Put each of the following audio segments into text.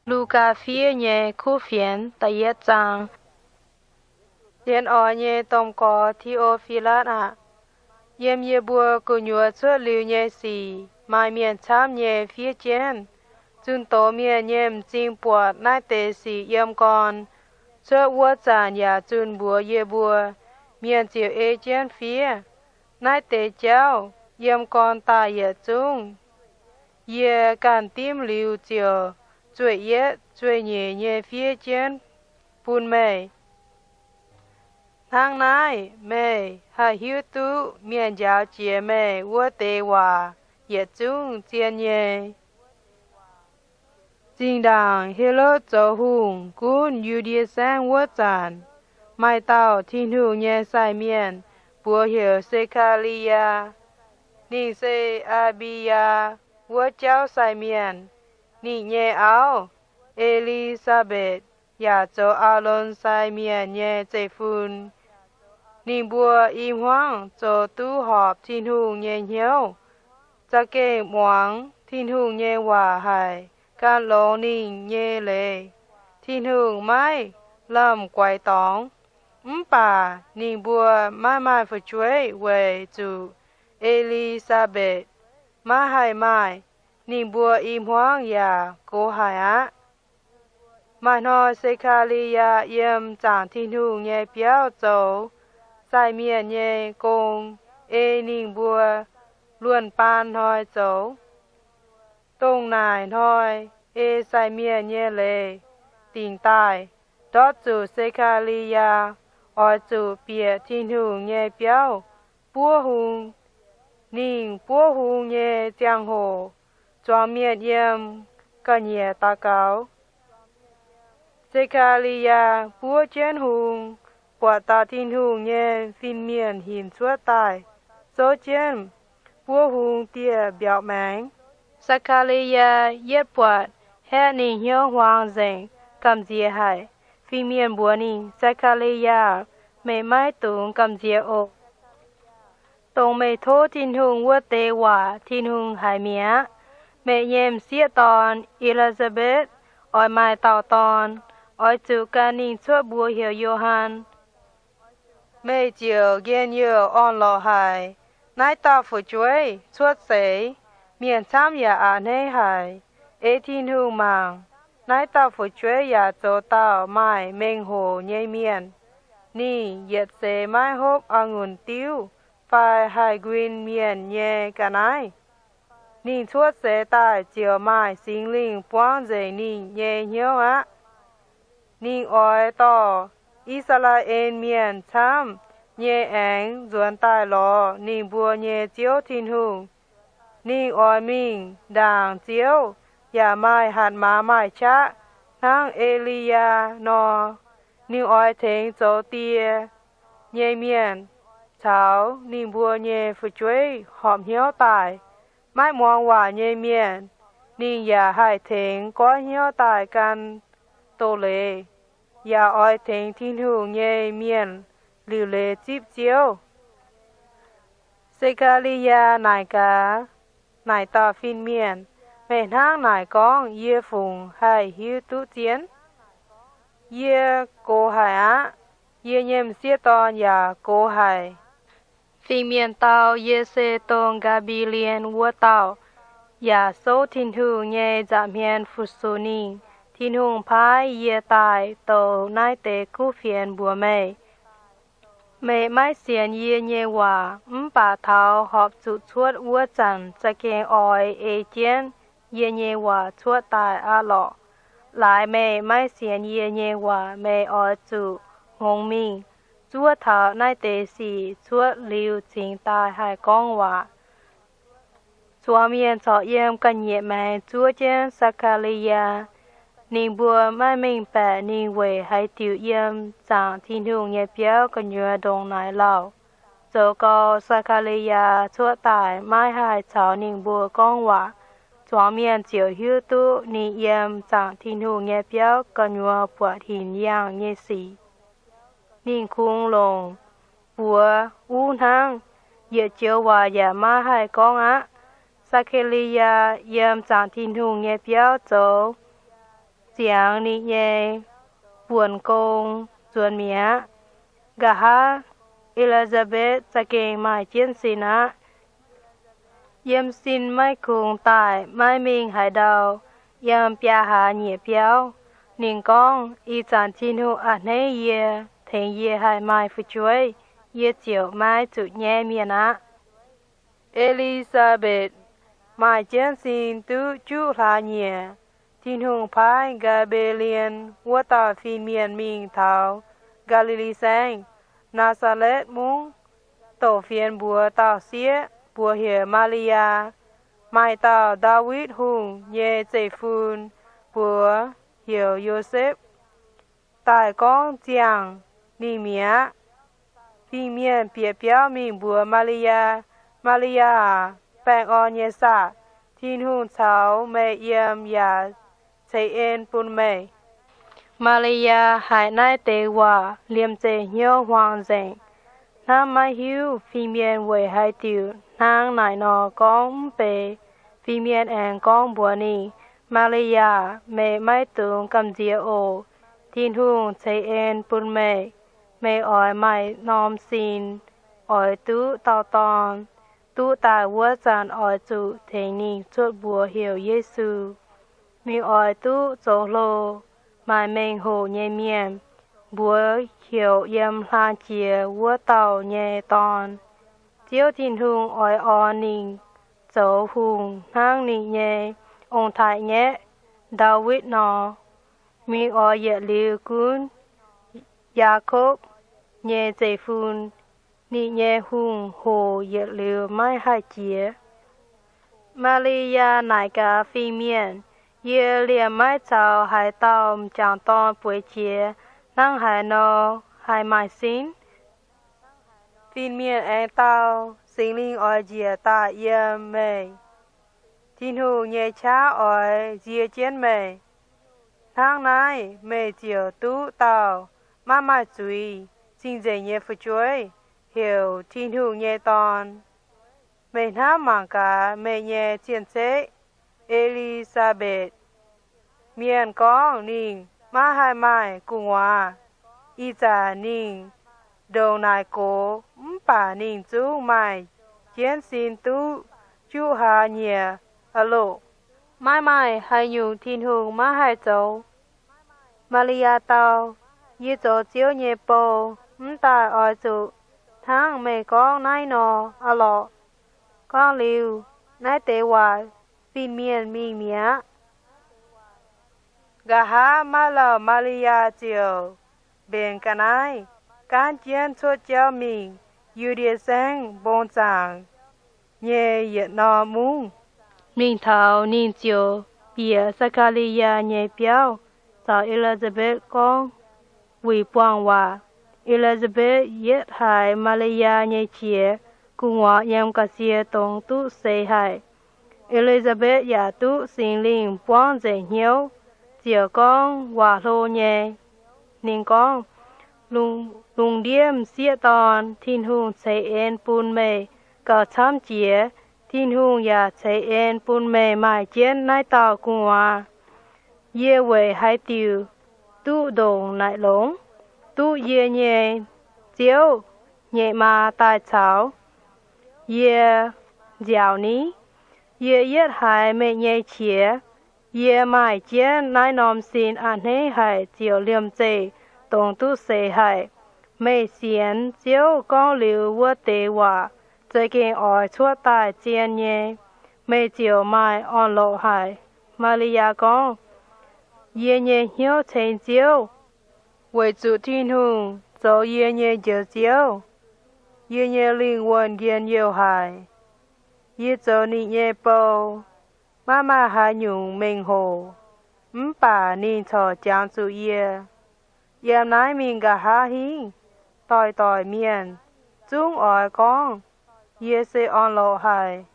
Lugaa Fiev Nyei Kuv Fienx. Da'yietv Zaang. Sienx oix nyei domh gorx Ti^o^fi^latv aah! Yiem yie mbuo gu'nyuoz cuotv liuz nyei sic maaih mienh camv nyei fiev jienv. Zunh doz mienh nyei m'zing buatc naaiv deix sic yiem gorn cuotv wuov zanc yaac zunh mbuox yie mbuo. Mienh ziouc ei jienv fiev, Naaiv deix jauv yiem gorn daaih yietc zungv yie ganh dimv liuz ziouc zueih yietv zueih nyeic nyei fiev jienv bun meih. Hnangv naaiv meih haih hiuv duqv mienh njaaux jiex meih wuov deix waac yietc zungv zien nyei. Zinh ndaangc Helotv zoux hungh gunv Yu^ndie Saengv wuov zanc, maaih dauh Tin-Hungh nyei sai mienh mbuox heuc Se^kaa^li^yaa. Ninh se Aa^mbi^yaa wuov jauv sai mienh. Ninh nyei auv, E^li^saa^mbetc, yaac zoux Aalon sai mienh nyei zeiv-fun. Ninh mbuo i hmuangv zoux duqv horpc Tin-Hungh nyei hnyouv, za'gengh muangx Tin-Hungh nyei waac haic, gan longx ninh nyei leiz. Tin-Hungh maiv lamh guaix dorngx, mv baac ninh mbuo maiv maaih fu'jueiv weic zuqc E^li^saa^mbetc maiv haih maaih. Ninh mbuo i hmuangv yaac gox haic aqv. Maaih hnoi Se^kaa^li^yaa yiem zaangc Tin-Hungh nyei biauv zoux sai mienh nyei gong, ei ninh mbuo luonh baan hnoi zoux. Dongh naaic hnoi ei sai mienh nyei leiz dingc daaih, ndortv zuqc Se^kaa^li^yaa oix zuqc bieqc Tin-Hungh nyei biauv buov hung. Ninh buov hung nyei ziangh hoc, zuangx mienh yiem ga'nyiec daux gaux. Se^kaa^li^yaa buov jienv hung, buatc dauh Tin-Hungh nyei fin-mienh hinc cuotv daaih, zouv jienv buov hung dieh mbiaauc maengx. Se^kaa^li^yaa yietv buatc haeqv ninh hnyouv huaang nzengc, gamh nziex haic. Fin-mienh mbuox ninh, Se^kaa^li^yaa, meih maiv dungx gamh nziex oc. Dongh meih tov Tin-Hungh wuov deix waac Tin-Hungh haiz mi'aqv. Meih nyei m'sieqv dorn, E^li^saa^mbetc, oix maaih dauh dorn. Oix zuqc gan ninh cuotv mbuox heuc Yo^han. Meih ziouc njien-youh orn-lorqc haic. Naaiv dauh fu'jueiv cuotv seix, mienh camv yaac a'hneiv haic. Ei Tin-Hungh mangc, naaiv dauh fu'jueiv yaac zoux dauh maaih mengh hoc nyei mienh. Ninh yietc seix maiv hopv a'ngunc diuv fai haih nquin mienh nyei ga'naaiv. Ninh cuotv seix daaih ziouc maaih Singx Lingh buangv nzengc ninh nyei hnyouv aqv. Ninh oix dorh I^saa^laa^en Mienh camv nyei aengx nzuonx daaih lorz ninh mbuo nyei Ziouv Tin-Hungh. Ninh oix mingh ndaangc Ziouv yaac maaih hatc maaz maaih qaqv hnangv E^li^yaa nor. Ninh oix tengx zoux die nyei mienh caux ninh mbuo nyei fu'jueiv horpc hnyouv daaih. Maiv muangx waac nyei mienh ninh yaac haih tengx goiv hnyouv daaih gan doz-leiz, yaac oix tengx Tin-Hungh nyei mienh liuc leiz zipv Ziouv. Se^kaa^li^yaa naaic gaax naaic dauh fin-mienh, Meih hnangv naaic gorngv yie fungc haih hiuv duqv zien? Yie gox haic aqv. Yie nyei m'sieqv dorn yaac gox haic. Fingx-mienh dau, Yie se dongh Gaa^mbi^lien wuov dauh, yaac souv Tin-Hungh nyei nza'hmien fu-sux ninh. Tin-Hungh paaiv yie daaih doux naaiv deix kuv fienx mbuox meih. Meih maiv sienx yie nyei waac, mv baac taux horpc zuqc cuotv wuov zanc za'gengh oix ei jienv yie nyei waac cuotv daaih aqv lorqc. Laaix meih maiv sienx yie nyei waac, meih oix zuqc hngongx mingh zuov taux naaiv deix sic cuotv liuz cingx daaih haih gorngv waac. Zuangx mienh corc yiem ga'nyiec maengx zuov jienv Se^kaa^li^yaa. Ninh mbuo maiv mengh baeqc ninh weic haaix diuc yiem zaangc Tin-Hungh nyei biauv gu'nyuoz ndongc naaic lauh. Zoux gau, Se^kaa^li^yaa cuotv daaih maiv haih caux ninh mbuo gorngv waac. Zuangx mienh ziouc hiuv duqv ninh yiem zaangc Tin-Hungh nyei biauv gu'nyuoz buatc hinc yaangh nyei sic. Ninh kungx longc buoz uv hnangv, yietc joux waac yaac maiv haih gorngv aqv. Se^kaa^li^yaa yiem zaangc Tin-Hungh nyei biauv zoux ziangx ninh nyei buonc gong nzuonx mi'aqv. Nqa'haav E^li^saa^mbetc za'gengh maaih jienv sin aqv. Yiem sin maiv kungx daaih maiv mingh haaix ndau, yiem biaa hlaax nyieqc biauv. Ninh gorngv, Ih zanc Tin-Hungh a'hneiv yie, tengx yie haih maaih fu'jueiv. Yie ziouc maiv zuqc nyaiv mienh aqv. E^li^saa^mbetc maaih jienv sin duqv juqv hlaax nyieqc, Tin-Hungh paaiv Gaa^mbe^lien wuov dauh fin-mienh mingh taux Gaa^li^li Saengv, Naa^saa^letv Mungv, doqc fienx mbuox dauh sieqv, mbuox heuc Maa^li^yaa, maaih dauh Ndaawitv Hungh nyei zeiv-fun, mbuox heuc Yosepv, daaih gorngv ziangh ninh mi'aqv. Fin-mienh bieqc biauv mingh mbuox Maa^li^yaa, Maa^li^yaa aac, baengh orn nyei saah! Tin-Hungh caux meih yiem yaac ceix en bun meih. Maa^li^yaa haiz naaiv deix waac liemh zeih hnyouv hmuangx nzengc, hnamv maiv hiuv fin-mienh weic haaix diuc hnangv naaic nor gorngv mv bei. Fin-mienh aengx gorngv mbuox ninh, Maa^li^yaa, meih maiv dungx gamh nziex oc. Tin-Hungh ceix en bun meih. Meih oix maaih norm sin, oix duqv dauh dorn. Duqv daaih wuov zanc oix zuqc tengx ninh cuotv mbuox heuc Yesu. Ninh oix duqv zoux hlo, maaih mengh hoc nyei mienh, mbuox heuc yiem hlang jiex wuov dauh nyei dorn. Ziouv Tin-Hungh oix orn ninh zoux hungh hnangv ninh nyei ong-taaix-ngaeqv, Ndaawitv nor. Ninh oix yietc liuz gunv Yaakopv nyei zeiv-fun. Ninh nyei hungh hoc yietc liuz maiv haih jiex. Maa^li^yaa naaic gaax fin-mienh, Yie liemh maiv caux haaix dauh m'jangc dorn bueix jiex. Hnangv haaix nor haih maaih sin? Fin-mienh aengx dau, Singx Lingh oix njiec daaih yiem meih. Tin-Hungh nyei qaqv oix nzie jienv meih. Hnangv naaiv meih ziouc duqv dauh maiv maaih zuiz, cing-nzengc nyei fu'jueiv, heuc Tin-Hungh nyei Dorn. Meih hnamv mangc gaax meih nyei cien-ceqv, E^li^saa^mbetc. Mienh gorngv ninh maiv haih maaih gu'nguaaz. Ih zanc ninh ndongc naaic gox, mv baac ninh zungv maaih jienv sin duqv juqv hlaax nyieqc aqv loh. Maiv maaih haaix nyungc Tin-Hungh maiv haih zoux. Maa^li^yaa dau, Yie zoux Ziouv nyei bou, mv daaih oix zuqc hnangv meih gorngv naaiv nor aqv lorqc. Gorngv liuz naaiv deix waac, fin-mienh mingh mi'aqv. Nqa'haav Maaiv Lauh Maa^li^yaa ziouc mbenc ga'naaiv, gaanv jienv cuotv jauv mingh Yu^ndie Saengv mbong zaangc nyei yietc norm mungv. Mingh taux ninh ziouc bieqc Saa^kaa^li^yaa nyei biauv, caux E^li^saa^mbetv gorngv wuic buangh waac. E^li^saa^mbetv yietv haiz Maa^li^yaa nyei qiex, gu'nguaaz yiem ga'sie dongz duqv seix haic. E^li^saa^mbetv yaac duqv Singx Lingh buangv nzengc hnyouv, ziouc gorngv waac hlo nyei. Ninh gorngv, Lungh ndiev m'sieqv dorn, Tin-Hungh ceix en bun meih gauh camv jiex. Tin-Hungh yaac ceix en bun meih maaih jienv naaiv dauh gu'nguaaz. Yie weic haaix diuc duqv ndongc naaic longx? Duqv yie nyei Ziouv nyei maa daaih caux yie nziaauc ni? Yie yietv haiz meih nyei qiex. Yie maaih jienv naaiv norm sin a'hneiv haic ziouc liemh zeih dongz duqv seix haic. Meih sienx Ziouv gorngv liuz wuov deix waac za'gengh oix cuotv daaih zien nyei. Meih ziouc maaih orn-lorqc haic. Maa^li^yaa gorngv, Yie nyei hnyouv ceng Ziouv, weic zuqc Tin-Hungh zoux yie nyei Njoux Ziouv. Yie nyei lingh wuonh njien-youh haic. Yie zoux ninh nyei bou, maiv maaih haaix nyungc mengh hoc, mv baac ninh corc jangx zuqc yie. Yiem naaiv mingh nqa'haav hingv, doic-doic mienh zungv oix gorngv yie se orn-lorqc haic,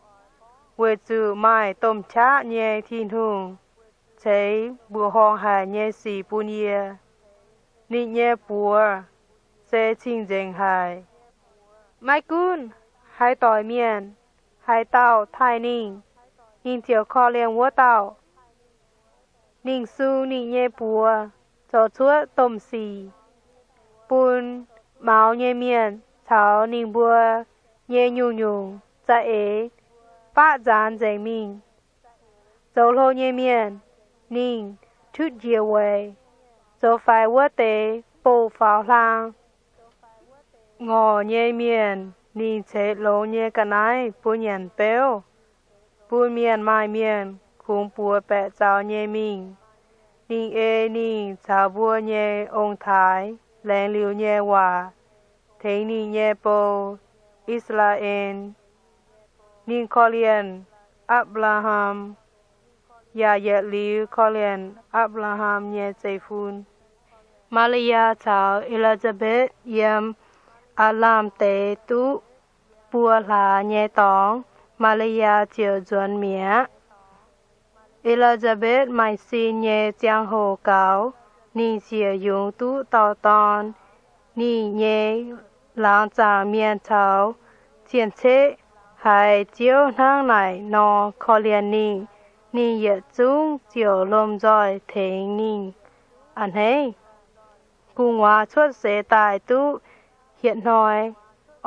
weic zuqc maaih domh qaqv nyei Tin-Hungh ceix mbuoqc horngh haic nyei sic bun yie. Ninh nyei buoz se cing-nzengc haic. Maiv gunv haaix doic mienh, haaix dauh taaih ninh, ninh ziouc korv-lienh wuov dauh. Ninh sung ninh nyei buoz zoux cuotv domh sic bun maux nyei mienh caux ninh mbuo nyei nyungc-nyungc za'eix baqv nzaanx nzengc mingh. Zoux hlo nyei mienh ninh tutv njiec weic zoux faix wuov deix bouh faaux hlang. Ngorc nyei mienh ninh ceix longx nyei ga'naaiv bun nyanc beuv, bun mienh maaih mienh kungx buoz baeqc zaux nyei mingh. Ninh ei ninh caux mbuo nyei ong-taaix laengz liuz nyei waac tengx ninh nyei bou, I^saa^laa^en. Ninh korv-lienh Apc^laa^ham, yaac yietc liuz korv-lienh Apc^laa^ham nyei zeiv-fun. Maa^li^yaa caux E^li^saa^mbetv yiem aav lamh deix duqv buo hlaax nyei dorngx, Maa^li^yaa ziouc nzuonx mi'aqv. E^li^saa^mbetv maaih sin nyei ziangh hoc gaux, ninh ziouc yungz duqv dauh dorn. Ninh nyei laangz zaangc mienh caux cien-ceqv haiz Ziouv hnangv naaic nor korv-lienh ninh, ninh yietc zungv ziouc lomh nzoih tengx ninh. A'hneiv gu'nguaaz cuotv seix daaih duqv hietc hnoi,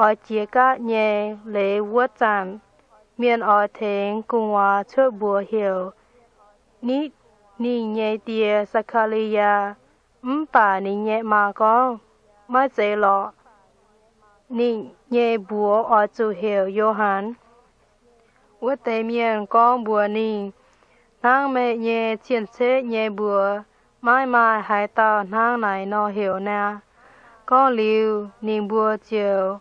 oix jiex gaatv nyei leiz wuov zanc, mienh oix tengx gu'nguaaz cuotv mbuox heuc nitv ninh nyei die, Saa^kaa^li^yaa. Mv baac ninh nyei maa gorngv, Maiv zeiz lorqc. Ninh nyei mbuox oix zuqc heuc Yo^han. Wuov deix mienh gorngv mbuox ninh, Hnangv meih nyei cien-ceqv nyei mbuox, maiv maaih haaix dauh hnangv naaic nor heuc niaa. Gorngv liuz, ninh mbuo ziouc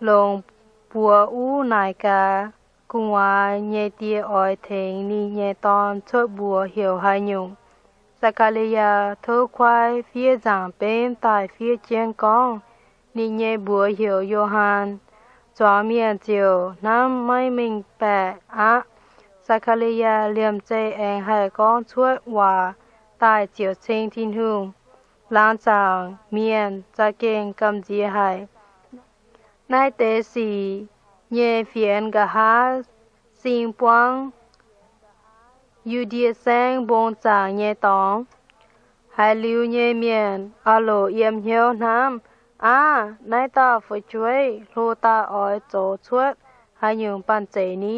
longc buoz-uv naaic gaax, Gu'nguaaz nyei die oix tengx ninh nyei dorn cuotv mbuox heuc haaix nyungc. Saa^kaa^li^yaa tov kuaaiv fiev nzaangc benv daaih fiev jienv gorngv, Ninh nyei mbuox heuc Yo^han. Zuangx mienh ziouc hnamv maiv mengh baeqc aqv. Saa^kaa^li^yaa liemh zeih aengx haih gorngv cuotv waac daaih ziouc ceng Tin-Hungh. Laangz zaangc mienh za'gengh gamh nziex haic. Naaiv deix sic nyei fienx nqa'haav sing buangv Yu^ndie Saengv mbong zaangc nyei dorngx. Haiz liuz nyei mienh aah loc yiem hnyouv hnamv, Aav, naaiv dauh fu'jueiv hlo daaih oix zoux cuotv haaix nyungc banh zeic ni?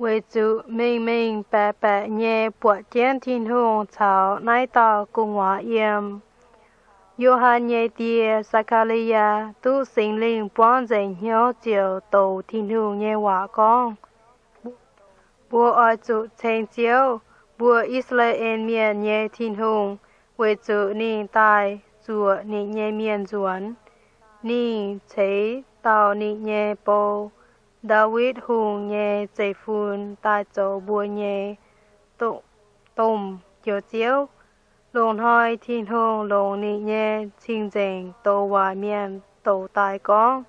Weic zuqc mengh mengh baeqc baeqc nyei buatc jienv Tin-Hungh caux naaiv dauh gu'nguaaz yiem. Yo^han nyei die, Saa^kaa^li^yaa, duqv Singx Lingh buangv nzengc hnyouv ziouc douc Tin-Hungh nyei waac gorngv, Mbuo oix zuqc ceng Ziouv, mbuo I^saa^laa^en Mienh nyei Tin-Hungh, weic zuqc ninh daaih zuoqc ninh nyei mienh nzuonx. Ninh ceix dauh ninh nyei bou, Ndaawitv Hungh nyei zeiv-fun, daaih zoux mbuo nyei domh njoux Ziouv. Longc hnoi Tin-Hungh longc ninh nyei cing-nzengc douc waac mienh douc daaih gorngv,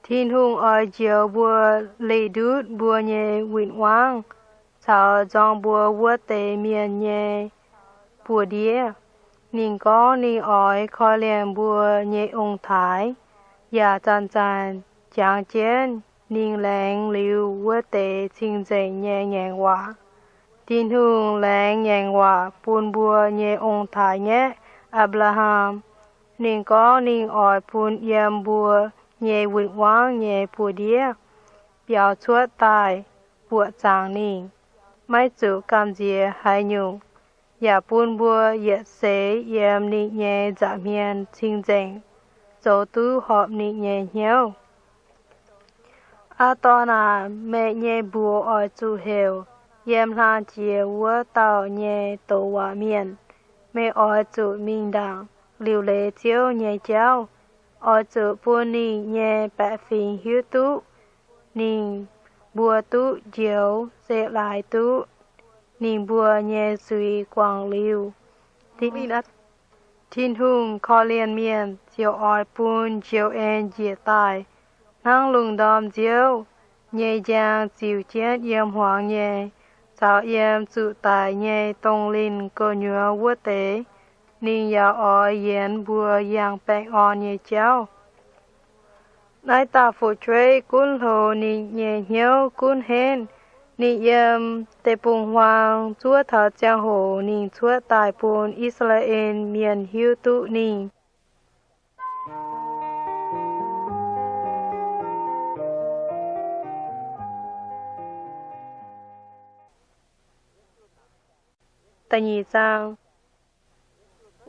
Tin-Hungh oix njoux mbuo leih ndutv mbuo nyei win-wangv caux nzorng mbuo wuov deix mienh nyei buoz-ndiev. Ninh gorngv ninh oix korv-lienh mbuo nyei ong-taaix, yaac zanc-zanc jangx jienv ninh laengz liuz wuov deix cing-nzengc nyei ngaengc waac. Tin-Hungh laengz ngaengc waac bun mbuo nyei ong-taaix-ngaeqv, Apc^laa^ham. Ninh gorngv ninh oix bun yiem mbuo nyei win-wangv nyei buoz-ndiev biaux cuotv daaih buoqc zaangc ninh, maiv zuqc gamh nziex haaix nyungc, yaac bun mbuo yietc seix yiem ninh nyei nza'hmien cing-nzengc, zoux duqv horpc ninh nyei hnyouv. Aa, dorn aac, meih nyei mbuox oix zuqc heuc Yiem Hlang Jiex Wuov Dauh nyei Douc Waac Mienh. Meih oix zuqc mingh ndaangc liuc leiz Ziouv nyei jauv. Oix zuqc bun ninh nyei baeqc fingx hiuv duqv ninh mbuo duqv njoux se laaix duqv ninh mbuo nyei zuiz guangc liuz. Tin-Hungh korv-lienh mienh ziouc oix bun njoux en njiec daaih hnangv lungh ndorm nziouv nyei njang ziux jienv yiem hmuangx nyei, caux yiem zuqc daic nyei dongh linh gu'nyuoz wuov deix. Ninh yaac oix yienx mbuo yangh baengh orn nyei jauv. Naaiv dauh fu'jueiv gunv hlo ninh nyei hnyouv gunv henv Ninh yiem deic-bung-huaang zuov taux ziangh hoc ninh cuotv daaih bun I^saa^laa^en Mienh hiuv duqv ninh.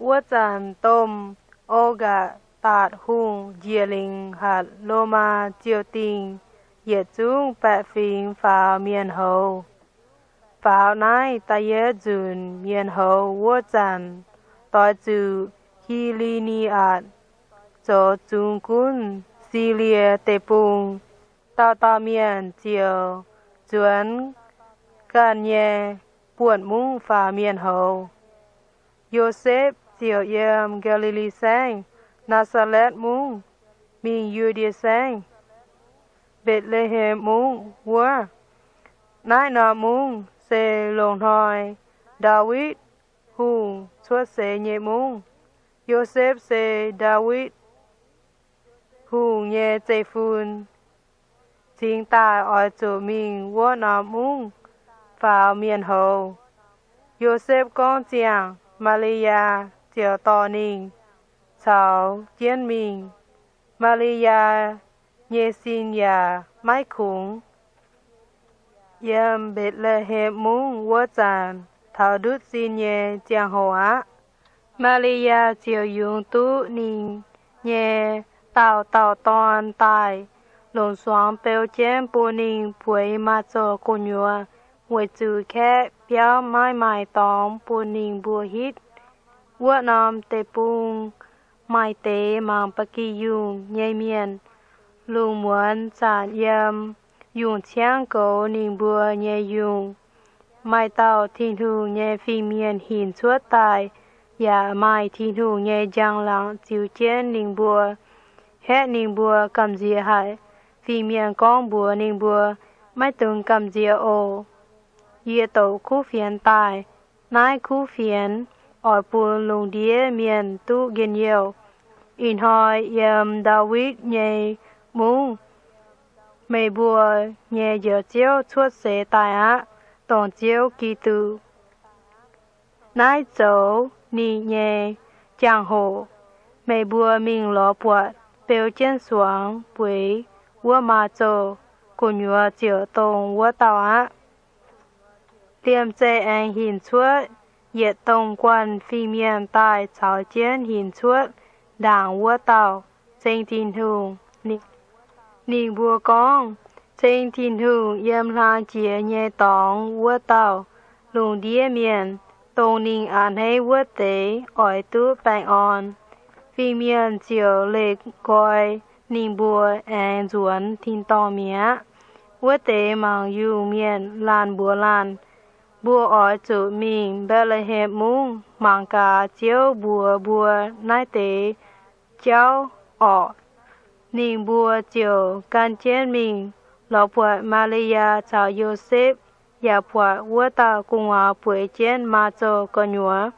Wuov zanc domh Ogaatc Hungh njiec lingc hatc Lomaa ziou-dingh yietc zungv baeqc fingx faaux mienh houz. Faaux naaiv da'yietv nzunc mienh houz wuov zanc, doix zuqc Ki^li^ni^atc zoux zungx gunv Silie Deic-Bung. Dauh dauh mienh ziouc nzuonx ganh nyei buonv mungv faaux mienh houz. Yosepv ziouc yiem Gaa^li^li Saengv, Naa^saa^letv Mungv, mingh Yu^ndie Saengv, Mbetc^le^hem Mungv wuov. Naaiv norm mungv se longc hnoi Ndaawitv Hungh cuotv seix nyei mungv. Yosepv se Ndaawitv Hungh nyei zeiv-fun, cingx daaih oix zuqc mingh wuov norm mungv faaux mienh houz. Yosepv gorngv ziangh, Maa^li^yaa ziouc dorh ninh caux jienv mingh. Maa^li^yaa nyei sin yaac maiv kungx. Yiem Mbetc^le^hem Mungv wuov zanc taux ndutv sin nyei ziangh hoc aqv. Maa^li^yaa ziouc yungz duqv ninh nyei dauh dauh dorn daaih, longc suangx beu jienv bun ninh bueix maaih zoux gu'nyuoz, weic zuqc kaeqv biauv maiv maaih dorngx bun ninh mbuo hitv. Wuov norm deic-bung maaih deix mangc ba'gi yungh nyei mienh, lungh muonz zanc yiem yungh ciangv goux ninh mbuo nyei yungh. Maaih dauh Tin-Hungh nyei fin-mienh hinc cuotv daaih, yaac maaih Tin-Hungh nyei njang-laangc ziux jienv ninh mbuo, haeqv ninh mbuo gamh nziex haic. Fin-mienh gorngv mbuox ninh mbuo, Maiv dungx gamh nziex oc. Yie douc kuv fienx daaih. Naaiv kuv fienx oix bun lungh ndiev mienh duqv njien-youh. Ih hnoi yiem Ndaawitv nyei Mungv, meih mbuo nyei Njoux Ziouv cuotv seix daaih aqv, dongh Ziouv Giduc. Naaiv zoux ninh nyei jangx-hoc meih mbuo mingh lorz buatc beu jienv suangx bueix wuov maaih zoux gu'nyuoz ziouc dongh wuov dauh aqv. Liemh zeih aengx hinc cuotv yietc domh guanh fin-mienh daaih caux jienv hinc cuotv ndaangc wuov dauh, ceng Tin-Hungh. Ninh mbuo gorngv, Ceng Tin-Hungh yiem hlang jiex nyei dorngx wuov dauh. Lungh ndiev mienh, dongh ninh a'hneiv wuov deix oix duqv baengh orn. Fin-mienh ziouc leih nqoi ninh mbuo aengx nzuonx tin-dorngh mi'aqv. Wuov deix mangc yungh mienh laanh mbuox laanh, Mbuo oix zuqc mingh Mbetc^le^hem Mungv mangc gaax Ziouv mbuox mbuo naaiv deix jauv orqc. Ninh mbuo ziouc gan jienv mingh lorz buatc Maa^li^yaa caux Yosepv, yaac buatc wuov dauh gu'nguaaz bueix jienv maaih zoux gu'nyuoz.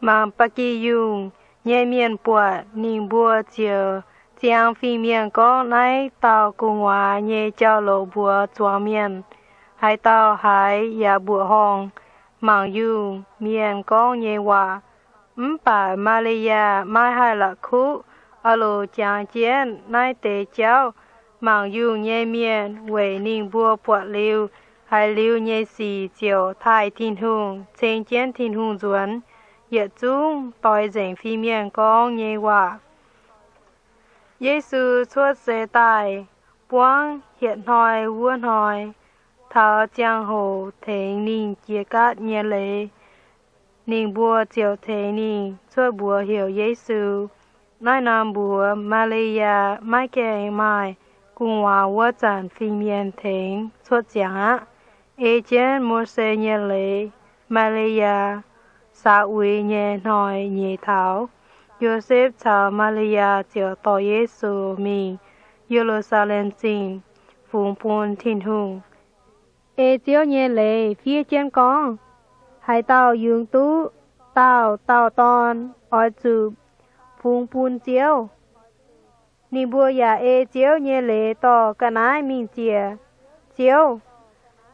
Mangc ba'gi yungh nyei mienh buatc ninh mbuo ziouc ziangx fin-mienh gorngv naaiv dauh gu'nguaaz nyei jauv-louc mbuox zuangx mienh. Haaix dauh haiz yaac mbuoqc horngh mangc yungh mienh gorngv nyei waac. Mv baac Maa^li^yaa maiv haih la'kuqv, a'loc jangx jienv naaiv deix jauv. Mangc yungh nyei mienh weic ninh mbuo buatc liuz haiz liuz nyei sic ziouc taaih Tin-Hungh, ceng jienv Tin-Hungh nzuonx. Yietc zungv doix nzengc fin-mienh gorngv nyei waac. Yesu cuotv seix daaih buangv hietc hnoi wuov hnoi, taux ziangh hoc tengx ninh jiex gaatv nyei leiz, ninh mbuo ziouc tengx ninh cuotv mbuox heuc Yesu. Naaiv norm mbuox Maa^li^yaa maiv gaengh maaih gu'nguaaz wuov zanc fin-mienh tengx cuotv ziangx aqv. Ei jienv Mose nyei leiz, Maa^li^yaa saax uix nyei hnoi nyeic taux, Yosepv caux Maa^li^yaa ziouc dorh Yesu mingh Ye^lu^saa^lem Zingh fungx bun Tin-Hungh. Ei Ziouv nyei leiz fiev jienv gorngv, Haaix dauh yungz duqv dauh dauh dorn, oix zuqc fungx bun Ziouv. Ninh mbuo yaac ei Ziouv nyei leiz dorh ga'naaiv mingh ziec Ziouv.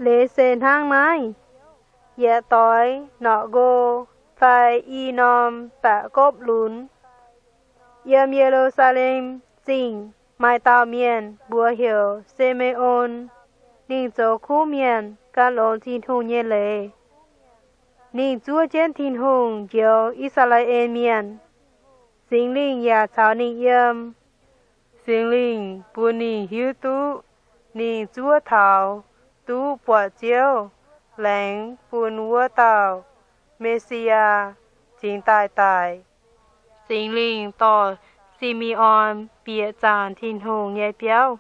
Leiz se hnangv naaiv. Yietc doix norqc nqo fai i norm baeqc gopv lunx, yiem Ye^lu^saa^lem Zingh maaih dauh mienh, mbuox heuc Si^me^on. Ninh zoux kuv mienh, gan longx Tin-Hungh nyei leiz. Ninh zuov jienv Tin-Hungh njoux I^saa^laa^en Mienh. Singx Lingh yaac caux ninh yiem. Singx Lingh bun ninh hiuv duqv ninh zuov taux duqv buatc Ziouv laengz bun wuov dauh Me^si^yaa cingx daaih daic. Singx Lingh dorh Si^me^on bieqc zaangc Tin-Hungh nyei biauv.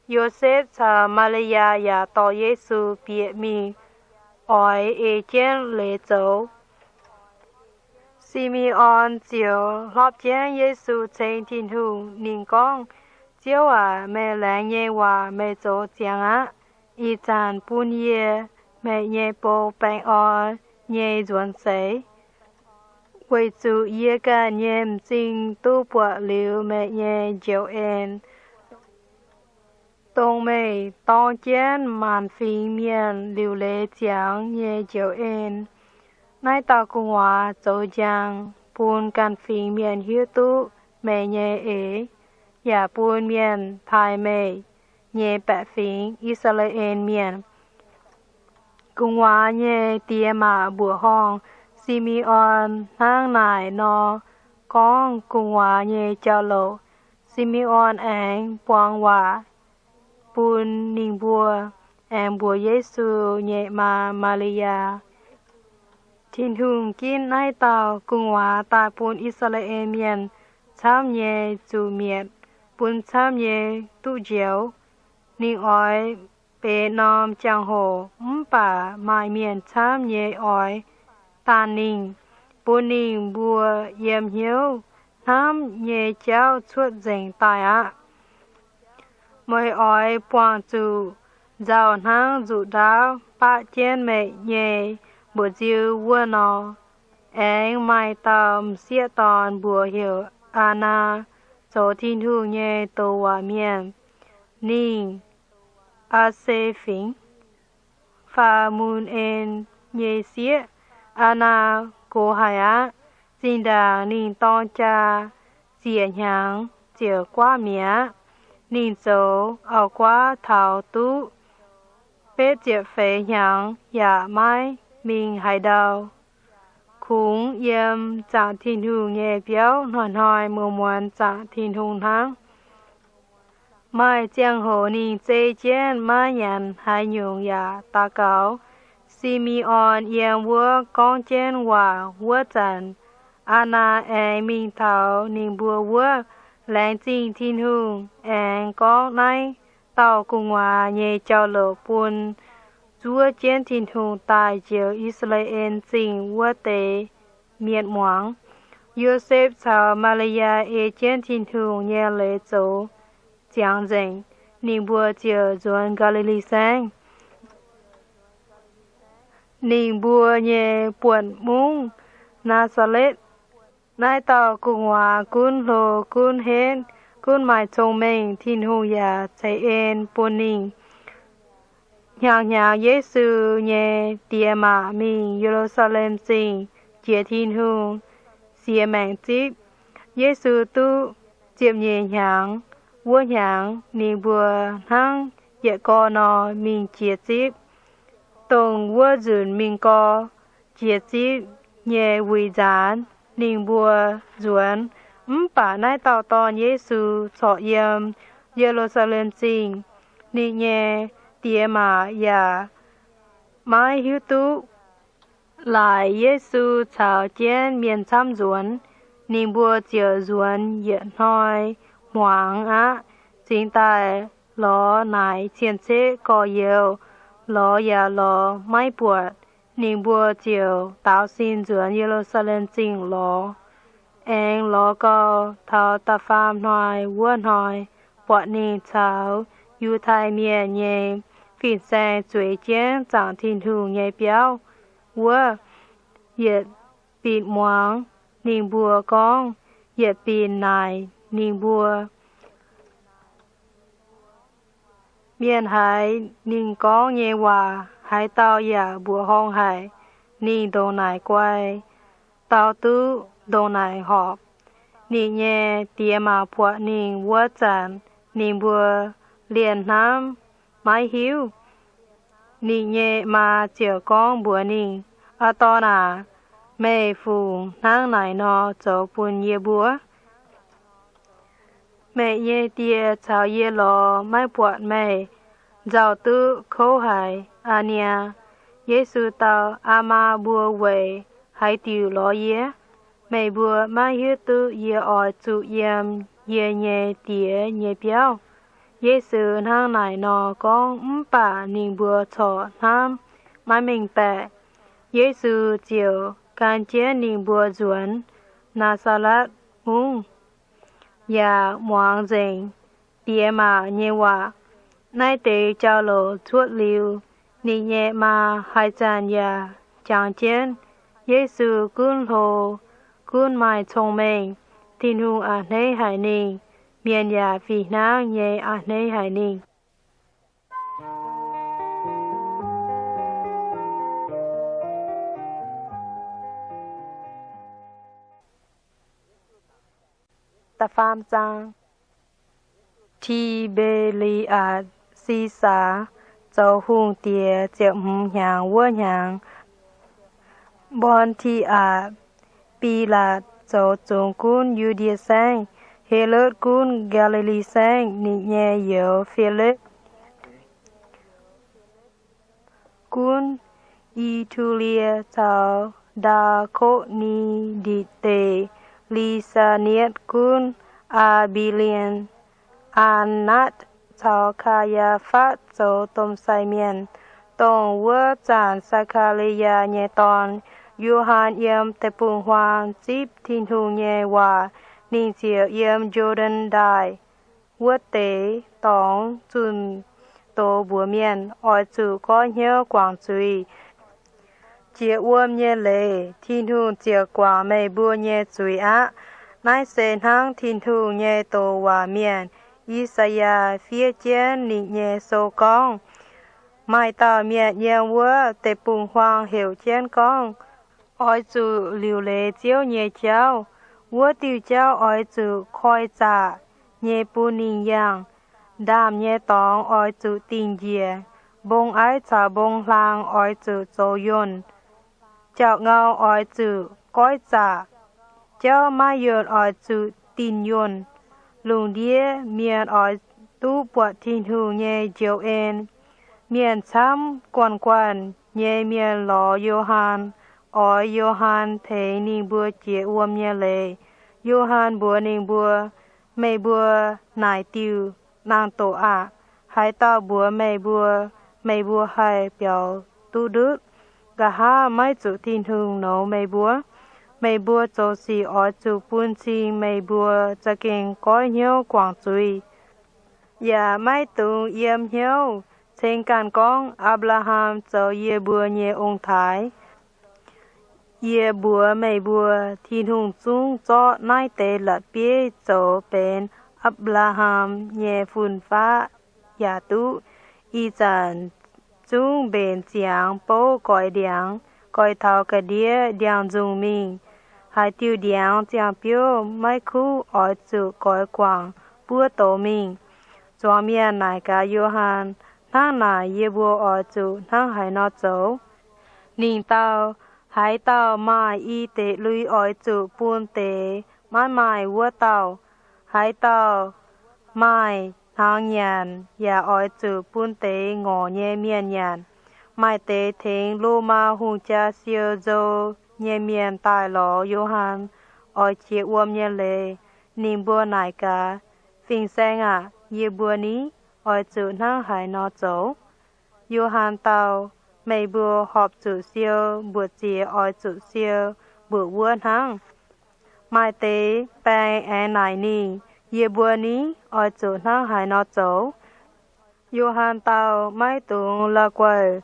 Yosepv caux Maa^li^yaa yaac dorh Yesu bieqc mingh, oix ei jienv leiz zoux. Si^me^on ziouc hlorpv jienv Yesu ceng Tin-Hungh. Ninh gorngv, Ziouv aac, meih laengz nyei waac meih zoux ziangx aqv. Ih zanc bun yie meih nyei bou baengh orn nyei nzuonx seix, weic zuqc yie ganh nyei m'zing duqv buatc liuz meih nyei njoux en, dongh meih dorng jienv maanc fingx mienh liuc leiz ziangx nyei njoux en. Naaiv dauh gu'nguaaz zoux njang bun ganh fingx mienh hiuv duqv meih nyei eix, yaac bun mienh taaih meih nyei baeqc fingx, I^saa^laa^en Mienh. Gu'nguaaz nyei diex maac mbuoqc horngh Si^me^on hnangv naaic nor gorngv gu'nguaaz nyei jauv-louc. Si^me^on aengx buang waac bun ninh mbuo, aengx mbuox Yesu nyei maa, Maa^li^yaa, Tin-Hungh ginv naaiv dauh gu'nguaaz daaih bun I^saa^laa^en Mienh camv nyei zuqc mietc, bun camv nyei duqv njoux. Ninh oix benx norm jangx-hoc, mv baac maaih mienh camv nyei oix daanh ninh, bun ninh mbuo yiem hnyouv hnamv nyei jauv cuotv nzengc daaih aqv. Meih oix buangh zuqc nzauh hnangv nzuqc ndaauv baqv jienv meih nyei mba'nziu wuov nor. Aengx maaih dauh m'sieqv dorn mbuox heuc Aa^naa, zoux Tin-Hungh nyei douc waac mienh. Ninh, Aa^se Fingx, Faa^mun^en nyei sieqv. Aa^naa gox haic aqv. Zinh ndaangc ninh dorng jaa ziec hnyangx ziouc guaav mi'aqv. Ninh zoux auv-guaav taux duqv betv ziepc feix hnyangx yaac maiv mingh haaix ndau. Kungx yiem zaangc Tin-Hungh nyei biauv hnoi-hnoi muonz-muonz zaangc Tin-Hungh hnangv. Maaih ziangh hoc ninh zei jienv maiv nyanc haaix nyungc yaac daux gaux. Si^me^on yiem wuov gorngv jienv waac wuov zanc, Aa^naa aengx mingh taux ninh mbuo wuov, laengz zingh Tin-Hungh, aengx gorngv naaiv dauh gu'nguaaz nyei jauv-louc bun zuov jienv Tin-Hungh daaih njoux I^saa^laa^en Zingh wuov deix mienh muangx. Yosepv caux Maa^li^yaa ei jienv Tin-Hungh nyei leiz zoux ziangx nzengc, ninh mbuo ziouc nzuonx Gaa^li^li Saengv. Ninh mbuo nyei buonc mungv, Naa^saa^letv. Naaiv dauh gu'nguaaz gunv hlo gunv henv, gunv maaih cong-mengh. Tin-Hungh yaac ceix en bun ninh. Hnyangx-hnyangx Yesu nyei diex maac mingh Ye^lu^saa^lem Zingh jiex Tin-Hungh siex maengc zipv. Yesu duqv ziepc nyeic hnyangx wuov hnyangx, ninh mbuo hnangv yietc gorn nor mingh jiex zipv. Dongh wuov nzunc mingh gorx jiex zipv nyei wuic nzaanx, ninh mbuo nzuonx. Mv baac naaiv dauh dorn, Yesu, corc yiem Ye^lu^saa^lem Zingh. Ninh nyei diex maac yaac maiv hiuv duqv. Laaix Yesu caux jienv mienh camv nzuonx, ninh mbuo ziouc nzuonx yietc hnoi hmuangx aqv, cingx daaih lorz naaic cien-ceqv gorx-youz, lorz yaac lorz maiv buatc. Ninh mbuo ziouc daaux sin nzuonx Ye^lu^saa^lem Zingh lorz, aengx lorz gau taux da'faam hnoi wuov hnoi, buatc ninh caux Yiutai Mienh nyei fin-saeng zueiz jienv zaangc Tin-Hungh nyei biauv wuov, yietc binc muangx ninh mbuo gorngv, yietc binc naaic ninh mbuo. Mienh haiz ninh gorngv nyei waac Haaix dauh yaac mbuoqc horngh haic, ninh ndongc naaic guai, dau duqv ndongc naaic horpc. Ninh nyei diex maac buatc ninh wuov zanc, ninh mbuo lienh hnamv maiv hiuv. Ninh nyei maa ziouc gorngv mbuox ninh, Aa dorn aac, meih fungc hnangv naaic nor zoux bun yie mbuo? Meih nyei die caux yie lorz maiv buatc meih nzauh duqv kouv haic aqv niaa. Yesu dau, Aa maa mbuo weic haaix diuc lorz yie? Meih mbuo maiv hiuv duqv yie oix zuqc yiem yie nyei Diex nyei biauv? Yesu hnangv naaic nor gorngv mv baac ninh mbuo corc hnamv maiv mengh baeqc. Yesu ziouc gan jienv ninh mbuo nzuonx Naa^saa^letv Mungv, yaac muangx nzengc diex maac nyei waac. Naaiv deix jauv-louc cuotv liuz, ninh nyei maa haaix zanc yaac jangx jienv Yesu gunv hlo, gunv maaih cong-mengh. Tin-Hungh a'hneiv haic ninh. Mienh yaac fih hnangv nyei a'hneiv haic ninh. Da'faam zaang. Ti^mbe^li^atc Si^saa zoux hungh diex ziepc hmz hnyangx wuov hnyangx, Born^ti^atc Bilaatc zoux zungx gunv Yu^ndie Saengv, Helotv gunv Gaa^li^li Saengv, ninh nyei youz, Filipv, gunv I^tu^lie caux Ndaa^ko^ni ndie deic, Li^saa^nie^atc gunv Aa^mbi^lien, Aa^natv caux Kaa^yaa^fatv zoux domh sai mienh, dongh wuov zanc Saa^kaa^li^yaa nyei dorn, Yo^han, yiem deic-bung-huaang zipv Tin-Hungh nyei waac. Ninh ziouc yiem Yo^nden Ndaaih wuov deix dorngx zunh doz mbuox mienh, Oix zuqc goiv hnyouv guangc zuiz. Jiex wuom nyei leiz Tin-Hungh ziouc guangc meih mbuo nyei zuiz aqv. Naaiv se hnangv Tin-Hungh nyei doz waac mienh, I^saa^yaa, fiev jienv ninh nyei sou gorngv, Maaih dauh mienh yiem wuov deic-bung-huaang heuc jienv gorngv, Oix zuqc liuc leiz Ziouv nyei jauv. Wuov diuh jauv oix zuqc koi zaqc nyei bun ninh yangh. Ndaamv nyei dorngx oix zuqc dingh njiec. Mbong aiv caux mbong hlaang oix zuqc zoux yuonh. Jauv-ngau oix zuqc goiv zaqc. Jauv maiv yuonh oix zuqc dingh yuonh. Lungh ndiev mienh oix duqv buatc Tin-Hungh nyei njoux en. Mienh camv guanh guanh nyei mienh lorz Yo^han, oix Yo^han tengx ninh mbuo jiex wuom nyei leiz. Yo^han mbuox ninh mbuo, Meih mbuo naaic diuh naang-doqc aqv. Haaix dauh mbuox meih mbuo, meih mbuo haih biaux duqv ndutv, nqa'haav maiv zuqc Tin-Hungh nouz meih mbuo. Meih mbuo zoux sic oix zuqc bun cing meih mbuo za'gengh goiv hnyouv guangc zuiz, yaac maiv dungx yiem hnyouv ceng ganh gorngv Apc^laa^ham zoux yie mbuo nyei ong-taaix. Yie mbuox meih mbuo, Tin-Hungh zungv zorqv naaiv deix la'bieiv zoux benx Apc^laa^ham nyei fun-faqv yaac duqv. Ih zanc zungv mbenc ziangx bouv goix ndiangx, goix taux ga'ndiev ndiangx-nzungh mingh. Haaix diuh ndiangx ziangh biouv maiv kuv oix zuqc goix guangc buov douz mingh. Zuangx mienh naaic gaax Yo^han, Hnangv naaic yie mbuo oix zuqc hnangv haaix nor zoux? Ninh dau, Haaix dauh maaih i deix lui oix zuqc bun deix maiv maaih wuov dauh. Haaix dauh maaih hnaangx nyanc yaac oix zuqc bun deix ngorc nyei mienh nyanc. Maaih deix tengx Lomaa hungh jaa siou nzou nyei mienh daaih lorz Yo^han oix jiex wuom nyei leiz. Ninh mbuo naaic gaax, Fin-Saeng aac, yie mbuo ni oix zuqc hnangv haaix nor zoux? Yo^han dau, Meih mbuo horpc zuqc siou mbu'ziex oix zuqc siou mbu'wuov hnangv. Maaih deix baeng aengx naaic ninh, Yie mbuo ni oix zuqc hnangv haaix nor zoux? Yo^han dau, Maiv dungx la'guaih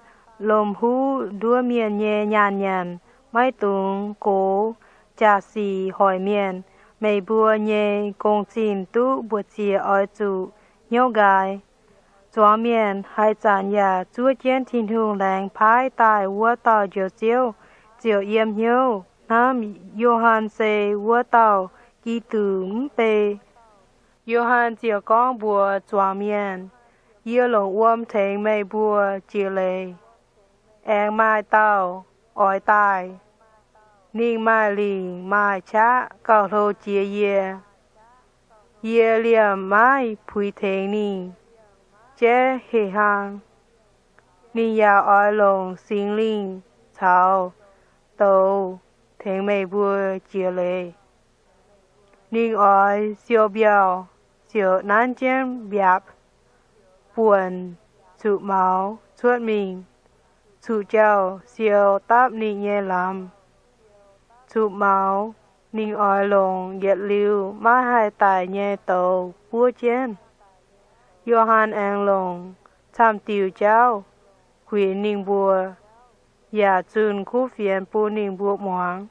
lomh huv nduov mienh nyei nyaanh nyanc. Maiv dungx gox jaax-sic hoic mienh. Meih mbuo nyei gong-zinh duqv mbu'ziex oix zuqc hnyouv nqaai. Zuangx mienh haaix zanc yaac zuov jienv Tin-Hungh laengz paaiv daaih wuov dauh Njoux Ziouv ziouc yiem hnyouv hnamv Yo^han se wuov dauh Giduc mv bei. Yo^han ziouc gorngv mbuox zuangx mienh, Yie longc wuom tengx meih mbuo jiex leiz. Aengx maaih dauh oix daaih. Ninh maaih lingc maaih qaqv gauh hlo jiex yie. Yie liemh maiv puix tengx ninh jaiv heh hlaang. Ninh yaac oix longc Singx Lingh caux douz tengx meih mbuo jiex leiz. Ninh oix siou mbiauh ziouc nanv jienv mbiaapc buonc zuqc maux cuotv mingh, zuqc jauv siou dapv ninh nyei lamz. Zuqc maux ninh oix longc yietc liuz maiv haih daic nyei douz buov jienv. Yo^han aengx longc camv-diuc jauv kuinx ninh mbuo, yaac zunh kuv fienx bun ninh mbuo muangx.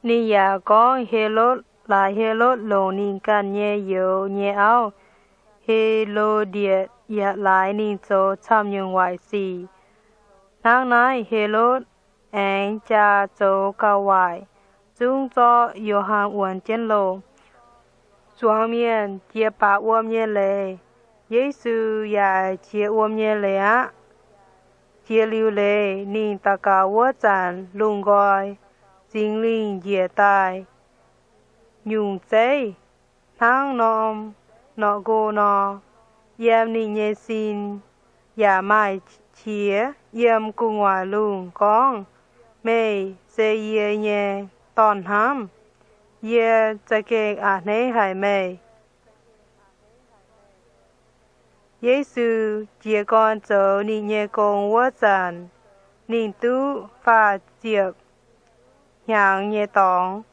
Ninh yaac gorngv Helotv, laaix Helotv longc ninh ganh nyei youz nyei auv, He^lo^ndie, yaac laaix ninh zoux camv-nyungc waaic sic. Hnangv naaiv Helotv aengx jaa zoux gauh waaic, zungv zorqv Yo^han wuonx jienv loh. Zuangx mienh jiex baac wuom nyei leiz. Yesu yaac jiex wuom nyei leiz aqv. Jiex liuz leiz, ninh daux gaux wuov zanc lungh nqoi, Singx Lingh njiec daaih nyungc zeiv hnangv norm norqc nqo nor, yiem ninh nyei sin. Yaac maaih qiex yiem gu'nguaaic lungh gorngv, Meih se yie nyei Dorn-hnamv. Yie za'gengh a'hneiv haic meih. Yesu jiez gorn zoux ninh nyei gong wuov zanc, ninh duqv faah ziepc hnyangx nyei dorngx.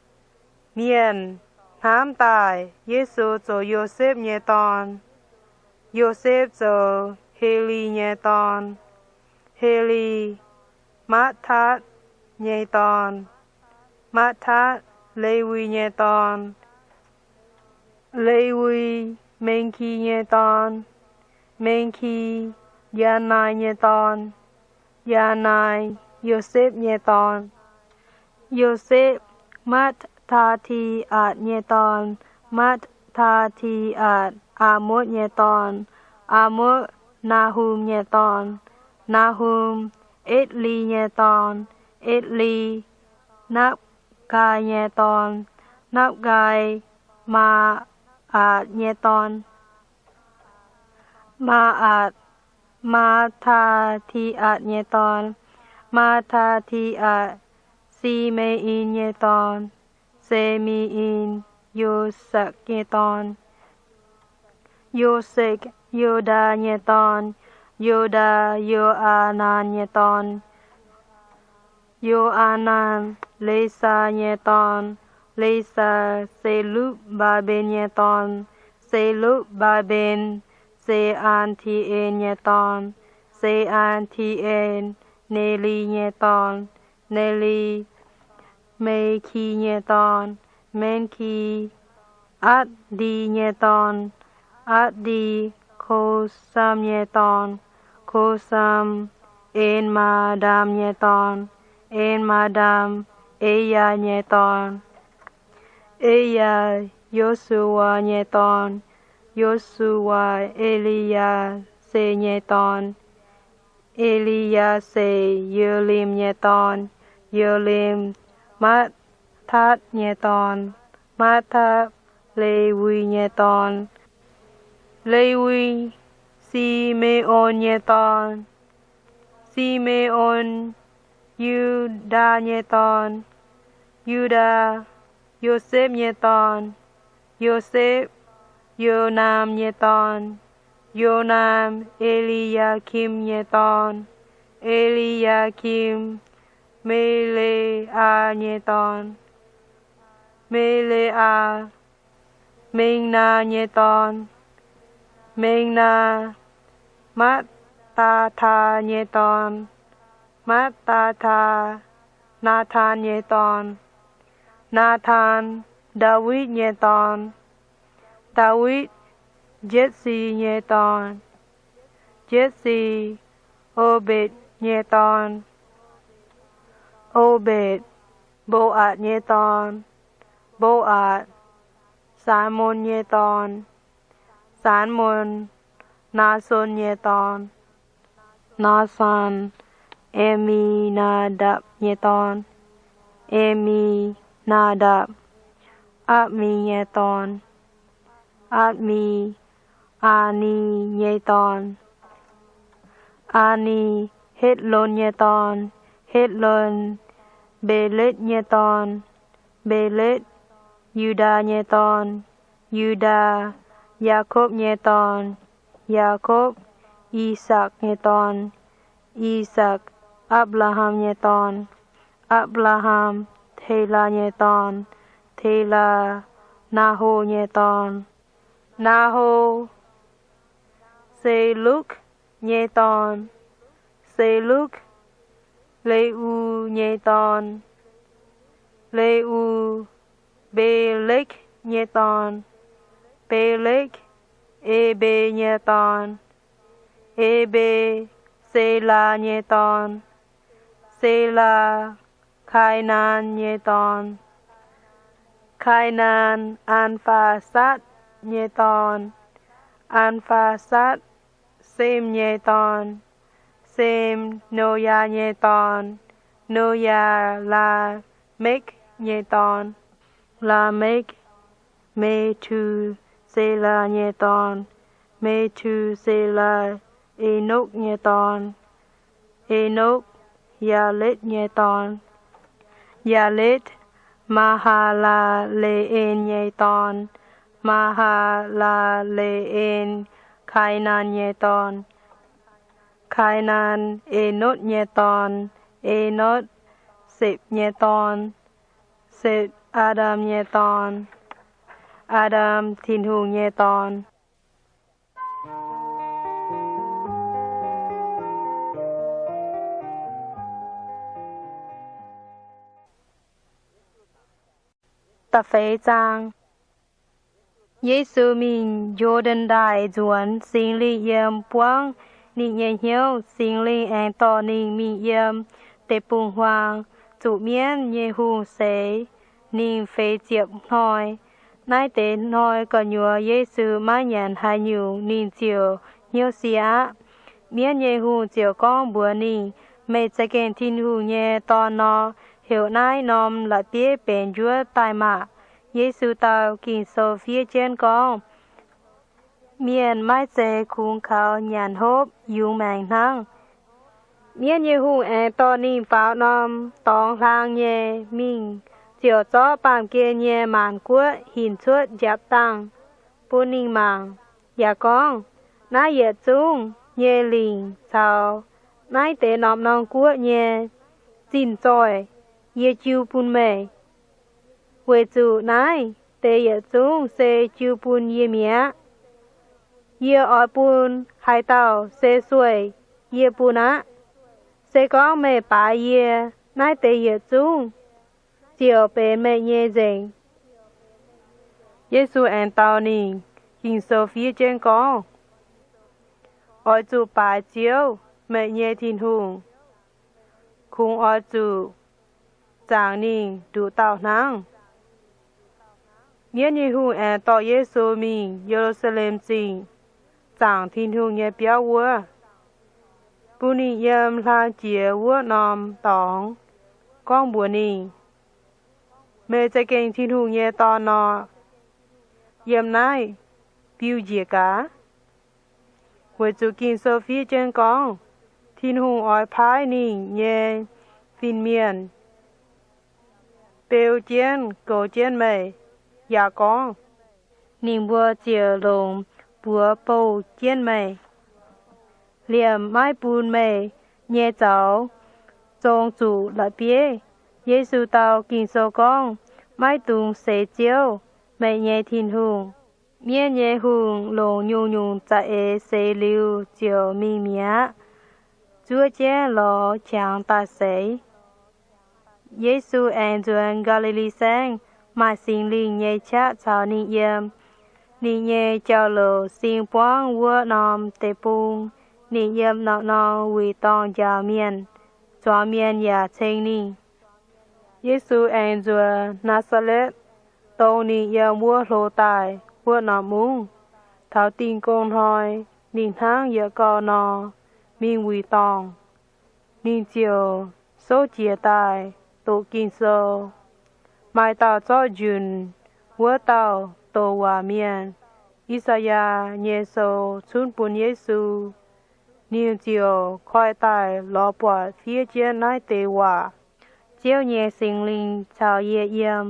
Mienh hnamv daaih Yesu zoux Yosepv nyei dorn. Yosepv zoux Heli nyei dorn. Heli, Matv^tatv nyei dorn. Matv^tatv, Lewi nyei dorn. Lewi, Mengki nyei dorn. Mengki, Yaanai nyei dorn. Yaanai, Yosepv nyei dorn. Yosepv, Matv^taa^ti^atc nyei dorn. Matv^taa^ti^atc, Aamotv nyei dorn. Aamotv, Naahum nyei dorn. Naahum, Etli nyei dorn. Etli, Napv^ngai nyei dorn. Napv^ngai, Maa^atc nyei dorn. Maa^atc, Mataa^ti^atc nyei dorn. Mataa^ti^atc, Si^me^in nyei dorn. Se^me^in, Yosekv nyei dorn. Yosekv, Yo^ndaa nyei dorn. Yo^ndaa, Yo^aa^naan nyei dorn. Yo^aa^naan, Lesaa nyei dorn. Lesaa, Se^lupv^mbaa^mben nyei dorn. Se^lupv^mbaa^mben, Se^aan^ti^en nyei dorn. Se^aan^ti^en, Neli nyei dorn. Neli, Meki nyei dorn. Meki, Atv^ndi nyei dorn. Atv^ndi, Kosam nyei dorn. Kosam, En^maa^ndam nyei dorn. En^maa^ndam, Eyaa nyei dorn. Eyaa, Yo^su^waa nyei dorn. Yo^su^waa, Eliyaa^se nyei dorn. Eliyaa^se, Yolim nyei dorn. Yolim, Matv^tatv nyei dorn. Matv^tatv, Lewi nyei dorn. Lewi, Si^me^on nyei dorn. Si^me^on, Yu^ndaa nyei dorn. Yu^ndaa, Yosepv nyei dorn. Yosepv, Yonaam nyei dorn. Yonaam, Eliyakim nyei dorn. Eliyakim, Mele^aa nyei dorn. Mele^aa, Mengna nyei dorn. Mengna, Matv^taa^taa nyei dorn. Matv^taa^taa, Naataan nyei dorn. Naataan, Ndaawitv nyei dorn. Ndaawitv, Jetv^si nyei dorn. Jetv^si, O^mbetc nyei dorn. O^mbetc, Mbo^atc nyei dorn. Mbo^atc, Saanv^mon nyei dorn. Saanv^mon, Naason nyei dorn. Naason, Emi^naa^ndapc nyei dorn. Emi^naa^ndapc, Apc^mi nyei dorn. Apc^mi, Aa^ni nyei dorn. Aa^ni, Hetv^lon nyei dorn. Hetv^lon, Mbeletv nyei dorn. Mbeletv, Yu^ndaa nyei dorn. Yu^ndaa, Yaakopv nyei dorn. Yaakopv, I^sakc nyei dorn. I^sakc, Apc^laa^ham nyei dorn. Apc^laa^ham, Telaa nyei dorn. Telaa, Naaho nyei dorn. Naaho, Selukv nyei dorn. Selukv, Le^u nyei dorn. Le^u, Mbeletv nyei dorn. Mbeletv, Ebe nyei dorn. Ebe, Selaa nyei dorn. Selaa, Kaanaan nyei dorn. Kaanaan, Aa^faa^satv nyei dorn. Aa^faa^satv, Sem nyei dorn. Sem, Noyaa nyei dorn. Noyaa, Laamekv nyei dorn. Laamekv, Me^tu^se^laa nyei dorn. Me^tu^se^laa, Enokv nyei dorn. Enokv, Yaaletv nyei dorn. Yaaletv, Maa^haa^laa^le^en nyei dorn. Maa^haa^laa^le^en, Kaanaan nyei dorn. Kaanaan, Enotv nyei dorn. Enotv, Sepc nyei dorn. Sepc, Aa^ndam nyei dorn. Aa^ndam, Tin-Hungh nyei dorn. Da'feix zaang. Yesu mingh Yo^nden Ndaaih nzuonx, Singx Lingh yiem buangv ninh nyei hnyouv. Singx Lingh aengx dorh ninh mingh yiem deic-bung-huaang, zuqc mienv nyei hungh seix ninh feix ziepc hnoi. Naaiv deix hnoi gu'nyuoz Yesu maiv nyanc haaix nyungc, ninh ziouc hnyouv sie aqv. Mienv nyei hungh ziouc gorngv mbuox ninh, Meih za'gengh Tin-Hungh nyei Dorn nor, heuc naaiv norm la'bieiv benx njuov daaih maah! Yesu dau Ging-Sou fiev jienv gorngv, Mienh maiv zeiz kungx kaux nyanc hopv yungz maengc hnangv. Mienv nyei hungh aengx dorh ninh faaux norm dorngx hlang nyei mingh, ziouc zorqv baamh gen nyei maanc guoqv hinc cuotv njapc dangh bun ninh mangc, yaac gorngv, Naaiv yietc zungv nyei lingc caux naaiv deix norm-norm guoqv nyei zinh zoih yie jiu bun meih, weic zuqc naaiv deix yietc zungv se jiu bun yie mi'aqv. Yie oix bun haaix dauh se sueih, yie bun aqv. Se gorngv meih baaix yie, naaiv deix yietc zungv ziouc benx meih nyei nzengc. Yesu aengx dau ninh, Ging-Sou fiev jienv gorngv, Oix zuqc baaix Ziouv, meih nyei Tin-Hungh. Kungx oix zuqc zaangc ninh nduqc dauh hnangv. Mienv nyei hungh aengx dorh Yesu mingh Ye^lu^saa^lem Zingh, zaangc Tin-Hungh nyei biauv wuov, bun ninh yiem hlang jiex wuov norm dorngx, gorngv mbuox ninh, Meih za'gengh Tin-Hungh nyei Dorn nor, yiem naaiv biu njiec gaax. Weic zuqc Ging-Sou fiev jienv gorngv, Tin-Hungh oix paaiv ninh nyei fin-mienh beu jienv goux jienv meih, yaac gorngv, Ninh mbuo ziouc longc buoz bouh jienv meih, liemh maiv bun meih nyei zaux zong zuqc la'bieiv. Yesu dau Ging-Sou gorngv, Maiv dungx seix Ziouv, meih nyei Tin-Hungh. Mienv nyei hungh longc nyungc-nyungc za'eix seix liuz ziouc mingh mi'aqv, zuov jienv lorz qangx daaih seix. Yesu aengx nzuonx Gaa^li^li Saengv, maaih Singx Lingh nyei qaqv caux ninh yiem. Ninh nyei jauv-louc sing buangv wuov norm deic-bung. Ninh yiem norm-norm wuic dorngh njaaux mienh, zuangx mienh yaac ceng ninh. Yesu aengx nzuonx Naa^saa^letv, dongh ninh yiem wuov hlo daaih wuov norm mungv. Taux Dingh Gong Hnoi, ninh hnangv yietc gauh nor mingh wuic dorngh. Ninh ziouc souv jiez daaih doqc Ging-Sou. Maaih dauh zorqv njunc wuov dauh douc waac mienh, I^saa^yaa, nyei sou cunv bun Yesu. Ninh ziouc koi daaih lorz buatc fiev jienv naaiv deix waac: Ziouv nyei Singx Lingh caux yie yiem,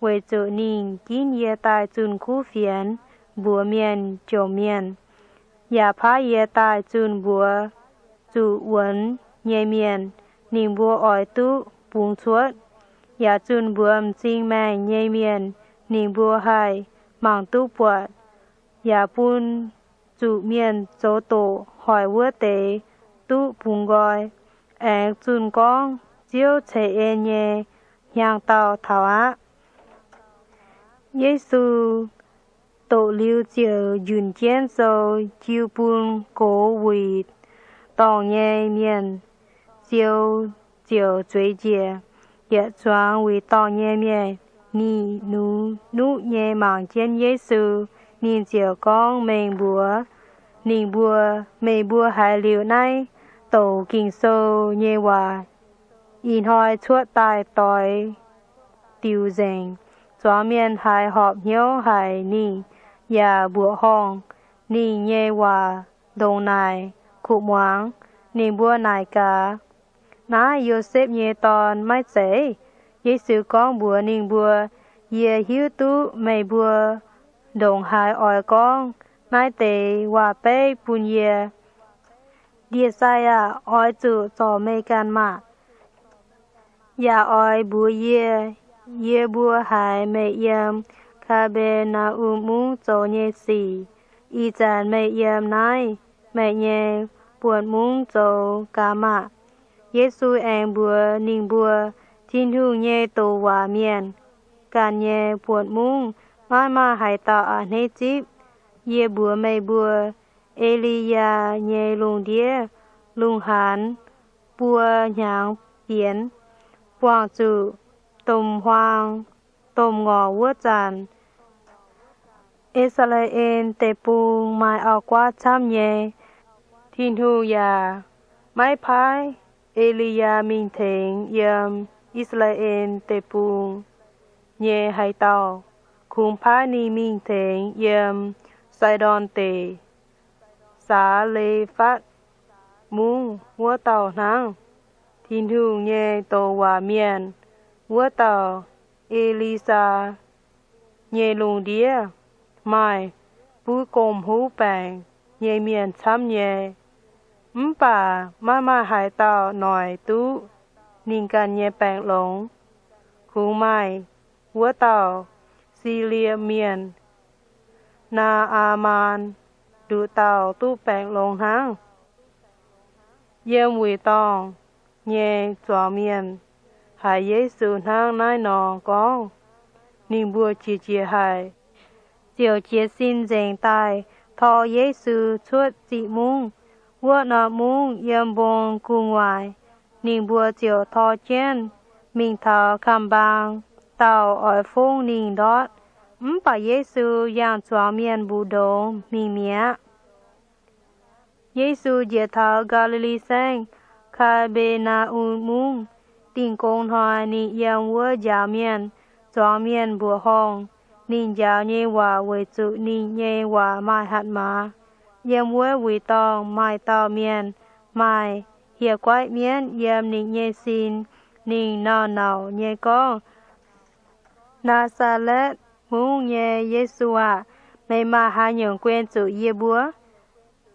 weic zuqc ninh ginv yie daaih zunh kuv fienx, mbuox mienh jomc mienh, yaac paaiv yie daaih zunh mbuox zuqc wuonx nyei mienh, ninh mbuo oix duqv bungx cuotv, yaac zunh mbuox m'zing maengh nyei mienh, ninh mbuo haih mangc duqv buatc, yaac bun zuqc mienh zoux doqc hoic wuov deix duqv bungx nqoi, aengx zunh gorngv Ziouv ceix en nyei hnyangx-daauh taux aqv. Yesu doqc liuz ziouc njunc jienv sou jiu bun gox wuic dorngh nyei mienh. Sou ziouc zueiz njiec. Yietc zuangx wuic dorngh nyei mienh nyic nux nuqv nyei mangc jienv Yesu. Ninh ziouc gorngv mengh mbuox ninh mbuo, Meih mbuo haiz liuz naaiv douc Ging-Sou nyei waac ih hnoi cuotv daaih doix diuc nzengc. Zuangx mienh haiz horpc hnyouv haic, ninh yaac mbuoqc horngh ninh nyei waac ndongc naaic kuv muangx. Ninh mbuo naaic gaax, Naaiv Yosepv nyei dorn maiv zeiz? Yesu gorngv mbuox ninh mbuo, Yie hiuv duqv meih mbuo ndongc haaix oix gorngv naaiv deix waac-beiv bun yie. Ndie-sai aah! Oix zuqc zorc meih ganh maah! Yaac oix mbuox yie, yie mbuo haiz meih yiem Kaa^be^naa^um Mungv zoux nyei sic. Ih zanc meih yiem naaiv meih nyei buonc mungv zoux gaax maah! Yesu aengx mbuox ninh mbuo, Tin-Hungh nyei douc waac mienh ganh nyei buonc mungv maiv maaih haaix dauh a'hneiv zipv. Yie mbuox meih mbuo, E^li^yaa nyei lungh ndiev lungh haanz buo hnyangx bienx, buangh zuqc domh huaang domh ngorc wuov zanc, I^saa^laa^en Deic-Bung maaih auv-guaav camv nyei. Tin-Hungh yaac maiv paaiv E^li^yaa mingh tengx yiem I^saa^laa^en Deic-Bung nyei haaix dauh. Kungx paaiv ninh mingh tengx yiem Sai^ndorn Deic, Saa^le^fatv Mungv wuov dauh hnangv. Tin-Hungh nyei douc waac mienh wuov dauh, E^li^saa, nyei lungh ndiev maaih buv gomh huv baengc nyei mienh camv nyei, mv baac maiv maaih haaix dauh noic duqv ninh ganh nyei baengc longx. Kungx maaih wuov dauh Silie Mienh, Naa^aa^maan, nduqc dauh duqv baengc longx hnangv. Yiem wuic dorngh nyei zuangx mienh haiz Yesu hnangv naaiv nor gorngv, ninh mbuo qiex jiez haic, ziouc jiez sin nzengc daaih tor Yesu cuotv ziex mungv. Wuov norm mungv yiem mbong gu'nguaaic. Ninh mbuo ziouc tor jienv mingh taux kamx-mbaang, dauh oix fongv ninh ndortv. Mv baac Yesu yangh zuangx mienh mbu'ndongx mingh mi'aqv. Yesu njiec taux Gaa^li^li Saengv, Kaa^mbe^naa^um Mungv. Dingh gong hnoi ninh yiem wuov njaaux mienh. Zuangx mienh mbuoqc horngh ninh njaaux nyei waac weic zuqc ninh nyei waac maaih hatc maaz. Yiem wuov wuic dorngh maaih dauh mienh maaih hieh guaiv mienv yiem ninh nyei sin. Ninh nauc-nauc nyei gorngv, Naa^saa^letv Mungv nyei Yesu aah! Meih maaih haaix nyungc guen zuqc yie mbuo?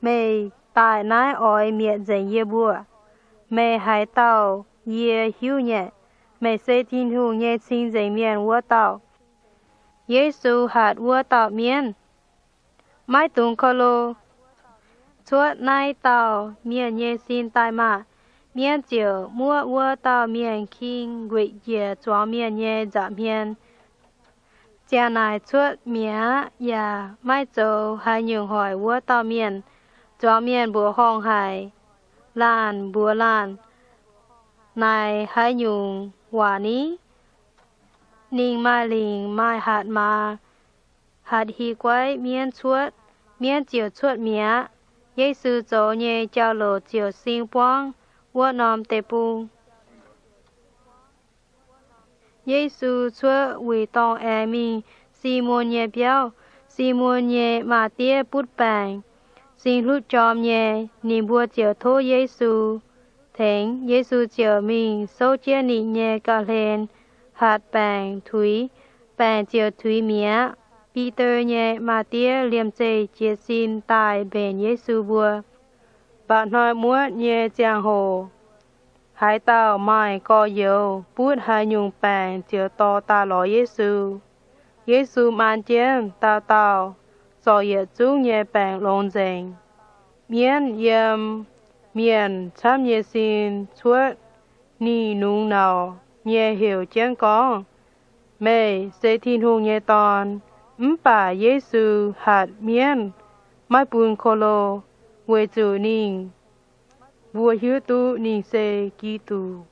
Meih daaih naaiv oix mietc nzengc yie mbuo? Meih haaix dauh yie hiuv nyei. Meih se Tin-Hungh nyei Cing-Nzengc Mienh wuov dauh. Yesu hatc wuov dauh mienv, Maiv dungx ko lo. Cuotv naaiv dauh mienh nyei sin daaih maah! Mienv ziouc muoqv wuov dauh mienh king nqueqc njiec zuangx mienh nyei nza'hmien. Ziang naaic cuotv mi'aqv yaac maiv zoux haaix nyungc hoic wuov dauh mienh. Zuangx mienh mbuoqc horngh haic. Laanh mbuox laanh, Naaic haaix nyungc waac ni? Ninh maaih lingc maaih hatc maaz, hatc hieh guaiv mienv cuotv, mienv ziouc cuotv mi'aqv. Yesu zoux nyei jauv-louc ziouc sing buangv wuov norm deic-bung. Yesu cuotv wuic dorngh aengx mingh Simon nyei biauv. Simon nyei maa-diev butv baengc sing hlutv jorm nyei. Ninh mbuo ziouc tov Yesu tengx. Yesu ziouc mingh souv jienv ninh nyei ga'hlen, hatc baengc tuix, baengc ziouc tuix mi'aqv. Bide nyei maa-diev liemh zeih jiez sin daaih mbenc Yesu mbuo. Mba'hnoi muotv nyei ziangh hoc, haaix dauh maaih gorx-youz butv haaix nyungc baengc ziouc dorh daaih lorz Yesu. Yesu maan jienv dauh dauh, zorc yietc zungv nyei baengc longx nzengc. Mienv yiem mienh camv nyei sin cuotv, ninh nungx nauc nyei heuc jienv gorngv, Meih se Tin-Hungh nyei Dorn. Mv baac Yesu hatc mienv maiv bun ko lo, weic zuqc ninh mbuo hiuv duqv ninh se Giduc.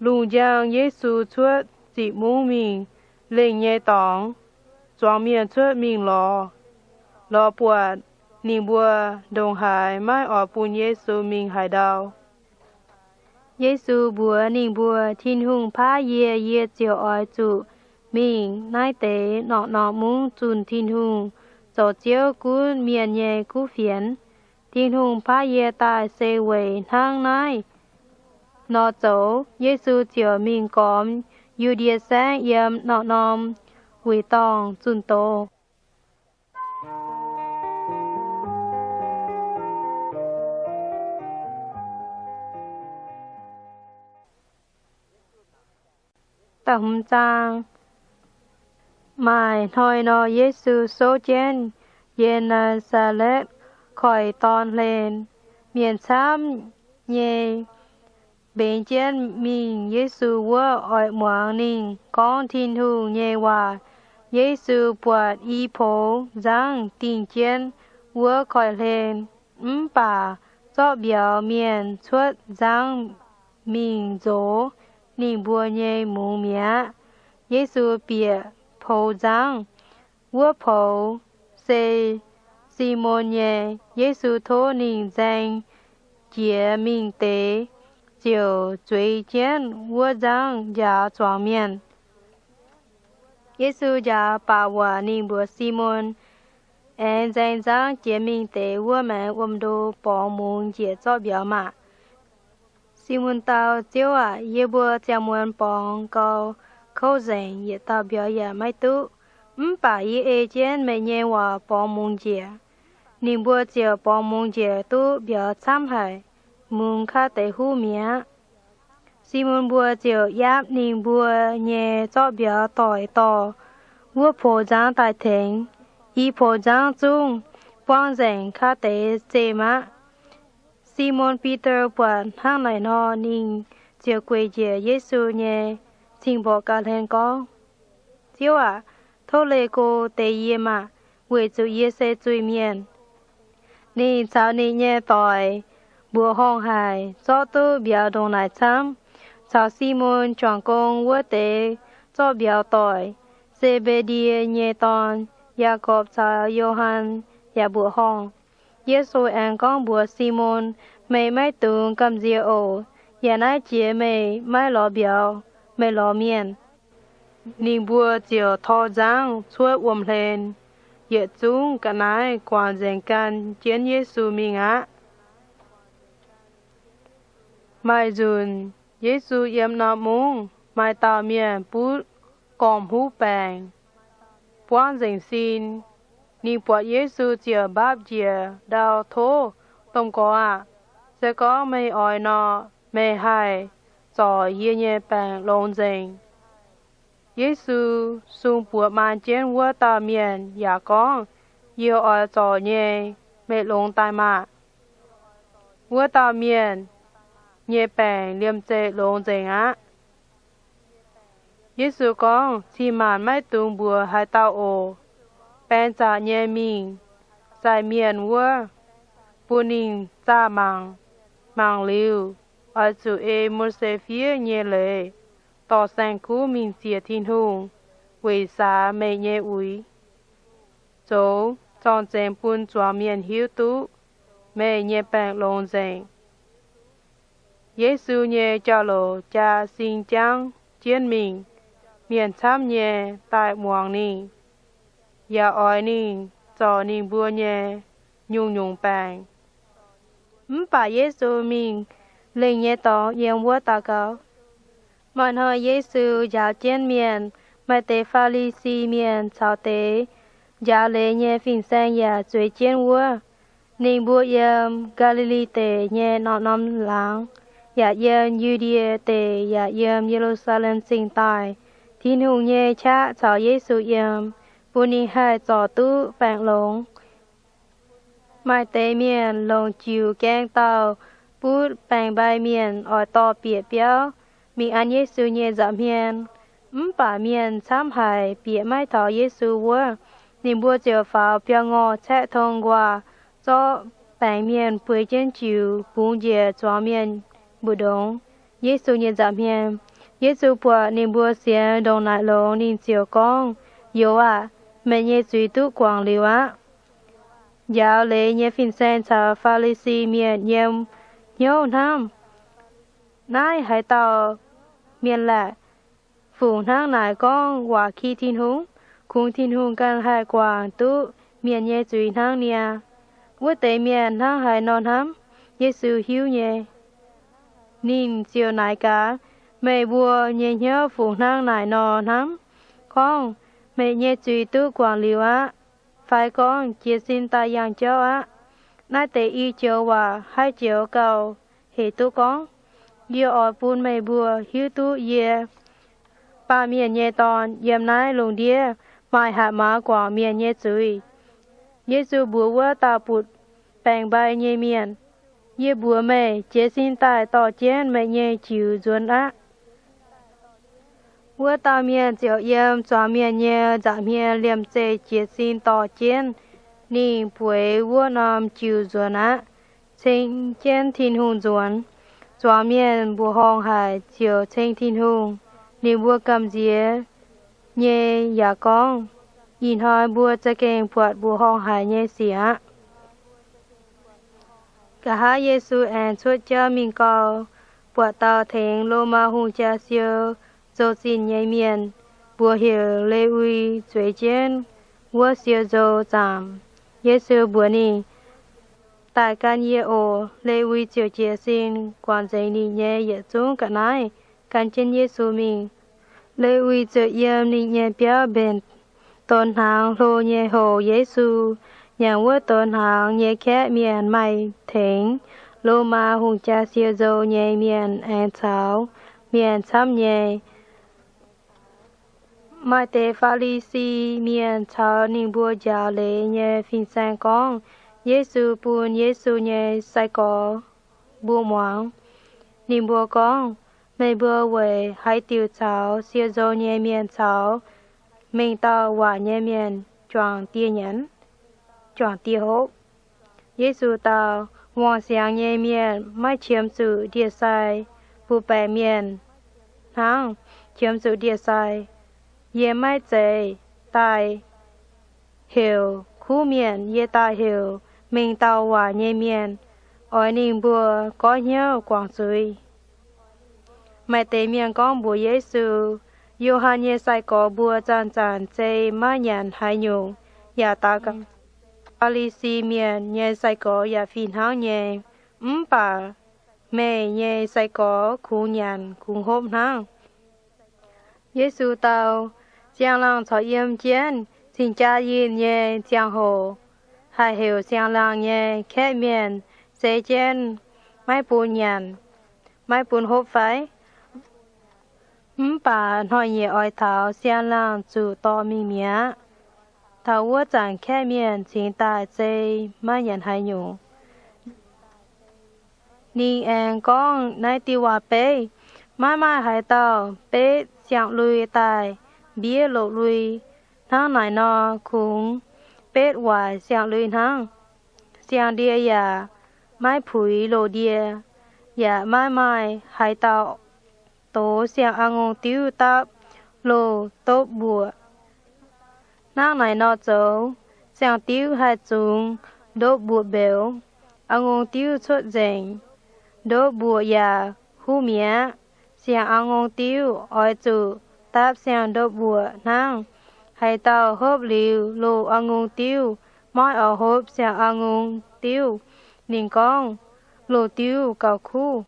Lungh njang Yesu cuotv ziqc mungv mingh lengh nyei dorngx. Zuangx mienh cuotv mingh lorz, lorz buatc ninh mbuo ndongc haaix maiv oix bun Yesu mingh haaix ndau. Yesu mbuox ninh mbuo, Tin-Hungh paav yie, yie ziouc oix zuqc mingh naaiv deix norqc norm mungv zunh Tin-Hungh zoux Ziouv gunv mienh nyei kuv fienx. Tin-Hungh paav yie daaih se weic hnangv naaiv nor zoux. Yesu ziouc mingh gormx Yu^ndie Saengv yiem norqc norm wuic dorngh zunh doz. Da'hmz zaang. Maaih hnoi nor, Yesu souv jienv Ye^naa^saa^letv Koiv-Dorn Hlen. Mienh camv nyei mbengx jienv mingh Yesu wuov oix muangx ninh gorngv Tin-Hungh nyei waac. Yesu buatc i poux nzangv dingh jienv wuov koiv-hlen, mv baac zorqv mbiauz mienh cuotv nzangv mingh nzox ninh mbuo nyei mungz mi'aqv. Yesu bieqc poux nzangv. Wuov poux se Simon nyei. Yesu tov ninh nzaeng jiex mingh deix, ziouc zueiz jienv wuov nzangv njaaux zuangx mienh. Yesu njaaux baac waac ninh mbuox Simon, Aengx nzaeng nzangv jiex mingh deix wuov maengx wuom-ndo borngz mungz njiec zorqv mbiauz maah! Simon dau, Ziouv aac, yie mbuo ziangh muonz borngz gau kouv nzengc, yietc dauh mbiauz yaac maiv duqv. Mv baac yie ei jienv meih nyei waac borngz mungz njiec. Ninh mbuo ziouc borngz mungz njiec duqv mbiauz camv haic, mungz kaav deix huv mi'aqv. Simon mbuo ziouc yaapv ninh mbuo nyei zorqv mbiauz doic dorh wuov poux nzangv daaih tengx. I poux nzangv zungv buangv nzengc kaav deix zeqc maqv. Simon Bide buatc hnangv naaic nor, ninh ziouc gueic njiec Yesu nyei cing-mborqc ga'hlen gorngv, Ziouv aac, tov leih go deix yie maah! Weic zuqc yie se zuiz-mienh. Ninh caux ninh nyei doic mbuoqc horngh haic, zorqv duqv mbiauz ndongc naaic camv. Caux Simon juangc gong wuov deix zorqv mbiauz doic, Se^mbe^ndie nyei dorn, Yaagorpc caux Yo^han, yaac mbuoqc horngh. Yesu aengx gorngv mbuox Simon, Meih maiv dungx gamh nziex oc. Yaac naaiv jiex meih maiv lorz mbiauz, meih lorz mienh. Ninh mbuo ziouc tor nzangv cuotv wuom-hlen, yietc zungv ga'naaiv guangc nzengc gan jienv Yesu mingh aqv. Maaih nzunc Yesu yiem norm mungv, maaih dauh mienh butv gormx huv baengc, buangv nzengc sin. Ninh buatc Yesu ziouc mbaapv njiec ndau, Tov, Domh Gorx aah! Se gorngv meih oix nor, meih haih zorc yie nyei baengc longx nzengc. Yesu sung buoz maan jienv wuov dauh mienh yaac gorngv, Yie oix zorc nyei. Meih longx daaih maah! Wuov dauh mienh nyei baengc liemh zeih longx nzengc aqv. Yesu gorngv, Cin-maanc maiv dungx mbuox haaix dauh oc. Baeng zaqc nyei mingh, sai mienh wuov, bun ninh zaah mangc. Mangc liuz, oix zuqc ei Mose fiev nyei leiz dorh saeng-kuv mingh ziec Tin-Hungh weic saax meih nyei uix, zoux zorng-zengx bun zuangx mienh hiuv duqv meih nyei baengc longx nzengc. Yesu nyei jauv-louc jaa sin jangv jienv mingh. Mienh camv nyei daaih muangx ninh, yaac oix ninh zorc ninh mbuo nyei nyungc-nyungc baengc. Mv baac Yesu mingh lengh nyei dorngx yiem wuov daux gaux. Maaih hnoi Yesu njaaux jienv mienh. Maaih deix Faa^li^si Mienh caux deix njaaux leiz nyei fin-saeng yaac zueiz jienv wuov. Ninh mbuo yiem Gaa^li^li Deic nyei norm-norm laangz, yaac yiem Yu^ndie Deic yaac yiem Ye^lu^saa^lem Zingh daaih. Tin-Hungh nyei qaqv caux Yesu yiem, bun ninh haih zorc duqv baengc longx. Maaih deix mienh longc jiux gaeng dauh butv baengc-mbai mienh oix dorh bieqc biauv mingh an Yesu nyei nza'hmien. Mv baac mienh camv haic, bieqc maiv taux Yesu wuov. Ninh mbuo ziouc faaux biauv-ngorh caeqv tong nquaah, zorqv baengc mienh bueix jienv jiux bungx njiec zuangx mienh mbu'ndongx Yesu nyei nza'hmien. Yesu buatc ninh mbuo sienx ndongc naaic longx, ninh ziouc gorngv, Youz aah! Meih nyei zuiz duqv guangc liuz aqv. Njaaux leiz nyei fin-saeng caux Faa^li^si Mienh yiem hnyouv hnamv, Naaiv haaix dauh mienh laeh? Fungc hnangv naaic gorngv waac ki Tin-Hungh? Kungx Tin-Hungh ganh haih guangc duqv mienh nyei zuiz hnangv niaa. Wuov deix mienh hnangv haaix nor hnamv, Yesu hiuv nyei. Ninh ziouc naaic gaax, Meih mbuo nyei hnyouv fungc hnangv naaic nor hnamv? Gorngv, Meih nyei zuiz duqv guangc liuz aqv, fai gorngv, Jiez sin daaih yangh jauv aqv? Naaiv deix i joux waac haaix joux gauh hec duqv gorngv? Yie oix bun meih mbuo hiuv duqv yie, Baamh Mienh nyei Dorn, yiem naaiv lungh ndiev maaih hatc maaz guangc mienh nyei zuiz. Yesu mbuox wuov dauh butv baengc-mbai nyei mienh, Yie mbuox meih, jiez sin daaih dorh jienv meih nyei jiux nzuonx aqv. Wuov dauh mienh ziouc yiem zuangx mienh nyei nza'hmien liemh zeih jiez sin dorh jienv. Ninh bueix wuov norm jiux nzuonx aqv, ceng jienv Tin-Hungh nzuonx. Zuangx mienh mbuoqc horngh haic ziouc ceng Tin-Hungh. Ninh mbuo gamh nziex nyei yaac gorngv, Ih hnoi mbuo za'gengh buatc mbuoqc horngh haic nyei sic aqv. Nqa'haav Yesu aengx cuotv jauv mingh gau, buatc dauh tengx Lomaa hungh jaa siou nzou-zinh nyei mienh, mbuox heuc Lewi, zueiz jienv wuov siou nzou zaamc. Yesu mbuox ninh, Daaih gan yie oc. Lewi ziouc jiez sin guangc nzengc ninh nyei yietc zungv ga'naaiv gan jienv Yesu mingh. Lewi ziouc yiem ninh nyei biauv mbenc donx hnaangx hlo nyei houc Yesu. Nyanc wuov donx hnaangx nyei kaeqv mienh maaih tengx Lomaa hungh jaa siou nzou nyei mienh aengx caux mienh camv nyei. Maaih deix Faa^li^si Mienh caux ninh mbuo njaaux leiz nyei fin-saeng gorngv Yesu bun Yesu nyei sai-gorx mbuo muangx. Ninh mbuo gorngv, Meih mbuo weic haaix diuc caux siou nzou nyei mienh caux mengh dauh waac nyei mienh juangc dieh nyanc, juangc dieh hopv? Yesu dau, Wangc siangx nyei mienh maiv qiemx zuqc ndie-sai bun baengc mienh hnangv, qiemx zuqc ndie-sai. Yie maiv zeiz daaih heuc kuv mienh, yie daaih heuc mengh dauh waac nyei mienh, oix ninh mbuo goiv hnyouv guangc zuiz. Maaih deix mienh gorngv mbuox Yesu, Yo^han nyei sai-gorx mbuo zanc-zanc zei maiv nyanc haaix nyungc yaac daux gaux. Faa^li^si Mienh nyei sai-gorx yaac fih hnangv nyei. Mv baac meih nyei sai-gorx kungx nyanc kungx hopv hnangv. Yesu dau, Siang-laangh corc yiem jienv cing-jaa yinh nyei ziangh hoc haih heuc siang-laangh nyei kaeqv mienh zei jienv maiv bun nyanc, maiv bun hopv fai? Mv baac hnoi-nyieqc oix taux siang-laangh zuqc dorh mingh mi'aqv. Taux wuov zanc kaeqv mienh cingx daaih zei maiv nyanc haaix nyungc. Ninh aengx gorngv naaiv diuh waac-beiv, Maiv maaih haaix dauh betv siang-lui daaih mbiev loz-lui. Hnangv naaic nor, kungx betv waaic siang-lui hnangv. Siang-ndie yaac maiv puix loz-ndie, yaac maiv maaih haaix dauh dox siang-a'ngung diuv dapv loz-ndopv mbuoqc. Hnangv naaic nor zoux, siang-diuv haih zungx ndopv mbuoqc mbeux, a'ngung diuv cuotv nzengc, ndopv mbuoqc yaac huv mi'aqv. Siang-a'ngung diuv oix zuqc dapv siang-ndopv mbuoqc hnangv. Haaix dauh hopv liuz loz-a'ngung diuv, maiv oix hopv siang-a'ngung diuv, ninh gorngv, loz-diuv gauh kuv.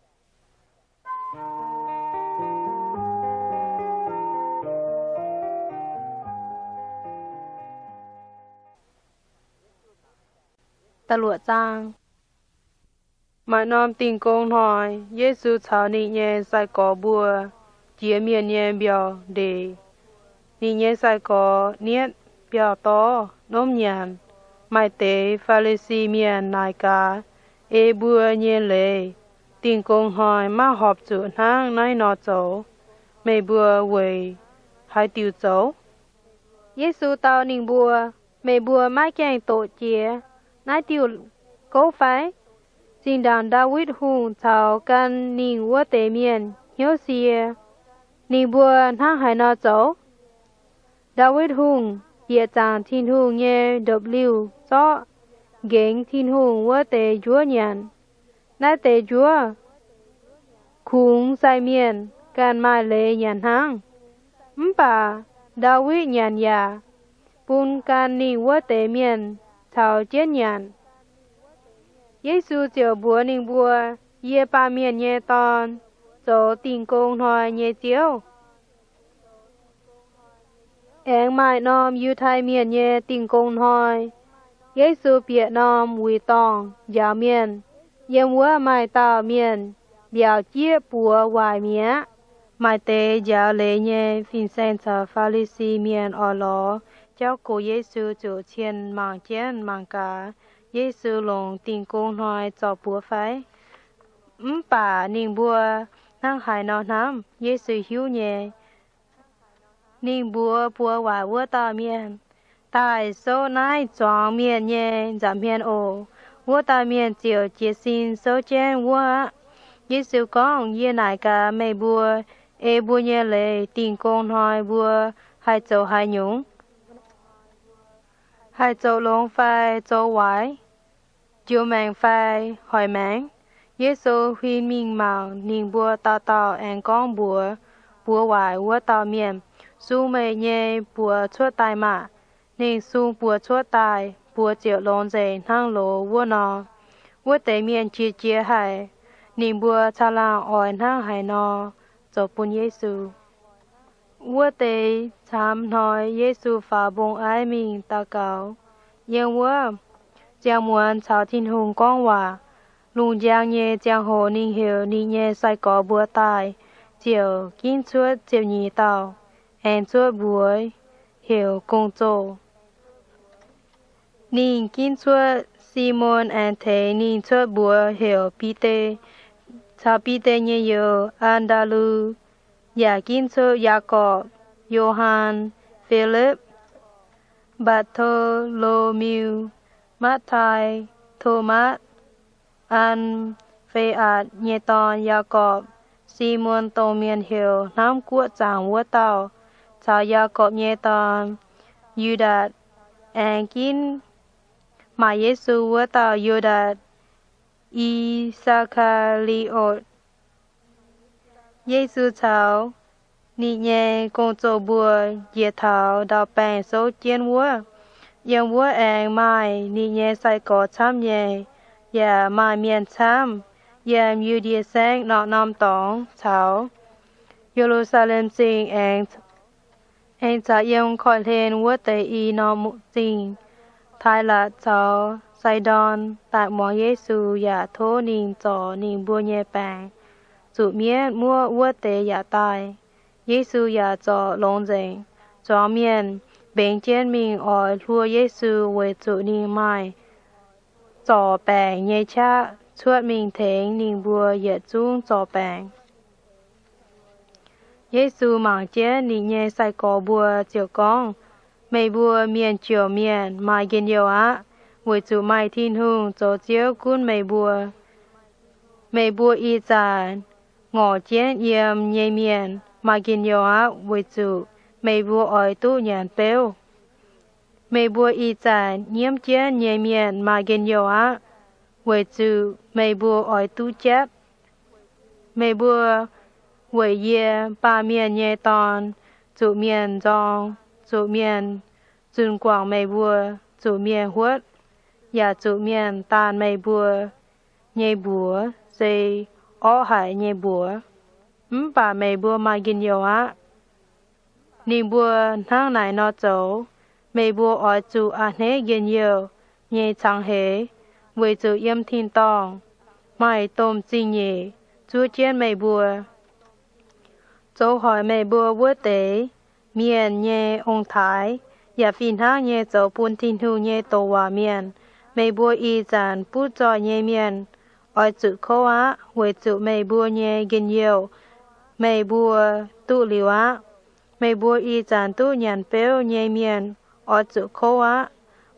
Maaih norm Dingh Gong Hnoi, Yesu caux ninh nyei sai-gorx mbuo jiex mienh nyei mbiauh ndeic. Ninh nyei sai-gorx nietv mbiauh dorv nomv nyanc. Maaih deix Faa^li^si Mienh naaic gaax, Ei mbuo nyei leiz Dingh Gong Hnoi maiv horpc zuqc hnangv naaiv nor zoux. Meih mbuo weic haaix diuc zoux? Yesu dau ninh mbuo, Meih mbuo maiv gaengh doqc jiex naaiv diuh gouv fai? Zinh ndaangc Ndaawitv Hungh caux gan ninh wuov deix mienh hnyouv sie, ninh mbuo hnangv haaix nor zoux? Ndaawitv Hungh bieqc zaangc Tin-Hungh nyei ndopv-liuh zorqv, nqengx Tin-Hungh wuov deix njuov nyanc. Naaiv deix njuov kungx sai mienh ganh maaih leiz nyanc hnangv. Mv baac Ndaawitv nyanc yaac bun gan ninh wuov deix mienh caux jienv nyanc. Yesu ziouc mbuox ninh mbuo, Yie, Baamh Mienh nyei Dorn, zoux Dingh Gong Hnoi nyei Ziouv. Aengx maaih norm Yiutai Mienh nyei Dingh Gong Hnoi. Yesu bieqc norm wuic dorngh njaaux mienh. Yiem wuov maaih dauh mienh mbiaauc jieqv buoz waaic mi'aqv. Maaih deix njaaux leiz nyei fin-saeng caux Faa^li^si Mienh oix lorz jauv gox Yesu ziouc cien mangc jienv mangc gaax, Yesu longc Dingh Gong Hnoi zorc buoz fai. Mv baac ninh mbuo hnangv haaix nor hnamv, Yesu hiuv nyei. Ninh mbuox buoz waaic wuov dauh mienh, Daaih souv naaiv zuangx mienh nyei nza'hmien oc. Wuov dauh mienh ziouc jiez sin souv jienv wuov aqv. Yesu gorngv, Yie naaic gaax meih mbuo, ei mbuo nyei leiz Dingh Gong Hnoi mbuo haih zoux haaix nyungc? Haih zoux longx fai zoux waaic? Njoux maengc fai hoic maengc? Yesu huin mingh mangc ninh mbuo dauh dauh aengx gorngv mbuox buoz waaic wuov dauh mienh, Sung meih nyei buoz cuotv daaih maah! Ninh sung buoz cuotv daaih, buoz ziouc longx nzengc hnangv loz wuov nor. Wuov deix mienh qiex jiez haic. Ninh mbuo caangh laangh oix hnangv haaix nor zoux bun Yesu. Wuov deix camv hnoi Yesu faaux mbong aiv mingh daux gaux. Yiem wuov, ziangh muonz caux Tin-Hungh gorngv waac. Lungh njang nyei ziangh hoc ninh heuc ninh nyei sai-gorx mbuo daaih, ziouc ginv cuotv ziepc nyeic dauh, aengx cuotv mbuox heuc Gong-Zoh. Ninh ginv cuotv Simon aengx tengx ninh cuotv mbuox heuc Bide, caux Bide nyei youz, An^ndaa^lu, yaac ginv cuotv Yaagorpc, Yo^han, Filipv, Mbaa^to^lo^miu, Matv^tai, Tomatv, An^fe^atc nyei dorn, Yaagorpc, Simon dongh mienh heuc Hnamv Guoqv Zaangc wuov dauh, caux Yaagorpc nyei dorn, Yu^ndaatc, aengx ginv maaic Yesu wuov dauh Yu^ndaatc, I^saa^kaa^li^otc. Yesu caux ninh nyei gong-zoh mbuo njiec taux ndau-baengh souv jienv wuov. Yiem wuov aengx maaih ninh nyei sai-gorx camv nyei, yaac maaih mienh camv yiem Yu^ndie Saengv norm-norm dorngx caux Ye^lu^saa^lem Zingh, aengx caux yiem koiv-hlen wuov deix i norm zingh. Taaix-Latc caux Sai^ndorn daaih muangx Yesu yaac tov ninh zorc ninh mbuo nyei baengc. Zuqc mienv muoqv wuov deix yaac daaih. Yesu yaac zorc longx nzengc. Zuangx mienh mbengx jienv mingh oix hluo Yesu weic zuqc ninh maaih zorc baengc nyei qaqv cuotv mingh tengx ninh mbuo yietc zungv zorc baengc. Yesu mangc jienv ninh nyei sai-gorx mbuo ziouc gorngv, Meih mbuo mienh jouc mienh maaih njien-youh aqv, weic zuqc maaih Tin-Hungh zoux Ziouv gunv meih mbuo. Meih mbuo ih zanc ngorc jienv yiem nyei mienh maaih njien-youh aqv, weic zuqc meih mbuo oix duqv nyanc beuv. Meih mbuo ih zanc nyiemv jienv nyei mienh maaih njien-youh aqv, weic zuqc meih mbuo oix duqv jatv. Meih mbuo weic yie, Baamh Mienh nyei Dorn, zuqc mienh nzorng, zuqc mienh zunh guangc meih mbuo, zuqc mienh huotv, yaac zuqc mienh daanh meih mbuo nyei mbuox, se orqv haic nyei mbuox. Mv baac meih mbuo maaih njien-youh aqv. Ninh mbuo hnangv naaic nor zoux, meih mbuo oix zuqc a'hneiv njien-youh nyei cangx heix, weic zuqc yiem tin-dorngh maaih domh zingh nyeic zuov jienv meih mbuo, zoux hoic meih mbuo wuov deix mienh nyei ong-taaix, yaac fih hnangv nyei zoux bun Tin-Hungh nyei douc waac mienh. Meih mbuo ih zanc butv zoih nyei mienh oix zuqc kouv aqv, weic zuqc meih mbuo nyei njien-youh meih mbuo duqv liuz aqv. Meih mbuo ih zanc duqv nyanc beuv nyei mienh oix zuqc kouv aqv,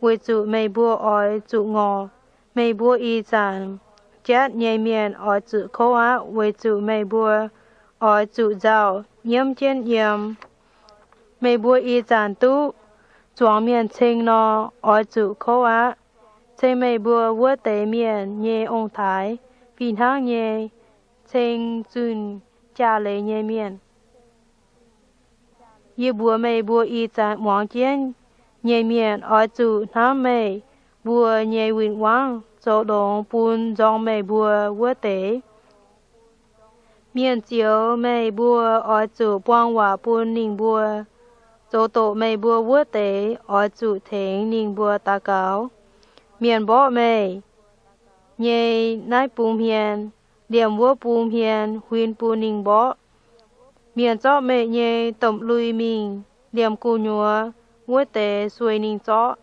weic zuqc meih mbuo oix zuqc ngorc. Meih mbuo ih zanc jatv nyei mienh oix zuqc kouv aqv, weic zuqc meih mbuo oix zuqc nzauh nyiemv jienv yiem. Meih mbuo ih zanc duqv zuangx mienh ceng nor, oix zuqc kouv aqv. Ceng meih mbuo wuov deix mienh nyei ong-taaix fih hnangv nyei ceng zunh jaa-leiz nyei mienh. Yie mbuox meih mbuo ih zanc muangx jienv nyei mienh oix zuqc hnamv meih mbuo nyei win-wangv zoux longx bun nzorng meih mbuo wuov deix. Mienh zioux meih mbuo oix zuqc buang waac bun ninh mbuo. Zoux doqc meih mbuo wuov deix oix zuqc tengx ninh mbuo daux gaux. Mienh mborqv meih nyei naaiv bung hmien, liemh wuov bung hmien huin bun ninh mborqv. Mienh zorqv meih nyei domh lui mingh, liemh gu'nyuoz wuov deix sueih ninh zorqv.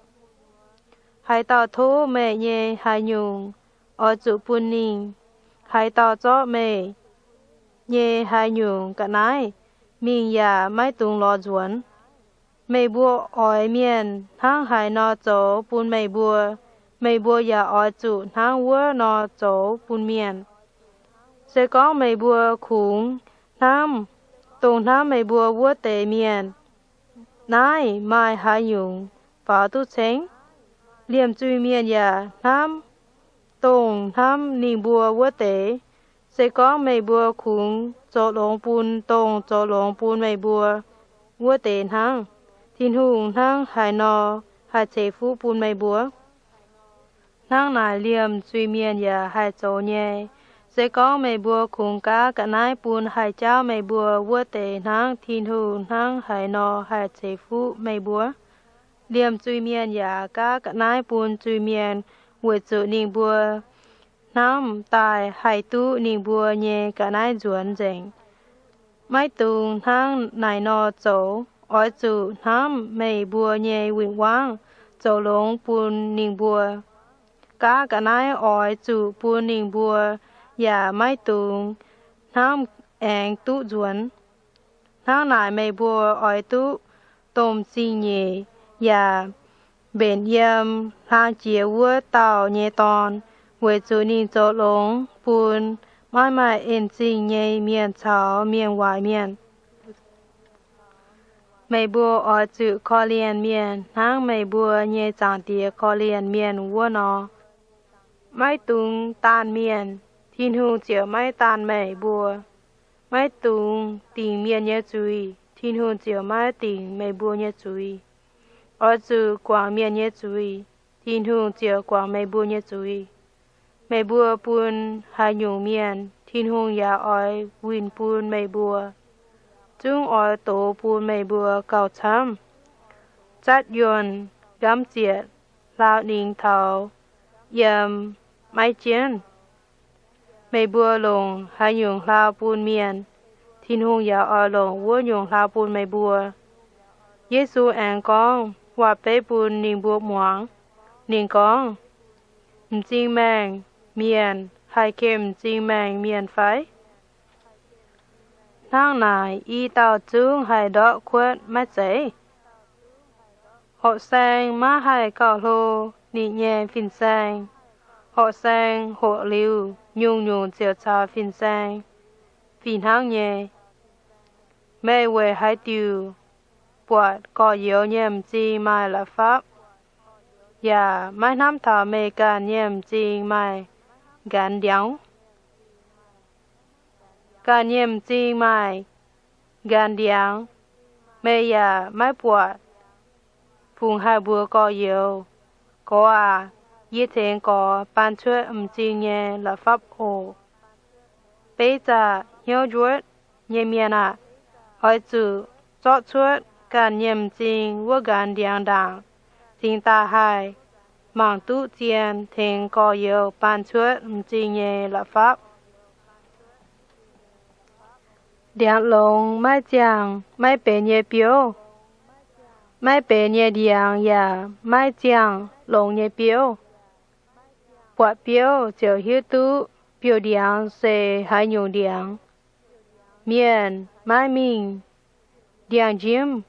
Haaix dauh tov meih nyei haaix nyungc, oix zuqc bun ninh. Haaix dauh zorqv meih nyei haaix nyungc ga'naaiv mingh yaac maiv dungx lorz nzuonx. Meih mbuo oix mienh hnangv haaix nor zoux bun meih mbuo, meih mbuo yaac oix zuqc hnangv wuov nor zoux bun mienh. Se gorngv meih mbuo kungx hnamv dongh hnamv meih mbuo wuov deix mienh, naaiv maaih haaix nyungc faaux duqv ceng? Liemh zuiz-mienh yaac hnamv dongh hnamv ninh mbuo wuov deix. Se gorngv meih mbuo kungx zoux longx bun dongh zoux longx bun meih mbuo wuov deix hnangv, Tin-Hungh hnangv haaix nor haih ceix fuqv bun meih mbuo? Hnangv naaic, liemh zuiz-mienh yaac haih zoux nyei. Se gorngv meih mbuo kungx gaav ga'naaiv bun haih jaauv meih mbuo wuov deix hnangv, Tin-Hungh hnangv haaix nor haih ceix fuqv meih mbuo? Liemh zuiz-mienh yaac gaav ga'naaiv bun zuiz-mienh, weic zuqc ninh mbuo hnamv daaih haih duqv ninh mbuo nyei ga'naaiv nzuonx nzengc. Maiv dungx hnangv naaic nor zoux. Oix zuqc hnamv meih mbuo nyei win-wangv zoux longx bun ninh mbuo. Gaav ga'naaiv oix zuqc bun ninh mbuo, yaac maiv dungx hnamv aengx duqv nzuonx. Hnangv naaic, meih mbuo oix duqv domh zingh nyeic yaac mbenc yiem hlang jiex wuov dauh nyei dorn, weic zuqc ninh zoux longx bun maiv maaih en-zingh nyei mienh caux mienh waaic mienh. Meih mbuo oix zuqc korv-lienh mienh hnangv meih mbuo nyei Zaangc Diex korv-lienh mienh wuov nor. Maiv dungx daanh mienh, Tin-Hungh ziouc maiv daanh meih mbuo. Maiv dungx dingc mienh nyei zuiz, Tin-Hungh ziouc maiv dingc meih mbuo nyei zuiz. Oix zuqc guangc mienh nyei zuiz, Tin-Hungh ziouc guangc meih mbuo nyei zuiz. Meih mbuo bun haaix nyungc mienh, Tin-Hungh yaac oix winh bun meih mbuo. Zungv oix dox bun meih mbuo gauh camv. Zatv yuonh nqamv zietc hlaau ningx taux yiem maiv jienv. Meih mbuo longc haaix nyungc hlaau bun mienh, Tin-Hungh yaac oix longc wuov nyungc hlaau bun meih mbuo. Yesu aengx gorngv waac-beiv bun ninh mbuo muangx. Ninh gorngv, M'zing maengh mienh haih ken m'zing maengh mienh fai? Hnangv naaic, i dauh zungv haih ndortv kuotv maiv zeiz? Horqc saeng maiv haih gauh hlo ninh nyei fin-saeng. Horqc saeng hoqc liuz, nyungc-nyungc ziouc caux fin-saeng fih hnangv nyei. Meih weic haaix diuc buatc gorx-youz nyei m'zing maaih la'fapv, yaac maiv hnamv taux meih ganh nyei m'zing maaih nqanx ndiangx? Ganh nyei m'zing maaih nqanx ndiangx, meih yaac maiv buatc. Fungx haih mbuox gorx-youz, Gorx aac, yie tengx gorx baan cuotv m'zing nyei la'fapv oc. Beiv zaqc hnyouv njuotv nyei mienh aah! Oix zuqc zorqv cuotv ganh nyei m'zing wuov nqanx ndiangx ndaangc, cingx daaih haih mangc duqv zien tengx gorx-youz baan cuotv m'zing nyei la'fapv. Ndiangx longx maiv ziangh maiv benx nyei biouv. Maiv benx nyei ndiangx yaac maiv ziangh longx nyei biouv. Buatc biouv ziouc hiuv duqv biouv-ndiangx se haaix nyungc ndiangx. Mienh maiv mingh ndiangx-njimv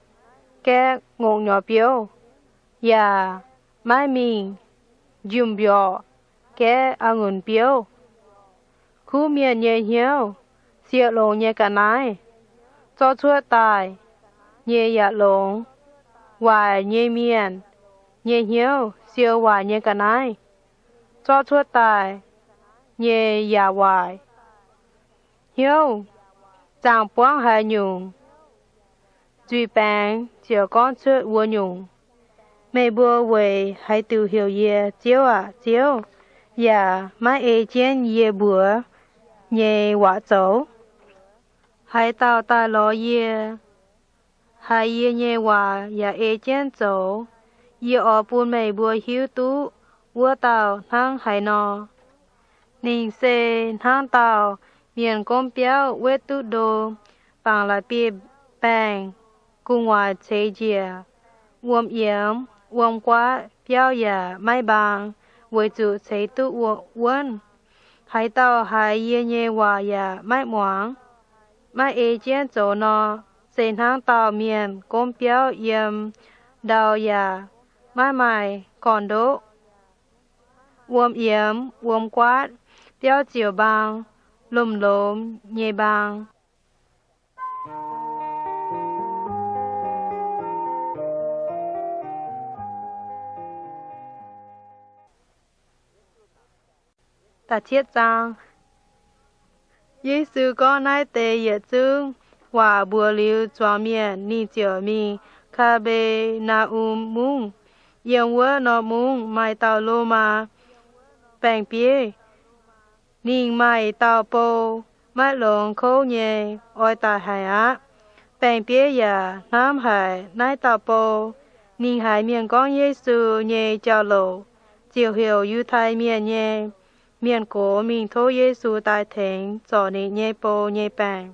gaeqv ngongh nyorx biouv, yaac maiv mingh njimv-mbiorqc gaeqv a'ngunc biouv. Kuv mienh nyei hnyouv siou longx nyei ga'naaiv, zorqv cuotv daaih nyei yaac longx. Waaic nyei mienh nyei hnyouv siou waaic nyei ga'naaiv, zorqv cuotv daaih nyei yaac waaic. Hnyouv zaangh buangv haaix nyungc, nzuih baengx ziouc gorngv cuotv wuov nyungc. Meih mbuo weic haaix diuc heuc yie, Ziouv aah, Ziouv, yaac maiv ei jienv yie mbuox nyei waac zoux? Haaix dauh daaih lorz yie, haiz yie nyei waac yaac ei jienv zoux, yie oix bun meih mbuo hiuv duqv wuov dauh hnangv haaix nor. Ninh se hnangv dauh mienh gomv biauv wetv duqv ndo, bangc la'bieiv-baengh gu'nguaaic ceix njiec. Wuom yiemx, wuom guaatv, biauv yaac maiv mbaang, weic zuqc ceix duqv wuonv. Haaix dauh haiz yie nyei waac yaac maiv muangx, maiv ei jienv zoux nor, se hnangv dauh mienh gomv biauv yiem ndau yaac maiv maaih gorn-ndoqv. Wuom yiemx, wuom guaatv, biauv ziouc mbaang, lomh lomz nyei mbaang. Yesu gorngv naaiv deix yietc zungv waac mbuox liuz zuangx mienh, ninh ziouc mingh Kaa^be^naa^um Mungv. Yiem wuov norm mungv maaih dauh Lomaa baeng-bieiv. Ninh maaih dauh bou, maiv longx kouv nyei, oix daic haic aqv. Baeng-bieiv yaac hnamv haic naaiv dauh bou. Ninh haiz mienh gorngv Yesu nyei jauv-louc, ziouc heuc Yiutai Mienh nyei mienh gox mingh tov Yesu daaih tengx zorc ninh nyei bou nyei baengc.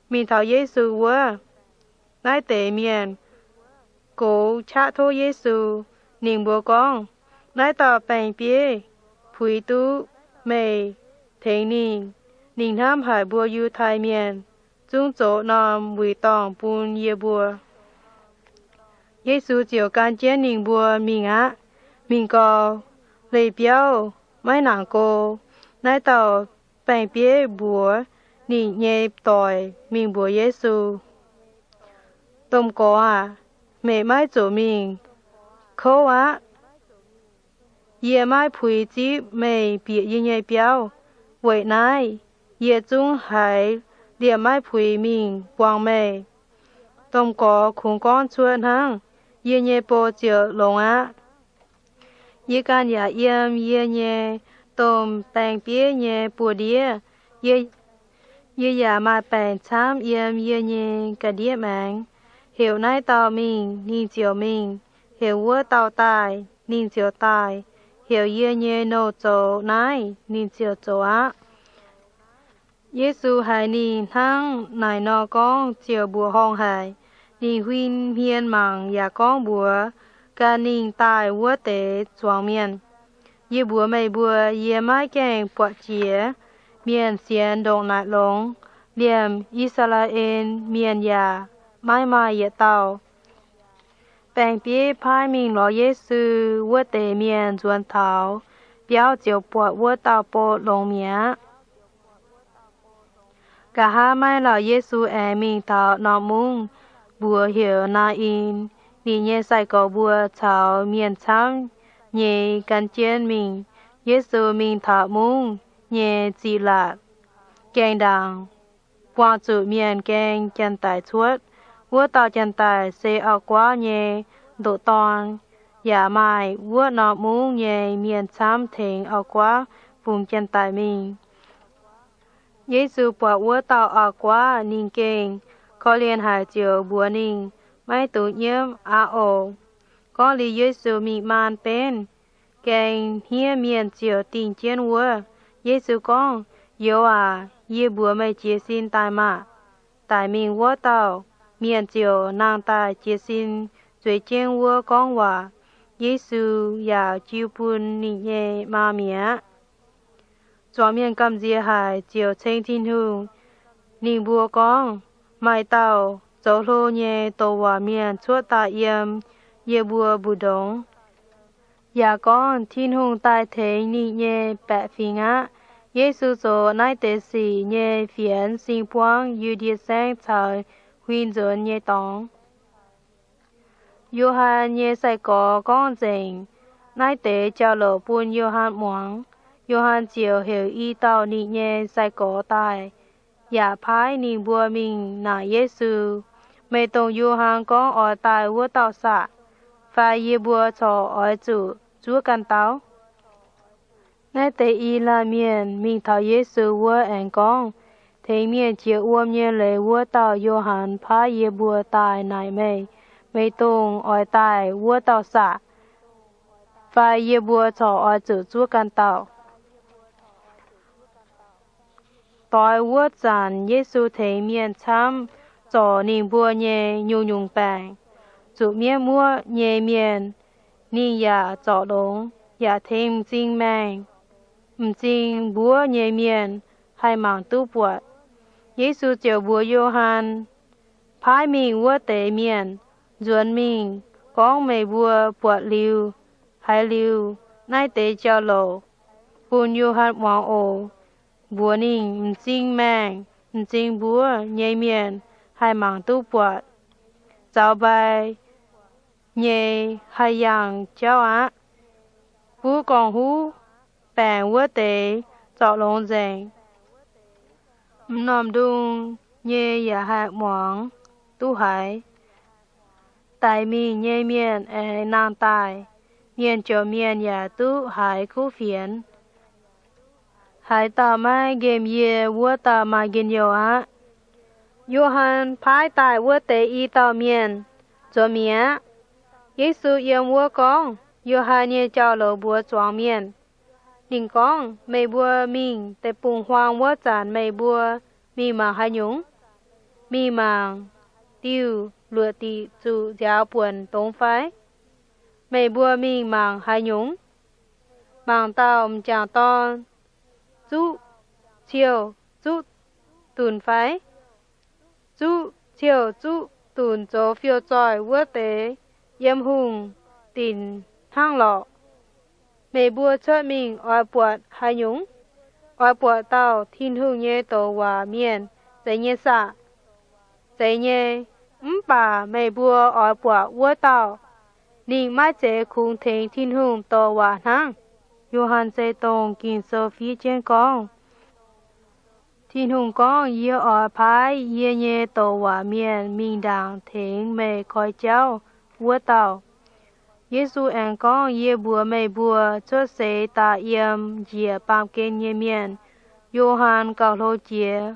Mingh taux Yesu wuov, naaiv deix mienh gox qaqv tov Yesu. Ninh mbuox gorngv, Naaiv dauh baeng-bieiv puix duqv meih tengx ninh. Ninh hnamv haic mbuo Yiutai Mienh, zungv zoux norm wuic dorngh bun yie mbuo. Yesu ziouc gan jienv ninh mbuo mingh aqv. Mingh gau, leih biauv maiv nangc go, naaiv dauh baeng-bieiv mbuox ninh nyei doic mingh mbuox Yesu, Domh Gorx aac, meih maiv zuqc mingh kouv aqv. Yie maiv puix zipv meih bieqc yie nyei biauv. Weic naaiv yie zungv haiz liemh maiv puix mingh buangh meih. Domh Gorx kungx gorngv cuotv hnangv, yie nyei bou ziouc longx aqv. Yie ganh yaac yiem yie nyei domh baeng-bieiv nyei buoz-ndiev. Yie yaac maaih baengc camv yiem yie nyei ga'ndiev maengx. Heuc naaiv dauh mingh, ninh ziouc mingh. Heuc wuov dauh daaih, ninh ziouc daaih. Heuc yie nyei nouh zoux naaiv, ninh ziouc zoux aqv. Yesu haiz ninh hnangv naaic nor gorngv ziouc mbuoqc horngh haic. Ninh huin hmien mangc yaac gorngv mbuox gan ninh daaih wuov deix zuangx mienh, Yie mbuox meih mbuo, yie maiv gaengh buatc jiex mienh sienx ndongc naaic longx, liemh I^saa^laa^en Mienh yaac maiv maaih yietc dauh. Baeng-bieiv paaiv mingh lorz Yesu wuov deix mienh nzuonx taux, biauv ziouc buatc wuov dauh bou longx mi'aqv. Nqa'haav maiv lauh Yesu aengx mingh taux norm mungv, mbuox heuc Naa^in. Ninh nyei sai-gorx mbuo caux mienh camv nyei gan jienv mingh. Yesu mingh taux mungv nyei ziqc laatc, gaengh ndaangc buangh zuqc mienh gaeng janx-daic cuotv. Wuov dauh janx-daic se auv-guaav nyei ndoqc dorn, yaac maaih wuov norm mungv nyei mienh camv tengx auv-guaav fungx janx-daic mingh. Yesu buatc wuov dauh auv-guaav, ninh gengh korv-lienh haic ziouc mbuox ninh, Maiv dungx nyiemv, aa oc. Gorngv liuz Yesu mingh maan benv, gaeng hniev mienh ziouc dingh jienv wuov. Yesu gorngv, Youz aac, yie mbuox meih jiez sin daaih maah! Daic mingh wuov dauh mienh ziouc nangh daaih jiez sin zueiz jienv wuov gorngv waac. Yesu yaac jiu bun ninh nyei maa mi'aqv. Zuangx mienh gamh nziex haic ziouc ceng Tin-Hungh. Ninh mbuo gorngv, Maaih dauh zoux hlo nyei douc waac mienh cuotv daaih yiem yie mbuo mbu'ndongx. Yaac gorngv, Tin-Hungh daaih tengx ninh nyei baeqc fingx aqv. Yesu zoux naaiv deix sic nyei fienx sing buangv Yu^ndie Saengv caux huin nzuonx nyei dorngx. Yo^han nyei sai-gorx gorngv nzengc naaiv deix jauv-louc bun Yo^han muangx. Yo^han ziouc heuc i dauh ninh nyei sai-gorx daaih, yaac paaiv ninh mbuo mingh naaic Yesu, Meih dongh Yo^han gorngv oix daaih wuov dauh saah? Fai yie mbuo corc oix zuqc zuov ganh dauh? Naaiv deix i laanh mienh mingh taux Yesu wuov aengx gorngv, Tengx mienh jiex wuom nyei leiz wuov dauh Yo^han paaiv yie mbuo daaih naaic meih, Meih dongh oix daaih wuov dauh saah? Fai yie mbuo corc oix zuqc zuov ganh dauh? Doix wuov zanc Yesu tengx mienh camv zorc ninh mbuo nyei nyungc-nyungc baengc. Zuqc mienv muoqv nyei mienh ninh yaac zorc longx, yaac tengx m'zing maengh, m'zing mbuov nyei mienh haih mangc duqv buatc. Yesu ziouc mbuox Yo^han, Paaiv mingh wuov deix mienh, Nzuonx mingh gorngv meih mbuo buatc liuz, haiz liuz naaiv deix jauv-louc bun Yo^han muangx oc. Mbuox ninh, M'zing maengh, m'zing mbuov nyei mienh haih mangc duqv buatc. Zaux mbai nyei haih yangh jauv aqv. Buv gorngv-huv baengc wuov deix zorc longx nzengc. M'normh ndung nyei yaac haih muangx duqv haiz. Daic mingh nyei mienh aengx nangh daaih, mienh jomc mienh yaac duqv haiz kuv fienx. Haaix dauh maiv nqemh yie, wuov dauh maaih njien-youh aqv. Yo^han paaiv daaih wuov deix i dauh mienh nzuonx mi'aqv. Yesu yiem wuov gorngv Yo^han nyei jauv-louc mbuox zuangx mienh. Ninh gorngv, Meih mbuo mingh deic-bung-huaang wuov zanc meih mbuo mingh mangc haaix nyungc? Mingh mangc diuh luoqc diqc zuqc nziaaux buonc dongz fai? Meih mbuo mingh mangc haaix nyungc? Mangc dauh m'jangc dorn zuqv ciouh zuqv dunc fai? Zuqv ciouh zuqv dunc zoux fiou zoih wuov deix yiem hungh dinc hnangv lorqc. Meih mbuo cuotv mingh oix buatc haaix nyungc? Oix buatc dauh Tin-Hungh nyei douc waac mienh zeiz nyei saah? Zeiz nyei. Mv baac meih mbuo oix buatc wuov dauh. Ninh maiv zeiz kungx tengx Tin-Hungh douc waac hnangv. Yo^han se dongh Ging-Sou fiev jienv gorngv, Tin-Hungh gorngv, Yie oix paaiv yie nyei douc waac mienh mingh ndaangc tengx meih koi jauv wuov dauh. Yesu aengx gorngv, Yie mbuox meih mbuo, cuotv seix daaih yiem njiec baamh gen nyei mienh, Yo^han gauh hlo jiex.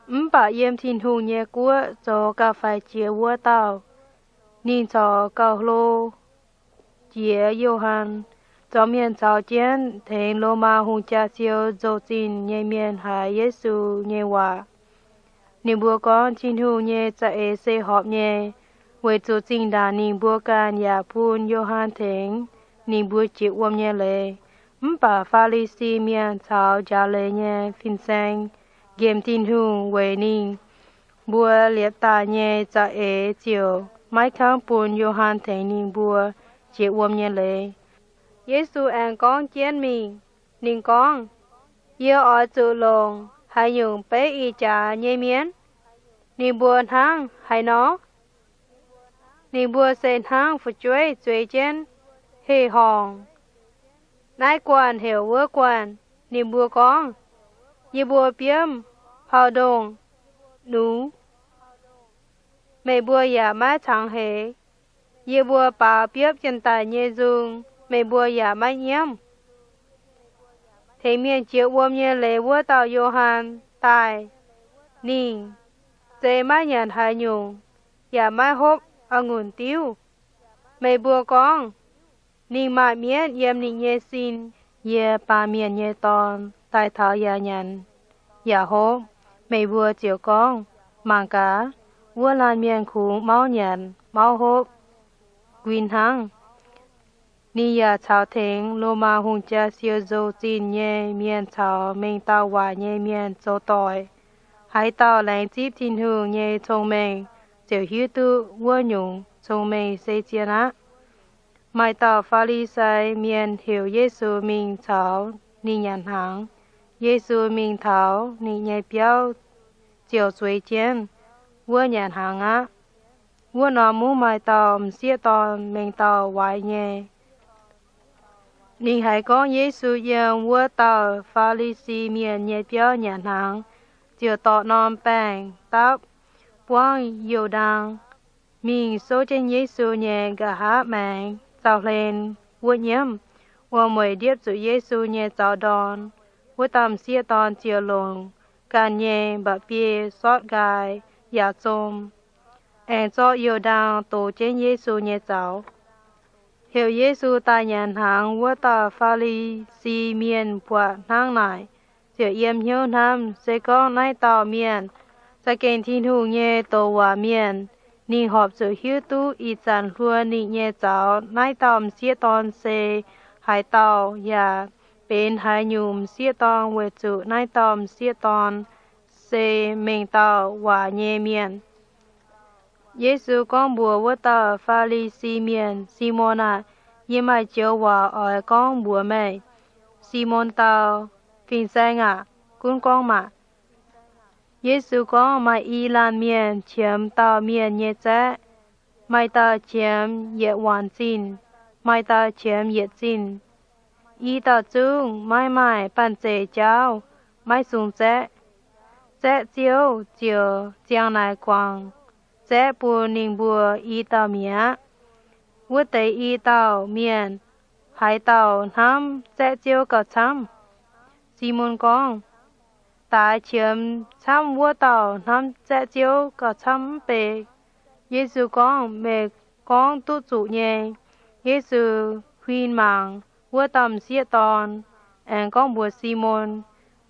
Mv baac yiem Tin-Hungh nyei guoqv zoux gauh faix jiex wuov dauh, ninh corc gauh hlo jiex Yo^han. Zuangx mienh caux jienv tengx Lomaa hungh jaa-siou nzou-zinh nyei mienh haiz Yesu nyei waac. Ninh mbuo gorngv, Tin-Hungh nyei za'eix se horpc nyei, weic zuqc zinh ndaangc ninh mbuo ganh yaac bun Yo^han tengx ninh mbuo jiex wuom nyei leiz. Mv baac Faa^li^si Mienh caux njaaux leiz nyei fin-saeng nqemh Tin-Hungh weic ninh mbuo liepc daaih nyei za'eix ziouc maiv kangv bun Yo^han tengx ninh mbuo jiex wuom nyei leiz. Yesu aengx gorngv jienv mingh. Ninh gorngv, Yie oix zuqc longc haaix nyungc beiv ih jaax nyei mienh? Ninh mbuo hnangv haaix nor? Ninh mbuo se hnangv fu'jueiv zueiz jienv heh horngc. Naaiv guanh heuc wuov guanh. Ninh mbuo gorngv, Yie mbuo biomv hauv ndongh nux, meih mbuo yaac maiv cangx heix. Yie mbuo baaux biopv jien-daic nyei nzung, meih mbuo yaac maiv nyiemv. Tengx mienh jiex wuom nyei leiz wuov dauh Yo^han daaih. Ninh zei maiv nyanc haaix nyungc, yaac maiv hopv a'ngunc diuv. Meih mbuo gorngv, Ninh maaih mienv yiem ninh nyei sin. Yie, Baamh Mienh nyei Dorn, daaih taux yaac nyanc yaac hopv, meih mbuo ziouc gorngv, Mangc gaax, wuov laanh mienh kungx mauv nyanc mauv hopv nquin hnangv. Ninh yaac caux tengx Lomaa hungh jaa siou nzou-zinh nyei mienh caux mengh dauh waaic nyei mienh zoux doic. Haaix dauh laengz zipv Tin-Hungh nyei cong-mengh ziouc hiuv duqv wuov nyungc cong-mengh se zien aqv. Maaih dauh Faa^li^sai Mienh heuc Yesu mingh caux ninh nyanc hnaangx. Yesu mingh taux ninh nyei biauv ziouc zueiz jienv wuov nyanc hnaangx aqv. Wuov norm mungv maaih dauh m'sieqv dorn, mengh dauh waaic nyei. Ninh haiz gorngv Yesu yiem wuov dauh Faa^li^si Mienh nyei biauv nyanc hnaangx, ziouc dorh norm baengh dapv buangv youh ndaang mingh souv jienv Yesu nyei nqa'haav maengx, zaux hlen wuov nyiemv, wuom-mueic ndiepv zuqc Yesu nyei zaux ndorn. Wuov dauh m'sieqv dorn ziouc longc ganh nyei mba'biei sortv nqaai yaac zom, aengx zorqv youh ndaang dox jienv Yesu nyei zaux. Heuc Yesu daaih nyanc hnaangx wuov dauh Faa^li^si Mienh buatc hnangv naaic, ziouc yiem hnyouv hnamv, Se gorngv naaiv dauh mienh za'gengh Tin-Hungh nyei douc waac mienh, ninh horpc zuqc hiuv duqv ih zanc hluo ninh nyei zaux naaiv dauh m'sieqv dorn se haaix dauh, yaac benx haaix nyungc m'sieqv dorn, weic zuqc naaiv dauh m'sieqv dorn se mengh dauh waaic nyei mienh. Yesu gorngv mbuox wuov dauh Faa^li^si Mienh, Simon aah! Yie maaih joux waac oix gorngv mbuox meih. Simon dau, Fin-Saeng aah! Gunv gorngv maah! Yesu gorngv, Maaih i laanh mienh qiemx dauh mienh nyei zaeqv. Maaih dauh qiemx yietc waanc zinh, maaih dauh qiemx yietc zinh. I dauh zungv maiv maaih banh zeic jaauv, maiv sung zaeqv. Zaeqv-ziouv ziouc ziang naaic guangc zaeqv bun ninh mbuo i dauh mi'aqv. Wuov deix i dauh mienh, haaix dauh hnamv zaeqv-ziouv gauh camv? Simon gorngv, Daaix qiemx camv wuov dauh hnamv zaeqv-ziouv gauh camv mv bei. Yesu gorngv, Meih gorngv duqv zuqc nyei. Yesu huin mangc wuov dauh m'sieqv dorn, aengx gorngv mbuox Simon,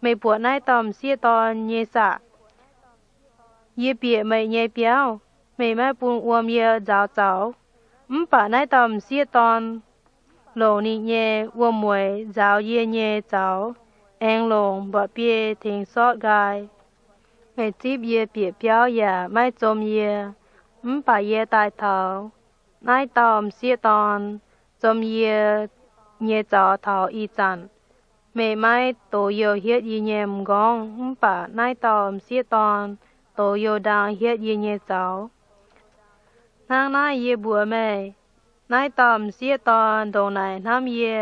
Meih buatc naaiv dauh m'sieqv dorn nyei saah? Yie bieqc meih nyei biauv, meih maiv bun wuom yie nzaaux zaux. Mv baac naaiv dauh m'sieqv dorn longc ninh nyei wuom-mueic nzaaux yie nyei zaux, aengx longc mba'biei tengx sortv nqaai. Meih zipv yie bieqc biauv yaac maiv zom yie. Mv baac yie daaih taux, naaiv dauh m'sieqv dorn zom yie nyei zaux taux ih zanc. Meih maiv dox youh hietv yie nyei m'nqorngv, mv baac naaiv dauh m'sieqv dorn dox youh ndaang hietv yie nyei zaux. Hnangv naaiv yie mbuox meih, naaiv dauh m'sieqv dorn ndongc naaic hnamv yie,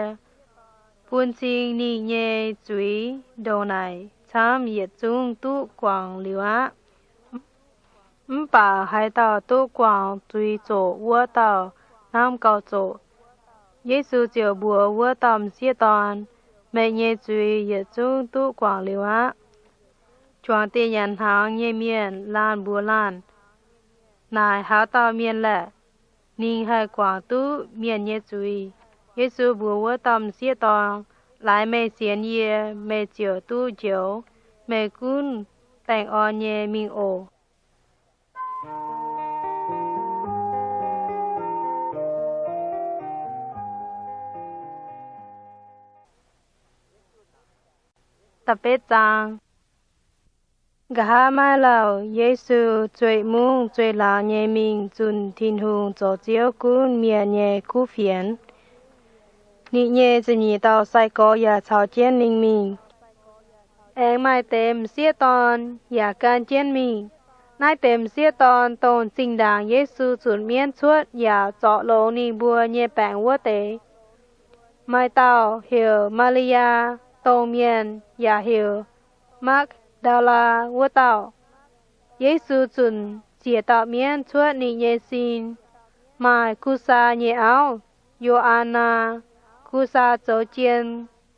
bun cing ninh nyei zuiz ndongc naaic camv yietc zungv duqv guangc liuz aqv. Mv baac haaix dauh duqv guangc zuiz zoqc wuov dauh hnamv gauh zoqc. Yesu ziouc mbuox wuov dauh m'sieqv dorn, Meih nyei zuiz yietc zungv duqv guangc liuz aqv. Juangc dieh nyanc hnaangx nyei mienh laanh mbuox laanh, Naaic haaix dauh mienh laeh? Ninh haih guangc duqv mienh nyei zuiz. Yesu mbuox wuov dauh m'sieqv dorn, Laaix meih sienx yie, meih ziouc duqv njoux. Meih gunv baengh orn nyei mingh oc. Da'betv zaang. Nqa'haav maaih lauh Yesu zueiz mungv zueiz laangz nyei mingh zunh Tin-Hungh zoux Ziouv gunv mienh nyei kuv fienx. Ninh nyei ziepc nyeic dauh sai-gorx yaac caux jienv ninh mingh. Aengx maaih deix m'sieqv dorn yaac gan jienv mingh. Naaiv deix m'sieqv dorn dongh zinh ndaangc Yesu zunc mienv cuotv yaac zorc longx ninh mbuo nyei baengc wuov deix. Maaih dauh heuc Maa^li^yaa, dongh mienh yaac heuc Maa^gv^daa^laa wuov dauh. Yesu zunc ziec dauh mienv cuotv ninh nyei sin. Maaih Kusaa nyei auv, Yo^aa^naa. Kusaa zoux jien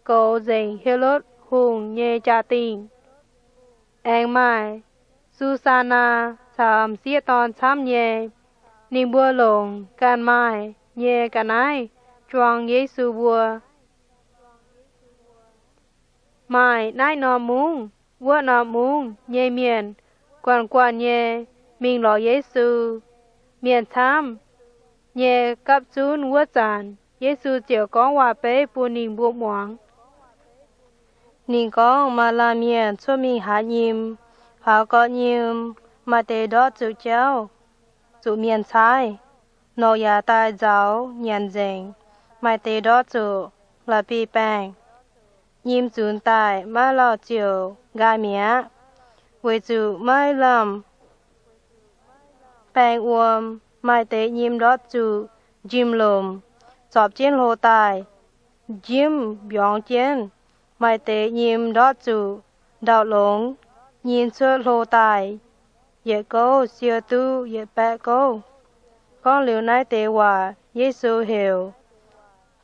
goux nzengc Helotv Hungh nyei jaa-dingh. Aengx maaih Su^saa^naa caux m'sieqv dorn camv nyei. Ninh mbuo longc ganh maaih nyei ga'naaiv juang Yesu mbuo. Maaih naaiv norm mungv wuov norm mungv nyei mienh guanh guanh nyei mingh lorz Yesu. Mienh camv nyei gapv zunv wuov zanc, Yesu ziouc gorngv waac-beiv bun ninh mbuo muangx. Ninh gorngv, Maaih laanh mienh cuotv mingh haaz nyim. Faaux gorx nyim, maaih deix ndortv zuqc jauv, zuqc mienh caaiv, norqc yaac daaih nzaaux nyanc nzengc. Maaih deix ndortv zuqc la'bieiv-baengh, nyim zunx daaih maiv lauh ziouc nqaai mi'aqv, weic zuqc maiv lamh baeng wuom. Maaih deix nyim ndortv zuqc njimv-lomc, zorpc jienv hlo daaih, njimv mbiorngz jienv. Maaih deix nyim ndortv zuqc ndau-longx, nyim cuotv hlo daaih yietc gouv siou duqv yietc baeqv gouv. Gorngv liuz naaiv deix waac, Yesu heuc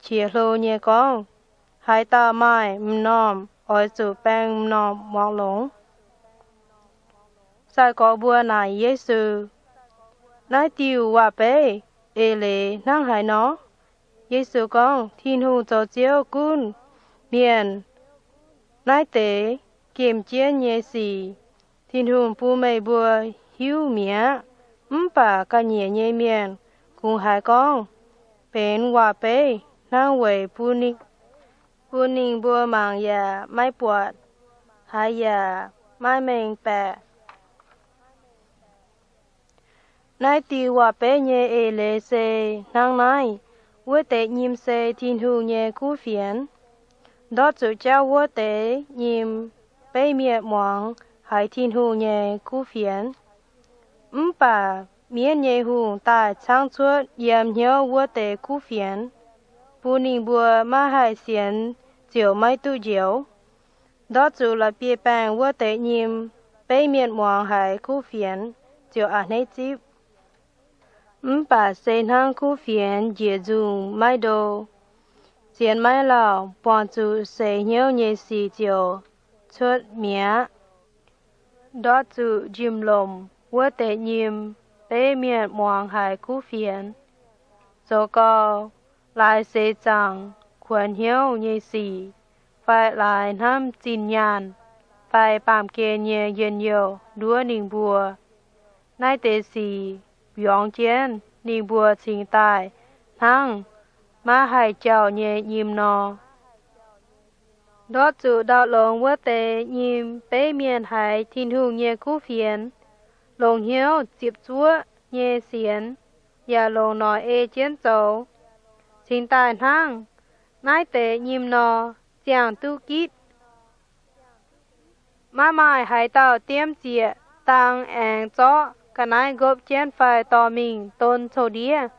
qiex hlo nyei gorngv, Haaix dauh maaih m'normh oix zuqc baeng m'normh muangx longx. Sai-gorx mbuo naaic Yesu, Naaiv diuh waac-beiv eix leiz hnangv haaix nor? Yesu gorngv, Tin-Hungh zoux Ziouv gunv mienh naaiv deix gemh jienv nyei sic, Tin-Hungh bun meih mbuo hiuv mi'aqv. Mv baac ga'nyiec nyei mienh kungx haiz gorngv benx waac-beiv hnangv weic bun ninh mbuo mangc yaac maiv buatc, haiz yaac maiv mengh baeqc. Naaiv diuh waac-beiv nyei eix leiz se hnangv naaiv. Wuov deix nyim se Tin-Hungh nyei kuv fienx. Ndortv zuqc jauv wuov deix nyim beiv mienh muangx haiz Tin-Hungh nyei kuv fienx. Mv baac mienv nyei hungh daaih caangv cuotv yiem hnyouv wuov deix kuv fienx, bun ninh mbuo maiv haih sienx ziouc maiv duqv njoux. Ndortv zuqc la'bieiv-baengh wuov deix nyim beiv mienh muangx haiz kuv fienx ziouc a'hneiv zipv. Mv baac se hnangv kuv fienx njiec nzungh maiv ndo, sienx maiv lauh, buangh zuqc seix hnyouv nyei sic ziouc cuotv mi'aqv. Ndortv zuqc njimv-lomc wuov deix nyim beiv mienh muangx haiz kuv fienx, zoux gau, laaix seix zaangc kuonx hnyouv nyei sic, fai laaix hnamv zinh nyaanh fai baamh gen nyei njien-youh nduov ninh mbuo. Naaiv deix sic mbiorngz jienv ninh mbuo cingx daaih hnangv maiv haih jauh nyei nyim nor. Ndortv zuqc ndau-longx wuov deix nyim beiv mienh haiz Tin-Hungh nyei kuv fienx, longc hnyouv ziepc zuoqv nyei sienx, yaac longc noic ei jienv zoux, cingx daaih hnangv naaiv deix nyim nor, ziangh duqv gitv. Maiv maaih haaix dauh diemv ziec dang aengx zorqv ga'naaiv nqopv jienv fai dorh mingh don coux-ndiev.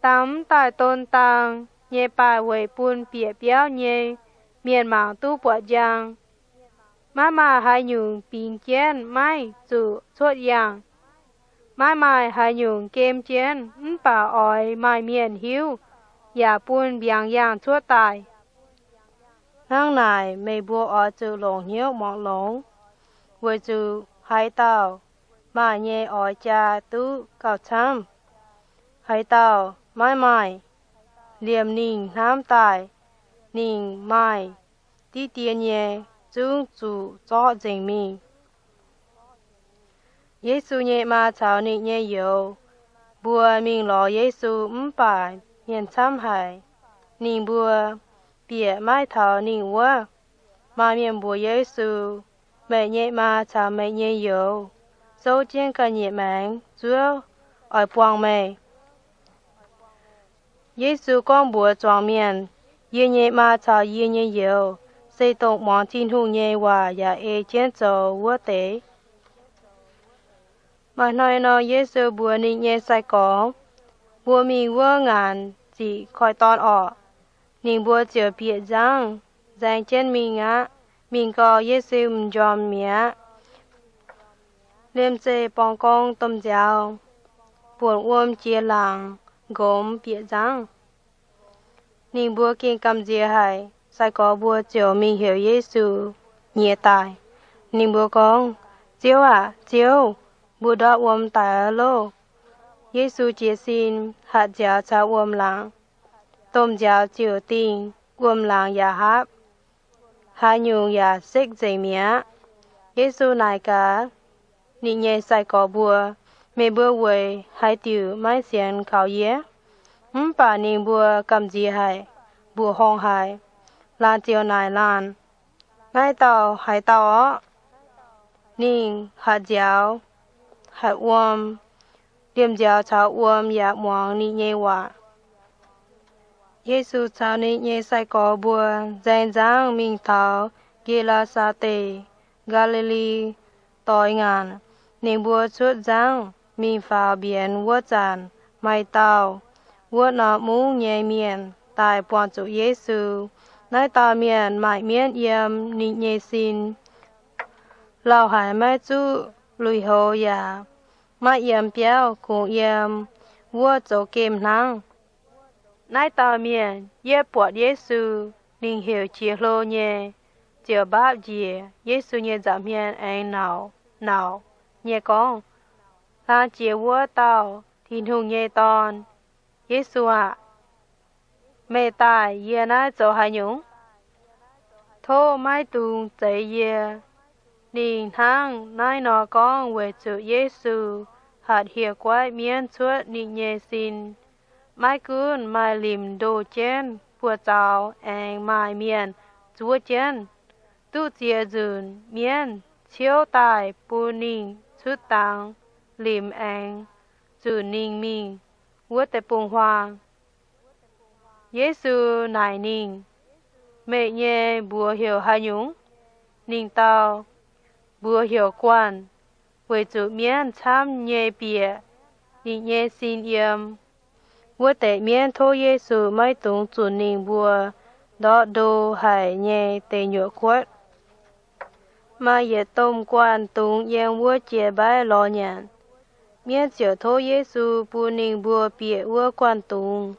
Dang mv daaih don dang nyei baaih weic bun bieqc biauv nyei mienh mangc duqv buatc njang. Maiv maaih haaix nyungc bingx jienv maiv zuqc cuotv yangh. Maiv maaih haaix nyungc gem jienv mv baac oix maaih mienh hiuv yaac bun mbiaangx yangh cuotv daaih. Hnangv naaic, meih mbuo oix zuqc longc hnyouv muangx longx, weic zuqc haaix dauh maaih nyei oix jaa duqv gauh camv. Haaix dauh maiv maaih, liemh ninh hnamv daaih ninh maaih diqv dien nyei, zungv zuqc zorqv nzengc mingh. Yesu nyei maa caux ninh nyei youz mbuo mingh lorz Yesu mv baac mienh camv haic. Ninh mbuo bieqc maiv taux ninh wuov. Maaih mienh mbuox Yesu, Meih nyei maa caux meih nyei youz zouv jienv ga'nyiec maengx zuov oix buangh meih. Yesu gorngv mbuox zuangx mienh, Yie nyei maa caux yie nyei youz se dongh muangx Tin-Hungh nyei waac yaac ei jienv zoux wuov deix. Maaih hnoi nor, Yesu mbuox ninh nyei sai-gorx, Mbuo mingh wuov ngaanc ziqc koiv-dorn orqc. Ninh mbuo ziouc bieqc nzangv nzaeng jienv mingh aqv. Mingh gau, Yesu m'njormh mi'aqv. Liemh zeih borngz gorngv domh nziaaux, buonc wuom jiex laangc, nqomz bieqc nzangv. Ninh mbuo gengh gamh nziex haic. Sai-gorx mbuo ziouc mingh heuc Yesu nyiex daaih. Ninh mbuo gorngv, Ziouv aah! Ziouv, mbuo ndortv wuom daic loh! Yesu jiez sin hatc nziaaux caux wuom-laangc. Domh nziaaux ziouc dingh, wuom-laangc yaac haapv, haaix nyungc yaac sekv nzengc mi'aqv. Yesu naaic gaax ninh nyei sai-gorx mbuo, Meih mbuo weic haaix diuc maiv sienx kaux yie? Mv baac ninh mbuo gamh nziex haic, mbuoqc horngh haic. Laanh ziouc naaic laanh, Naaiv dauh haaix dauh orqv? Ninh hatc nziaaux, hatc wuom, liemh nziaaux caux wuom yaac muangx ninh nyei waac. Yesu caux ninh nyei sai-gorx mbuo nzaeng nzangv mingh taux Ge^laa^saa Deic, Gaa^li^li Doix Ngaanc. Ninh mbuo cuotv nzangv mingh faaux mbienx wuov zanc, maaih dauh wuov norm mungv nyei mienh daaih buangh zuqc Yesu. Naaiv dauh mienh maaih mienv yiem ninh nyei sin lauh haic, maiv zuqv lui-houx yaac maiv yiem biauv, kungx yiem wuov zoux gemh hnangv. Naaiv dauh mienh yietv buatc Yesu, ninh heuc qiex hlo nyei, ziouc mbaapv njiec Yesu nyei nza'hmien aengx nauc, nauc nyei gorngv, Hlang jiex wuov dauh, Tin-Hungh nyei Dorn, Yesu aah! Meih daaih yie naaiv zoux haaix nyungc? Tov maiv dungx zeix yie. Ninh hnangv naaiv nor gorngv weic zuqc Yesu hatc hieh-guaiv mienv cuotv ninh nyei sin. Maiv gunv maaih limc ndoh jienv buoz-zaux aengx maaih mienh zuov jienv. Duqv ziex nzunc mienv ciouv daaih bun ninh cuotv dangx, limc aengx zunc ninh mingh wuov deic-bung-huaang. Yesu naaic ninh, Meih nyei mbuox heuc haaix nyungc? Ninh dau, Mbuox heuc Guanh, weic zuqc mienv camv nyei bieqc ninh nyei sin yiem. Wuov deix mienv tov Yesu maiv dungx zunc ninh mbuo ndortv ndo haic nyei deic nyuoqc kuotv. Maaih yietc domh guanh dungz yiem wuov jiex mbaiv lorz nyanc. Mienv ziouc tov Yesu bun ninh mbuo bieqc wuov guanh dungz.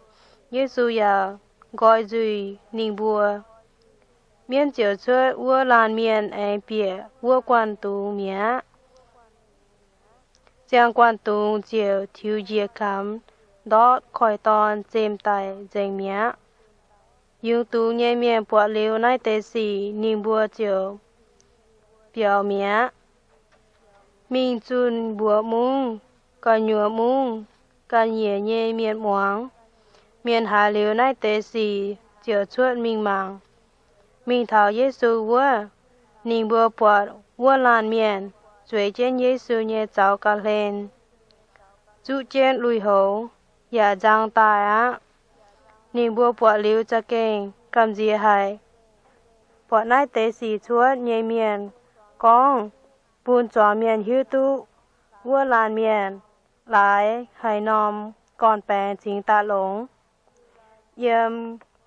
Yesu yaac nqoi nzuih ninh mbuo. Mienv ziouc cuotv wuov laanh mienh aengx bieqc wuov guanh dungz mi'aqv. Ziangh guanh dungz ziouc tiux njiec kamx, ndortv koiv-dorn zemh daic nzengc mi'aqv. Yungz dungz nyei mienh buatc liuz naaiv deix sic, ninh mbuo ziouc biaux mi'aqv. Mingh zunh mbuoqc mungv, gu'nyuoz mungv, ga'nyiec nyei mienh muangx. Mienh haiz liuz naaiv deix sic ziouc cuotv mingh mangc. Mingh taux Yesu wuov, ninh mbuo buatc wuov laanh mienh zueiz jienv Yesu nyei zaux ga'hlen, zuqv jienv lui-houx, yaac nzang daaih aqv. Ninh mbuo buatc liuz za'gengh gamh nziex haic. Buatc naaiv deix sic cuotv nyei mienh gorngv bun zuangx mienh hiuv duqv wuov laanh mienh laaix haaix norm gorn-baengx cingx daaih longx. Yiem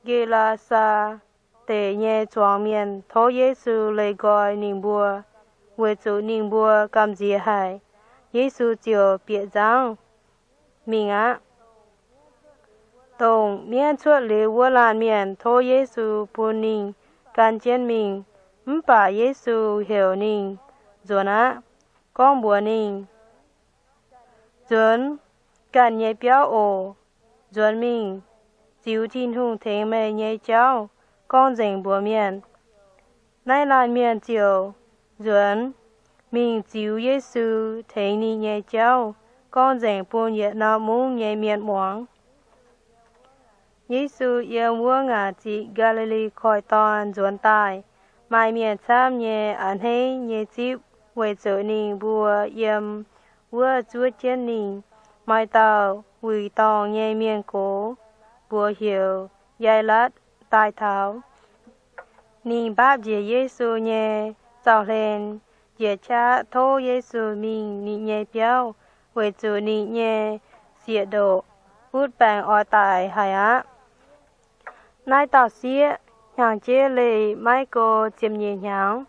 Ge^laa^saa Deic nyei zuangx mienh tov Yesu leih nqoi ninh mbuo, weic zuqc ninh mbuo gamh nziex haic. Yesu ziouc bieqc nzangv mingh aqv. Dongh mienv cuotv liuz wuov laanh mienh tov Yesu bun ninh gan jienv mingh. Mv baac Yesu heuc ninh nzuonx aqv, gorngv mbuox ninh, Nzuonx ganh nyei biauv oc. Nzuonx mingh ziux Tin-Hungh tengx meih nyei jauv gorngv nzengc mbuox mienh. Naaiv laanh mienh ziouc nzuonx mingh ziux Yesu tengx ninh nyei jauv gorngv nzengc bun yietc norm mungv nyei mienh muangx. Yesu yiem wuov ngaanc ziqc Gaa^li^li Koiv-Dorn nzuonx daaih. maaih mienh camv nyei a'hneiv nyei zipv, weic zuqc ninh mbuo yiem wuov zuov jienv ninh. Maaih dauh wuic dorngh nyei mienh gox, mbuox heuc Yai^latv, daaih taux. Ninh mbaapv njiec Yesu nyei zaux-hlen, njiec qaqv tov Yesu mingh ninh nyei biauv, weic zuqc ninh nyei sieqv-ndoqv butv baengc oix daic haic aqv. Naaiv dauh sieqv hnyangx-jeiv leih maiv go ziepc nyeic hnyangx.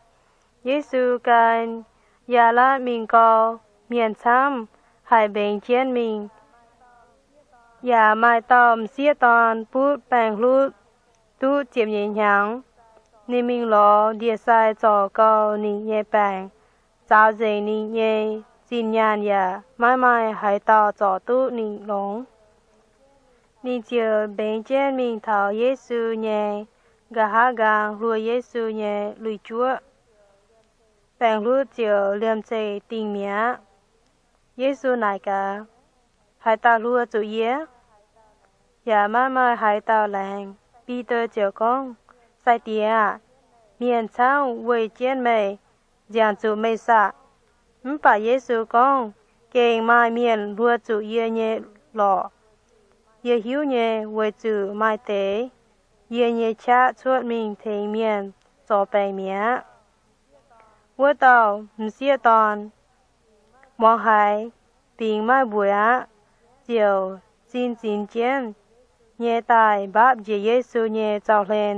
Yesu gan Yai^latv mingh gau, mienh camv haic mbengx jienv mingh. Yaac maaih dauh m'sieqv dorn butv baengc hlutv duqv ziepc nyeic hnyangx. Ninh mingh lorz ndie-sai zorc gau ninh nyei baengc, zaaux nzengc ninh nyei zinh nyaanh yaac maiv maaih haaix dauh zorc duqv ninh longx. Ninh ziouc mbengx jienv mingh taux Yesu nyei nqa'haav nqaang, hluo Yesu nyei lui-juoqv. Baengc hlutv ziouc liemh zeih dingh mi'aqv. Yesu naaic gaax, Haaix dauh hluo zuqc yie? Yaac maiv maaih haaix dauh laengz. Bide ziouc gorngv, Sai-Diex aah! Mienh camv weih jienv meih, nziangc zuqc meih saah! Mv baac Yesu gorngv, Gengh maaih mienh hluo zuqc yie nyei lorqc. Yie hiuv nyei, weic zuqc maaih deix yie nyei qaqv cuotv mingh tengx mienh zorc baengc mi'aqv. Wuov dauh m'sieqv dorn muangx haiz bingx maiv mbueiz aqv, ziouc sin zinx jienv nyei daaih mbaapv njiec Yesu nyei zaux-hlen.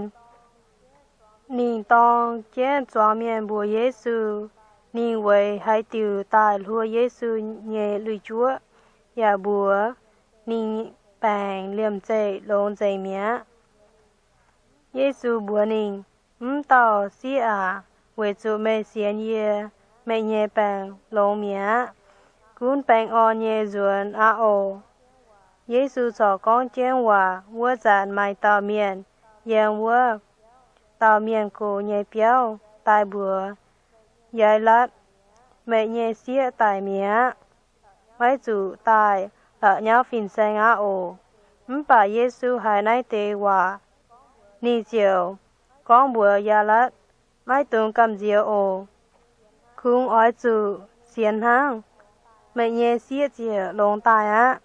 Ninh dorng jienv zuangx mienh mbuox Yesu. Ninh weic haaix diuc daaih hluo Yesu nyei lui-juoqv, yaac mbuox ninh baengc liemh zeih longx nzengc mi'aqv. Yesu mbuox ninh, Mv dauh sieqv aac, weic zuqc meih sienx yie, meih nyei baengc longx mi'aqv. Gunv baengh orn nyei nzuonx aqv oc. Yesu corc gorngv jienv waac wuov zanc maaih dauh mienh yiem wuov dauh mienh gox nyei biauv daaih mbuox Yai^latv, Meih nyei sieqv daic mi'aqv. Maiv zuqc daaih la'nyauv fin-saeng aqv oc. Mv baac Yesu haiz naaiv deix waac, ninh ziouc gorngv mbuox Yai^latv, Maiv dungx gamh nziex oc. Kungx oix zuqc sienx hnangv, meih nyei sieqv ziouc longx daaih aqv.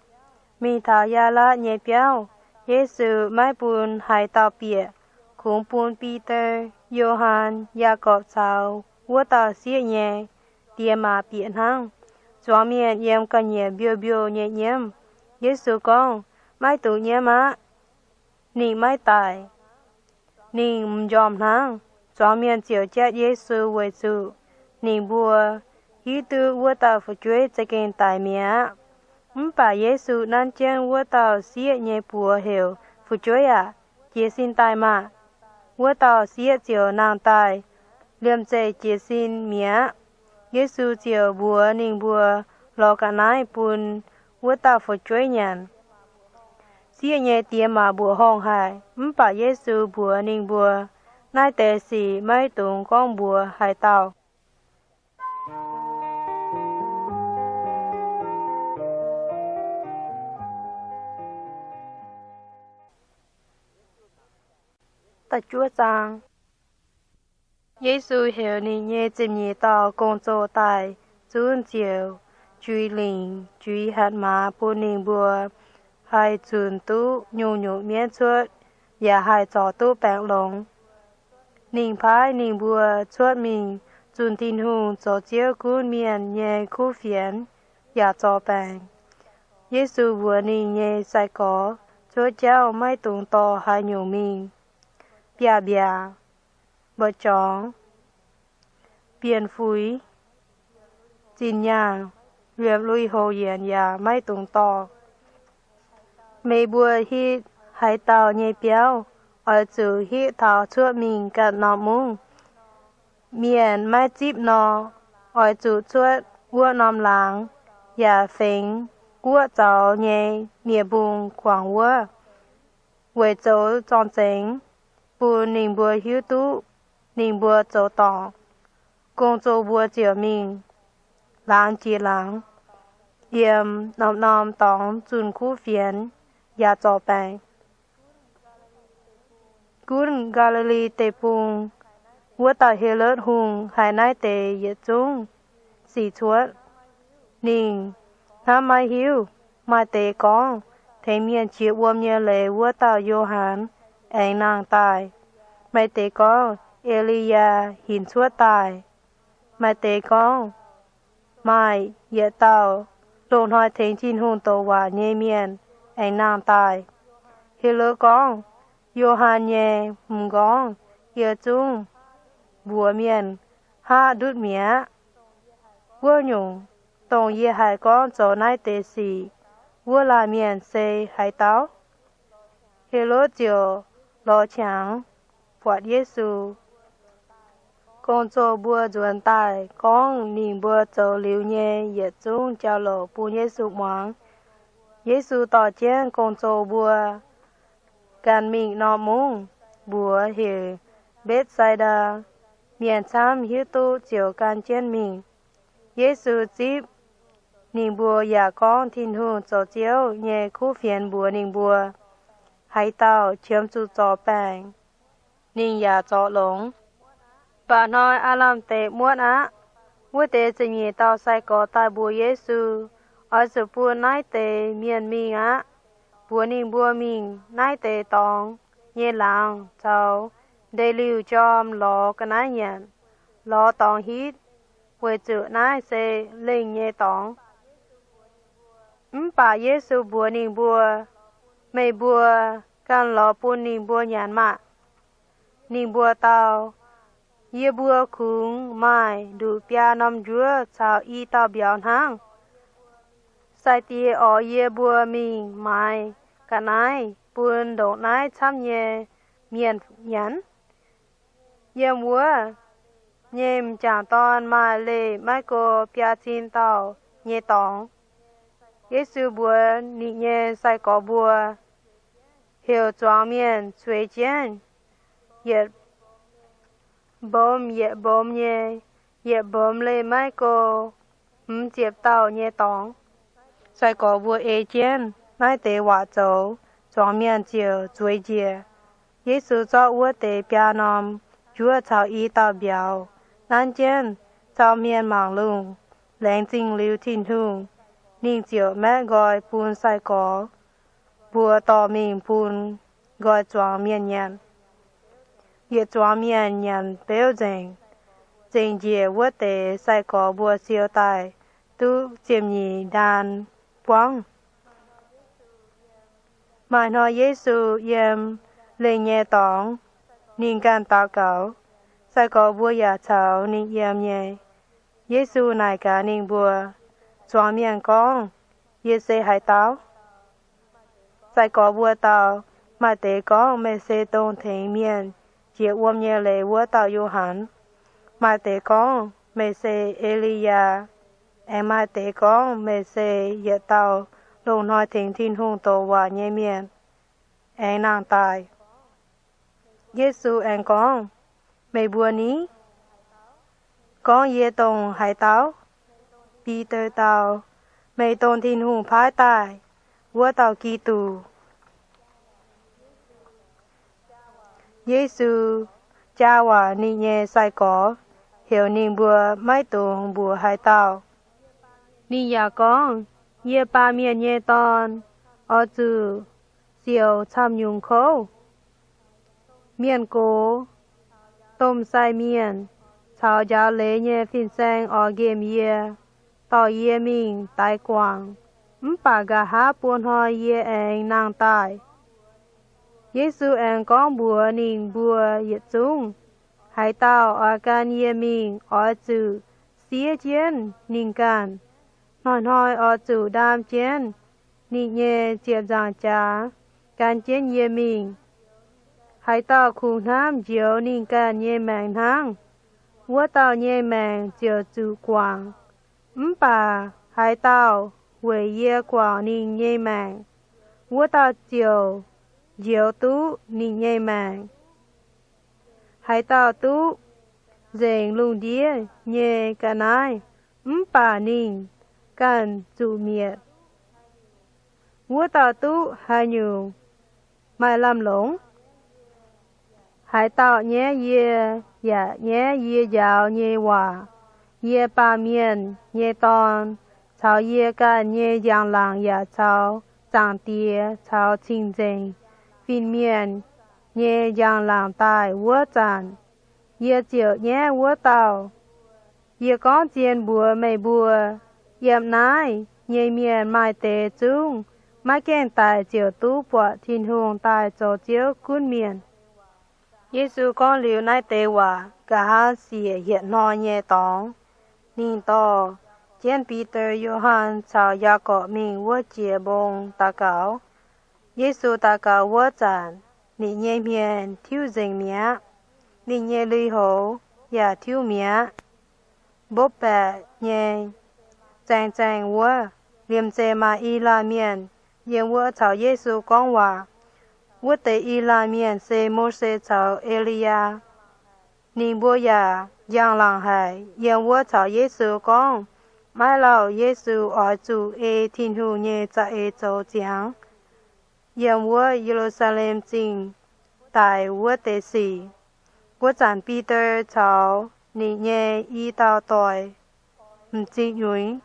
Mingh taux Yai^latv nyei biauv, Yesu maiv bun haaix dauh bieqc, kungx bun Bide, Yo^han, Yaagorpc caux wuov dauh sieqv nyei die maa bieqc hnangv. Zuangx mienh yiem ga'nyiec mbiouh mbiouh nyei nyiemv. Yesu gorngv, Maiv dungx nyiemv aqv. Ninh maiv daic. Ninh m'njormh hnangv. Zuangx mienh ziouc jatv Yesu weic zuqc ninh mbuo hiuv duqv wuov dauh fu'jueiv za'gengh daic mi'aqv. Mv baac Yesu nanv jienv wuov dauh sieqv nyei buoz heuc, Fu'jueiv aac, jiez sin daaih maah! Wuov dauh sieqv ziouc nangh daaih, liemh zeih jiez sin mi'aqv. Yesu ziouc mbuox ninh mbuo lorz ga'naaiv bun wuov dauh fu'jueiv nyanc. Sieqv nyei die maa mbuoqc horngh haic, mv baac Yesu mbuox ninh mbuo, Naaiv deix sic maiv dungx gorngv mbuox haaix dauh. Yesu heuc ninh nyei ziepc nyeic dauh gong-zoh daaih zunv ziouc juix lingc juix hatc maaz bun ninh mbuo haih zunc duqv nyungc-nyungc mienv cuotv yaac haih zorc duqv baengc longx. Ninh paaiv ninh mbuo cuotv mingh zunh Tin-Hungh zoux Ziouv gunv mienh nyei kuv fienx yaac zorc baengc. Yesu mbuox ninh nyei sai-gorx cuotv jauv maiv dungx dorh haaix nyungc mingh. Biaav-mbiaac, mba'jorngx, bienh fuix, zinh nyaanh, liepc lui-houx yienc yaac maiv dungx dorh. Meih mbuo hitv haaix dauh nyei biauv, oix zuqc hitv taux cuotv mingh ganh norm mungv. Mienh maiv zipv nor, oix zuqc cuotv wuov norm laangz, yaac fengx guoqv zaux nyei nie-mbung guangc wuov, weic zoux zorng-zengx, bun ninh mbuo hiuv duqv ninh mbuo zoux dorngc. Gong-zoh mbuo ziouc mingh laangz jiex laangz, yiem norm-norm dorngx zunh kuv fienx yaac zorc baengc. Gunv Gaa^li^li Deic-Bung Wuov dauh Helotv Hungh haiz naaiv deix yietc zungv sic cuotv. Ninh hnamv maiv hiuv. Maaih deix gorngv, Tengx mienh jiex wuom nyei leiz wuov dauh Yo^han aengx nangh daaih. Maaih deix gorngv, E^li^yaa hinc cuotv daaih. Maaih deix gorngv, Maaih yietc dauh loz-hnoi tengx Tin-Hungh douc waac nyei mienh aengx nangh daaih. Helotv gorngv, Yo^han nyei m'nqorngv yie zungv mbuox mienh haav ndutv mi'aqv. Wuov nyungc, dongh yie haiz gorngv zoux naaiv deix sic wuov laanh mienh se haaix dauh? Helotv ziouc lorz qangx buatc Yesu. Gong-zoh mbuo nzuonx daaih gorngv ninh mbuo zoux liuz nyei yietc zungv jauv-louc bun Yesu muangx. Yesu dorh jienv gong-zoh mbuo gan mingh norm mungv, mbuox heuc Mbetv^sai^ndaa. Mienh camv hiuv duqv ziouc gan jienv mingh. Yesu zipv ninh mbuo yaac gorngv Tin-Hungh zoux Ziouv nyei kuv fienx mbuox ninh mbuo. Haaix dauh qiemx zuqc zorc baengc, ninh yaac zorc longx. Mba'hnoi aav lamh deix muotv aqv. Wuov deix ziepc nyeic dauh sai-gorx daaih mbuox Yesu, Oix zuqc bun naaiv deix mienh mingh aqv. Mbuox ninh mbuo mingh naaiv deix dorngx nyei laangz caux ndeic-liuh jorm lorz ga'naaiv nyanc, lorz dorngx hitv, weic zuqc naaiv se lengh nyei dorngx. Mv baac Yesu mbuox ninh mbuo, Meih mbuo ganh lorz bun ninh mbuo nyanc maah! Ninh mbuo dau, Yie mbuo kungx maaih nduqc biaa norm njuov caux i dauh mbiauz hnangv. Sai-Diex oix yie mbuo mingh maaiz ga'naaiv bun ndongc naaiv camv nyei mienh nyanc? Yiem wuov nyei m'jangc dorn maaih leih maiv go biaa cin dauh nyei dorngx. Yesu mbuox ninh nyei sai-gorx mbuo, Heuc zuangx mienh zueiz jienv, yietc mbomz yietc mbomz nyei, yietc mbomz leih maiv go hmz ziepc dauh nyei dorngx. Sai-gorx mbuo ei jienv naaiv deix waac zoux, zuangx mienh ziouc zueiz njiec. Yesu zorqv wuov deix biaa norm njuov caux i dauh mbiauz nanv jienv, cau hmien mangc lungh. Laengz zingh liuz Tin-Hungh, ninh ziouc maeqv nqoi bun sai-gorx mbuo dorh mingh bun nqoi zuangx mienh nyanc. Yietc zuangx mienh nyanc beuv nzengc, zengc njiec wuov deix sai-gorx mbuo siou daaih duqv ziepc nyeic ndaan buangv. Maaih hnoi Yesu yiem lengh nyei dorngx, ninh ganh daux gaux. Sai-gorx mbuo yaac caux ninh yiem nyei. Yesu naaic gaax ninh mbuo, Zuangx mienh gorngv yie se haaix dauh? Sai-gorx mbuo dau, Maaih deix gorngv meih se dongh tengx mienh jiex wuom nyei leiz wuov dauh Yo^han. Maaih deix gorngv meih se E^li^yaa. Aengx maaih deix gorngv meih se yietc dauh loz-hnoi tengx Tin-Hungh douc waac nyei mienh aengx nangh daaih. Yesu aengx gorngv, Meih mbuo ni? Gorngv yie dongh haaix dauh? Bide dau, Meih dongh Tin-Hungh paaiv daaih wuov dauh Giduc. Yesu jaa waac ninh nyei sai-gorx, heuc ninh mbuo maiv dungx mbuox haaix dauh. Ninh yaac gorngv, Yie, Baamh Mienh nyei Dorn, oix zuqc siouc camv-nyungc kouv, mienh gox, domh sai mienh, caux njaaux leiz nyei fin-saeng oix nqemh yie, dorh yie mingh daix guangc. Mv baac nqa'haav buo hnoi yie aengx nangh daaih. Yesu aengx gorngv mbuox ninh mbuo yietc zungv, Haaix dauh oix gan yie mingh oix zuqc siev jienv ninh ganh. Hnoi-hnoi oix zuqc ndaam jienv ninh nyei ziepc nzaangc jaax gan jienv yie mingh. Haaix dauh kungx hnamv njoux ninh ganh nyei maengc hnangv, wuov dauh nyei maengc ziouc zuqc guangc. Mv baac haaix dauh weic yie guangc ninh nyei maengc, wuov dauh ziouc njoux duqv ninh nyei maengc. Haaix dauh duqv nzengc lungh ndiev nyei ga'naaiv mv baac ninh ganh zuqc mietc, wuov dauh duqv haaix nyungc maaih lamh longc? Haaix dauh nyaiv yie yaac nyaiv yie njaaux nyei waac. Yie, Baamh Mienh nyei Dorn, caux yie ganh nyei njang-laangc yaac caux Zaangc Diex caux Cing-Nzengc Fin-Mienh nyei njang-laangc daaih wuov zanc, yie ziouc nyaiv wuov dauh. Yie gorngv zien mbuox meih mbuo, yiem naaiv nyei mienh maaih deix zungv maiv gaengh daic ziouc duqv buatc Tin-Hungh daaih zoux Ziouv gunv mienh. Yesu gorngv liuz naaiv deix waac, nqa'haav siec hietc hnoi nyei dorngx, ninh dorh jienv Bide, Yo^han caux Yaagorpc mingh wuov jiex mbong daux gaux. Yesu daux gaux wuov zanc, ninh nyei hmien tiuv nzengc mi'aqv. Ninh nyei lui-houx yaac tiuv mi'aqv. Mbopv baeqc nyei zaeng zaeng wuov, liemh zeih maaih I^laa^en Mienh yiem wuov caux Yesu gorngv waac. Wuov deix I^laa^en Mienh se Mose caux E^li^yaa. Ninh mbuo yaac njang-laangc haic, yiem wuov caux Yesu gorngv. Maiv lauh Yesu oix zuqc ei Tin-Hungh nyei za'eix zoux ziangx yiem wuov Ye^lu^saa^lem Zingh daic wuov deix sic. Wuov zanc Bide caux ninh nyei i dauh doic m'zing nyuix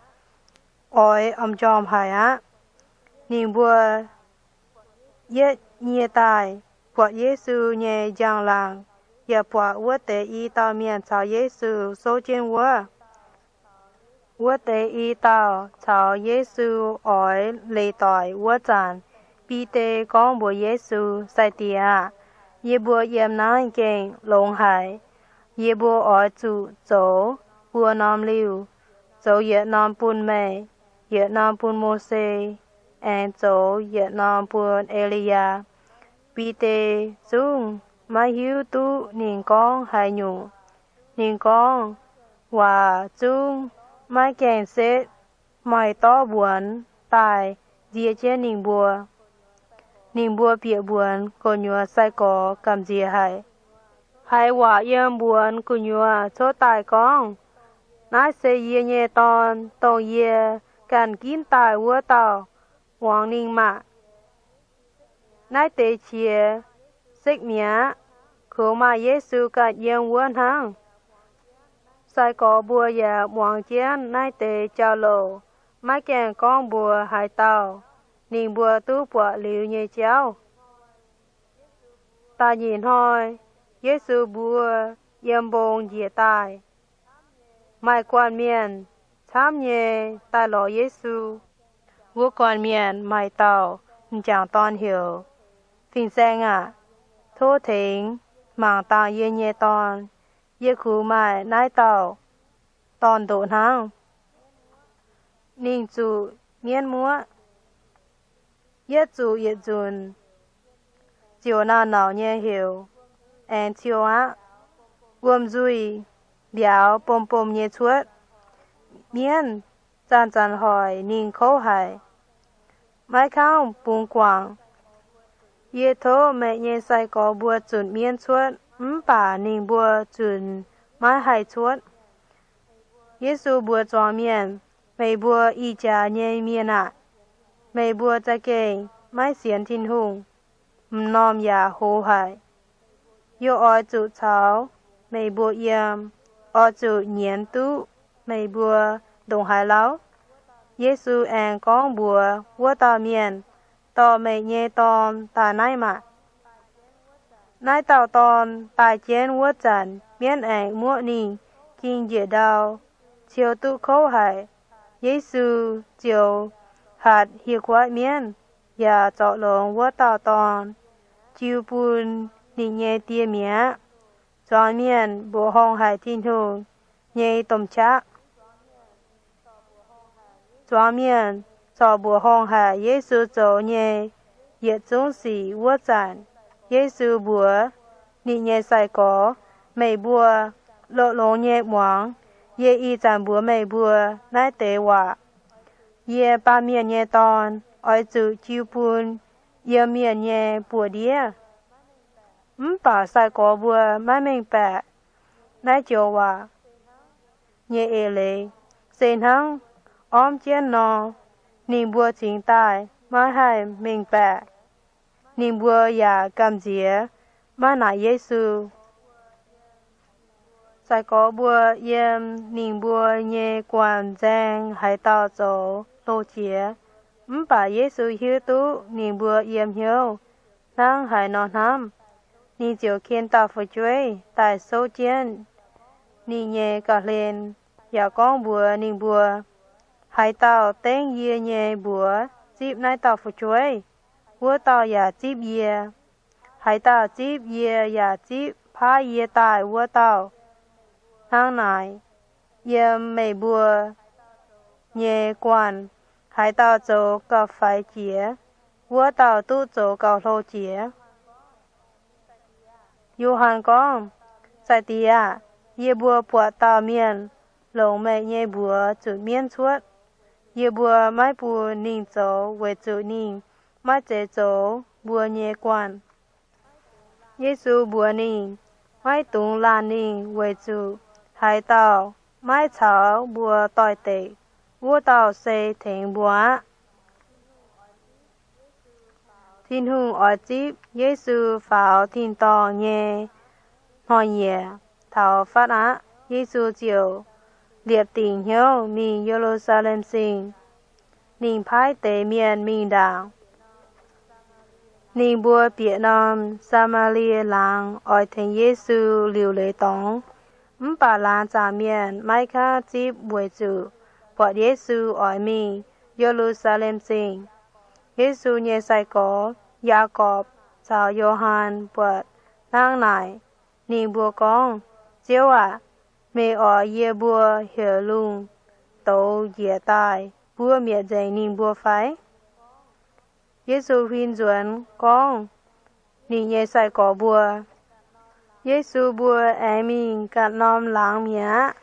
oix m'njormh haic aqv. Ninh mbuo yietv nyie daaih buatc Yesu nyei njang-laangc, yaac buatc wuov deix i dauh mienh caux Yesu souv jienv wuov. Wuov deix i dauh caux Yesu oix leiz doic wuov zanc, Bide gorngv mbuox Yesu, Sai-Diex aah! Yie mbuo yiem naaiv gengh longx haic. Yie mbuo oix zuqc zoux buo norm liuh, zoux yietc norm bun meih, yietc norm bun Mose, aengx zoux yietc norm bun E^li^yaa. Bide zungv maiv hiuv duqv ninh gorngv haaix nyungc. Ninh gorngv waac zungv maiv gaengh setv, maaih dorv mbuonx daaih nzie jienv ninh mbuo. Ninh mbuo bieqc mbuonx gu'nyuoz sai-gorx gamh nziex haic. Haiz waac yiem mbuonx gu'nyuoz cuotv daaih gorngv, Naaiv se yie nyei Dorn, dongh yie ganh ginv daaih wuov dauh. Muangx ninh maah! Naaiv deix qiex sekv mi'aqv. Kungx maaih Yesu ganh yiem wuov hnangv. Sai-gorx mbuo yaac muangx jienv naaiv deix jauv-louc, maiv gaengh gorngv mbuox haaix dauh. Ninh mbuo duqv buatc liuz nyei jauv. Da'nyeic hnoi, Yesu mbuo yiem mbong njiec daaih. Maaih guanh mienh camv nyei daaih lorz Yesu. Wuov guanh mienh maaih dauh m'jangc dorn heuc Fin-Saeng aah! Tov tengx mangc dangh yie nyei dorn. Yie kungx maaih naaiv dauh dorn-ndoqv hnangv. Ninh zuqc mienv muoqv. Yietv zuqc yietc nzunc ziouc naauh nauc nyei heuc, aengx ciou aqv. Wuom-nzuih mbiauz bom bom nyei cuotv. Mienv zanc-zanc hoic ninh kouv haic, maiv kangv bungx guangc. Yie tov meih nyei sai-gorx mbuo zunc mienv cuotv, mv baac ninh mbuo zunc maiv haih cuotv. Yesu mbuox zuangx mienh, Meih mbuo ih jaax nyei mienh aah! Meih mbuo za'gengh maiv sienx Tin-Hungh, m'normh yaac hoz haic. Yie oix zuqc caux meih mbuo yiem, oix zuqc nyienz duqv meih mbuo ndongc haaix lauh? Yesu aengx gorngv mbuox wuov dauh mienh, Dorh meih nyei dorn daaih naaiv maah! Naaiv dauh dorn daaih jienv wuov zanc, mienv aengx muoqv ninh ging njiec ndau, ciou duqv kouv haic. Yesu ziouc hatc hieh guaiv mienv, yaac zorc longx wuov dauh dorn, jiu bun ninh nyei die mi'aqv. Zuangx mienh mbuoqc horngh haic Tin-Hungh nyei domh qaqv. Zuangx mienh corc mbuoqc horngh haic Yesu zoux nyei yietc zungv sic wuov zanc, Yesu mbuox ninh nyei sai-gorx, Meih mbuo lo- longx nyei muangx yie ih zanc mbuox meih mbuo naaiv deix waac. Yie, Baamh Mienh nyei Dorn, oix zuqc jiu bun yiem mienh nyei buoz-ndiev. Mv baac sai-gorx mbuo maiv mengh baeqc naaiv joux waac nyei eix leiz. Se hnangv ormv jienv nor, ninh mbuo cingx daaih maiv haih mengh baeqc. Ninh mbuo yaac gamh nziex maiv naaic Yesu. Sai-gorx mbuo yiem ninh mbuo nyei guanh nzaeng haaix dauh zoux hlo jiex, mv baac Yesu hiuv duqv ninh mbuo yiem hnyouv hnangv haaix nor hnamv. Ninh ziouc ken dauh fu'jueiv daaih souv jienv ninh nyei ga'hlen, yaac gorngv mbuox ninh mbuo, Haaix dauh dengv yie nyei mbuox zipv naaiv dauh fu'jueiv, wuov dauh yaac zipv yie. Haaix dauh zipv yie yaac zipv paaiv yie daaih wuov dauh. Hnangv naaic, yiem meih mbuo nyei guanh, haaix dauh zoux gauh faix jiex, wuov dauh duqv zoux gauh hlo jiex. Yo^han gorngv, Sai-Diex aah! Yie mbuo buatc dauh mienh longc meih nyei mbuox zutc mienv cuotv. Yie mbuo maiv bun ninh zoux weic zuqc ninh maiv zeiz zoux mbuo nyei guanh. Yesu mbuox ninh, Maiv dungx laanh ninh, weic zuqc haaix dauh maiv caux mbuo doix-dekc, wuov dauh se tengx mbuo aqv. Tin-Hungh oix zipv Yesu faaux tin-dorngh nyei hnoi-nyieqc taux fatv aqv. Yesu ziouc liepc dingc hnyouv mingh Ye^lu^saa^lem Singh. Ninh paaiv deix mienh mingh ndaangc. Ninh mbuo bieqc norm Saa^maa^lie Laangz oix tengx Yesu liuc leiz dorngx. Mv baac laangz zaangc mienh maiv kaav zipv weic zuqc buatc Yesu oix mingh Ye^lu^saa^lem Singh. Yesu nyei sai-gorx, Yaagorpc caux Yo^han, buatc hnangv naaic, ninh mbuo gorngv, Ziouv aah! Meih oix yie mbuo heuc lungh douz njiec daaih buov mietc nzengc ninh mbuo fai? Yesu huin nzuonx gorngv ninh nyei sai-gorx mbuo, Yesu mbuo aengx mingh ganh norm laangz mi'aqv.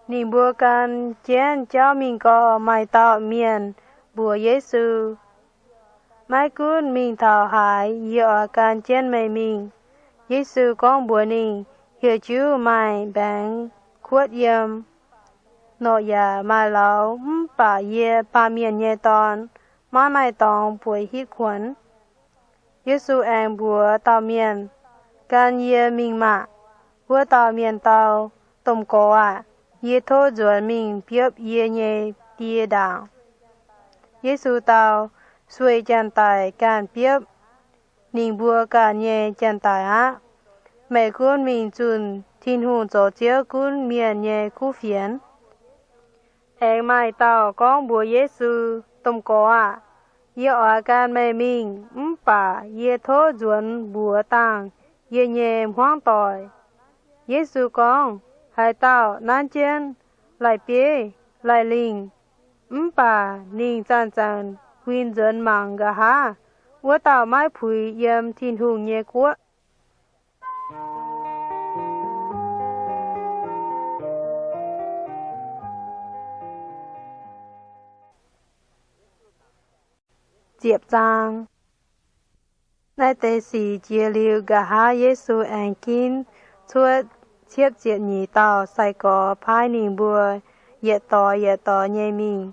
Ninh mbuo gan jienv jauv mingh gau, maaih dauh mienh mbuox Yesu, Maiv gunv mingh taux haaix, yie oix gan jienv meih mingh. Yesu gorngv mbuox ninh, Hieh juv maaih mbaengx-kuotv yiem, norqc yaac maaih laux, mv baac yie, Baamh Mienh nyei Dorn, maiv maaih dorngx bueix hitv kuonx. Yesu aengx mbuox dauh mienh, Gan yie mingh maah! Wuov dauh mienh dau, Domh Gorx aah! Yie tov nzuonx mingh biopv yie nyei die ndaangc. Yesu dau, Sueih janx-daic ganh biopv ninh mbuo ganh nyei janx-daic aqv. Meih gunv mingh zunh Tin-Hungh zoux Ziouv gunv mienh nyei kuv fienx. Aengx maaih dauh gorngv mbuox Yesu, Domh Gorx aah! Yie oix gan meih mingh, mv baac yie tov nzuonx mbuox dangh yie nyei hmuangv doic. Yesu gorngv, Haaix dauh nanv jienv lai-bieiv lai-lingh, mv baac ninh zanc-zanc huin nzuonx mangc nqa'haav, wuov dauh maiv puix yiem Tin-Hungh nyei guoqv. Ziepc zaang. Naaiv deix sic jiex liuz, nqa'haav Yesu aengx ginv cuotv ciepv ziepc nyeic dauh sai-gorx paaiv ninh mbuo yietc doix yietc doix nyei mingh.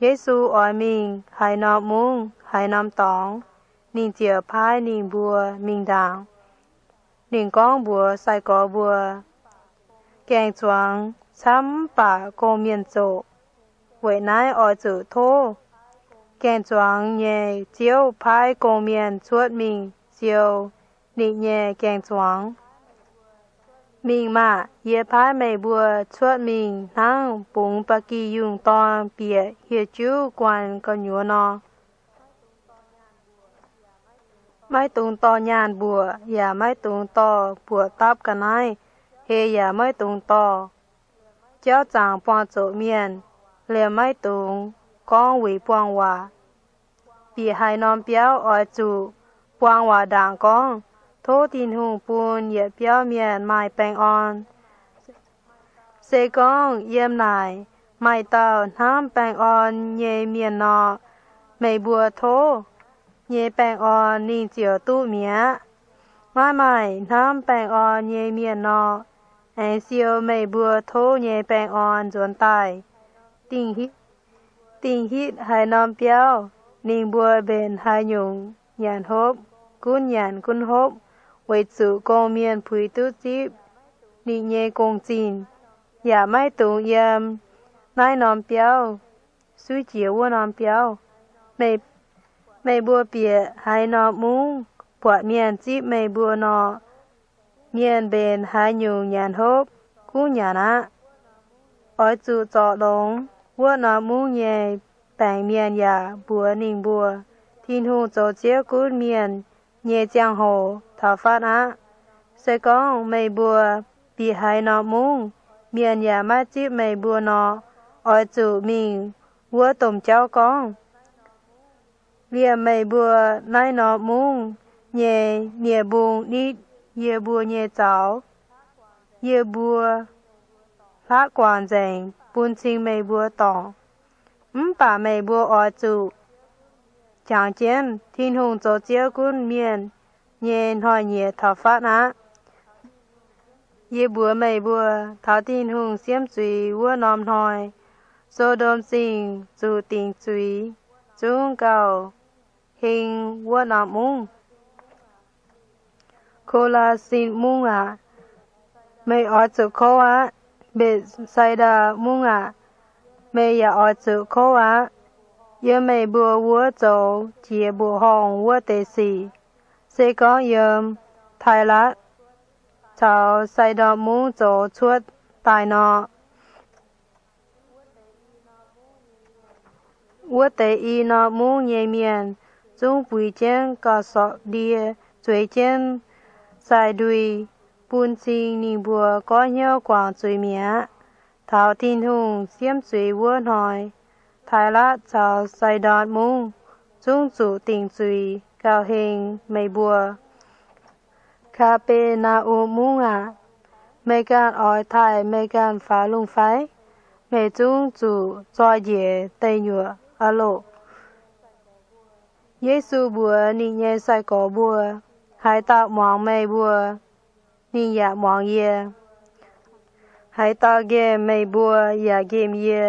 Yesu oix mingh haaix norm mungv, haaix norm dorngx, ninh ziouc paaiv ninh mbuo mingh ndaangc. Ninh gorngv mbuox sai-gorx mbuo, Gaeng-zuangx camv mv baac gong-mienh zoqc. Weic naaiv oix zuqc tov gaeng-zuangx nyei Ziouv paaiv gong-mienh cuotv mingh siou ninh nyei gaeng-zuangx. Mingh maah! Yie paaiv meih mbuo cuotv mingh hnangv bungx ba'gi yungh dorn bieqc hieh juv guanh gu'nyuoz nor. Maiv dungx dorh nyaanh mbuoqc, yaac maiv dungx dorh buoqc dapv ga'naaiv. Heh yaac maiv dungx dorh jauv zaangc buangh zoqc mienh, liemh maiv dungx gorngv wuic buang waac. Bieqc haaix norm biauv oix zuqc buang waac ndaangc gorngv, Tov Tin-Hungh bun yietc biauv mienh maaih baengh orn. Se gorngv yiem naaic maaih dauh hnamv baengh orn nyei mienh nor, meih mbuo tov nyei baengh orn, ninh ziouc duqv mi'aqv. Maiv maaih hnamv baengh orn nyei mienh nor, aengx siou meih mbuo tov nyei baengh orn nzuonx daaih. Dingh hitv haaix norm biauv, ninh mbuo mbenc haaix nyungc nyanc hopv, gunv nyanc gunv hopv, weic zuqc gong-mienh puix duqv zipv ninh nyei gong-zinh, yaac maiv dungx yiem naaiv norm biauv suiv jiex wuov norm biauv. Meih mbuo bieqc haaix norm mungv buatc mienh zipv meih mbuo nor, mienh mbenc haaix nyungc nyanc hopv gunv nyanc aqv. Oix zuqc zorc longx wuov norm mungv nyei baengc mienh yaac mbuox ninh mbuo, Tin-Hungh zoux Ziouv gunv mienh nyei ziangh hoc taux fatv aqv. Se gorngv meih mbuo bieqc haaix norm mungv, mienh yaac maiv zipv meih mbuo nor, oix zuqc mingh wuov domh jauv gorngv, Liemh meih mbuo naaiv norm mungv nyei nie-mbung nitv yie mbuo nyei zaux, yie mbuo hlaqv guangc nzengc bun cing meih mbuo dorngc. Mv baac meih mbuo oix zuqc jangx jienv Tin-Hungh zoux Ziouv gunv mienh nyei hnoi-nyieqc taux fatv aqv. Yie mbuox meih mbuo, taux Tin-Hungh siemv zuiz wuov norm hnoi, So^ndom Zingh zuqc dingc zuiz zungv gauh heng wuov norm mungv. Ko^laa^sin Mungv aac, meih oix zuqc kouv aqv. Mbetc^sai^ndaa Mungv aac, meih yaac oix zuqc kouv aqv. Yiem meih mbuo wuov zoux jiex mbuoqc horngh wuov deix sic, se gorngv yiem Taaix^laatc caux Sai^ndorn Mungv zoux cuotv daaih nor, wuov deix i norm mungv nyei mienh zungv buix jienv gauh sorpc ndie, zueiz jienv sai-ndui, bun cing ninh mbuo goiv hnyouv guangc zuiz mi'aqv. Taux Tin-Hungh siemv zuiz wuov hnoi, Taaix^laatc caux Sai^ndorn Mungv zungv zuqc dingc zuiz gauh heng meih mbuo. Kaa^be^naa^um Mungv aac, meih ganh oix taaih meih ganh faaux lungh fai? Meih zungv zuqc zoi njiec deic nyuoqc aqv loh. Yesu mbuox ninh nyei sai-gorx mbuo, Haaix dauh muangx meih mbuo, ninh yaac muangx yie. Haaix dauh nqemh meih mbuo yaac nqemh yie.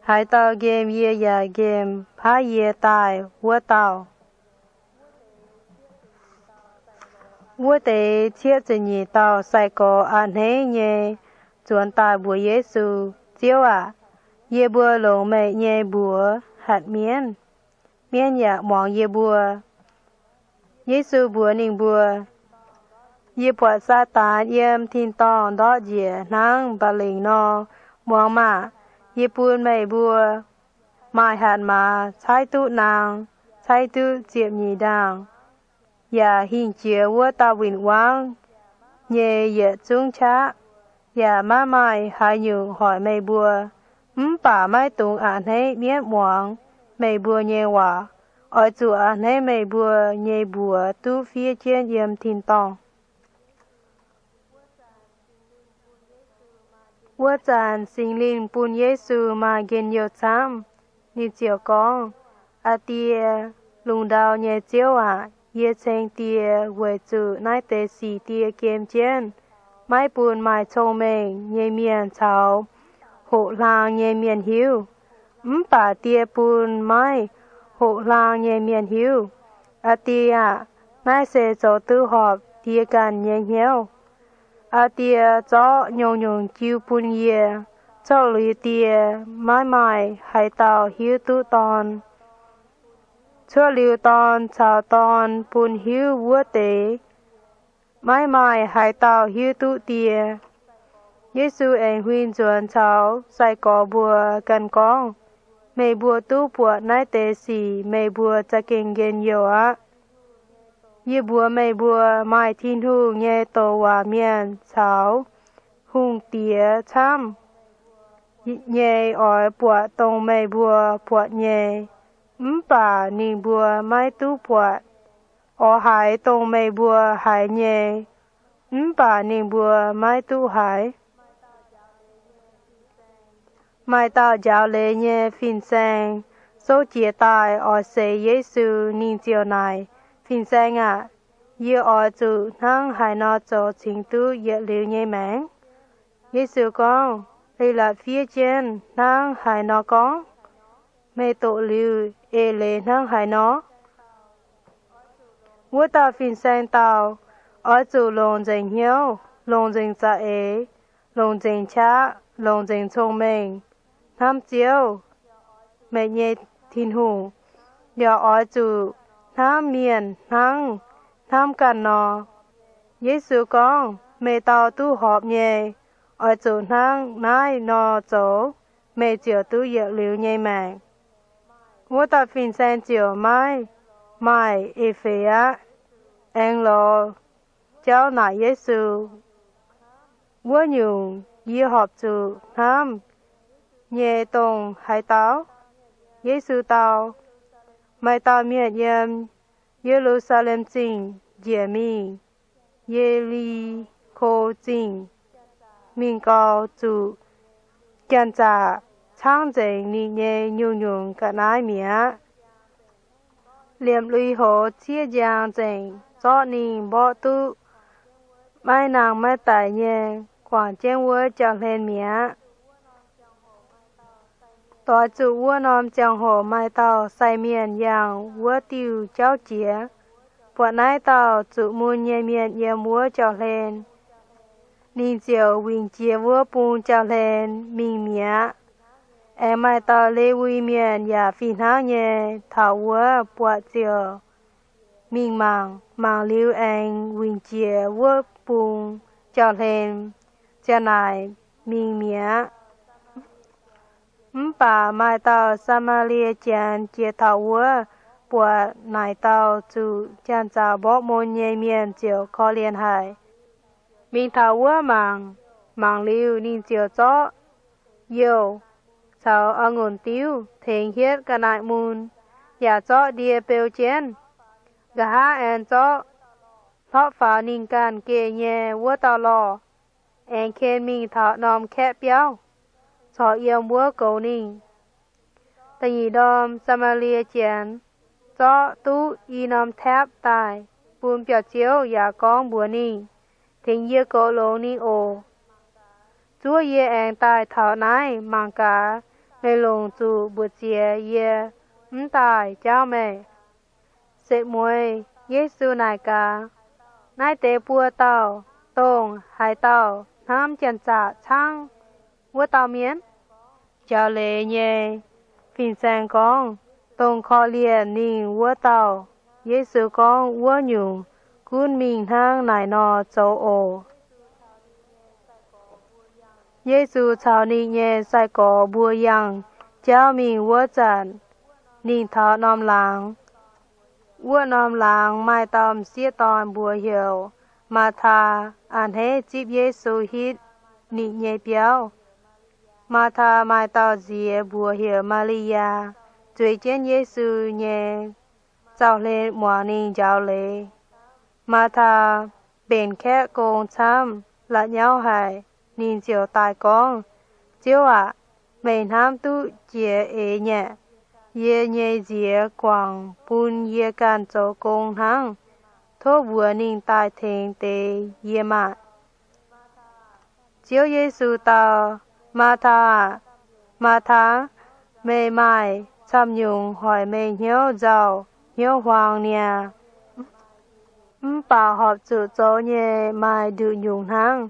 Haaix dauh nqemh yie yaac nqemh paaiv yie daaih wuov dauh. Wuov deix cietv ziepc nyeic dauh sai-gorx a'hneiv nyei nzuonx daaih mbuox Yesu, Ziouv aac, yie mbuo longx meih nyei mbuox hatc mienv, mienv yaac muangx yie mbuo. Yesu mbuox ninh mbuo, Yie buatc Saadaan yiem tin-dorngh ndortv njiec hnangv mba'lingc nor. Muangx maah! Yie bun meih mbuo maaih hatc maaz caaiv duqv naang, caaiv duqv ziepc nyeic ndaangh, yaac hingh jiex wuov dauh win-wangv nyei yietc zungv qaqv, yaac maiv maaih haaix nyungc hoic meih mbuo. Mv baac maiv dungx a'hneiv mienv muangx meih mbuo nyei waac. Oix zuqc a'hneiv meih mbuo nyei mbuox duqv fiev jienv yiem tin-dorngh. Wuov zanc Singx Lingh bun Yesu maaih njien-youh camv. Ninh ziouc gorngv, Aa Die, lungh ndau nyei Ziouv aac, yie ceng Die weic zuqc naaiv deix sic Die gem jienv maiv bun maaih cong-mengh nyei mienh caux hoqc hlaang nyei mienh hiuv. Mv baac Die bun maiv hoqc hlaang nyei mienh hiuv. Aa Die aah! Naaiv se zoux duqv horpc Die ganh nyei hnyouv. Aa Die zorqv nyungc-nyungc jiu bun yie. Cuotv liuz Die, maiv maaih haaix dauh hiuv duqv Dorn. Cuotv liuz Dorn caux Dorn bun hiuv wuov deix, maiv maaih haaix dauh hiuv duqv Die. Yesu aengx huin nzuonx caux sai-gorx mbuo ganh gorngv, Meih mbuo duqv buatc naaiv deix sic meih mbuo za'gengh njien-youh aqv. Yie mbuox meih mbuo, maaih Tin-Hungh nyei douc waac mienh caux hungh diex camv nyei oix buatc dongh meih mbuo buatc nyei, mv baac ninh mbuo maiv duqv buatc. Oix haiz dongh meih mbuo haiz nyei, mv baac ninh mbuo maiv duqv haiz. Maaih dauh njaaux leiz nyei fin-saeng souv jiez daaih oix seix Yesu. Ninh ziouc naaic, Fin-Saeng aah! Yie oix zuqc hnangv haaix nor zoux cingx duqv yietc liuz nyei maengc? Yesu gorngv, Leiz-latc fiev jienv hnangv haaix nor gorngv? Meih doqc liuz eix leiz hnangv haaix nor? Wuov dauh fin-saeng dau, Oix zuqc longc nzengc hnyouv, longc nzengc za'eix, longc nzengc qaqv, longc nzengc cong-mengh hnamv Ziouv, meih nyei Tin-Hungh. Yaac oix zuqc hnamv mienh hnangv hnamv ganh nor. Yesu gorngv, Meih dau duqv horpc nyei, oix zuqc hnangv naaiv nor zoux, meih ziouc duqv yietc liuz nyei maengc. Wuov dauh fin-saeng ziouc maiv maaih eix feix aqv, aengx lorz jauv naaic Yesu, Wuov nyungc yie horpc zuqc hnamv nyei dongh haaix dauh? Yesu dau, Maaih dauh mienh yiem Ye^lu^saa^lem Zingh njiec mingh Ye^li^ko Zingh, mingh gau zuqc janx-zaqc caangv nzengc ninh nyei nyungc-nyungc ga'naaiv mi'aqv. Liemh lui-houx ciev njang nzengc zorqv ninh mborqv duqv maiv nangh maiv daic nyei guangc jienv wuov jauv-hlen mi'aqv. Doix zuqc wuov norm ziangh hoc maaih dauh sai mienh yangh wuov diuh jauv jiex, buatc naaiv dauh zuqc mun nyei mienh yiem wuov jauv-hlen. Ninh ziouc wingc jiex wuov bung jauv-hlen mingh mi'aqv. Aengx maaih dauh Lewi Mienh yaac fih hnangv nyei taux wuov buatc ziouc mingh mangc. Mangc liuz aengx wingc jiex wuov bung jauv-hlen ziang naaic mingh mi'aqv. Mv baac maaih dauh Saa^maa^lie Janx jiex taux wuov buatc naaic dauh zuqc janx-zaqc mborqv mun nyei mienh ziouc korv-lienh haic. Mingh taux wuov mangc. Mangc liuz ninh ziouc zorqv youh caux a'ngunc diuv tengx hietv ga'naaiv mun, yaac zorqv ndie beu jienv. Nqa'haav aengx zorqv hlorpv faaux ninh ganh geh nyei wuov dauh lorh, aengx ken mingh taux norm kaeqv biauv, corc yiem wuov goux ninh. Da'nyeic ndorm Saa^maa^lie Janx zorqv duqv i norm taepv daaih bun biauv-ziouv yaac gorngv mbuox ninh, Tengx yie goux longx ninh oc. Zuov yie aengx daaih taux naaiv mangc gaax, meih longc zuqc mbu'ziex yie mv daaih jaauv meih. Setv mueiz Yesu naaic gaax, Naaiv deix buo dauh, dongh haaix dauh hnamv janx-zaqc caangv wuov dauh mienh? Njaaux leiz nyei fin-saeng gorngv, Dongh korv-lienh ninh wuov dauh. Yesu gorngv, Wuov nyungc, gunv mingh hnangv naaic nor zoux oc. Yesu caux ninh nyei sai-gorx mbuo yangh jauv mingh wuov zanc, ninh taux norm laangz. Wuov norm laangz maaih dauh m'sieqv dorn mbuox heuc Maataa, a'hneiv zipv Yesu hitv ninh nyei biauv. Maataa maaih dauh nziex mbuox heuc Maa^li^yaa, zueiz jienv Yesu nyei zaux-hlen muangx ninh njaaux leiz. Maataa mbenc kaeqv gong camv, la'nyauv haic. Ninh ziouc daaih gorngv, Ziouv aac, meih hnamv duqv jiex eix nyei. Yie nyei nziex guangc bun yie ganh zoux gong hnangv. Tov mbuox ninh daaih tengx deix yie maah! Ziouv Yesu dau, Maataa aah! Maataa, meih maaih camv nyungc hoic meih hnyouv nzauh hnyouv huaang niaa. Mv baac horpc zuqc zoux nyei maaih nduqc nyungc hnangv.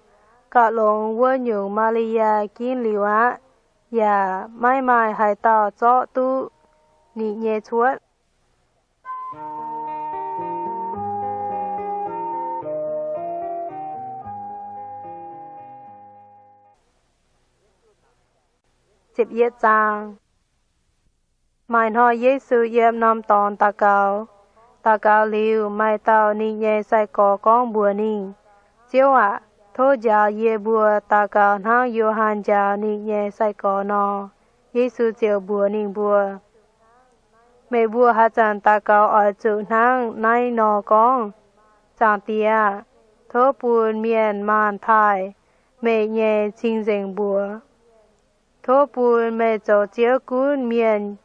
Gauh longx wuov nyungc Maa^li^yaa ginv liuz aqv, yaac maiv maaih haaix dauh zorqv duqv ninh nyei cuotv. Maaih hnoi Yesu yiem norm dorngx daux gaux. Daux gaux liuz, maaih dauh ninh nyei sai-gorx gorngv mbuox ninh, Ziouv aac, tov njaaux yie mbuo daux gaux hnangv Yo^han njaaux ninh nyei sai-gorx nor. Yesu ziouc mbuox ninh mbuo, Meih mbuo haaix zanc daux gaux oix zuqc hnangv naaiv nor gorngv, Zaangc Diex aah! Tov bun mienh maanh taaih meih nyei cing-nzengc mbuox. Tov bun meih zoux Ziouv gunv mienh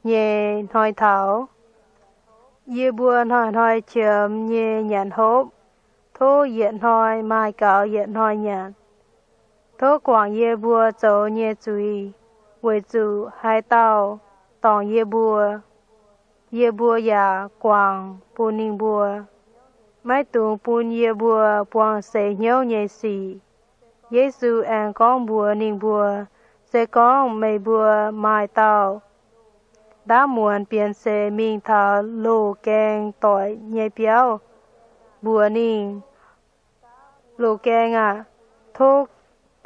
nyei hnoi taux. Yie mbuo hnoi-hnoi qiemx nyei nyanc hopv, tov yietc hnoi maaih gaux yietc hnoi nyanc. Tov guangc yie mbuo zoux nyei zuiz, weic zuqc haaix dauh dorngc yie mbuo, yie mbuo yaac guangc bun ninh mbuo. maiv dungx bun yie mbuo buangh seix hnyouv nyei sic. Yesu aengx gorngv mbuox ninh mbuo, Se gorngv meih mbuo maaih dauh ndaamv muonz bienx seix mingh taux loz-gaeng doic nyei biauv, mbuox ninh, Loz-gaeng aah! Tov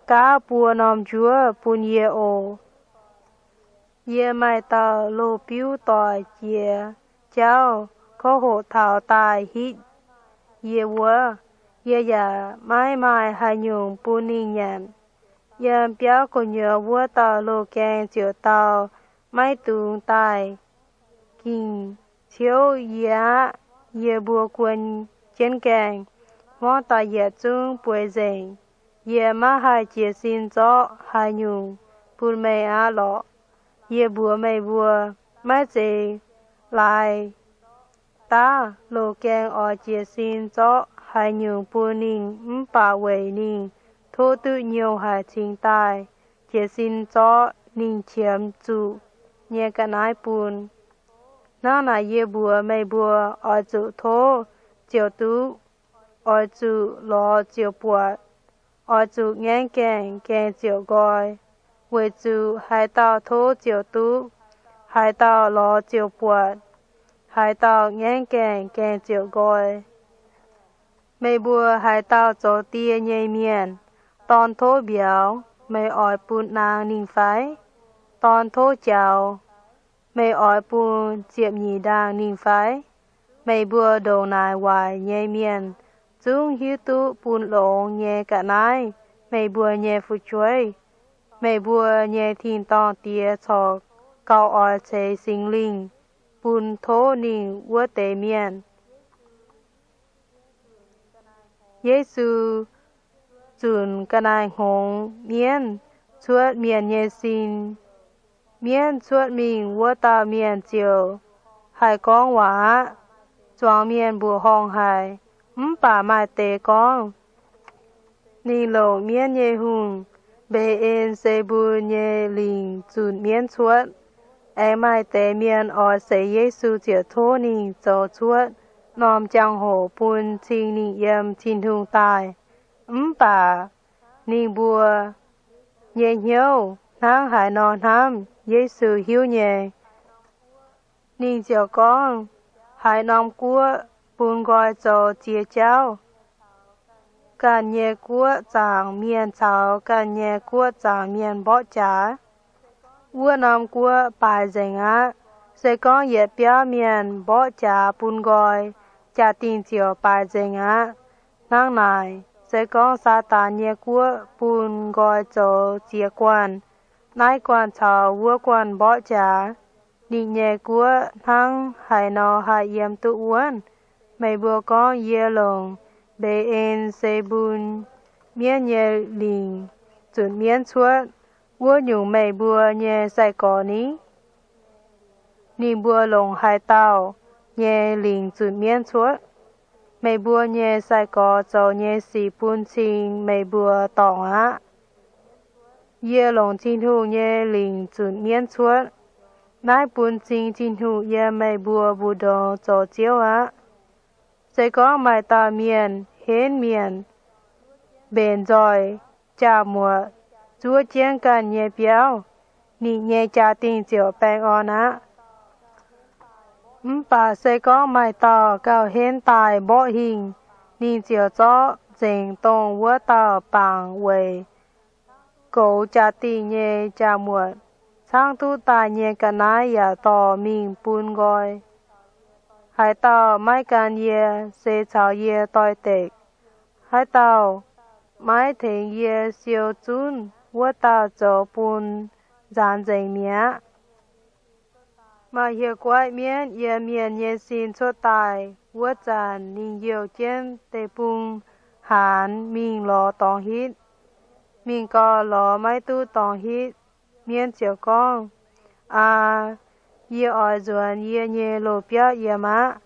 gaav buo norm njuov bun yie oc. Yie maaih dauh loz-biuv doic jiex jauv, kov hoqc taux daaih hitv yie wuov. Yie yaac maiv maaih haaix nyungc bun ninh nyanc. Yiem biauv gu'nyuoz wuov dauh loz-gaeng ziouc dau, Maiv dungx daaih ging-ciouv yie aqv. Yie mbuo guon jienv gaengh, hmuangv doic yietc zungv bueix nzengc. Yie maiv haih jiez sin zorqv haaix nyungc bun meih aqv lorqc. Yie mbuox meih mbuo, maiv zeiz laaix daav loz-gaeng oix jiez sin zorqv haaix nyungc bun ninh mv baac weic ninh tov duqv nyouh haic cingx daaih jiez sin zorqv ninh qiemx zuqc nyei ga'naaiv bun. Hnangv naaic yie mbuox meih mbuo, oix zuqc tov ziouc duqv, oix zuqc lorz ziouc buatc, oix zuqc ngaengv gaengh, gaengh ziouc nqoi. Weic zuqc haaix dauh tov ziouc duqv, haaix dauh lorz ziouc buatc, haaix dauh ngaengv gaengh, gaengh ziouc nqoi. Meih mbuo haaix dauh zoux die nyei mienh, dorn tov mbiauz, meih oix bun naang ninh fai? Dorn tov jaux, meih oix bun ziepc nyeic ndaangh ninh fai? Meih mbuo ndongc naaic waaic nyei mienh zungv hiuv duqv bun longx nyei ga'naaiv meih mbuo nyei fu'jueiv. Meih mbuo nyei tin-dorngh Diex corc gauh oix ceix Singx Lingh bun tov ninh wuov deix mienh. Yesu zunc ga'naaiv-hngongx mienv cuotv mienh nyei sin. Mienv cuotv mingh wuov dauh mienh ziouc haih gorngv waac aqv. Zuangx mienh mbuoqc horngh haic, mv baac maaih deix gorngv, Ninh longc mienv nyei hungh, Mbei^en^se^mbun, nyei lingc zunc mienv cuotv. Aengx maaih deix mienh oix seix Yesu ziouc tov ninh zoux cuotv norm jangx hoc bun cing ninh yiem Tin-Hungh daaih. Mv baac ninh mbuo nyei hnyouv hnangv haaix nor hnamv, Yesu hiuv nyei. Ninh ziouc gorngv, Haaix norm guoqv bun nqoi zoux ziex jauv, ganh nyei guoqv zaangc mienh caux ganh nyei guoqv zaangc mienh mborqv jaax, wuov norm guoqv baaix nzengc aqv. Se gorngv yietc biauv mienh mborqv jaax bun nqoi, jaa-dingh ziouc baaix nzengc aqv. Hnangv naaic, se gorngv Saadaan nyei guoqv bun nqoi zoux ziex guanh, naaiv guanh caux wuov guanh mborqv jaax, ninh nyei guoqv hnangv haaix nor haih yiem duqv wuonv? Meih mbuo gorngv yie longc Mbei^en^se^mbun, mienv nyei lingc, zunc mienv cuotv. Wuov nyungc meih mbuo nyei sai-gorx ni? Ninh mbuo longc haaix dauh nyei lingc zunc mienv cuotv? Meih mbuo nyei sai-gorx zoux nyei sic bun cing meih mbuo dorngc aqv. Yie longc Tin-Hungh nyei lingc zunc mienv cuotv. Naaiv bun cing Tin-Hungh yiem meih mbuo mbu'ndongx zoux Ziouv aqv. Se gorngv maaih dauh mienh henv mienh mbenc nzoih jaa-muotc zuov jienv ganh nyei biauv, ninh nyei jaa-dingh ziouc baengh orn aqv. Mv baac se gorngv maaih dauh gauh henv daaih mborqv hingh, ninh ziouc zorqv nzengc dongh wuov dauh bangc weic goux jaa-dingh nyei jaa-muotc, caangv duqv daaih nyei ga'naaiv yaac dorh mingh bun nqoi. Haaix dauh maiv gan yie, se caux yie doix-dekc. Haaix dauh maiv tengx yie siou zunv, wuov dauh zoux bun nzaanx nzengc mi'aqv. Maaih hieh guaiv mienv yiem mienh nyei sin cuotv daaih wuov zanc, ninh youh jienv deic-bung haanz mingh lorz dorngx hitv. Mingh gau, lorz maiv duqv dorngx hitv. Mienv ziouc gorngv, Aa, yie oix nzuonx yie nyei loz-biauv yiem aqv.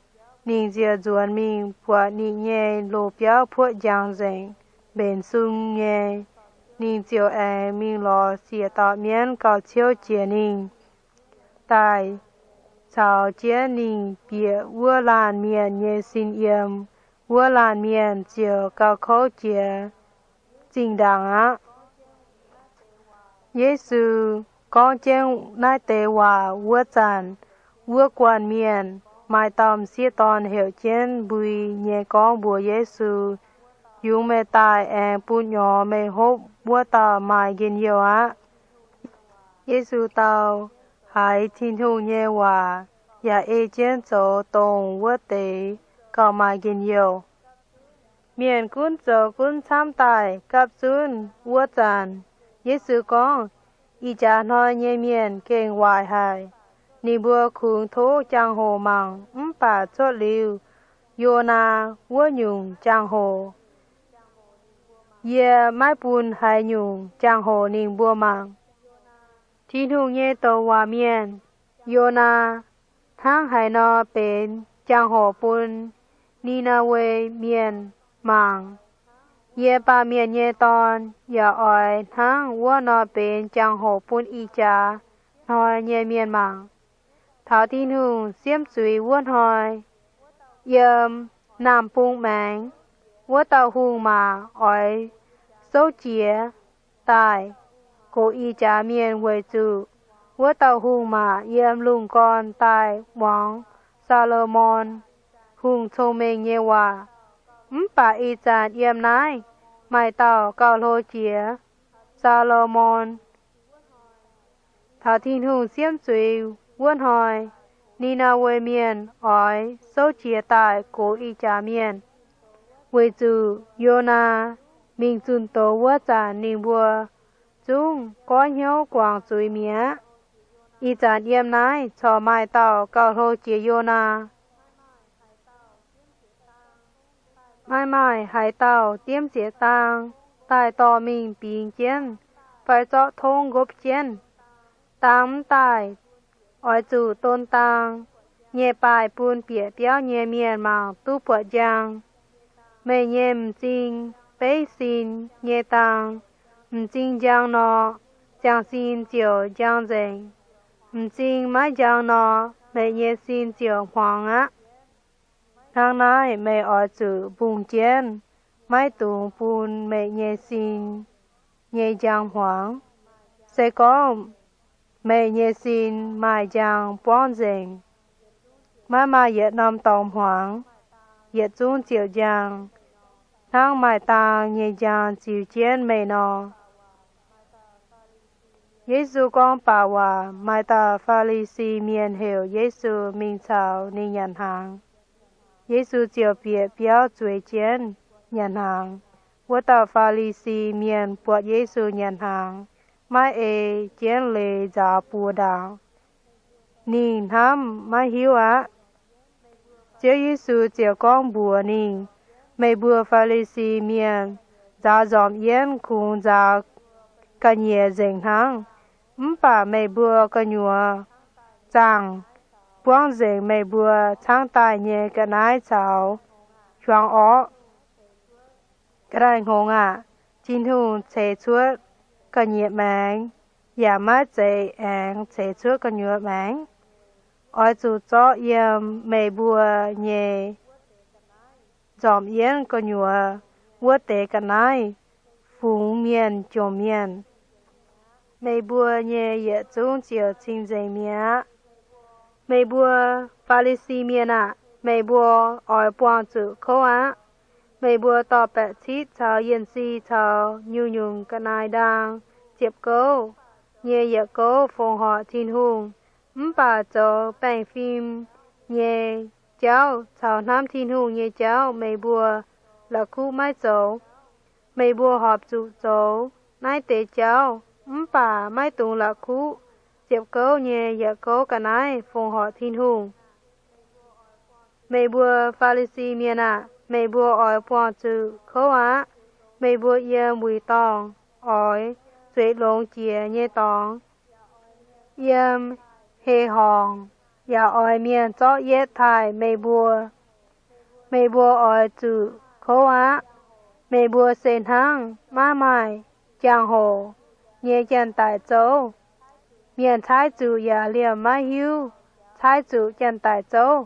Ninh ziouc nzuonx mingh buatc ninh nyei loz-biauv puoqv njang nzengc, mbenc sung nyei. Ninh ziouc aengx mingh lorz siec dauh mienv gauh ciouv jiex ninh, daaih caux jienv ninh bieqc wuov laanh mienh nyei sin yiem. wuov laanh mienh ziouc gauh kouv jiex zinh ndaangc aqv. Yesu gorngv jienv naaiv deix waac wuov zanc, wuov guanh mienh maaih dauh m'sieqv dorn heuc jienv mbui nyei gorngv mbuox Yesu, Yungz meih daaih aengx bun nyorx meih hopv wuov dauh maaih njien-youh aqv. Yesu dau, Haiz Tin-Hungh nyei waac yaac ei jienv zoux dongh wuov deix gauh maaih njien-youh. Mienh gunv zoux gunv camv daaih gapv zunv wuov zanc, Yesu gorngv, Ih jaax hnoi nyei mienh gengh waaic haic. Ninh mbuo kungx tov jangx-hoc mangc mv baac cuotv liuz Yonaa wuov nyungc jangx-hoc, yie maiv bun haaix nyungc jangx-hoc ninh mbuo mangc. Tin-Hungh nyei douc waac mienh, Yonaa, hnangv haaix nor benx jangx-hoc bun Ni^naa^we Mienh mangc, yie, Baamh Mienh nyei Dorn, yaac oix hnangv wuov nor benx jangx-hoc bun ih jaax hnoi nyei mienh mangc, taux Tin-Hungh siemv zuiz wuov hnoi. Yiem naamh bung maengx, wuov dauh hungh maac oix souv jiez daaih gox ih jaax mienh, weic zuqc wuov dauh hungh maac yiem lungh gorn daaih muangx Saa^lo^morn Hungh cong-mengh nyei waac. Mv baac ih zanc yiem naaiv maaih dauh gauh hlo jiex Saa^lo^morn. Taux Tin-Hungh siemv zuiz wuov hnoi, Ni^naa^we Mienh oix souv jiez daaih gox ih jaax mienh, weic zuqc Yonaa mingh zunh doz wuov zanc ninh mbuo zungv goiv hnyouv guangc zuiz mi'aqv. Ih zanc yiem naaiv corc maaih dauh gauh hlo jiex Yonaa. Maiv maaih haaix dauh diemv ziex dang daaih dorh mingh bingx jienv fai zorqv tongv nqopv jienv. Dang mv daaih oix zuqc don dang nyei baaih bun bieqc biauv nyei mienh mangc duqv buatc njang. Meih nyei m'zing beiv sin nyei dang, m'zing njang nor, ziangh sin ziouc njang nzengc. M'zing maiv njang nor, meih nyei sin ziouc hmuangx aqv. Hnangv naaiv meih oix zuqc mbungh jienv, maiv dungx bun meih nyei sin nyei njang hmuangx. Se gorngv meih nyei sin maaih njang buangv nzengc, maiv maaih yietc norm dorngx hmuangx, yietc zungv ziouc njang, hnangv maaih dang nyei njang ziux jienv meih nor. Yesu gorngv baac waac, maaih dauh Faa^li^si Mienh heuc Yesu mingh caux ninh nyanc hnaangx. Yesu ziouc bieqc biauv zueiz jienv nyanc hnaangx. Wuov dauh Faa^li^si Mienh buatc Yesu nyanc hnaangx, maiv ei jienv leiz nzaaux buoz ndaangc. Ninh hnamv maiv hiuv aqv. Ziouv Yesu ziouc gorngv mbuox ninh, Meih mbuo Faa^li^si Mienh nzaaux nzormc yienv kungx nzaaux ga'nyiec nzengc hnangv, mv baac meih mbuo gu'nyuoz zaangh buangv nzengc meih mbuo caangv daaih nyei ga'naaiv caux hiuang orqv. Ga'naaiv-hngongx aac, Tin-Hungh ceix cuotv ga'nyiec maengx yaac maiv zeiz aengx ceix cuotv gu'nyuoz maengx. Oix zuqc zorqv yiem meih mbuo nyei nzormc yienv gu'nyuoz wuov deix ga'naaiv fungx mienh jomc mienh. Meih mbuo nyei yietc zungv ziouc cing-nzengc mi'aqv. Meih mbuo Faa^li^si Mienh aah! Meih mbuo oix buangh zuqc kouv aqv. Meih mbuo dorh baeqc citv caux yienh si caux nyungc-nyungc ga'naaiv-ndaang ziepc gouv nyei yietc gouv fongc horc Tin-Hungh, mv baac zoux baengh fim nyei jauv caux hnamv Tin-Hungh nyei jauv meih mbuo la'kuqv maiv zoux. Meih mbuo horpc zuqc zoux naaiv deix jauv mv baac maiv dungx la'kuqv ziepc gouv nyei yietc gouv ga'naaiv fongc horc Tin-Hungh. Meih mbuo Faa^li^si Mienh aah! Meih mbuo oix buangh zuqc kouv aqv. Meih mbuo yiem wuic dorngh oix zueiz longx jiex nyei dorngx, yiem heh horngc yaac oix mienh zorqv yietv taaih meih mbuo. Meih mbuo oix zuqc kouv aqv. Meih mbuo se hnangv maiv maaih jangx-hoc nyei janx-daic zouv. Mienh caaiv zuqc yaac liemh maiv hiuv caaiv zuqc janx-daic zouv.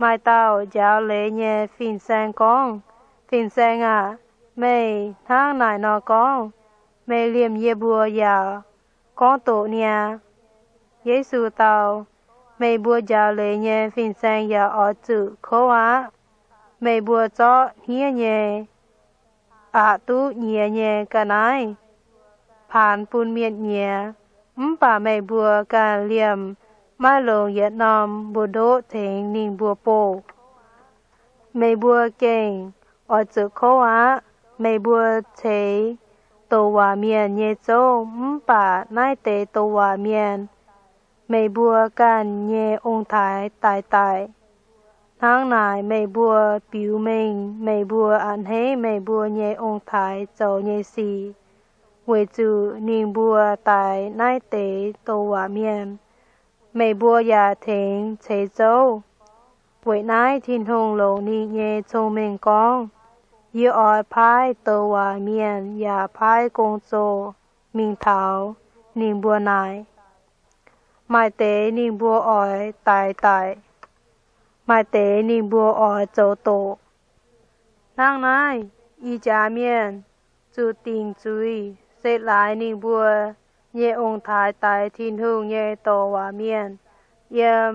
Maaih dauh njaaux leiz nyei fin-saeng gorngv, Fin-Saeng aah! Meih hnangv naaic nor gorngv, meih liemh yie mbuo yaac gorngv doqc niaa. Yesu dau, Meih mbuo njaaux leiz nyei fin-saeng yaac oix zuqc kouv aqv. Meih mbuo zorqv hniev nyei aqc duqv nyiex nyei ga'naaiv paanx bun mienh nyiex, mv baac meih mbuo ganh liemh maiv longc yietc norm mbu'ndoqv tengx ninh mbuo boh. Meih mbuo gengh oix zuqc kouv aqv. Meih mbuo ceix douc waac mienh nyei zouv, mv baac naaiv deix douc waac mienh meih mbuo ganh nyei ong-taaix daix daic. Hnangv naaic meih mbuo biux mengh meih mbuo a'hneiv meih mbuo nyei ong-taaix zoux nyei sic, weic zuqc ninh mbuo daix naaiv deix douc waac mienh. Meih mbuo yaac tengx ceix zouv. Weic naaiv Tin-Hungh longc ninh nyei cong-mengh gorngv, Yie oix paaiv douc waac mienh yaac paaiv gong-zoh mingh taux ninh mbuo naaic. Maaih deix ninh mbuo oix daix daic, maaih deix ninh mbuo oix zoux doqc. Hnangv naaiv, ih jaax mienh zuqc dingc zuiz se laaix ninh mbuo nyei ong-taaix daix Tin-Hungh nyei douc waac mienh yiem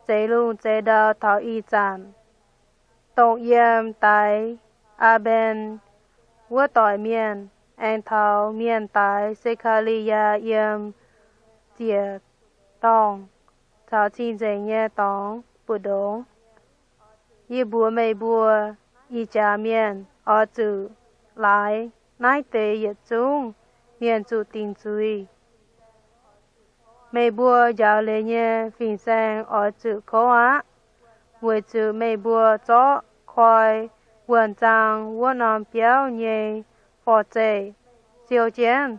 zeix lungh zeix ndau taux ih zanc. Dongh yiem daix Aa^mben wuov doic mienh, aengx taux mienh daix Se^kaa^li^yaa yiem ziec-dorngh caux cing-nzengc nyei dorngx mbu'ndongx. Yie mbuox meih mbuo, ih jaax mienh oix zuqc laaix naaiv deix yietc zungv mienh zuqc dingc zuiz. Meih mbuo njaaux leiz nyei fin-saeng oix zuqc kouv aqv, weic zuqc meih mbuo zorqv koi wuonh zaang wuov norm biauv nyei forv-zeih siou jienv.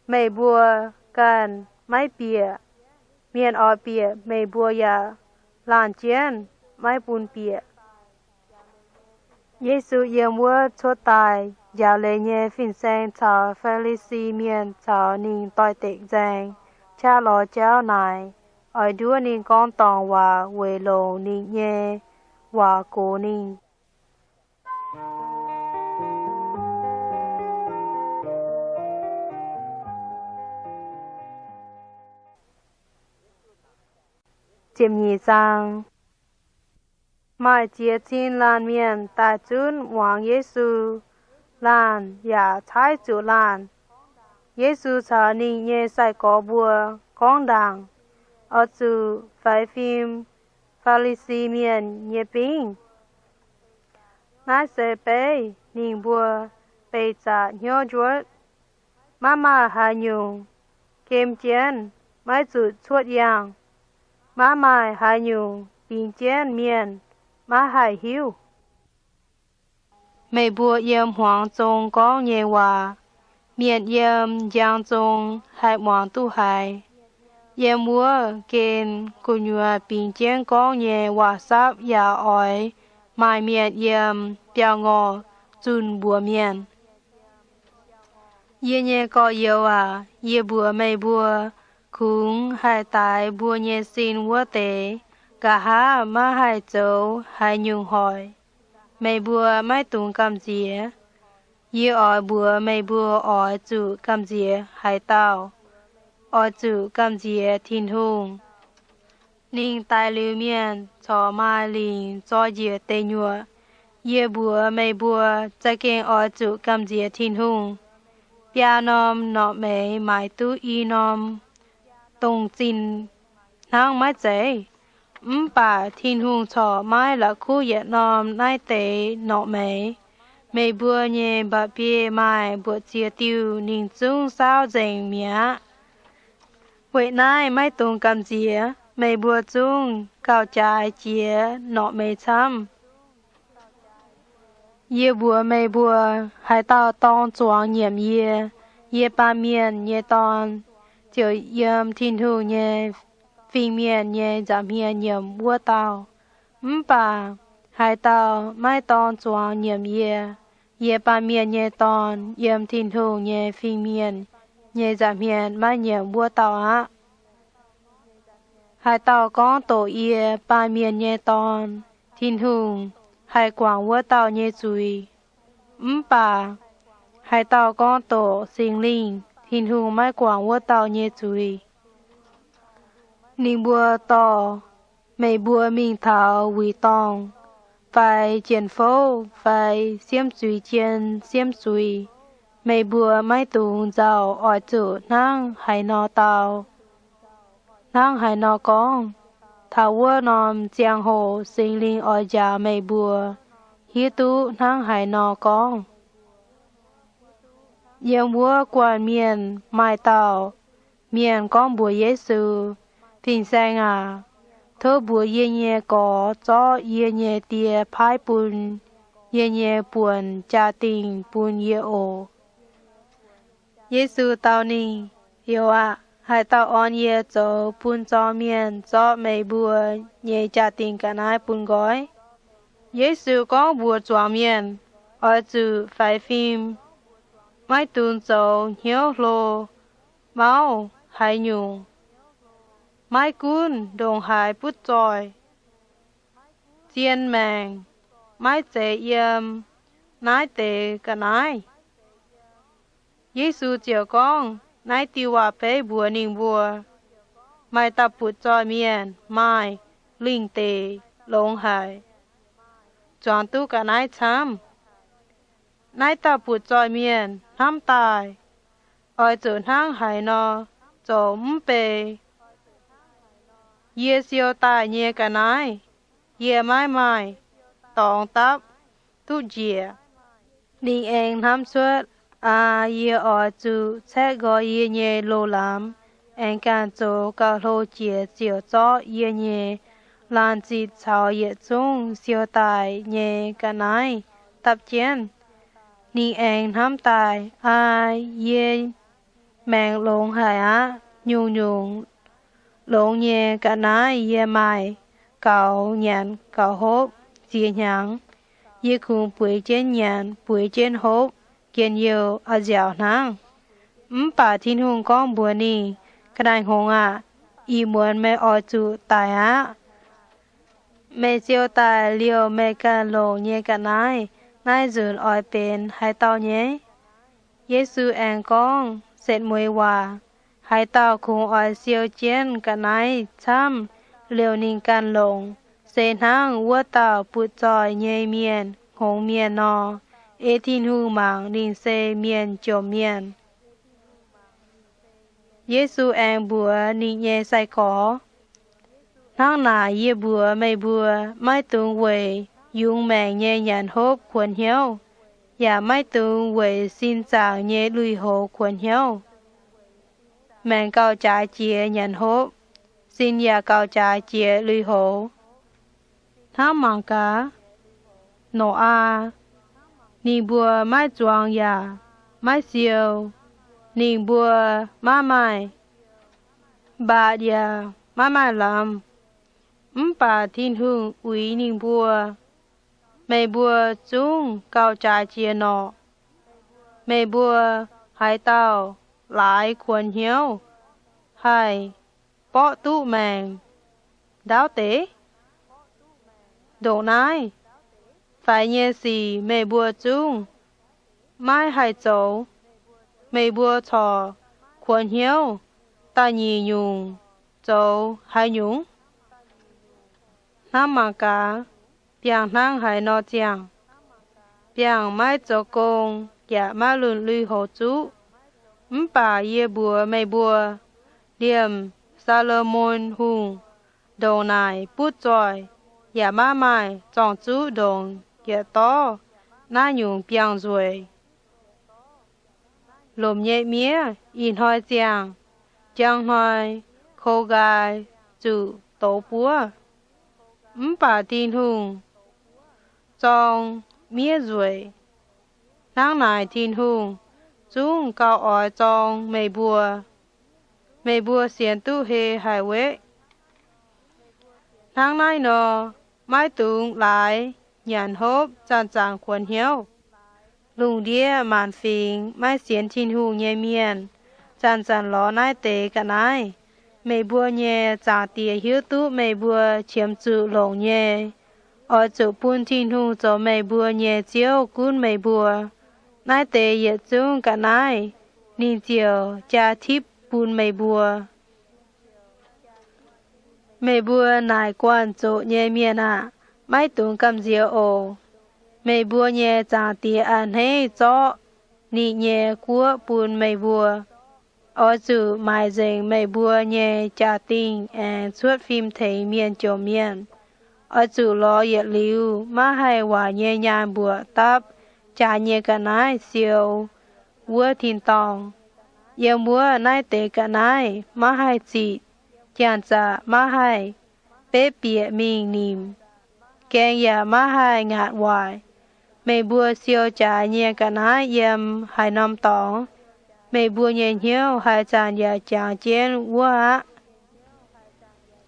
Meih mbuo ganh maiv bieqc, mienh oix bieqc meih mbuo yaac laanh jienv maiv bun bieqc. Yesu yiem wuov cuotv daaih, njaaux leiz nyei fin-saeng caux Faa^li^si Mienh caux ninh doix-dekc nzaeng qaqv lorz jauv naaic, oix nduov ninh gorngv dorngc waac weic longc ninh nyei waac gox ninh. Ziepc nyeic zaang. Maaih ziex cin laanh mienh daaih zunv muangx Yesu. Laanh yaac caaiv zuqc laanh. Yesu caux ninh nyei sai-gorx mbuo gorngv ndaangc, oix zuqc faix fim Faa^li^si Mienh nyei bingv. Naaiv se beiv ninh mbuo beih zaqc hnyouv njuotv, maiv maaih haaix nyungc gem jienv maiv zuqc cuotv yangh, maiv maaih haaix nyungc bingx jienv mienh maiv haih hiuv. Meih mbuo yiem hmuangx zong gorngv nyei waac, mienh yiem njang zong haih muangx duqv haiz. Yiem wuov gen gu'nyuoz bingx jienv gorngv nyei waac-sapv yaac oix maaih mienh yiem biauv-ngorh zunh mbuox mienh. Yie nyei gorx-youz aac, yie mbuox meih mbuo, kungx haih daix mbuo nyei sin wuov deix, nqa'haav maiv haih zoux haaix nyungc hoic. Meih mbuo maiv dungx gamh nziex. Yie oix mbuox meih mbuo oix zuqc gamh nziex haaix dauh. Oix zuqc gamh nziex Tin-Hungh. Ninh daix liuz mienh corc maaih lingc zoi njiec deic nyuoqc. Yie mbuox meih mbuo, za'gengh oix zuqc gamh nziex Tin-Hungh. Biaa norm norqc-meix maaiz duqv i norm dongh zinh hnangv, maiv zeiz? Mv baac Tin-Hungh corc maiv la'kuqv yietc norm naaiv deix norqc-meix. Meih mbuo nyei mba'biei maaih mbuoqc ziex diuh ninh zungv saauv nzengc mi'aqv. Weic naaiv maiv dungx gamh nziex. Meih mbuo zungv gauh jaaix jiex norqc-meix camv. Yie mbuox meih mbuo, haaix dauh dorng zuangx nyiemc yie, yie, Baamh Mienh nyei Dorn, ziouc yiem Tin-Hungh nyei Fing-Mienh nyei nza'hmien nyiemc wuov dauh. Mv baac haaix dauh maiv dorng zuangx nyiemc yie, yie, Baamh Mienh nyei Dorn, yiem Tin-Hungh nyei Fing-Mienh nyei nza'hmien maiv nyiemc wuov dauh aqv. Haaix dauh gorngv doqc yie, Baamh Mienh nyei Dorn, Tin-Hungh, haih guangc wuov dauh nyei zuiz. Mv baac haaix dauh gorngv doqc Singx Lingh, Tin-Hungh maiv guangc wuov dauh nyei zuiz. Ninh mbuo dorh meih mbuo mingh taux wuic dorngh, fai jien-fouv, fai siemv zuiz jien, siemv zuiz, meih mbuo maiv dungx nzauh. Oix zuqc hnangv haaix nor dau, hnangv haaix nor gorngv. Taux wuov norm ziangh hoc Singx Lingh oix njaaux meih mbuo hiuv duqv hnangv haaix nor gorngv. Yiem wuov guanh mienh maaih dauh mienh gorngv mbuox Yesu, Fin-Saeng aac, tov mbuox yie nyei gorx zorqv yie nyei die paaiv bun yie nyei buonc jaa-dingh bun yie oc. Yesu dau ninh, Youz aah! Haaix dauh orn yie zoux bun zorng mienh zorqv meih mbuo nyei jaa-dingh ga'naaiv bun nqoi? Yesu gorngv mbuox zuangx mienh, Oix zuqc faix fim, maiv dungx zoux hnyouv hlo, mauv haaix nyungc, maiv gunv ndongc haaix butv zoih, zien maengc, maiv zeiz yiem naaiv deix ga'naaiv. Yesu ziouc gorngv naaiv diuh waac-beiv mbuox ninh mbuo, Maaih dauh butv-zoih mienh maaih lingh deic longx haic, zuangx duqv ga'naaiv camv. Naaiv dauh butv-zoih mienh hnamv daaih, Oix zuqc hnangv haaix nor zoux mv bei, yie siou daaih nyei ga'naaiv yie maiv maaih dorngx dapv duqv njiec. Ninh aengx hnamv cuotv, Aa, yie oix zuqc caeqv nqoi yie nyei loz-lamz, aengx ganh zoux gauh hlo jiex ziouc zorqv yie nyei laanh zitc caux yietc zungv siou daaih nyei ga'naaiv dapv jienv. Ninh aengx hnamv daaih, Aa, yie maengx longx haic aqv. Nyungc-nyungc longx nyei ga'naaiv yie maaih gaux nyanc gaux hopv ziex hnyangx. Yie kungx bueix jienv nyanc, bueix jienv hopv, njien-youh a'nziaauc hnangv. Mv baac Tin-Hungh gorngv mbuox ninh, Ga'naaiv-hngongx aah! Ih muonz meih oix zuqc daic aqv. Meih siou daaih liouh meih ganh longc nyei ga'naaiv, naaiv nzunc oix benx haaix dauh nyei? Yesu aengx gorngv setv mueiz waac, Haaix dauh kungx oix siou jienv ga'naaiv camv liouh ninh ganh longc, se hnangv wuov dauh butv-zoih nyei mienh hngongx mienh nor. Ei Tin-Hungh mangc ninh se mienh jomc mienh. Yesu aengx mbuox ninh nyei sai-gorx, Hnangv naaic yie mbuox meih mbuo, maiv dungx weic yungz maengc nyei nyanc hopv kuonx hnyouv, yaac maiv dungx weic sin zaangc nyei lui-houx kuonx hnyouv. Maengc gauh jaaix jiex nyanc hopv, sin yaac gauh jaaix jiex lui-houx. Hnamv mangc gaax, Noyaa, ninh mbuo maiv zuangx yaac maiv siou, ninh mbuo maiv maaih mbaatc yaac maiv maaih lamz, mv baac Tin-Hungh uix ninh mbuo. Meih mbuo zungv gauh jaaix jiex norqc. Meih mbuo haaix dauh laaix kuonx hnyouv haih borqv duqv maengc ndaauv deix? Ndongc naaiv, faix nyei sic meih mbuo zungv maiv haih zoux, meih mbuo corc kuonx hnyouv da'nyeic nyungc zoux haaix nyungc? Hnamv mangc gaax, biangh hnangv haaix nor ziangh. Biangh maiv zoux gong yaac maiv lunh lui-houx zuqv. Mv baac yie mbuox meih mbuo, liemh Saa^lo^morn Hungh ndongc naaic butv zoih yaac maiv maaih zorng-zuqv ndongc yietc dorv naaiv nyungc biangh nzueic. Lomc nyei miev, ih hnoi ziangh, njang hnoi ko nqaai zuqc douz buov. Mv baac Tin-Hungh zorng miev nzueic. Hnangv naaic Tin-Hungh zungv gauh oix zorng meih mbuo. Meih mbuo sienx duqv heh haic weqv. Hnangv naaiv nor, maiv dungx laaix nyanc hopv zanc-zanc kuonx hnyouv. Lungh ndiev maanc fingx maiv sienx Tin-Hungh nyei mienh zanc-zanc lorz naaiv deix ga'naaiv. Meih mbuo nyei Zaangc Diex hiuv duqv meih mbuo qiemx zuqc longc nyei. Oix zuqc bun Tin-Hungh zoux meih mbuo nyei Ziouv gunv meih mbuo. Naaiv deix yietc zungv ga'naaiv ninh ziouc jaa tipv bun meih mbuo. Meih mbuo naaic guanh zoqc nyei mienh aah! Maiv dungx gamh nziex oc. Meih mbuo nyei Zaangc Diex a'hneiv zorqv ninh nyei guoqv bun meih mbuo. Oix zuqc maaiz nzengc meih mbuo nyei jaa-dingh aengx cuotv fim tengx mienh jomc mienh. Oix zuqc lorz yietc liuz maiv haih waaic nyei nyaanh mbuoqc dapv jaax nyei ga'naaiv siou wuov tin-dorngh. Yiem wuov naaiv deix ga'naaiv maiv haih zitc, janx-zaqc maiv haih, betv bieqc mingh nimc, gaeng yaac maiv haih ngaatc waaic. Meih mbuo siou jaax nyei ga'naaiv yiem haaix norm dorngx, meih mbuo nyei hnyouv haaix zanc yaac jangx jienv wuov aqv.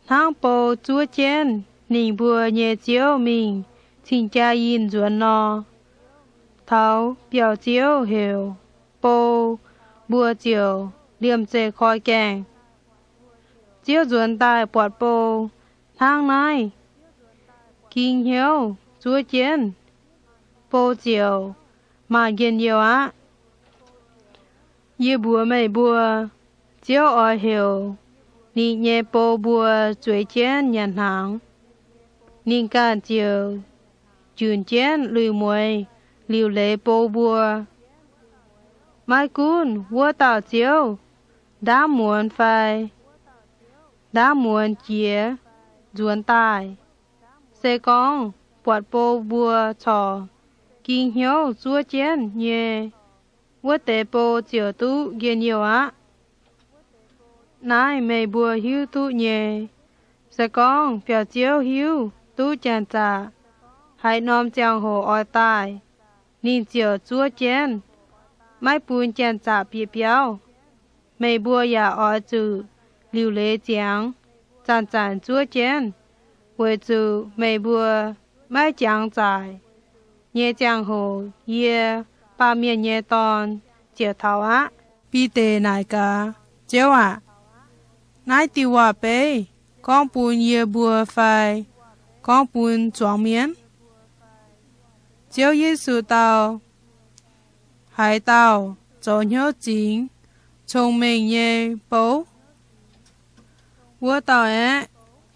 Hnangv bou zuov jienv ninh mbuo nyei ziouv mingh cing-jaa yinh nzuonx nor, taux biauv-ziouv heuc bou, mbuo ziouc liemh zeih koi gaengh. Ziouv nzuonx daaih buatc bou hnangv naaiv, ging hnyouv zuov jienv, bou ziouc maanc njien-youh aqv. Yie mbuox meih mbuo, Ziouv oix heuc ninh nyei bou mbuo zueiz jienv nyanc hnaangx. Ninh ganh ziouc njunc jienv lui-mueiz liuc leiz bou mbuo. Maiv gunv wuov dauh ziouv ndaamv muonz fai ndaamv muonz jiex nzuonx daaih, se gorngv buatc bou mbuo corc ging hnyouv zuov jienv nyei, wuov deix bou ziouc duqv njien-youh aqv. Naaiv meih mbuo hiuv duqv nyei. Se gorngv biauv-ziouv hiuv duqv janx-zaqc haaix norm ziangh hoc oix daaih, ninh ziouc zuov jienv, maiv bun janx-zaqc bieqc biauv. Meih mbuo yaac oix zuqc liuc leiz ziangx, zanc-zanc zuov jienv, weic zuqc meih mbuo maiv jangx zaic nyei ziangh hoc yie, Baamh Mienh nyei Dorn, ziouc taux aqv. Bide naaic gaax, Ziouv aac, naaiv diuh waac-beiv gorngv bun yie mbuo fai gorngv bun zuangx mienh? Ziouv Yesu dau, Haaix dauh zoux hnyouv zingx, cong-mengh nyei bou, wuov dauh aeqv,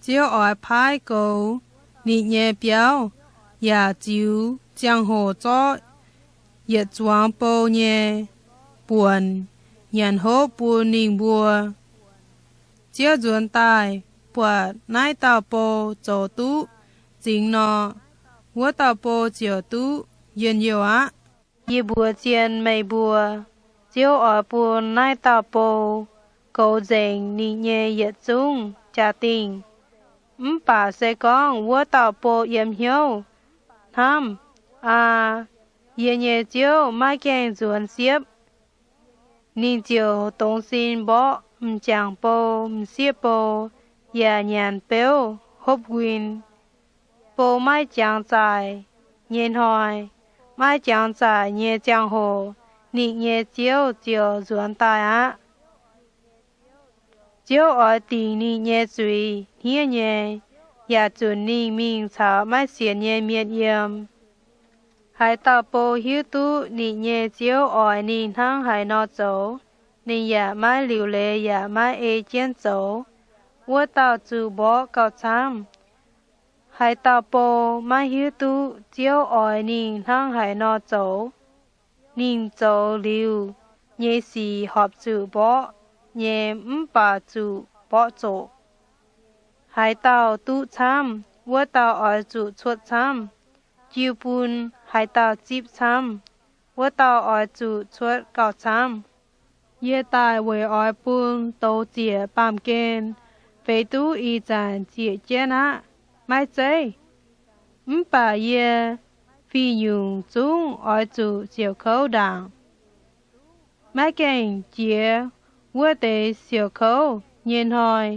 Ziouv oix paaiv goux ninh nyei biauv yaac ziux ziangh hoc zorqv yietc zuangx bou nyei buonc nyanc hopv bun ninh mbuo. Ziouv nzuonx daaih buatc naaiv dauh bou zoux duqv zingx nor, wuov dauh bou ziouc duqv njien-youh aqv. Yie mbuox zien meih mbuo, Ziouv oix bun naaiv dauh bou goux nzengc ninh nyei yietc zungv jaa-dingh. Mv baac se gorngv wuov dauh bou yiem hnyouv hnamv, Aa, yie nyei Ziouv maiv gaengh nzuonx siepv, ninh ziouc dongz sin mborqv m'jangc bou m'sieqv bou yaac nyanc beuv hopv nquin. Bou maiv jangx zaic nyei hnoi, maiv jangx zaic nyei ziangh hoc, ninh nyei Ziouv ziouc nzuonx daaih aqv. Ziouv oix dingc ninh nyei zuiz hniev nyei, yaac zunc ninh mingh caux maiv sienx nyei mienh yiem. Haaix dauh bou hiuv duqv ninh nyei Ziouv oix ninh hnangv haaix nor zoux, ninh yaac maiv liuc leiz yaac maiv ei jienv zoux, wuov dauh zuqc mborqv gauh camv. Haaix dauh bou maiv hiuv duqv Ziouv oix ninh hnangv haaix nor zoux, ninh zoux liuz nyei sic horpc zuqc mborqv nyei mv baac zuqc mborqv zoqc. Haaix dauh duqv camv, wuov dauh oix zuqc cuotv camv. Jiu bun haaix dauh zipv camv, wuov dauh oix zuqc cuotv gauh camv. Yie daaih weic oix bun douz ziec baamh gen feix duqv ih zanc ziec jienv aqv, maiv zeiz? Mv baac yie fih nyungc zungv oix zuqc siouc kouv ndaangc. Maiv gaengh jiex wuov deix siouc kouv nyei hnoi,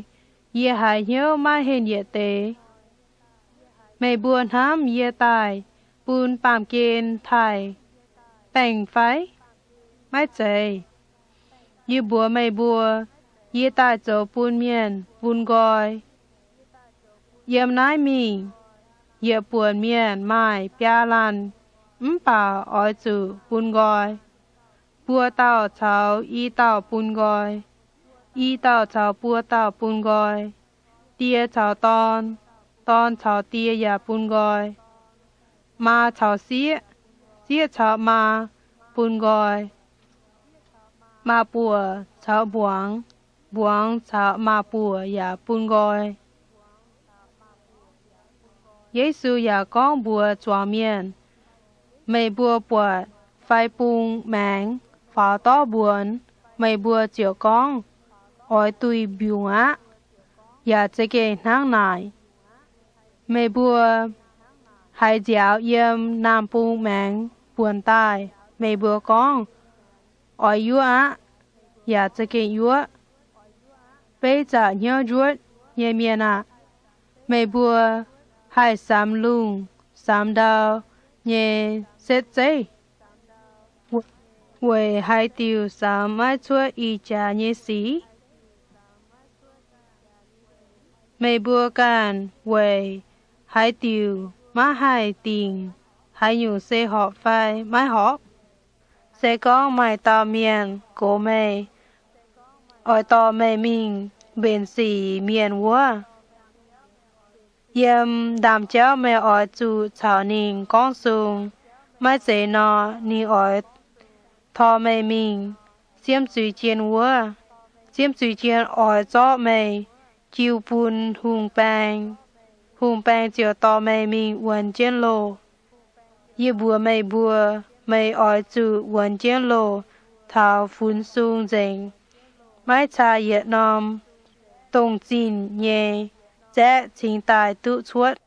yie haiz hnyouv maiv henh yietc deix. Meih mbuo hnamv yie daaih bun baamh gen taaih baengh fai? Maiv zeiz. Yie mbuox meih mbuo, Yie daaih zoux bun mienh bun nqoi. Yiem naaiv mingh, yietc buonc mienh maaih biaa laanh, mv baac oix zuqc bun nqoi. Buo dauh caux i dauh bun nqoi, i dauh caux buo dauh bun nqoi, die caux dorn, dorn caux die yaac bun nqoi, maa caux sieqv, sieqv caux maa bun nqoi, maa-buoc caux mbuangz, mbuangz caux maa-buoc yaac bun nqoi. Yesu yaac gorngv mbuox zuangx mienh, Meih mbuo buatc fai bung maengx faaux dorv mbuonx, meih mbuo ziouc gorngv, Oix duih mbiungc aqv. Yaac za'gengh hnangv naaic. Meih mbuo haiz nziaaux yiem naamh bung maengx buonc daaih, meih mbuo gorngv, Oix yuoqv aqv. Yaac za'gengh yuoqv. Beiv zaqc hnyouv njuotv nyei mienh aah! Meih mbuo haih samx lungh samx ndau nyei setv zeiv, weic haaix diuc samx maiv cuotv ih jaax nyei sic? Meih mbuo ganh weic haaix diuc maiv haih dingc haaix nyungc se horpc fai maiv horpc? Se gorngv maaih dauh mienh gox meih, oix dorh meih mingh mbenc sic mienh wuov, yiem ndaamv-jauv meih oix zuqc caux ninh gorngv sung. Maiv zeiz nor, ninh oix tor meih mingh siemv zuiz jien wuov. Siemv zuiz jien oix zorqv meih jiu bun hungh baeng. Hungh baeng ziouc dorh meih mingh wuonx jienv loh. Yie mbuox meih mbuo, meih oix zuqc wuonx jienv loh taux funx sung nzengc, maiv caa yietc norm dongh zinh nyei zaeqv cingx daaih duqv cuotv.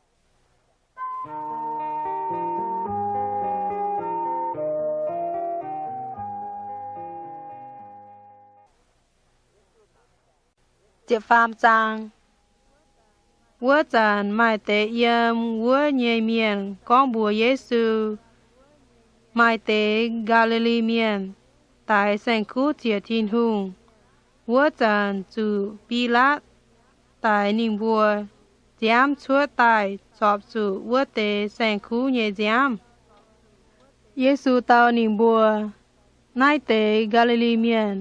Wuov zanc maaih deix yiem wuov nyei mienh gorngv mbuox Yesu, Maaih deix Gaa^li^li Mienh daix saeng-kuv ziec Tin-Hungh. Wuov zanc zuqc Bilaatv daix ninh mbuo nziaamv cuotv daaih zorpc zuqc wuov deix saeng-kuv nyei nziaamv. Yesu dau ninh mbuo, Naaiv deix Gaa^li^li Mienh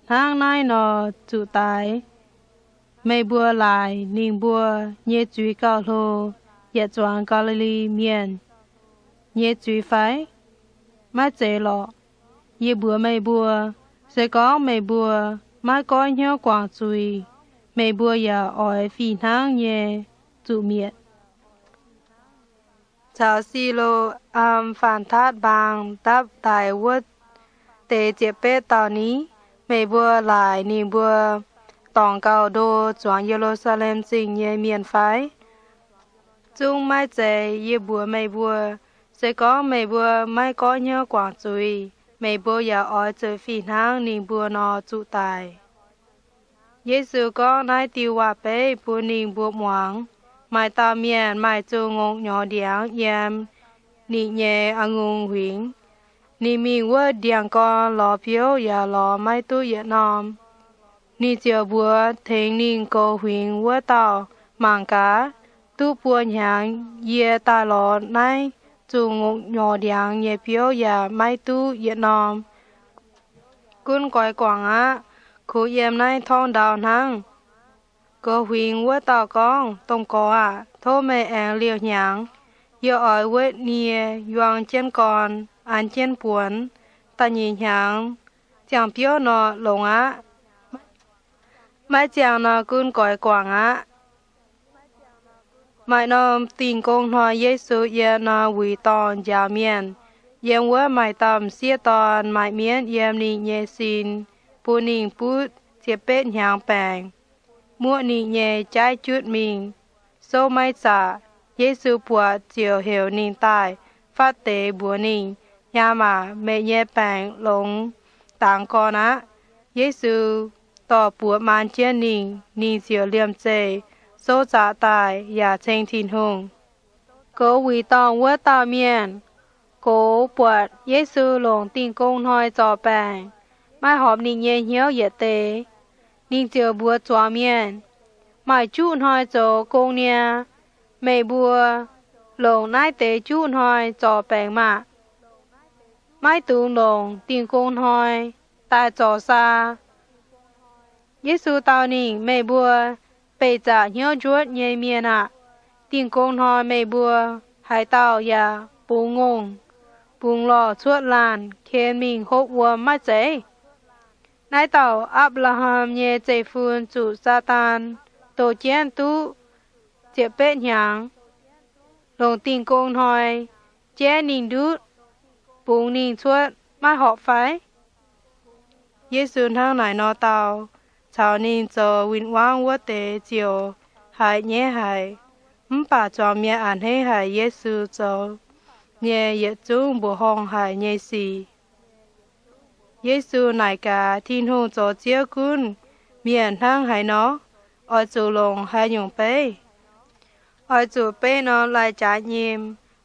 hnangv naaiv nor zuqc daix. Meih mbuo laaic ninh mbuo nyei zuiz gauh hlo yietc zuangx Gaa^li^li Mienh nyei zuiz fai? Maiv zeiz lorqc. Yie mbuox meih mbuo, se gorngv meih mbuo maiv goiv hnyouv guangc zuiz, meih mbuo yaac oix fih hnangv nyei zuqc mietc. Caux Si^lo^am Faanh Taatv Mbaang dapv daaih wuov deix ziepc betv dauh ni, meih mbuo laaic ninh mbuo dorngc gauh ndo zuangx Ye^lu^saa^lem Zingh nyei mienh fai? Zungv maiv zeiz. Yie mbuox meih mbuo, se gorngv meih mbuo maiv goiv hnyouv guangc zuiz, meih mbuo yaac oix zuqc fih hnangv ninh mbuo nor zuqc daic. Yesu gorngv naaiv diuh waac-beiv bun ninh mbuo muangx, Maaih dauh mienh maaih zuqc ngongh nyorx ndiangx yiem ninh nyei a'ngung huingx. Ninh mingh wuov ndiangx-gorn lorz biouv yaac lorz maiv duqv yietc norm. Ninh ziouc mbuox tengx ninh goux huingx wuov dauh, Mangc gaax, duqv buo hnyangx yie daaih lorz naaiv zuqc ngongh nyorx ndiangx nyei biouv yaac maiv duqv yietc norm. Gunv goix guangc aqv. Kungx yiem naaiv torngv ndau hnangv. Goux huingx wuov dauh gorngv, Domh Gorx aah! Tov meih aengx liouh hnyangx. Yie oix wuotv nie, yuang jienv gorn, an jienv buonx. Da'nyeic hnyangx, ziangh biouv nor, longx aqv. Maiv ziangh nor, gunv goix guangc aqv. Maaih norm Dingh Gong Hnoi Yesu yiem norm wuic dorngh njaaux mienh. Yiem wuov maaih dauh m'sieqv dorn maaih mienv yiem ninh nyei sin, bun ninh butv ziepc betv hnyangx baengc, muoqv ninh nyei jaaiv jutv mingh, souv maiv zaqc. Yesu buatc ziouc heuc ninh daaih, fatv deix mbuox ninh, Nyaam aac, meih nyei baengc longx dangx gorn aqv. Yesu dorh buoz maan jienv ninh, ninh ziouc liemh zeih souv zaqc daaih yaac ceng Tin-Hungh. Goux wuic dorngh wuov dauh mienh gox buatc Yesu longc Dingh Gong Hnoi zorc baengc, maiv horpc ninh nyei hnyouv yietc deix. Ninh ziouc mbuox zuangx mienh, Maaih juqv hnoi zoux gong niaa. Meih mbuo longc naaiv deix juqv hnoi zorc baengc maah! Maiv dungx longc Dingh Gong Hnoi daaih zorc saa. Yesu dau ninh, Meih mbuo beih zaqc hnyouv njuotv nyei mienh aah! Dingh Gong Hnoi meih mbuo haaix dauh yaac bungx ngongh, bungx lorh cuotv laanh ken mingh hopv wuom maiv zeiz? Naaiv dauh Apc^laa^ham nyei zeiv-fun zuqc Saadaan doh jienv duqv ziepc betv hnyangx, longc Dingh Gong Hnoi jaiv ninh ndutv, bungx ninh cuotv, maiv horpc fai? Yesu hnangv naaic nor dau, caux ninh zoux win-wangv wuov deix ziouc haiz nyaiv haic. Mv baac zuangx mienh a'hneiv haic Yesu zoux nyei yietc zungv mbuoqc horngh haic nyei sic. Yesu naaic gaax, Tin-Hungh zoux Ziouv gunv mienh hnangv haaix nor? Oix zuqc longc haaix nyungc beiv? Oix zuqc beiv norm lai-jaax nyim.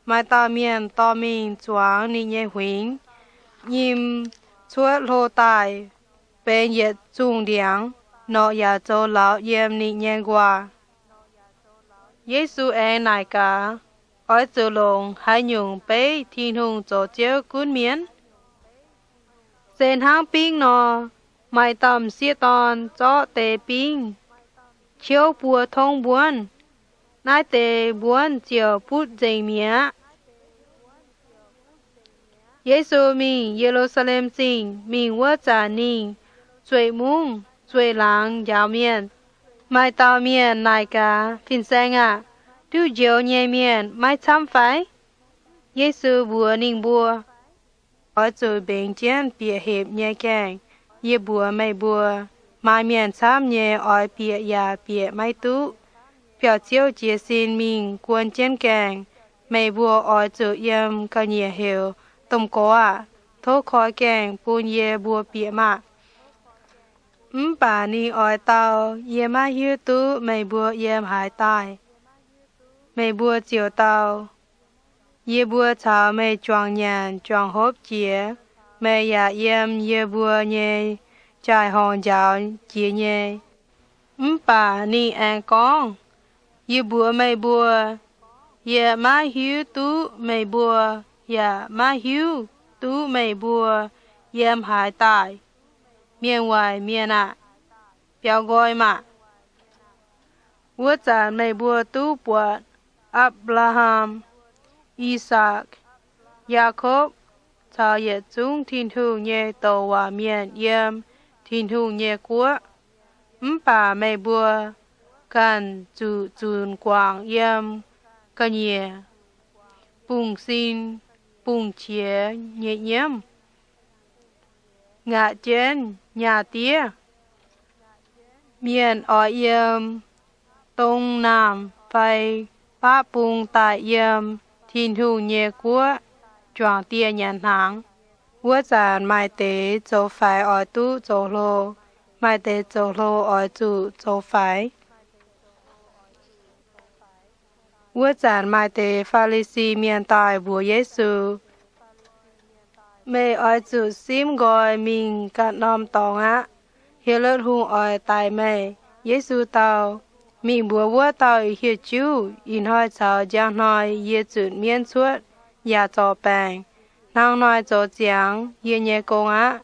Maaih dauh mienh dorh mingh zuangx ninh nyei huingx. Nyim cuotv hlo daaih, benx yietc zungh ndiangx, norqc yaac zoux lauz yiem ninh nyei nquaah. Yesu aengx naaic gaax, Oix zuqc longc haaix nyungc beiv Tin-Hungh zoux Ziouv gunv mienh? Se hnangv bingv nor, maaih dauh m'sieqv dorn zorqv deix bingv qiouv buo tongv mbuonv. Naaiv deix mbuonv ziouc butv nzengc mi'aqv. Yesu mingh Ye^lu^saa^lem Zingh. Mingh wuov zanc ninh zueiz mungv zueiz laangz njaaux mienh. Maaih dauh mienh naaic gaax, Fin-Saeng aah! Duqv njoux nyei mienh maiv camv fai? Yesu mbuox ninh mbuo, Oix zuqc mbengx jienv bieqc hepc nyei gaengh. Yie mbuox meih mbuo, maaih mienh camv nyei oix bieqc yaac bieqc maiv duqv. Biauv-ziouv jiez sin mingh guon jienv gaengh. Meih mbuo oix zuqc yiem ga'nyiec heuc, Domh Gox aah! Tov koi gaengh bun yie mbuo bieqc maah! Mv baac ninh oix dau, Yie maiv hiuv duqv meih mbuo yiem haaix daaih. Meih mbuo ziouc dau, Yie mbuo caux meih juangc nyanc juangc hopv jiex. Meih yaac yiem yie mbuo nyei jaai-horngh njaaux jiex nyei. Mv baac ninh aengx gorngv, Yie mbuox meih mbuo, yie maiv hiuv duqv meih mbuo, yaac maiv hiuv duqv meih mbuo yiem haaix daaih. Mienh waaic mienh aah! Biaux nqoi maah! Wuov zanc meih mbuo duqv buatc Apc^laa^ham, I^sakc, Yaakopv caux yietc zungv Tin-Hungh nyei douc waac mienh yiem Tin-Hungh nyei guoqv. Mv baac meih mbuo ganh zuqc zunc guangc yiem ga'nyiec bungx sin bungx qiex nyei nyiemv, ngaatc jienv nyaah diev. Mienh oix yiem dong naamh fai baqv bung daaih yiem Tin-Hungh nyei guoqv juangc dieh nyanc hnaangx. Wuov zanc maaih deix zoux faix oix duqv zoux hlo, maaih deix zoux hlo oix zuqc zoux faix. Wuov zanc maaih deix Faa^li^si Mienh daaih mbuox Yesu, Meih oix zuqc simv nqoi mingh ganh norm dorngx aqv. Helotv Hungh oix daix meih. Yesu dau, Mingh mbuox wuov dauh hieh juv, Ih hnoi caux njang hnoi yie zutc mienv cuotv yaac zorc baengc. Hnangv hnoi zoux ziangx yie nyei gong aqv.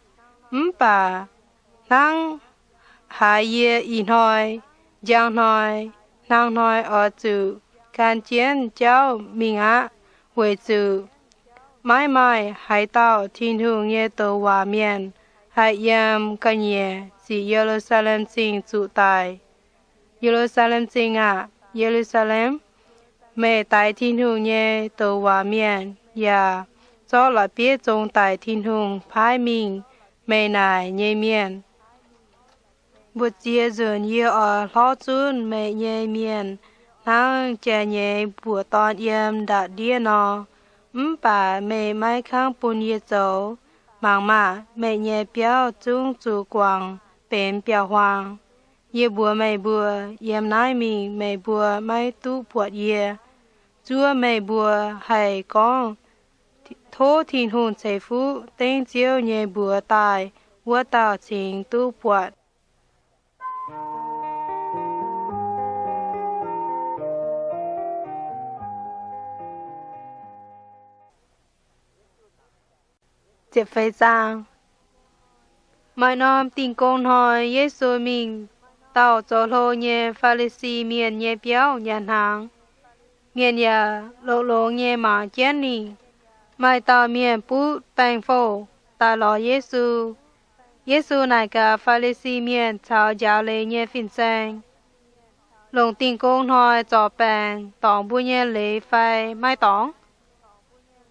Mv baac hnangv haaix yie ih hnoi, njang hnoi, hnangv hnoi oix zuqc gan jienv jauv mingh aqv, weic zuqc maiv maaih haaix dauh Tin-Hungh nyei douc waac mienh haih yiem ga'nyiec ziqc Ye^lu^saa^lem Zingh zuqc daic. Ye^lu^saa^lem Zingh aah! Ye^lu^saa^lem, meih daix Tin-Hungh nyei douc waac mienh yaac zorqv la'bieiv zong daic Tin-Hungh paaiv mingh meih naaic nyei mienh. Mbu'ziex nzunc yie oix hlorv zunv meih nyei mienh hnangv jai-nyeiz mbuoqc dorn yiem ndatc ndiev nor, mv baac meih maiv kangv bun yie zoux. Mangc maah! Meih nyei biauv zungv zuqc guangc benx biauv-huaang. Yie mbuox meih mbuo, yiem naaiv mingh meih mbuo maiv duqv buatc yie. Zuov meih mbuo haih gorngv, Tov Tin-Hungh ceix fuqv dengv Ziouv nyei mbuox daaih wuov dauh cingx duqv buatc. Ziepc feix zaang. Maaih norm Dingh Gong Hnoi, Yesu mingh dauh zoux hlo nyei Faa^li^si Mienh nyei biauv nyanc hnaangx. Mienh yaac longx-longx nyei mangc jienv ninh. Maaih dauh mienh butv baengc fouh daaih lorz Yesu. Yesu naaic gaax Faa^li^si Mienh caux njaaux leiz nyei fin-saeng, Longc Dingh Gong Hnoi zorc baengc dorngc mbuo nyei leiz fai maiv dorngc?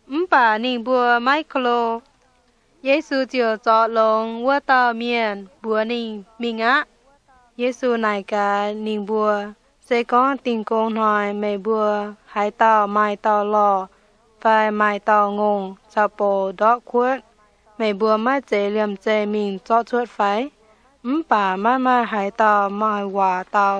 Mv baac ninh mbuo maiv ko lo. Yesu ziouc zorc longx wuov dauh mienh mbuox ninh mingh aqv. Yesu naaic gaax ninh mbuo, Se gorngv Dingh Gong Hnoi meih mbuo haaix dauh maaih dauh lorh fai maaih dauh ngongh caux bouc ndortv kuotv, meih mbuo maiv zeiz liemh zeih mingh zorqv cuotv fai? Mv baac maiv maaih haaix dauh maaih waac dau.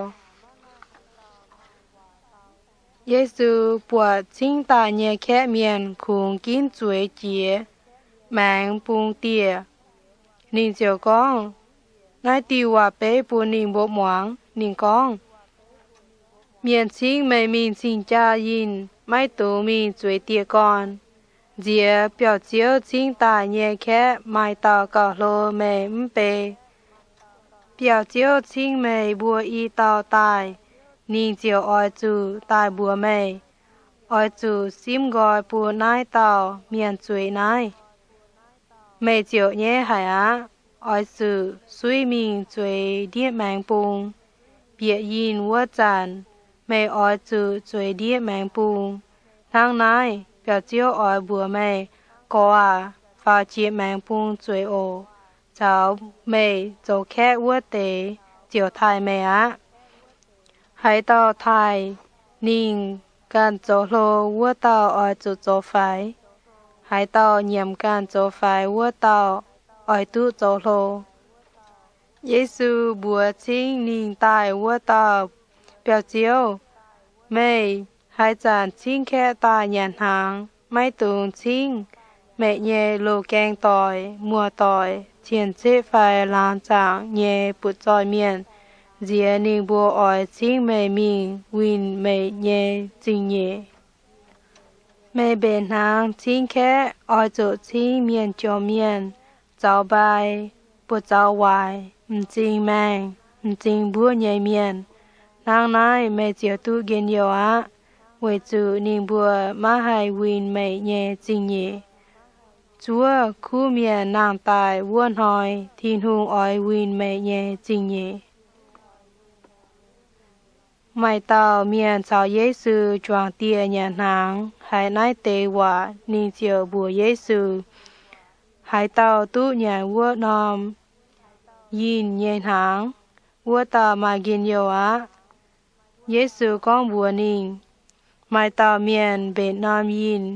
Yesu buatc cingv daaih nyei kaeqv mienh kungx ginv zueiz jiex maengx bung dieh. Ninh ziouc gorngv naaiv diuh waac-beiv bun ninh mbuo muangx. Ninh gorngv, Mienh cingv meih mingh cing jaa yinh, maiv dungx mingh zueiz dieh gorn. Nziex biauv-ziouv cingv daaih nyei kaeqv maaih dauh gauh hlo meih mv bei. Biauv-ziouv cingv meih mbuo i dauh daaih, ninh ziouc oix zuqc daaih mbuox meih, Oix zuqc simv nqoi bun naaiv dauh mienh zueiz naaiv. Meih ziouc nyaiv haic aqv. Oix zuqc suiv mingh zueiz ndiev maengx bung. Bieqc yinh wuov zanc, meih oix zuqc zueiz ndiev maengx bung. Hnangv naaiv, biauv-ziouv oix mbuox meih, Gorx aac, faaux jiex maengx bung zueiz oc. Caux meih zoux kaeqv wuov deix ziouc taaih meih aqv. Haaix dauh taaih ninh ganh zoux hlo, wuov dauh oix zuqc zoux faix. Haaix dauh nyiemc ganh zoux faix, wuov dauh oix duqv zoux hlo. Yesu mbuox cingv ninh daaih wuov dauh biauv-ziouv, Meih haaix zanc cingv kaeqv daaih nyanc hnaangx, maiv dungx cingv meih nyei loz-gaeng doic, muoz-doic, cien-ceqv fai laangz zaangc nyei butv-zoih mienh. Nziex ninh mbuo oix cingv meih mingh winh meih nyei zingh nyeic. Meih mbenc hnaangx cingv kaeqv, oix zuqc cingv mienh jomc mienh, zaux mbai, buoz-zaux waaic, m'zing maengh, m'zing mbuov nyei mienh. Hnangv naaiv meih ziouc duqv njien-youh aqv, weic zuqc ninh mbuo maiv haih winh meih nyei zingh nyeic. Zuov kuv mienh nangh daaih wuov hnoi, Tin-Hungh oix winh meih nyei zingh nyeic. Maaih dauh mienh caux Yesu juangc dieh nyanc hnaangx. Haiz naaiv deix waac, ninh ziouc mbuox Yesu, Haaix dauh duqv nyanc wuov norm yinh nyei hnaangx, wuov dauh maaih njien-youh aqv. Yesu gorngv mbuox ninh, Maaih dauh mienh mbenc norm yinh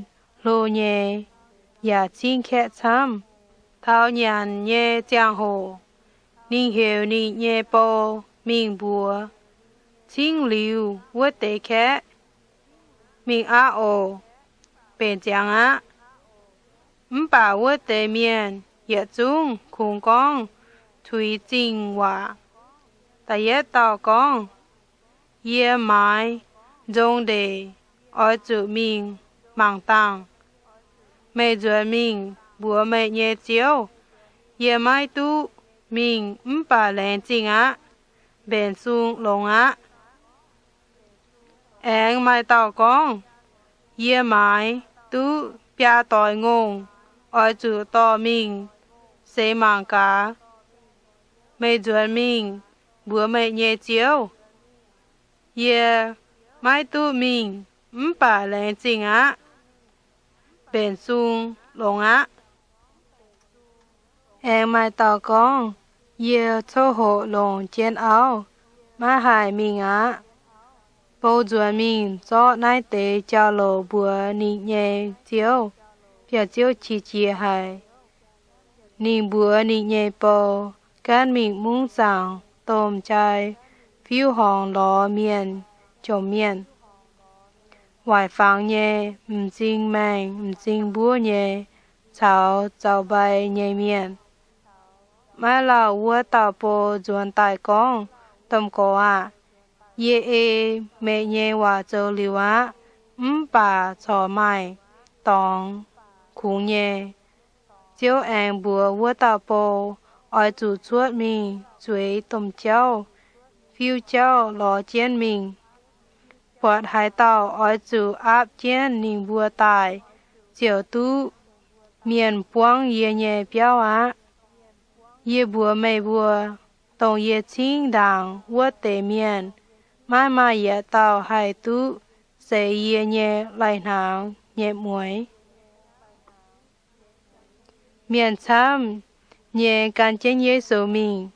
hlo nyei, yaac cingv kaeqv camv. Taux nyanc nyei ziangh hoc, ninh heuc ninh nyei bou mingh mbuox, Cingv liuz wuov deix kaeqv, mingh aqv oc. Mbenc ziangx aqv. Mv baac wuov deix mienh yietc zungv kungx gorngv tuix zingh waac. Da'yietv dauh gorngv, Yie maaiz nzong ndeic, oix zuqc mingh mangc dangh. Meih nzuonx mingh mbuox meih nyei ziouv, Yie maiv duqv mingh mv baac laengz zingh aqv. Mbenc sung longx aqv. Aengx maaih dauh gorngv, Yie maaiz duqv biaa doix ngongh, oix zuqc dorh mingh seix mangc gaax. Meih nzuonx mingh mbuox meih nyei ziouv, Yie maiv duqv mingh mv baac laengz zingh aqv. Mbenc sung longx aqv. Aengx maaih dauh gorngv, Yie coqv hoqc longc jienv auv, maiv haih mingh aqv. Bou nzuonx mingh zorqv naaiv deix jauv-louc mbuox ninh nyei ziouv. Biauv-ziouv qiex jiez haic. Ninh mbuox ninh nyei bou, Gaanv mingh mungv zaangc domh jai fiuv horngz lorz mienh jomc mienh, waaic fangx nyei, m'zing maengh m'zing mbuov nyei, caux zaux mbai nyei mienh. Maiv lauh wuov dauh bou nzuonx daaih gorngv, Domh Gorx aah! Yie ei meih nyei waac zoux liuz aqv. Mv baac corc maaih dorngx kungx nyei. Ziouv aengx mbuox wuov dauh bou, Oix zuqc cuotv mingh zueiz domh jauv, fiuv jauv lorz jienv mingh. Buatc haaix dauh oix zuqc aapv jienv ninh mbuo daaih, ziouc duqv mienh buangv yie nyei biauv aqv. Yie mbuox meih mbuo, dongh yie cingv ndaangc wuov deix mienh, maiv maaih yietc dauh haih duqv seix yie nyei lai-hnaangx nyei mueix. Mienh camv nyei gan jienv Yesu mingh.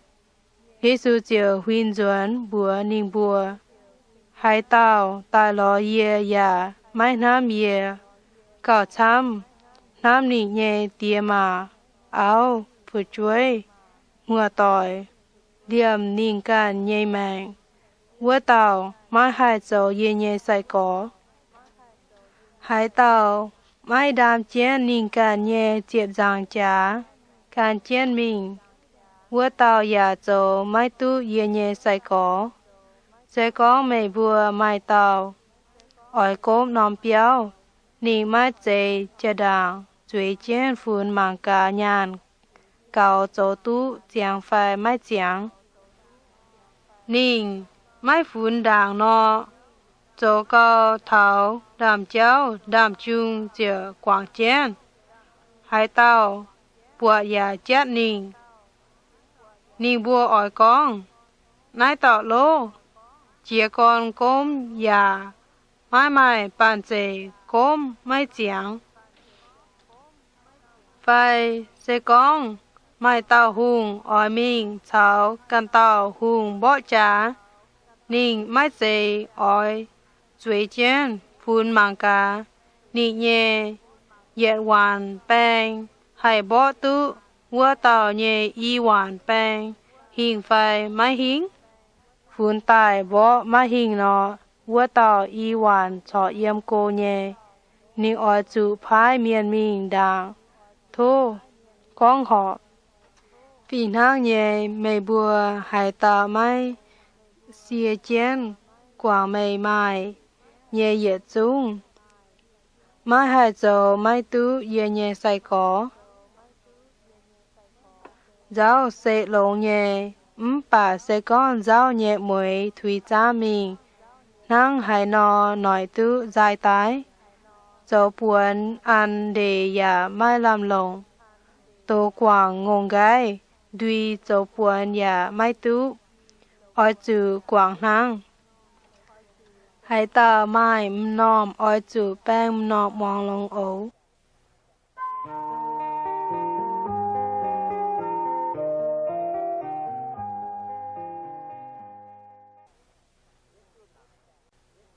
Yesu ziouc huin nzuonx mbuox ninh mbuo, Haaix dauh daaih lorz yie yaac maiv hnamv yie, gauh camv hnamv ninh nyei diex maac, auv, fu'jueiv, muoz-doic, liemh ninh ganh nyei maengc, wuov dauh maiv haih zoux yie nyei sai-gorx. Haaix dauh maiv ndaam jienv ninh ganh nyei ziepc nzaangc jaax gan jienv mingh, wuov dauh yaac zoux maiv duqv yie nyei sai-gorx. Se gorngv meih mbuo maaih dauh oix gomv norm biauv, ninh maiv zeiz jaa-ndaangc zueiz jienv funx mangc gaax nyaanh gaux zoux duqv ziangx fai maiv ziangx. Ninh maiv funx ndaangc nor, zoux gau taux ndaamv-jauv ndaamv-jung ziouc guangc jienv. Haaix dauh buatc yaac jatv ninh, ninh mbuo oix gorngv, Naaiv dauh lov, jiez gorn gomv yaac maiv maaih banh zeic gomv maiv ziangx. Fai se gorngv maaih dauh hungh oix mingh caux ganh dauh hungh mborqv jaax, ninh maiv zeiz oix zueiz jienv funx mangc gaax ninh nyei yietc waanc baeng haih mborqv duqv wuov dauh nyei i waanc baeng hingh fai maiv hingh? Funx daaih mborqv maiv hingh nor, wuov dauh i waanc corc yiem go nyei. Ninh oix zuqc paaiv mienh mingh ndaangc tov gorngv horc. Fih hnangv nyei, meih mbuo haaix dauh maiv sie jienv guangc meih maaih nyei yietc zungv, maiv haih zoux maiv duqv yie nyei sai-gorx. Nzauv se longx nyei, mv baac se gorngv nzauv nyei mueix tuix zaamv mingh, hnangv haaix nor noic duqv nzaaih daaih? Zoux buonx an ndeic yaac maiv lamh longc. Dox guangc ngongh nqaiv ndui zoux buonx yaac maiv duqv. Oix zuqc guangc hnangv. Haaix dauh maaih m'normh oix zuqc baeng m'normh muangx longx oc.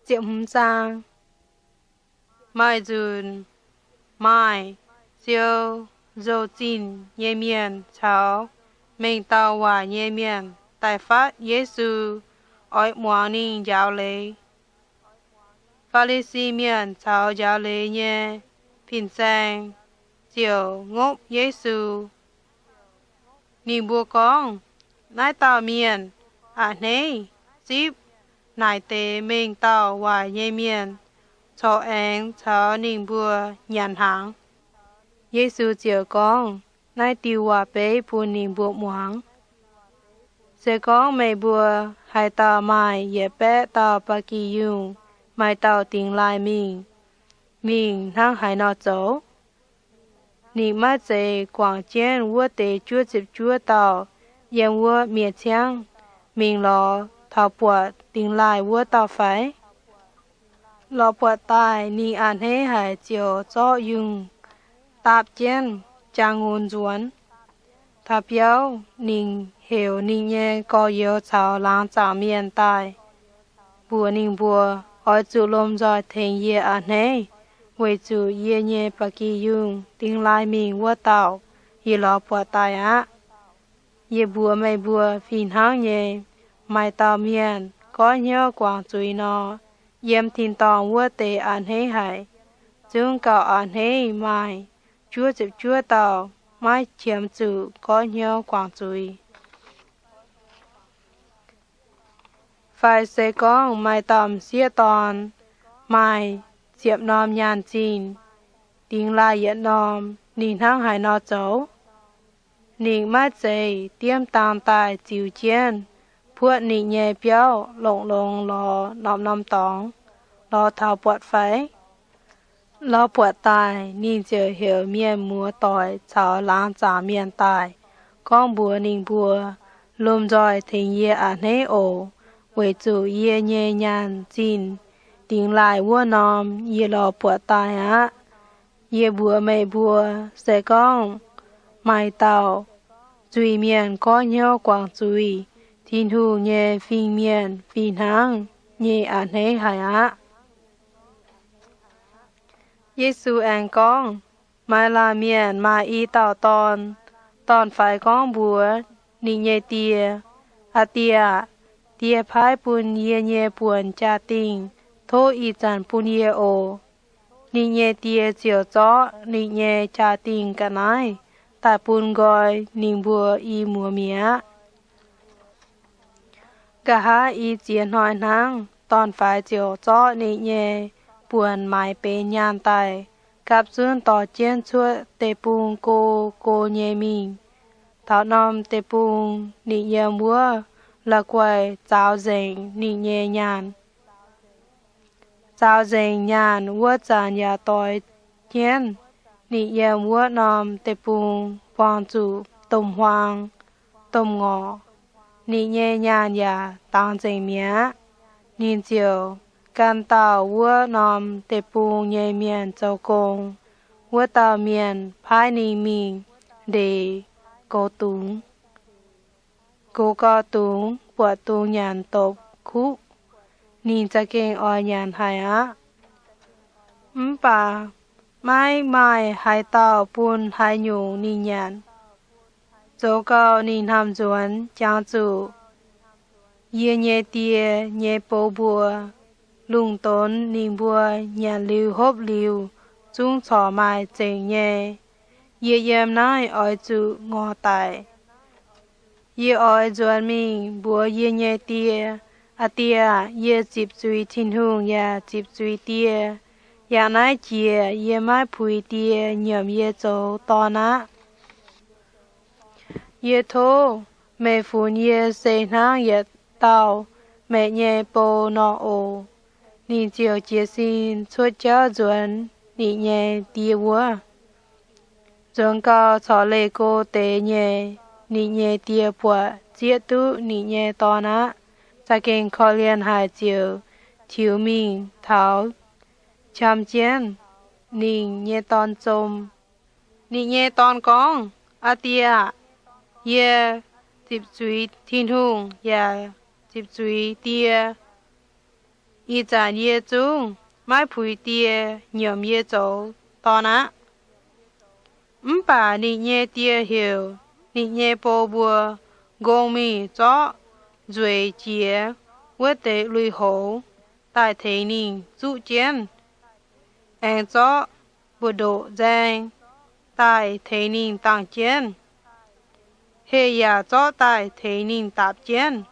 Ziepc hmz zaang. Maaih nzunc, maaih siou nzou-zinh nyei mienh caux mengh dauh waaic nyei mienh daaih fatv Yesu, oix muangx ninh njaaux leiz. Faa^li^si Mienh caux njaaux leiz nyei fin-saeng ziouc ngopv Yesu. Ninh mbuo gorngv, Naaiv dauh mienh a'hneiv zipv naaic deix mengh dauh waaic nyei mienh, corc aengx caux ninh mbuo nyanc hnaangx. Yesu ziouc gorngv naaiv diuh waac-beiv bun ninh mbuo muangx. Se gorngv meih mbuo haaix dauh maaih yietc baeqv dauh ba'gi yungh, maaih dauh dingx laaih mingh, mingh hnangv haaix nor zoux? Ninh maiv zeiz guangc jienv wuov deix juov ziepc juov dauh yiem wuov miev-ciangv mingh lorz taux buatc dingx laaih wuov dauh fai? Lorz buatc daaih ninh a'hneiv haic ziouc zorqv yungh daapv jienv, jangx-ngunx nzuonx taux biauv. Ninh heuc ninh nyei gorx-youz caux laangz zaangc mienh daaih, mbuox ninh mbuo, Oix zuqc lomh nzoih tengx yie a'hneiv, weic zuqc yie nyei ba'gi yungh dingx laaih mingh wuov dauh yie lorz buatc daaih aqv. Yie mbuox meih mbuo fih hnangv nyei, maaih dauh mienh goiv hnyouv guangc zuiz nor, yiem tin-dorngh wuov deix a'hneiv haic, zungv gauh a'hneiv maaih juov ziepc juov dauh maiv qiemx zuqc goiv hnyouv guangc zuiz. Fai se gorngv maaih dauh m'sieqv dorn maaih ziepc norm nyaanh zinh, dingx laaih yietc norm, Ninh hnangv haaix nor zoux? Ninh maiv zeiz diemv dang daaih ziux jienv, buoqv ninh nyei biauv longx-longx lorz norm-norm dorngx, lorz taux buatc fai? Lorz buatc daaih, ninh ziouc heuc mienh muoz-doic caux laangz zaangc mienh daaih, gorngv mbuox ninh mbuo, Lomh nzoih tengx yie a'hneiv oc, weic zuqc yie nyei nyaanh zinh dingx laaih wuov norm yie lorz buatc daaih aqv. Yie mbuox meih mbuo, se gorngv maaih dauh zuiz-mienh goiv hnyouv guangc zuiz, Tin-Hungh nyei fin-mienh fih hnangv nyei a'hneiv haic aqv. Yesu aengx gorngv, Maaih laanh mienh maaih i dauh dorn. Dorn-faix gorngv mbuox ninh nyei die, Aa Die aah! Die paaiv bun yie nyei buonc jaa-dingh tov ih zanc bun yie oc. Ninh nyei die ziouc zorqv ninh nyei jaa-dingh ga'naaiv daaih bun nqoi ninh mbuo i muoz mi'aqv. Nqa'haav i ziex hnoi hnangv, dorn-faix ziouc zorqv ninh nyei buonc maaiz benx nyaanh daaih, gapv zunv dorh jienv cuotv deic-bung go go nyei mingh. Taux norm deic-bung, ninh yiem wuov la'guaih zaaux nzengc ninh nyei nyaanh. Zaaux nzengc nyaanh wuov zanc yaac doix jienv ninh yiem wuov norm deic-bung buangh zuqc domh huaang, domh ngorc. Ninh nyei nyaanh yaac dangx nzengc mi'aqv. Ninh ziouc gan dauh wuov norm deic-bung nyei mienh zoux gong. Wuov dauh mienh paaiv ninh mingh ndeic goux dungz. Goux gau dungz, buatc dungz nyanc dopc kuv, ninh za'gengh oix nyanc haic aqv. Mv baac maiv maaih haaix dauh bun haaix nyungc ninh nyanc. Zoux gau ninh hnamv nzuonx, jangx zuqc, Yie nyei die nyei bou mbuo, lungh donx ninh mbuo nyanc liuz hopv liuz, zungv corc maaih zengc nyei. Yie yiem naaiv oix zuqc ngorc daic. Yie oix nzuonx mingh mbuox yie nyei die, Aa Die aah! Yie zipc zuiz Tin-Hungh yaac zipc zuiz die. Yangh naaiv jiex yie maiv puix die nyiemc yie zoux dorn aqv. Yie tov meih funx yie se hnangv yietc dauh meih nyei bou nor oc. Ninh ziouc jiez sin cuotv jauv nzuonx ninh nyei die wuov. Nzuonx gau corc leih go deix nyei, ninh nyei die buatc zieqv duqv ninh nyei dorn aqv, za'gengh korv-lienh haic ziouc tiux mingh taux qam jienv ninh nyei dorn zom. Ninh nyei dorn gorngv, Aa Die aah! Yie zipc zuiz Tin-Hungh yaac zipc zuiz die. Ih zanc yie zungv maiv puix die nyiemc yie zoux dorn aqv. Mv baac ninh nyei die heuc ninh nyei bou mbuo, Nqongh mingh zorqv nzueic jiex wuov deix lui-houx daaih tengx ninh zuqv jienv, aengx zorqv mbu'ndoqc nzaeng daaih tengx ninh dangh jienv, heh yaac zorqv daaih tengx ninh daapc jienv.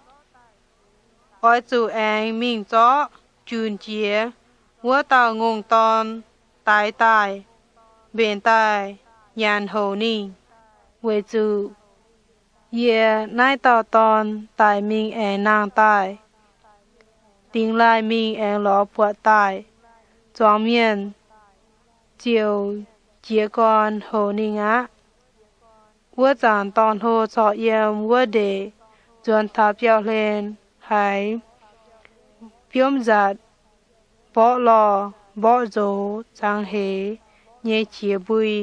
Oix zuqc aengx mingh zorqv junc jiex wuov dauh ngongh dorn daix daaih, mbenc daaih nyanc houc ninh, weic zuqc yie naaiv dauh dorn daic mingh aengx nangh daaih, dingx laaih mingh aengx lorz buatc daaih. Zuangx mienh ziouc jiez gorn houc ninh aqv. Wuov zanc dorn-hlo corc yiem wuov ndeic nzuonx taux biauv-hlen, haiz biomv nzatc, mborqv lorh, mborqv nzox, cangx heix nyei qiex mbui.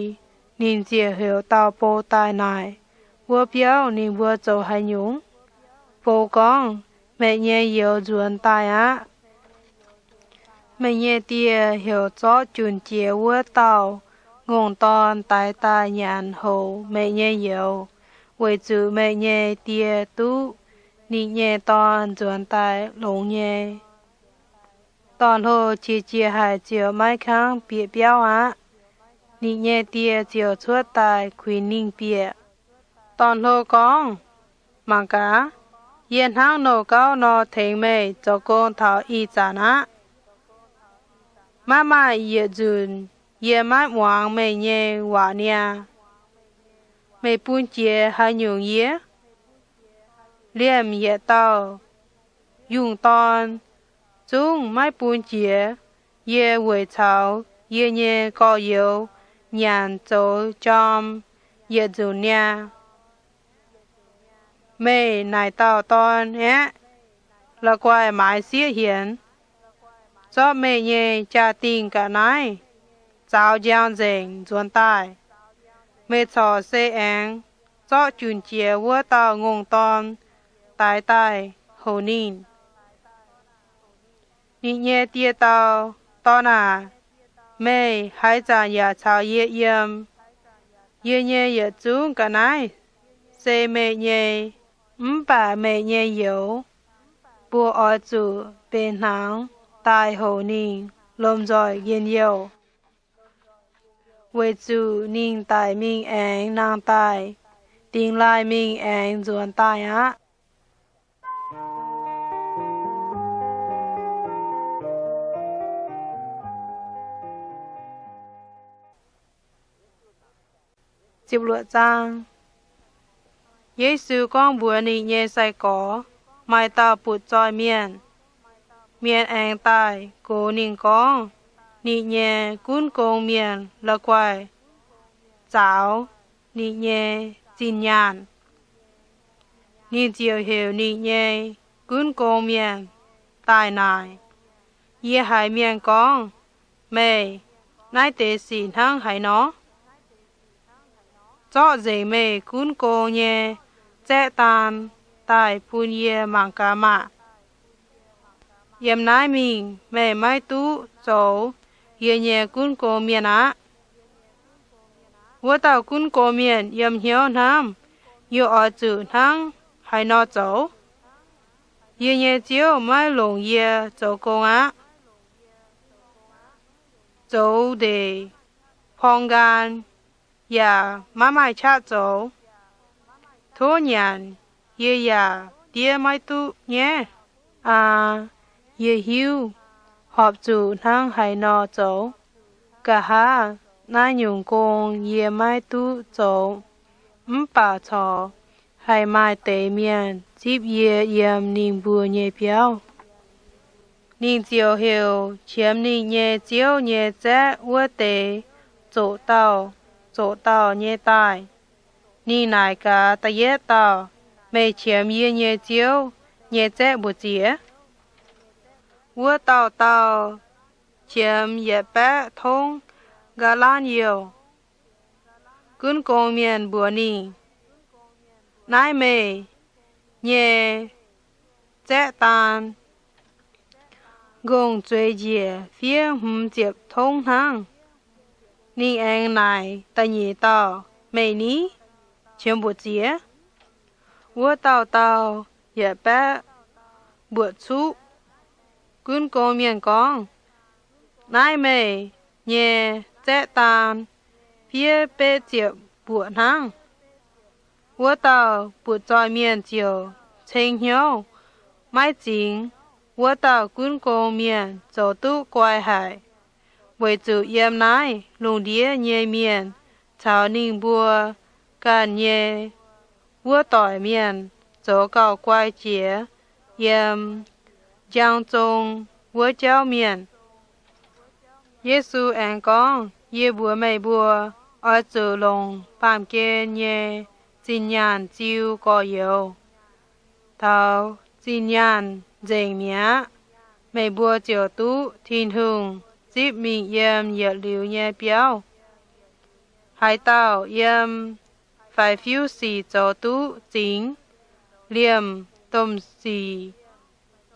Ninh ziouc heuc dauh bou daaih naaic wuov biauv ninh mbuo zoux haaix nyungc. Bou gorngv, Meih nyei youz nzuonx daaih aqv. Meih nyei die heuc zorqv junc jiex wuov dauh ngongh dorn daix daaih nyanc houc meih nyei youz, weic zuqc meih nyei die duqv ninh nyei dorn nzuonx daaih longx nyei. Dorn-hlo qiex jiez haic ziouc maiv kangv bieqc biauv aqv. Ninh nyei die ziouc cuotv daaih kuinx ninh bieqc. Dorn-hlo gorngv, Mangc gaax, yie hnangv nouh gauv nor tengx meih zoux gong taux ih zanc aqv. Maiv maaih yietc nzunc Yie maiv muangx meih nyei waac niaa. Meih bun jiex haaix nyungc yie? Liemh yietc dauh yungh dorn zungv maiv bun jiex yie weic caux yie nyei gorx-youz nyanc zoux jorm yietc nzunc niaa. Meih naaic dauh dorn aeqv, la'guaih maaiz sieqv hienx. Zorqv meih nyei jaa-dingh ga'naaiv zaaux njang nzengc nzuonx daaih. Meih corc se aengx zorqv junc jiex wuov dauh ngongh dorn daix daaih houc ninh. Ninh nyei die dau, Dorn aac, meih haaix zanc yaac caux yie yiem. Yie nyei yietc zungv ga'naaiv se meih nyei, mv baac meih nyei youz, mbuo oix zuqc benx hnaangx daaih houc ninh lomh nzoih njien-youh, weic zuqc ninh daic mingh aengx nangh daaih, dingx laaih mingh aengx nzuonx daaih aqv. Yesu gorngv mbuox ninh nyei sai-gorx, Maaih dauh butv-zoih mienh. Mienh aengx daaih gox ninh gorngv ninh nyei gunv gong mienh la'guaih zaaux ninh nyei zinh nyaanh. Ninh ziouc heuc ninh nyei gunv gong mienh daaih naaic, Yie haiz mienh gorngv meih naaiv deix sic hnangv haaix nor? Zorqv nzengc meih gunv gong nyei zaeqv daan daaih bun yie mangc gaax maah! Yiem naaiv mingh meih maiv duqv zoux yie nyei gunv gong mienh aqv. Wuov dauh gunv gong mienh yiem hnyouv hnamv, Yie oix zuqc hnangv haaix nor zoux? Yie nyei ziouv maiv longc yie zoux gong aqv. Zoux ndeic porng nqaang yaac maiv maaih qaqv zoux. Tov nyanc, yie yaac diev maiv duqv nyaiv. Aa, yie hiuv horpc zuqc hnangv haaix nor zoux. Nqa'haav naaiv nyungc gong yie maiv duqv zoux, mv baac corc haih maaih deix mienh zipv yie yiem ninh mbuo nyei biauv. Ninh ziouc heuc qiemx ninh nyei ziouv nyei zaeqv wuov deix zoqc dauh zoqc dauh nyei daaih. Ninh naaic gaax da'yietv dauh, Meih qiemx yie nyei ziouv nyei zaeqv mbu'ziex? Wuov dauh dauh qiemx yietc baeqv tongv nqa'laanv youh. Gunv gong mienh mbuox ninh, Naaiv meih nyei zaeqv daan nqongh zueiz njiec fiev hmz ziepc tongv hnangv. Ninh aengx naaic da'nyeic dauh, Meih ni? Qiemx mbu'ziex? Wuov dauh dauh yietc baeqv mbu'ziex cuqv. Gunv gong mienh gorngv, Naaiv meih nyei zaeqv daan fiev betv ziepc mbu'ziex hnangv. Wuov dauh butv-zoih mienh ziouc ceng hnyouv maiv zingx wuov dauh gunv gong mienh zoux duqv guai haic, weic zuqc yiem naaiv lungh ndiev nyei mienh caux ninh mbuo ganh nyei wuov doic mienh zoux gauh guai jiex yiem njang zong wuov jauv mienh. Yesu aengx gorngv, Yie mbuox meih mbuo, oix zuqc longc baamh gen nyei zinh nyaanh ziux gorx-youz. Taux zinh nyaanh nzengc mi'aqv, meih mbuo ziouc duqv Tin-Hungh zipv mingh yiem yietc liuz nyei biauv. Haaix dauh yiem faix-fiuv sic zoux duqv zingx, liemh domh sic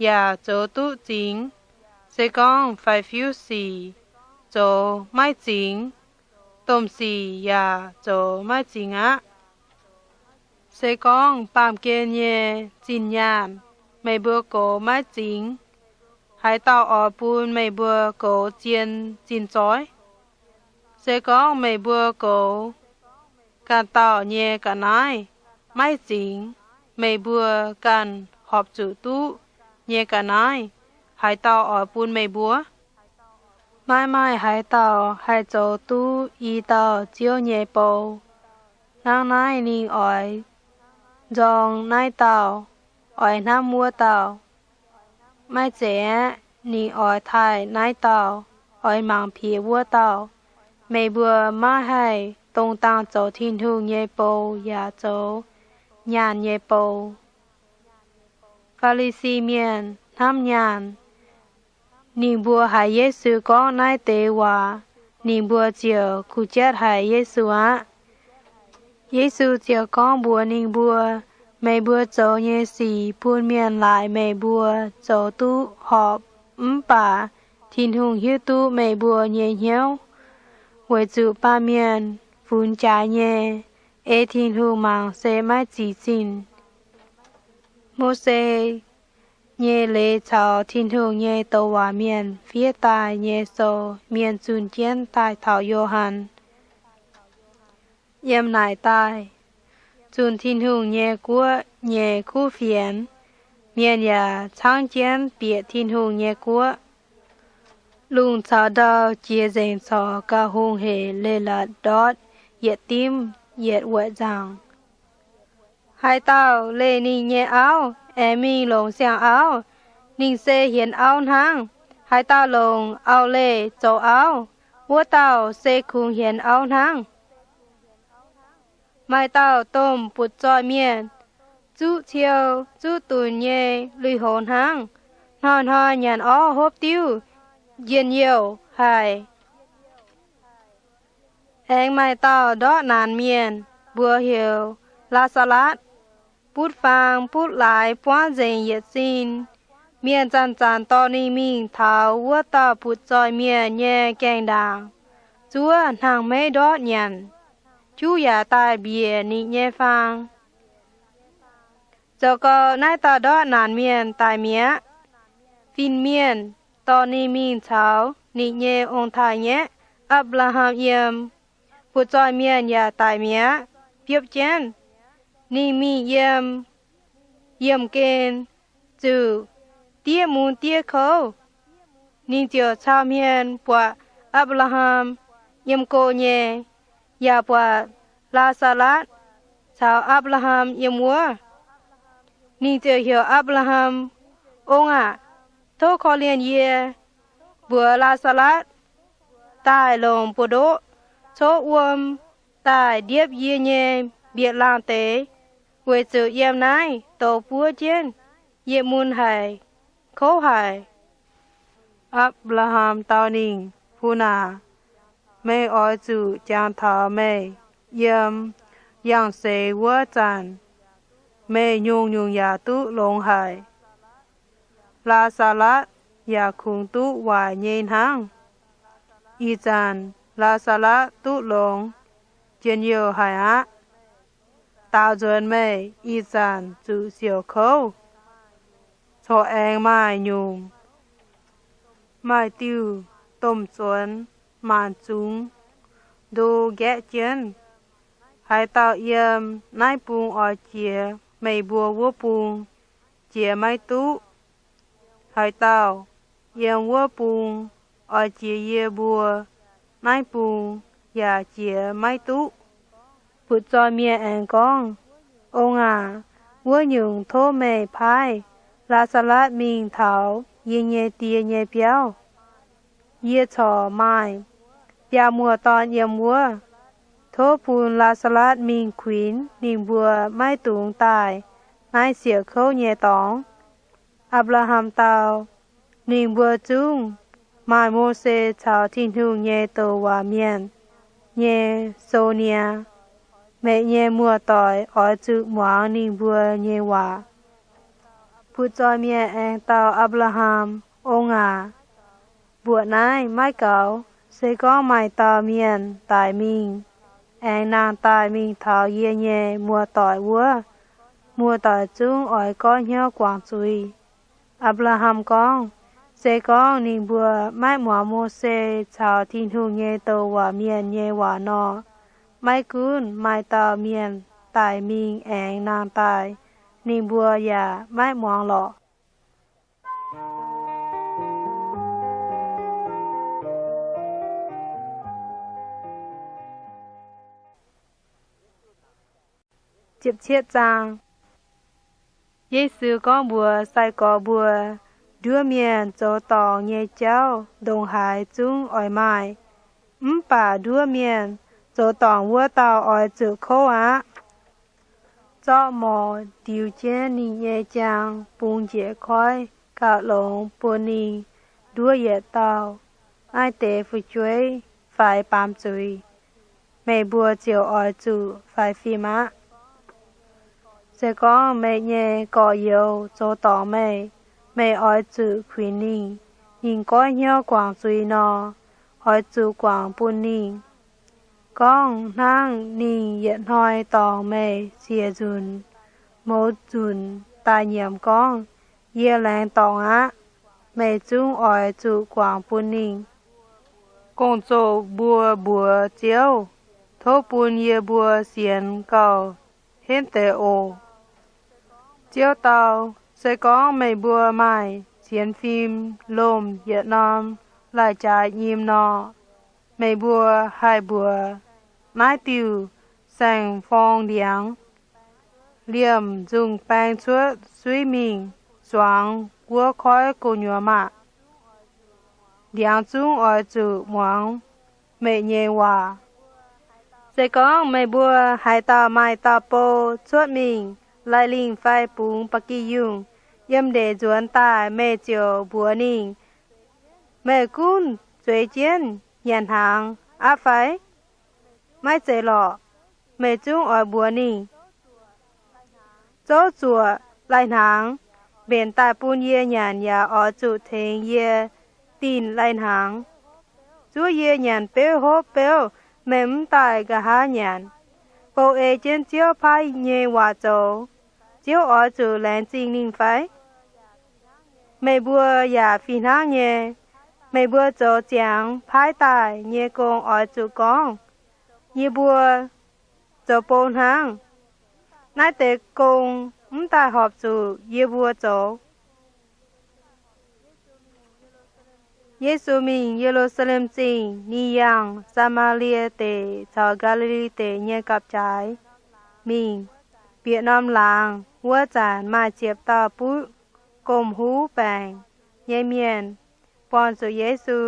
yaac zoux duqv zingx. Se gorngv faix-fiuv sic zoux maiv zingx, domh sic yaac zoux maiv zingx aqv. Se gorngv baamh gen nyei zinh nyaanh meih mbuo goux maiv zingx, haaix dauh oix bun meih mbuo goux zien zinh zoih? Se gorngv meih mbuo goux ganh dauh nyei ga'naaiv maiv zingx, meih mbuo ganh horpc zuqc duqv nyei ga'naaiv haaix dauh oix bun meih mbuo? Maiv maaih haaix dauh haih zoux duqv i dauh Ziouv nyei bou. Hnangv naaiv ninh oix nzorng naaiv dauh, oix hnamv wuov dauh. Maiv zeiz aeqv, ninh oix taaih naaiv dauh, oix mangc piex wuov dauh. Meih mbuo maiv haih dongh dangh zoux Tin-Hungh nyei bou yaac zoux nyaanh nyei bou. Faa^li^si Mienh hnamv nyaanh. Ninh mbuo haiz Yesu gorngv naaiv deix waac, ninh mbuo ziouc kuh jatv haic Yesu aqv. Yesu ziouc gorngv mbuox ninh mbuo, Meih mbuo zoux nyei sic bun mienh laaix meih mbuo zoux duqv horpc, mv baac Tin-Hungh hiuv duqv meih mbuo nyei hnyouv, weic zuqc baamh mienh funx jaaix nyei, ei Tin-Hungh mangc se maiv zic zinh. Mose nyei leiz caux Tin-Hungh nyei douc waac mienh fiev daaih nyei sou mienh zunh jienv daaih taux Yo^han. Yiem naaic daaih, zunh Tin-Hungh nyei guoqv nyei kuv fienx, mienh yaac caangv jienv bieqc Tin-Hungh nyei guoqv. Lungh caux ndau jiex nzengc corc gauh hungh hec leiz-latc ndortv yietc dimv yietc wuoqc nzaangc. Haaix dauh leih ninh nyei auv aengx mingh longc siang-auv, ninh se hienx auv hnangv. Haaix dauh longc auv-leih zoux auv, wuov dauh se kungx hienx auv hnangv. Maaih dauh domh butv-zoih mienh zuqv ciou zuqv dunc nyei lui-houx hnangv, hnoi-hnoi nyanc orv hopv diuv, njien-youh haic. Aengx maaih dauh ndortv naanc mienh, mbuox heuc Laa^saa^latv, butv faang butv laaix buangv nzengc yietc sin. Mienh zanc-zanc dorh ninh mingh taux wuov dauh butv-zoih mienh nyei gaengh ndaangc, zuov hnangv hmeiv ndortv nyanc, juv yaac daaih mbiec ninh nyei faang. Zoux gau naaiv dauh ndortv naanc mienh daic mi'aqv. Fin-mienh dorh ninh mingh caux ninh nyei ong-taaix-ngaeqv, Apc^laa^ham, yiem. Butv-zoih mienh yaac daic mi'aqv, biopv jienv. Ninh mingh yiem, yiemh gen, zuqc diev mun diev kouv. Ninh ziouc cau hmien buatc Apc^laa^ham yiem go nyei, yaac buatc Laa^saa^latv caux Apc^laa^ham yiem wuov. Ninh ziouc heuc Apc^laa^ham, Ong aah, tov korv-lienh yie, mbuox Laa^saa^latv daaih longc buoz-ndoqv cov wuom daaih ndiepv yie nyei mbietc laangh deix, weic zuqc yiem naaiv douz buov jienv, yietc mun haic, kouv haic. Apc^laa^ham dau ninh, Fun aac, meih oix zuqc jangx taux meih yiem yangh seix wuov zanc, meih nyungc-nyungc yaac duqv longx haic. Laa^saa^latv yaac kungx duqv waaic nyei hnangv. Ih zanc Laa^saa^latv duqv longx, njien-youh haic aqv. Daaux nzuonx meih ih zanc zuqc siouc kouv, corc aengx maaih nyungc, maaih diuh domh zuonx maanc zungx ndo nqaeqv jienv. Haaix dauh yiem naaiv bung oix jiex meih mbuo wuov bung, jiex maiv duqv. Haaix dauh yiem wuov bung oix jiex yie mbuo naaiv bung yaac jiex maiv duqv. Butv-zoih mienh aengx gorngv, Ong aac, wuov nyungc tov meih paaiv Laa^saa^latv mingh taux yie nyei die nyei biauv. Yie corc maaih biaa muoz-dorn yiem wuov. Tov bun Laa^saa^latv mingh kuinx ninh mbuo maiv dungx daaih naaiv siouc kouv nyei dorngx. Apc^laa^ham dau, Ninh mbuo zungv maaih Mose caux Tin-Hungh nyei douc waac mienh nyei sou niaa. Meih nyei muoz-doic oix zuqc muangx ninh mbuo nyei waac. Butv-zoih mienh aengx dau Apc^laa^ham, Ong aac, mbuoqc naaiv maiv gaux. Se gorngv maaih dauh mienh daic mingh aengx nangh daaih mingh taux yie nyei muoz-doic wuov, muoz-doic zungv oix goiv hnyouv guangc zuiz. Apc^laa^ham gorngv, Se gorngv ninh mbuo maiv muangx Mose caux Tin-Hungh nyei douc waac mienh nyei waac nor, maiv gunv maaih dauh mienh daic mingh aengx nangh daaih, ninh mbuo yaac maiv muangx lorqc. Ziepc cietv zaang. Yesu gorngv mbuox sai-gorx mbuo, nduov mienh zoux dorngc nyei jauv ndongc haaix zungv oix maaih, mv baac nduov mienh zoux dorngc wuov dauh oix zuqc kouv aqv. Zorqv morc ndiux jienv ninh nyei jaang, bungx njiec koiv gauh longx bun ninh nduov yietc dauh. Naaiv deix fu'jueiv faix baamz zuiz, meih mbuo ziouc oix zuqc faix fim aqv. Se gorngv meih nyei gorx-youz zoux dorngc meih, meih oix zuqc kuinx ninh. Ninh goiv hnyouv guangc zuiz nor, oix zuqc guangc bun ninh, gorngv hnangv ninh yietc hnoi dorngc meih siec nzunc, mouz nzunc daaih nyiemc gorngv, Yie laengz dorngc aqv. Meih zungv oix zuqc guangc bun ninh. Gong-zoh mbuo mbuox Ziouv, Tov bun yie mbuo sienx gauh henv deix oc. Ziouv dau, Se gorngv meih mbuo maaih sienx fim lomh yietc norm lai-jaaix nyim nor, meih mbuo haih mbuox naaiv diuh saeng-forng ndiangx, Liemh nzungh baeng cuotv suiv mingh suangx wuov koiv gu'nyuoz maah! Ndiangx zungv oix zuqc muangx meih nyei waac. Se gorngv meih mbuo haaix dauh maaih dauh bou cuotv mingh lai lingh fai bungx ba'gi yungh yiem ndeic nzuonx daaih, meih ziouc mbuox ninh, Meih gunv zueiz jienv nyanc hnaangx aqv fai? Maiv zeiz lorqc. Meih zungv oix mbuox ninh, Zouv zuoqc lai-hnaangx mbenc daaih bun yie nyanc yaac oix zuqc tengx yie dinh lai-hnaangx. Zuov yie nyanc beuv hopv beuv, meih mv daaih nqa'haav nyanc. Bou ei jienv Ziouv paaiv nyei waac zoux, Ziouv oix zuqc laengz zingh ninh fai? Meih mbuo yaac fih hnangv nyei. Meih mbuo zoux ziangx paaiv daaih nyei gong oix zuqc gorngv, Yie mbuo zoux bou hnangv. Naaiv deix gong mv daaih horpc zuqc yie mbuo zoux. Yesu mingh Ye^lu^saa^lem Zingh. Ninh yangh Saa^maa^lie Deic caux Gaa^li^li Deic nyei gapv-jaaix mingh. Bieqc norm laangz wuov zanc maaih ziepc dauh buv gomh huv baengc nyei mienh buangh zuqc Yesu.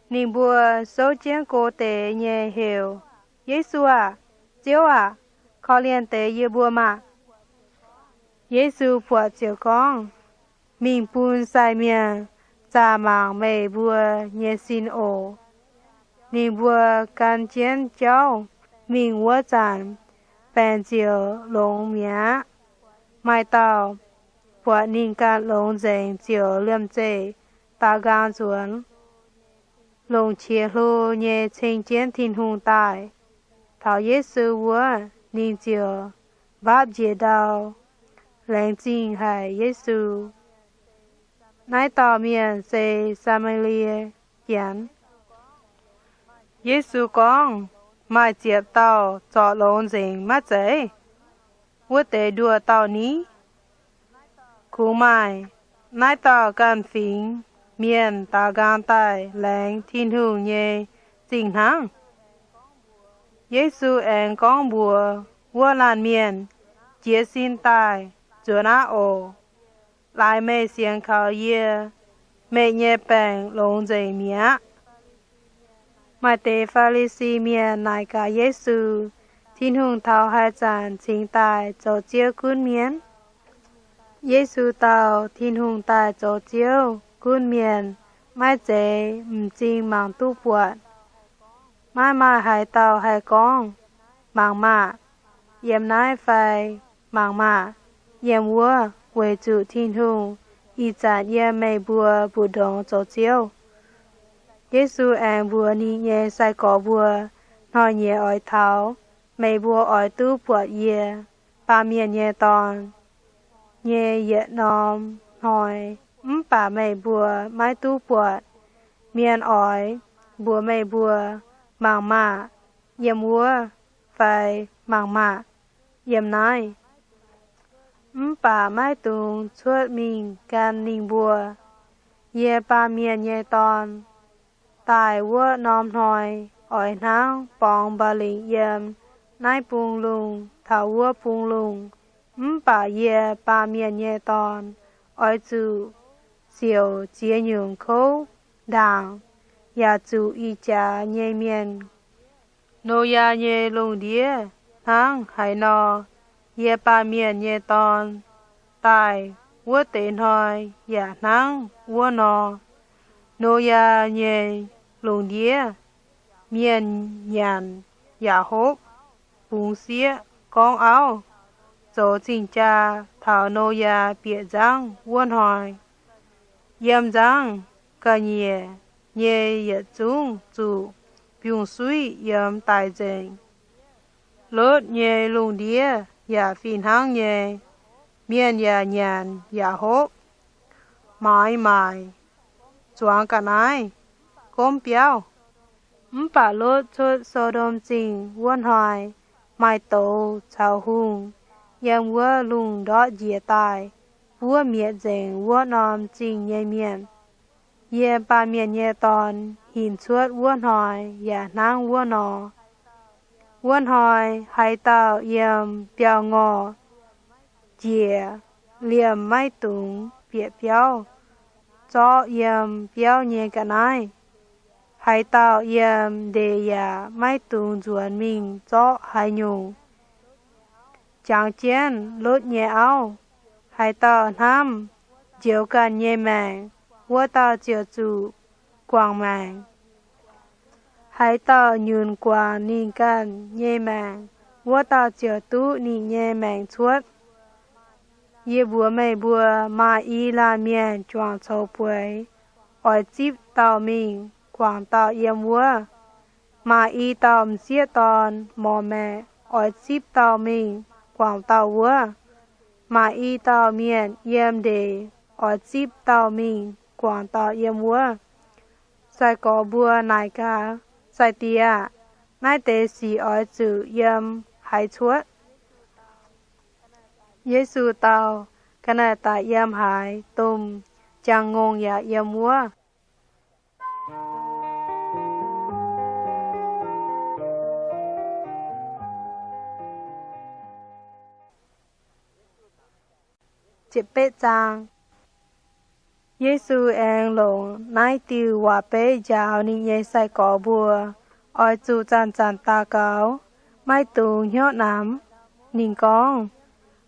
Ninh mbuo souv jienv go deix nyei heuc, Yesu aah! Ziouv aah! Korv-lienh deix yie mbuo maah! Yesu buatc ziouc gorngv, Mingh bun sai mienh zaah mangc meih mbuo nyei sin oc. Ninh mbuo gan jienv jauv mingh wuov zanc, baengc ziouc longx mi'aqv. Maaih dauh buatc ninh ganh longx nzengc ziouc liemh zeih daaux nqaang nzuonx, longc qiex hlo nyei ceng jienv Tin-Hungh daaih. Taux Yesu wuov, ninh ziouc mbaapv njiec ndau, laengz zingh haic Yesu. Naaiv dauh mienh se Saa^maa^lie Janx. Yesu gorngv, Maaih ziepc dauh zorc longx nzengc maiv zeiz? Wuov deix nduoh dauh ni? Kungx maaih. Naaiv dauh ganh fingx mienh daaux nqaang daaih laengz Tin-Hungh nyei zingh hnangv. Yesu aengx gorngv mbuox wuov laanh mienh, Jiez sin daaih, nzuonx aqv oc. Laaix meih sienx kaux yie, meih nyei baengc longx nzengc mi'aqv. Maaih deix Faa^li^si Mienh naaic gaax Yesu, Tin-Hungh taux haaix zanc cingx daaih zoux Ziouv gunv mienh? Yesu dau, Tin-Hungh daaih zoux Ziouv gunv mienh maiv zeiz m'zing mangc duqv buatc. Maiv maaih haaix dauh haih gorngv, Mangc maah! Yiem naaiv fai, Mangc maah! Yiem wuov, weic zuqc Tin-Hungh ih zanc yiem meih mbuo mbu'ndongx zoux Ziouv. Yesu aengx mbuox ninh nyei sai-gorx mbuo, Hnoi-nyieqc oix taux, meih mbuo oix duqv buatc yie, Baamh Mienh nyei Dorn, nyei yietc norm hnoi, mv baac meih mbuo maiv duqv buatc. Mienh oix mbuox meih mbuo, Mangc maah! Yiem wuov, fai, Mangc maah! Yiem naaiv, mv baac maiv dungx cuotv mingh gan ninh mbuo. Yie, Baamh Mienh nyei Dorn, daaih wuov norm hnoi oix hnangv borngz mba'lingc yiem naaiv bung lungh taux wuov bungx lungh. Mv baac yie, Baamh Mienh nyei Dorn, oix zuqc siouc ziex nyungc kouv ndaangc, yaac zuqc ih jaax nyei mienh. Noyaa nyei lungh ndiev hnangv haaix nor, yie, Baamh Mienh nyei Dorn, daaih wuov deix hnoi yaac hnangv wuov nor. Noyaa nyei lungh ndiev, mienh nyanc yaac hopv, bungx sieqv, gorngv auv, zoux cing-jaa taux Noyaa bieqc nzangv wuov hnoi. Yiem nzangv ga'nyiec nyei yietc zungv zuqc biungh-suiv yiemx daic nzengc. Lotv nyei lungh ndiev yaac fih hnangv nyei. Mienh yaac nyanc yaac hopv, maaiz maaic, zuangx ga'naaiv, gomv biauv. Mv baac Lotv cuotv So^ndom Zingh wuov hnoi, maaih douz caux hungh yiem wuov lungh ndortv njiec daaih, buov mietc nzengc wuov norm zingh nyei mienh. Yie, Baamh Mienh nyei Dorn, hinc cuotv wuov hnoi yaac hnangv wuov nor. Wuov hnoi haaix dauh yiem biauv-ngorh njiec, liemh maiv dungx bieqc biauv, zorqv yiem biauv nyei ga'naaiv. Haaix dauh yiem ndeic yaac maiv dungx nzuonx mingh zorqv haaix nyungc. Jangx jienv Lotv nyei auv, haaix dauh hnamv njoux ganh nyei maengc, wuov dauh ziouc zuqc guangc maengc. Haaix dauh nyunc guangc ninh ganh nyei maengc, wuov dauh ziouc duqv ninh nyei maengc cuotv. Yie mbuox meih mbuo, maaih i laanh mienh juangc coux bueix oix zipv dauh mingh guangc dauh yiem wuov. Maaih i dauh m'sieqv dorn morc maengc oix zipv dauh mingh guangc dauh wuov. Maaih i dauh mienh yiem ndeic oix zipv dauh mingh guangc dauh yiem wuov. Sai-gorx mbuo naaic gaax, Sai-Diex aah! Naaiv deix sic oix zuqc yiem haaix cuotv? Yesu dau, Ga'naaiv daaih yiem haaix, domh jangx-ngongh yaac yiem wuov. Yesu aengx longc naaiv diuh waac-beiv njaaux ninh nyei sai-gorx mbuo, oix zuqc zanc-zanc daux gaux, maiv dungx hnyouv namx. Ninh gorngv,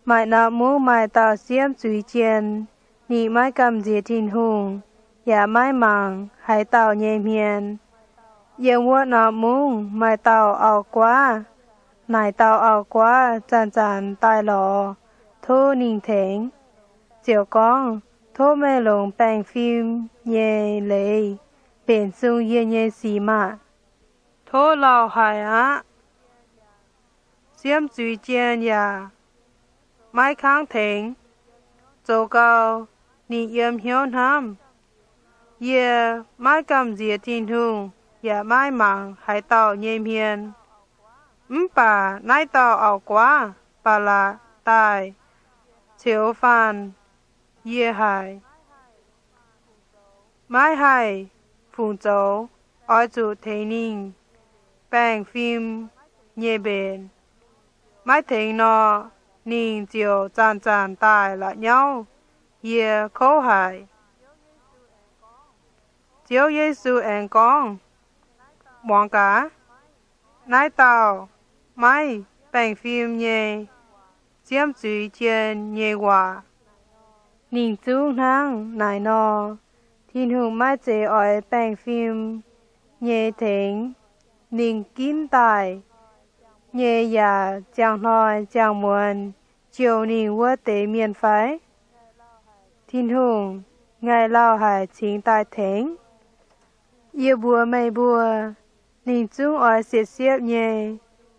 Maaih norm mungv maaih dauh siemv zuiz jien. Ninh maiv gamh nziex Tin-Hungh, yaac maiv mangc haaix dauh nyei hmien. Yiem wuov norm mungv maaih dauh auv-guaav. Naaic dauh auv-guaav zanc-zanc daaih lorz, tov ninh tengx, ziouc gorngv, Tov meih longc baengh fim nyei leiz mbenc sung yie nyei sic maah! Tov lauh haic aqv. Siemv zuiz jien yaac maiv kangv tengx. Zoux gau, ninh yiem hnyouv hnamv, Yie maiv gamh nziex Tin-Hungh, yaac maiv mangc haaix dauh nyei hmien. Mv baac naaiv dauh auv-guaav ba'laqc daaih ceux faanh yie haic. Maiv haih fungc zoux. Oix zuqc tengx ninh baengh fim nyei mbenc. Maiv tengx nor, ninh ziouc zanc-zanc daaih la'nyauv yie, kouv haic. Ziouv Yesu aengx gorngv, Muangx gaax, naaiv dauh maiv baengh fim nyei siemv zuiz jien nyei waac. Ninh zungv hnangv naaic nor. Tin-Hungh maiv zeiz oix baengh fim nyei tengx ninh ginv daaih nyei yaac ziangh hnoi ziangh muonz jouh ninh wuov deix mienh fai? Tin-Hungh ngaih lauh haic cingx daaih tengx. Yie mbuox meih mbuo, ninh zungv oix siepv-siepv nyei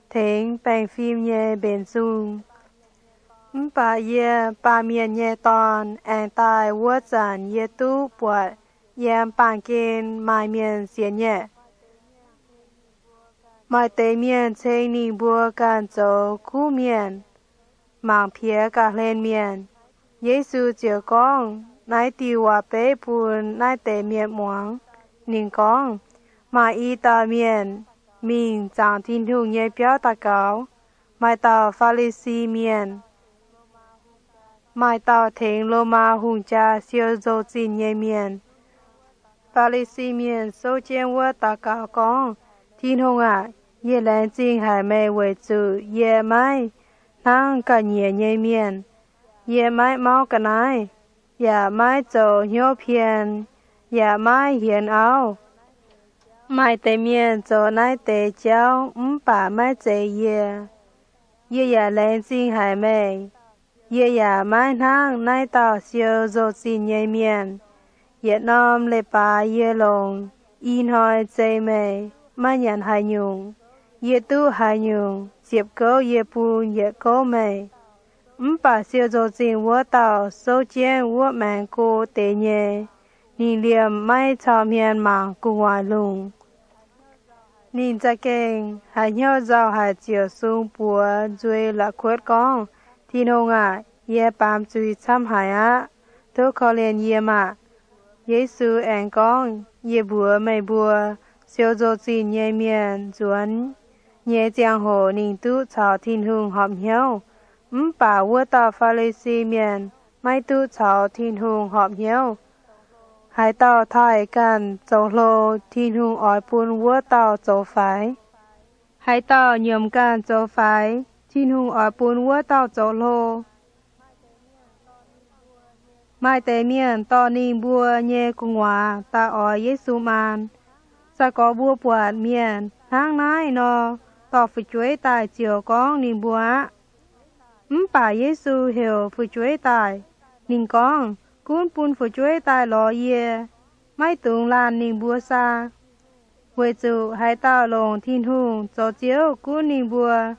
tengx baengh fim nyei mbenc sung. Mv baac yie, Baamh Mienh nyei Dorn, aengx daaih wuov zanc yie duqv buatc yiem baamh gen maaih mienh sienx nyei. Maaih deix mienh ceng ninh mbuo ganh zoux kuv mienh, mangc piex ga'hlen mienh. Yesu ziouc gorngv naaiv diuh waac-beiv bun naaiv deix mienh muangx. Ninh gorngv, Maaih i dauh mienh mingh zaangc Tin-Hungh nyei biauv daux gaux. Maaih dauh Faa^li^si Mienh, maaih dauh tengx Lomaa hungh jaa siou nzou-zinh nyei mienh. Faa^li^si Mienh souv jienv wuov daux gaux gorngv, Tin-Hungh aac, yie laengz zingh haic meih weic zuqc yie maiv hnangv ga'nyiec nyei mienh. Yie maiv mauv ga'naaiv, yaac maiv zoux hnyouv pien, yaac maiv hienx auv. Maaih deix mienh zoux naaiv deix jauv mv baac maiv zeiz yie. Yie yaac laengz zingh haic meih. Yie yaac maiv hnangv naaiv dauh siou nzou-zinh nyei mienh. Yietc norm leiz-baaix yie longc i hnoi zei meih, maiv nyanc haaix nyungc. Yie duqv haaix nyungc ziepc gouv yie bun yietc gouv meih. Mv baac siou nzou-zinh wuov dauh souv jienv wuov maengx go deix nyei. Ninh liemh maiv cau hmien mangc gu'nguaaic lungh. Ninh za'gengh haiz hnyouv nzauh haic ziouc sung buoz nzueiz la'kuotv gorngv, Tin-Hungh aac, yie baamz zuiz camv haic aqv. Tov korv-lienh yie maah! Yesu aengx gorngv, Yie mbuox meih mbuo, siou nzou-zinh nyei mienh nzuonx nyei ziangh hoc ninh duqv caux Tin-Hungh horpc hnyouv. Mv baac wuov dauh Faa^li^si Mienh maiv duqv caux Tin-Hungh horpc hnyouv. Haaix dauh taaih ganh zoux hlo, Tin-Hungh oix bun wuov dauh zoux faix. Haaix dauh nyiemc ganh zoux faix, Tin-Hungh oix bun wuov dauh zoux hlo. Maaih deix mienh dorh ninh mbuo nyei gu'nguaaz daaih oix Yesu maan. Sai-gorx mbuo buatc mienh hnangv naaiv nor dorh fu'jueiv daaih ziouc gorngv ninh mbuo aqv. Mv baac Yesu heuc fu'jueiv daaih. Ninh gorngv, Gunv bun fu'jueiv daaih lorz yie. Maiv dungx laanh ninh mbuo saa. Weic zuqc haaix dauh longc Tin-Hungh zoux Ziouv gunv ninh mbuo,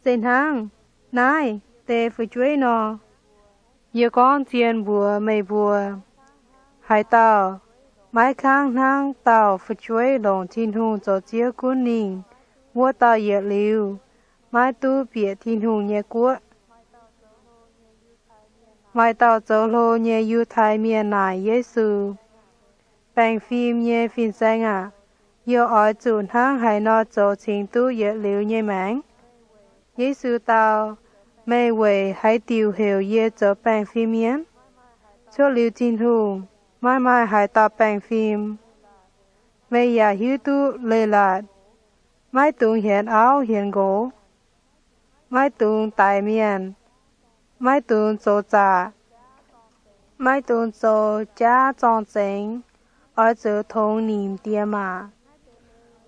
se hnangv naaiv deix fu'jueiv nor. Yie gorngv zien mbuox meih mbuo, haaix dauh maiv kangv hnangv dauh fu'jueiv longc Tin-Hungh zoux Ziouv gunv ninh, wuov dauh yietc liuz maiv duqv bieqc Tin-Hungh nyei guoqv. Maaih dauh zoux hlo nyei Yiutai Mienh naaic Yesu, Baengh fim nyei fin-saeng aac, yie oix zuqc hnangv haaix nor zoux cingx duqv yietc liuz nyei maengc? Yesu dau, Meih weic haaix diuc heuc yie zoux baengh fim mienh? Cuotv liuz Tin-Hungh, maiv maaih haaix dauh baengh fim. Meih yaac hiuv duqv leiz-latc, maiv dungx hienx auv hienx nqox, maiv dungx daix mienh, maiv dungx zoux zaqc, maiv dungx zoux jaav zorng-zengx, oix zuqc tongx nimc diex maac.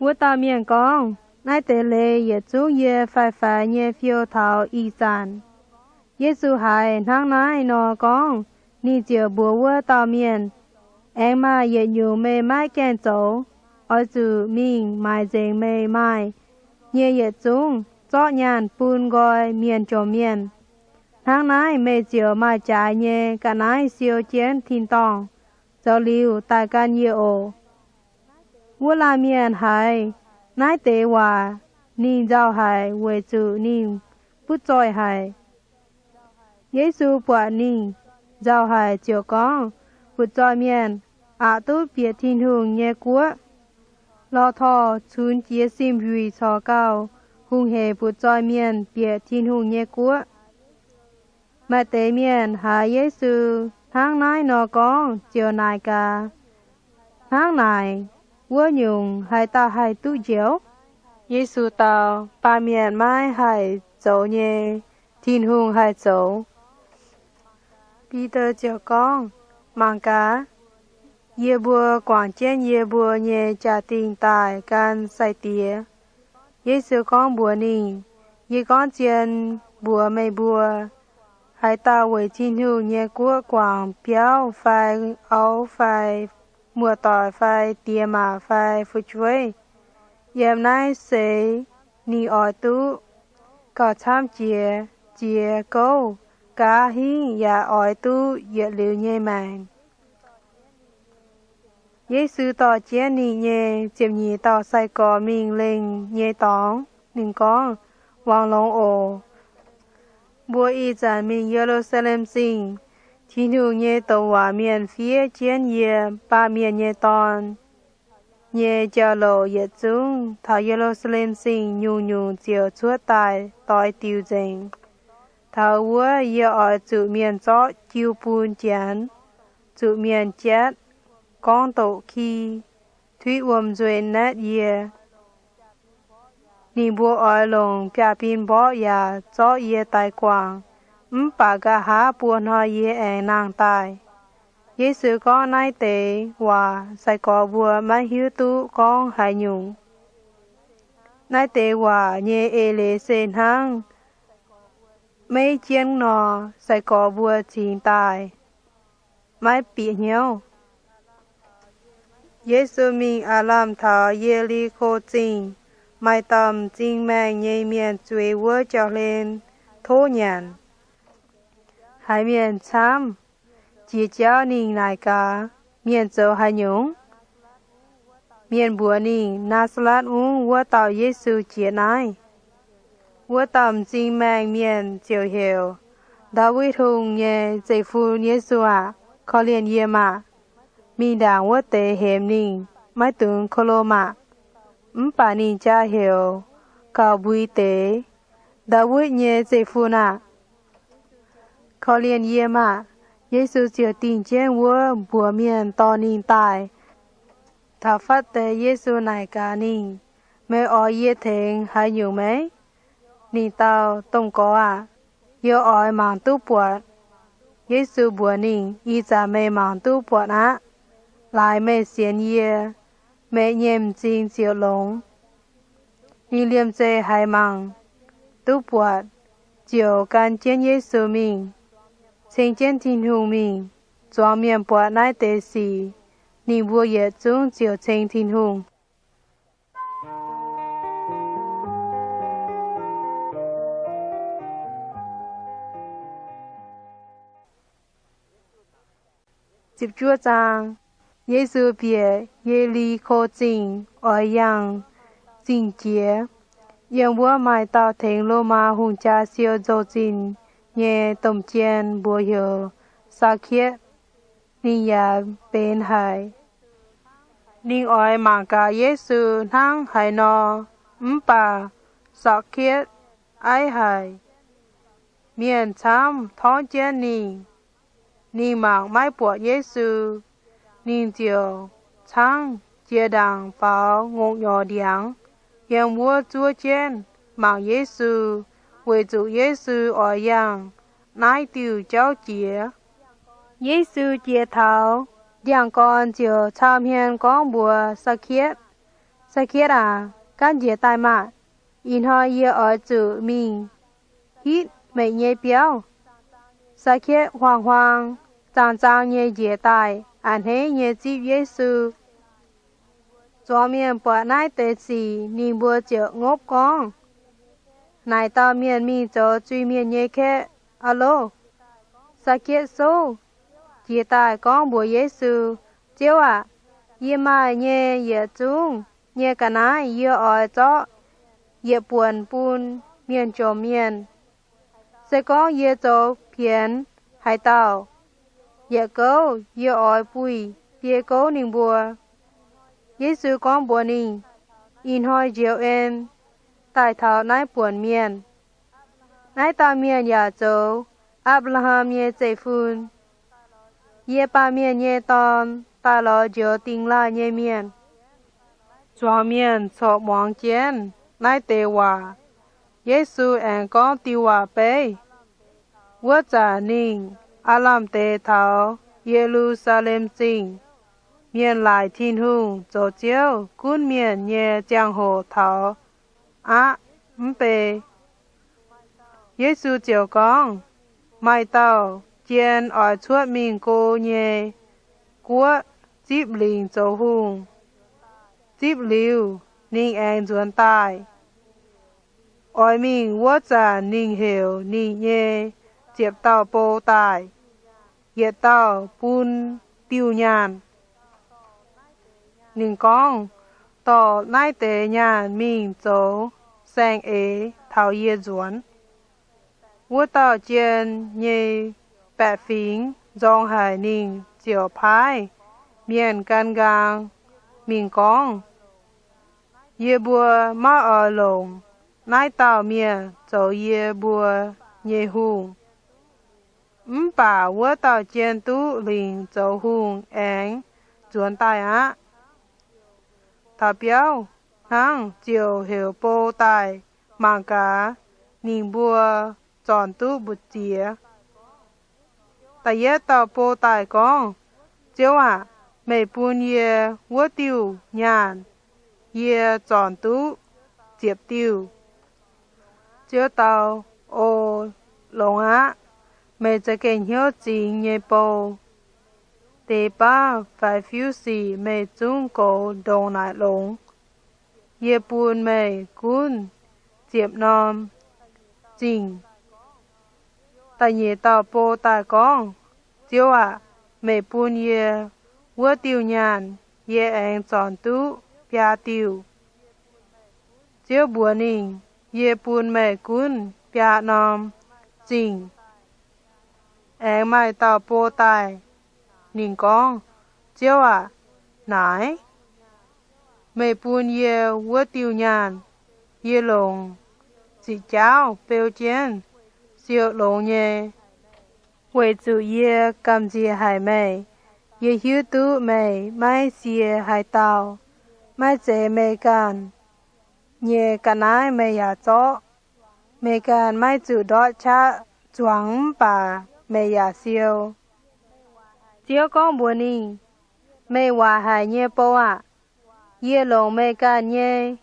Wuov dauh mienh gorngv, Naaiv deix leiz yietc zungv yie faix-faix nyei fiou taux ih zanc. Yesu haiz hnangv naaiv nor gorngv, ninh ziouc mbuox wuov dauh mienh, Aengx maaih yietc nyungc meih maiv gaengh zoux. Oix zuqc mingh maaiz nzengc meih maaih nyei yietc zungv, zorqv nyaanh bun nqoi mienh jomc mienh. Hnangv naaiv meih ziouc maaih jaaix nyei ga'naaiv siou jienv tin-dorngh. Zoux liuz daaih gan yie oc. Wuov laanh mienh haiz naaiv deix waac, ninh nzauh haic weic zuqc ninh butv zoih haic. Yesu buatc ninh nzauh haic ziouc gorngv, Butv-zoih mienh aqc duqv bieqc Tin-Hungh nyei guoqv. Lorh torh cunx jiez sin-huic corc gauh hungh heic butv-zoih mienh bieqc Tin-Hungh nyei guoqv. Maaih deix mienh haiz Yesu hnangv naaiv nor gorngv ziouc naaic gaax, Hnangv naaic, wuov nyungc haaix dauh haih duqv njoux? Yesu dau, Baamh mienh maiv haih zoux nyei, Tin-Hungh haih zoux. Bide ziouc gorngv, Mangc gaax, yie mbuo guangc jienv yie mbuo nyei jaa-dingh daaih gan sai-diex. Yesu gorngv mbuox ninh, Yie gorngv zien mbuox meih mbuo, haaix dauh weic Tin-Hungh nyei guoqv guangc biauv fai auv fai muoz-doic fai diex maac fai fu'jueiv, yiem naaiv seix ninh oix duqv gauh camv jiex, jiex gouv, gaav hingv yaac oix duqv yietc liuz nyei maengc. Yesu dorh jienv ninh nyei ziepc nyeic dauh sai-gorx mingh lengh nyei dorngx. Ninh gorngv, Wangx longx oc. Mbuo ih zanc mingh Ye^lu^saa^lem Zingh. Tin-Hungh nyei douc waac mienh fiev jienv yie, Baamh Mienh nyei Dorn, nyei jauv-louc yietc zungv taux Ye^lu^saa^lem Zingh nyungc-nyungc ziouc cuotv daaih doix diuc nzengc. Taux wuov yie oix zuqc mienh zorqv jiu bun Janx, zuqc mienh jatv, gorngv doqc ki, tuiv wuom-nzueic naetv yie. Ninh mbuo oix longc biaav-bin mborqv yaac zorqv yie daix guangc, mv baac nqa'haav buo hnoi yie aengx nangh daaih. Yesu gorngv naaiv deix waac sai-gorx mbuo maiv hiuv duqv gorngv haaix nyungc. Naaiv deix waac nyei eix leiz se hnangv meiv jienv nor, sai-gorx mbuo cingx daaih maiv bieqc hnyouv. Yesu mingh aav lamh taux Ye^li^ko Zingh, maaih dauh m'zing maengh nyei mienh zueiz wuov jauv-hlen tov nyanc. Haiz mienh camv jiex jauv, ninh naaic gaax, Mienh zoux haaix nyungc? Mienh mbuox ninh, Naa^saa^letv Mungv wuov dauh Yesu jiex naaiv. Wuov dauh m'zing maengh mienh ziouc heuc, Ndaawitv Hungh nyei Zeiv Fun Yesu aah! Korv-lienh yie maah! Mingh ndaangc wuov deix hemx ninh, maiv dungx ko lo maah! Mv baac ninh jaa heuc gauh mbui deix, Ndaawitv nyei Zeiv Fun aah! Korv-lienh yie maah! Yesu ziouc dingh jienv wuov mbuox mienh dorh ninh daaih. Taux fatv deix Yesu naaic gaax ninh, Meih oix yie tengx haaix nyungc meih? Ninh dau, Domh Gorx aah! Yie oix mangc duqv buatc. Yesu mbuox ninh, Ih zanc meih mangc duqv buatc aqv. Laaix meih sienx yie, meih nyei m'zing ziouc longx. Ninh liemh zeih haiz mangc duqv buatc, ziouc gan jienv Yesu mingh, ceng jienv Tin-Hungh mingh. Zuangx mienh buatc naaiv deix sic, ninh mbuo yietc zungv ziouc ceng Tin-Hungh. Yesu bieqc Ye^li^ko Zingh oix yangh zingh jiex. Yiem wuov maaih dauh tengx Lomaa hungh jaa siou nzou-zinh nyei domh jien, mbuox heuc Saa^ketv. Ninh yaac benx haic. Ninh oix mangc gaax Yesu hnangv haaix nor, mv baac Saa^ketv aiv haic. Mienh camv torngv jienv ninh. Ninh mangc maiv buatc Yesu, ninh ziouc caangv jiex ndaangc faaux ngongh nyorx ndiangx, yiem wuov zuov jienv mangc Yesu, weic zuqc Yesu oix yangh naaiv diuh jauv jiex. Yesu jiex taux, ndiangx-gorn ziouc cau hmien gorngv mbuox Saa^ketv, Saa^ketv aac, gaanv njiec daaih maah! Ih hnoi yie oix zuqc mingh hitv meih nyei biauv. Saa^ketv huaang-huaang zaang-zaang nyei njiec daaih, a'hneiv nyei zipv Yesu. Zuangx mienh buatc naaiv deix sic, ninh mbuo ziouc ngopv gorngv, Naaic dauh mienh mingh zoux zuiz-mienh nyei kaeqv aqv loh! Saa^ketv souv jiez daaih gorngv mbuox Yesu, Ziouv aac, yie maaih nyei yietc zungv nyei ga'naaiv yie oix zorqv yietc buonc bun mienh jomc mienh. Se gorngv yie zoux pienx haaix dauh yietc gouv, yie oix buih biei gouv ninh mbuo. Yesu gorngv mbuox ninh, Ih hnoi njoux en daaih taux naaiv buonc mienh. Naaiv dauh mienh yaac zoux Apc^laa^ham nyei zeiv-fun. Yie, Baamh Mienh nyei Dorn, daaih lorz njoux dingx laaih nyei mienh. Zuangx mienh corc muangx jienv naaiv deix waac. Yesu aengx gorngv diuh waac-beiv. Wuov zanc ninh aav lamh deix taux Ye^lu^saa^lem Zingh. Mienh laaic Tin-Hungh zoux Ziouv gunv mienh nyei ziangh hoc taux aqv mv bei. Yesu ziouc gorngv, Maaih dauh jien oix cuotv mingh go nyei guoqv zipv lingc zoux hungh. Zipv liuz, ninh aengx nzuonx daaih. Oix mingh wuov zanc ninh heuc ninh nyei ziepc dauh bou daaih, yietc dauh bun diuh nyaanh. Ninh gorngv, Dorh naaiv deix nyaanh mingh zoux saeng-eix taux yie nzuonx. Wuov dauh jien nyei baeqc fingx nzorng haic ninh ziouc paaiv mienh gan nqaang mingh gorngv, Yie mbuo maiv oix longc naaiv dauh mienh zoux yie mbuo nyei hungh. Mv baac wuov dauh jienv duqv lingc zoux hungh aengx nzuonx daaih aqv. Taux biauv hnangv ziouc heuc bou daaih mangc gaax ninh mbuo zornc duqv mbu'ziex. Da'yietv dauh bou daaih gorngv, Ziouv aac, meih bun yie wuov diuh nyaanh, yie zornc duqv ziepc diuh. Ziouv dau, O, longx aqv. Meih za'gengh hnyouv zingx nyei bou. Deix baav faix-fiuv-sic meih zungv goux ndongc naaic longx. Yie bun meih gunv ziepc norm zingh. Da'nyeic dauh bou daaih gorngv, Ziouv aac, meih bun yie wuov diuh nyaanh, yie aengx zornc duqv biaa diuh. Ziouv mbuox ninh, Yie bun meih gunv biaa norm zingh. Aengx maaih dauh bou daaih. Ninh gorngv, Ziouv aac, naaic, meih bun yie wuov diuh nyaanh, yie longc ziqc jaauv beu jienv siou longx nyei, weic zuqc yie gamh nziex haic meih. Yie hiuv duqv meih maiv sie haaix dauh. Maiv zeiz meih ganh nyei ga'naaiv meih yaac zorqv. Meih ganh maiv zuqc ndortv qaqv zuangx mv baac meih yaac siou. Ziouv gorngv mbuox ninh, Meih waaic haic nyei bou aah! Yie longc meih ganh nyei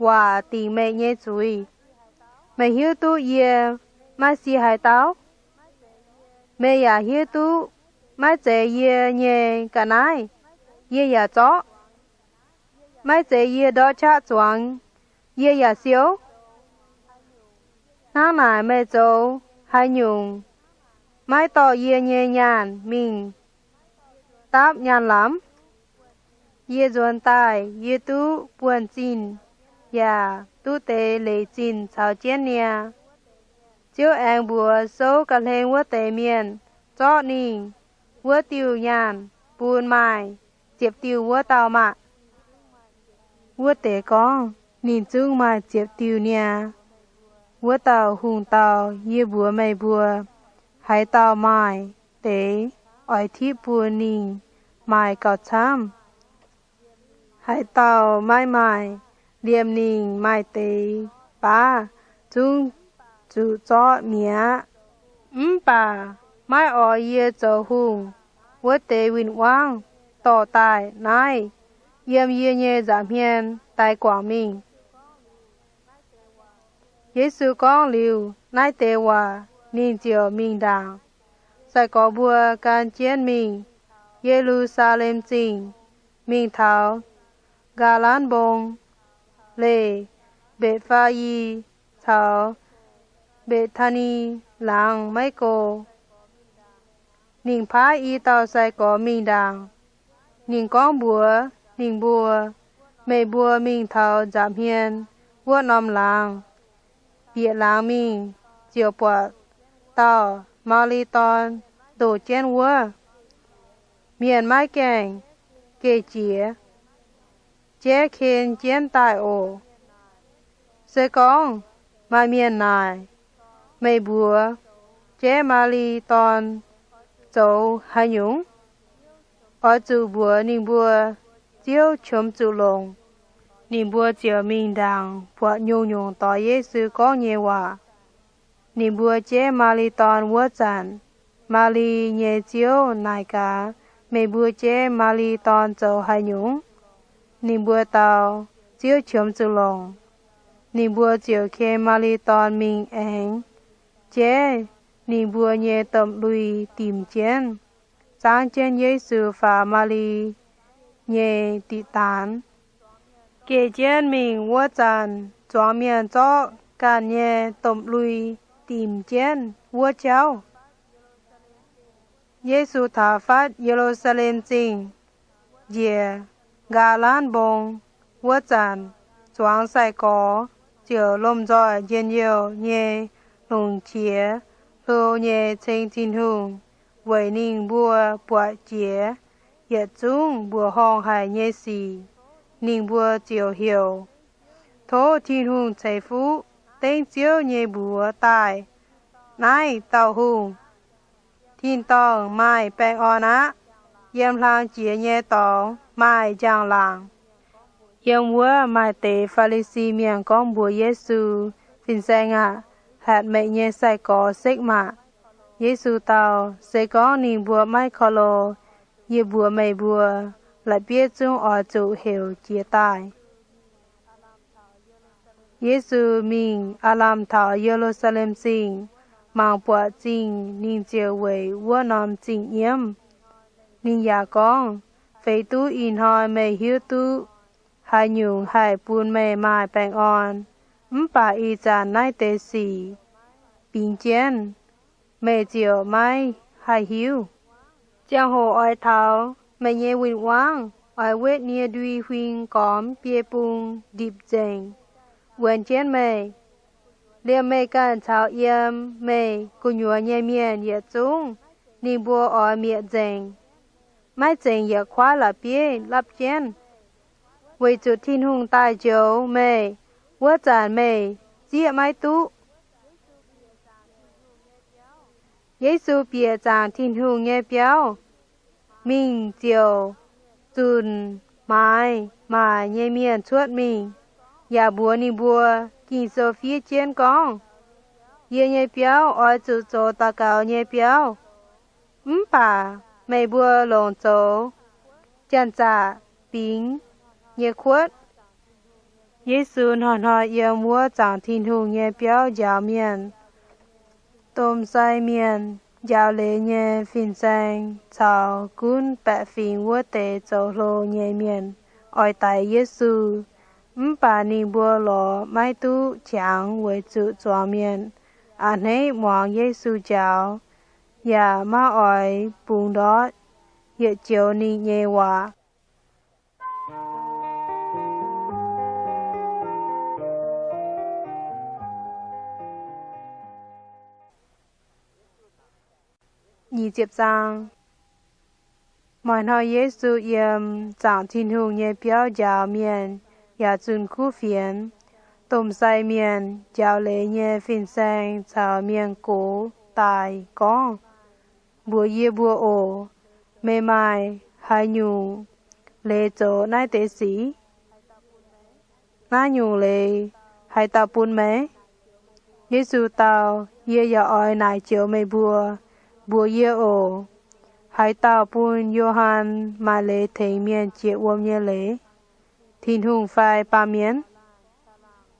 waac dingc meih nyei zuiz. Meih hiuv duqv yie maiv sie haaix dauh? Meih yaac hiuv duqv maiv zeiz yie nyei ga'naaiv yie yaac zorqv, maiv zeiz yie ndortv qaqv zuangx yie yaac siou? Hnangv naaic meih zoux haaix nyungc maiv dorh yie nyei nyaanh mingh dapv nyaanh lamz? Yie nzuonx daaih yie duqv buonv-zinh yaac duqv deix leiz zinh caux jienv niaa. Ziouv aengx mbuox souv ga'hlen wuov deix mienh, Zorqv ninh wuov diuh nyaanh bun maaih ziepc diuh wuov dauh maah! Wuov deix gorngv, Ninh zungv maaih ziepc diuh niaa. Wuov dauh hungh dau, Yie mbuox meih mbuo, haaix dauh maaih deix oix tipv bun ninh maaih gauh camv. Haaix dauh maiv maaih, liemh ninh maaih deix baav zungv zuqc zorqv mi'aqv. Mv baac maiv oix yie zoux hungh wuov deix win-wangv dorh daaih naaiv yiem yie nyei nza'hmien daix guangc mingh. Yesu gorngv liuz naaiv deix waac, ninh ziouc mingh ndaangc. Sai-gorx mbuo gan jienv mingh Ye^lu^saa^lem Zingh, mingh taux Nqaa^lan Mbong, leih Mbetc^faa^i caux Mbetc^taa^ni laangz maiv go. Ninh paaiv i dauh sai-gorx mingh ndaangc. Ninh gorngv mbuox ninh mbuo, Meih mbuo mingh taux nza'hmien wuov norm laangz, bieqc laangz mingh ziouc buatc dauh maaz-li dorn ndoh jienv wuov. Mienh maiv gaengh geh jiez, jaiv ken jienv daaih oc. Se gorngv maaih mienh naaic, Meih mbuox jaiv maaz-li dorn zoux haaix nyungc? Oix zuqc mbuox ninh mbuo, Ziouv qiemx zuqc longc. Ninh mbuo ziouc mingh ndaangc buatc nyungc-nyungc doix Yesu gorngv nyei waac. Ninh mbuo jaiv maaz-li dorn wuov zanc, maaz-li nyei ziouv naaic gaax, Meih mbuo jaiv maaz-li dorn zoux haaix nyungc? Ninh mbuo dau, Ziouv qiemx zuqc longc. Ninh mbuo ziouc ken maaz-li dorn mingh aengx jaiv ninh mbuo nyei domh lui dimc jienv, zaangv jienv Yesu faaux maaz-li nyei diqc daanx. Geh jienv mingh wuov zanc, zuangx mienh zorqv ganh nyei domh lui dimc jienv wuov jauv. Yesu taux fatv Ye^lu^saa^lem Zingh njiec Nqaa^lan Mbong wuov zanc, zuangx sai-gorx ziouc lomh nzoih njien-youh nyei longc qiex hlo nyei ceng Tin-Hungh weic ninh mbuo buatc jiex. yietc zungv mbuoqc horngh haic nyei sic. Ninh mbuo ziouc heuc, Tov Tin-Hungh ceix fuqv dengv Ziouv nyei mbuox daaih. Naaiv dauh hungh tin-dorngh maaih baengh orn aqv. Yiem hlang jiex nyei dorngx maaih njang-laangc. Yiem wuov maaih deix Faa^li^si Mienh gorngv mbuox Yesu, Fin-Saeng aah! Hatc meih nyei sai-gorx sekv maah! Yesu dau, Se gorngv ninh mbuo maiv korv-lo, yie mbuox meih mbuo, la'bieiv zungv oix zuqc heuc jiez daaih. Yesu mingh aav lamh taux Ye^lu^saa^lem Zingh, mangc buatc zingh, ninh ziouc weic wuov norm zingh nyiemv. Ninh yaac gorngv, Feix duqv ih hnoi meih hiuv duqv haaix nyungc haih bun meih maaih baengh orn. Mv baac ih zanc naaiv deix sic bingx jienv, meih ziouc maiv haih hiuv. Ziangh hoc oix taux, meih nyei win-wangv oix wetv nie ndui huing gormx biei bung ndipc nzengc, wuonx jienv meih. Liemh meih ganh caux yiem meih gu'nyuoz nyei mienh yietc zungv, ninh mbuo oix mietc nzengc. Maiv zeiz yietc kuaaiv la'bieiv lapv jienv, weic zuqc Tin-Hungh daaih njoux meih, wuov zanc meih zieqv maiv duqv. Yesu bieqc zaangc Tin-Hungh nyei biauv. Mingh ziouc zunc maaiz maaic nyei mienh cuotv mingh, yaac mbuox ninh mbuo, Ging-Sou fiev jienv gorngv, Yie nyei biauv oix zuqc zoux daux gaux nyei biauv. Mv baac meih mbuo longc zoux janx-zaqc bingx nyei kuotv. Yesu hnoi-hnoi yiem wuov zaangc Tin-Hungh nyei biauv njaaux mienh. Domh sai mienh, njaaux leiz nyei fin-saeng caux gunv baeqc fingx wuov deix zoux hlo nyei mienh oix daix Yesu. Mv baac ninh mbuo lorz maiv duqv qangx weic zuqc zuangx mienh a'hneiv muangx Yesu njaaux, yaac maiv oix bungx ndortv yietc joux ninh nyei waac. Maaih hnoi Yesu yiem zaangc Tin-Hungh nyei biauv njaaux mienh yaac zunh kuv fienx. Domh sai mienh, njaaux leiz nyei fin-saeng caux mienh gox daaih gorngv, Mbuox yie mbuo oc. Meih maaih haaix nyungc leiz zoux naaiv deix sic? Naaiv nyungc leiz haaix dauh bun meih? Yesu dau, Yie yaac oix naaic joux meih mbuo. Mbuox yie oc. Haaix dauh bun Yo^han maaih leiz tengx mienh jiex wuom nyei leiz? Tin-Hungh fai baamh mienh?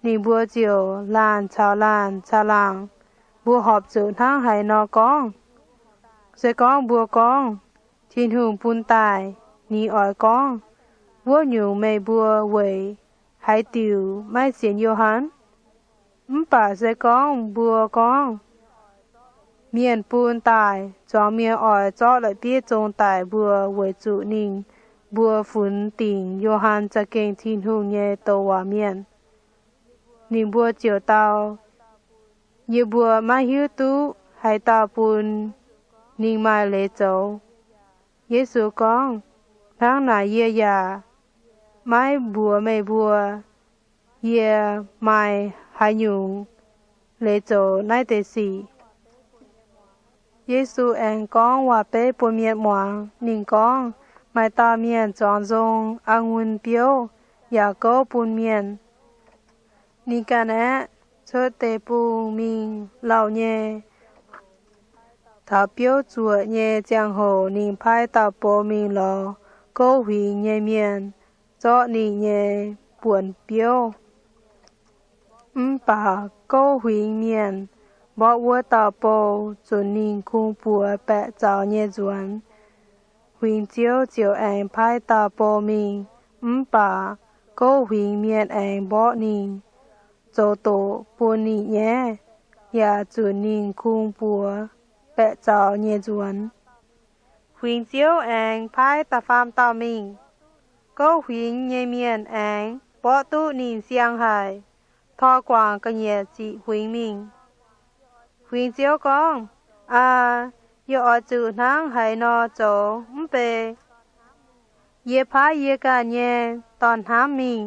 Ninh mbuo ziouc laanh caux laanh caangh laangc, Mbuo horpc zuqc hnangv haaix nor gorngv? Se gorngv mbuo gorngv, Tin-Hungh bun daaih, ninh oix gorngv, Wuov nyungc meih mbuo weic haaix diuc maiv sienx Yo^han? Mv baac se gorngv mbuo gorngv, Mienh bun daaih, zuangx mienh oix zorqv la'bieiv zong daic mbuo weic zuqc ninh mbuo funx dingc Yo^han za'gengh Tin-Hungh nyei douc waac mienh, ninh mbuo ziouc dau, Yie mbuo maiv hiuv duqv haaix dauh bun ninh maaih leiz zoux. Yesu gorngv, Hnangv naaic yie yaac maiv mbuox meih mbuo yie maaih haaix nyungc leiz zoux naaiv deix sic. Yesu aengx gorngv waac-beiv bun mienh muangx. Ninh gorngv, Maaih dauh mienh zuangx nzong a'ngunc biouv yaac gouv bun mienh. Ninh ganh aeqv, cuotv deic-bung mingh lauh nyei. Taux biouv zuoqc nyei ziangh hoc ninh paaiv dauh bou mingh lorz gouv huingx nyei mienh zorqv ninh nyei buonc biouv. Mv baac gouv huingx mienh mborqv wuov dauh bou, zunc ninh kungx-buoz baeqc zaux nyei nzuonx. Huingx ziouv ziouc aengx paaiv dauh bou mingh. Mv baac gouv huingx mienh aengx mborqv ninh, zoux doqc bun ninh nyaiv, yaac zunc ninh kungx-buoz baeqc zaux nyei nzuonx. Huingx ziouv aengx paaiv da'faam dauh mingh. Gouv huingx nyei mienh aengx mborqv duqv ninh siang haic, tor guangc ga'nyiec ziqc huingx mingh. Huingx ziouv gorngv, Aa, yie oix zuqc hnangv haaix nor zoux mv bei? Yie paaiv yie ganh nyei dorn-hnamv mingh.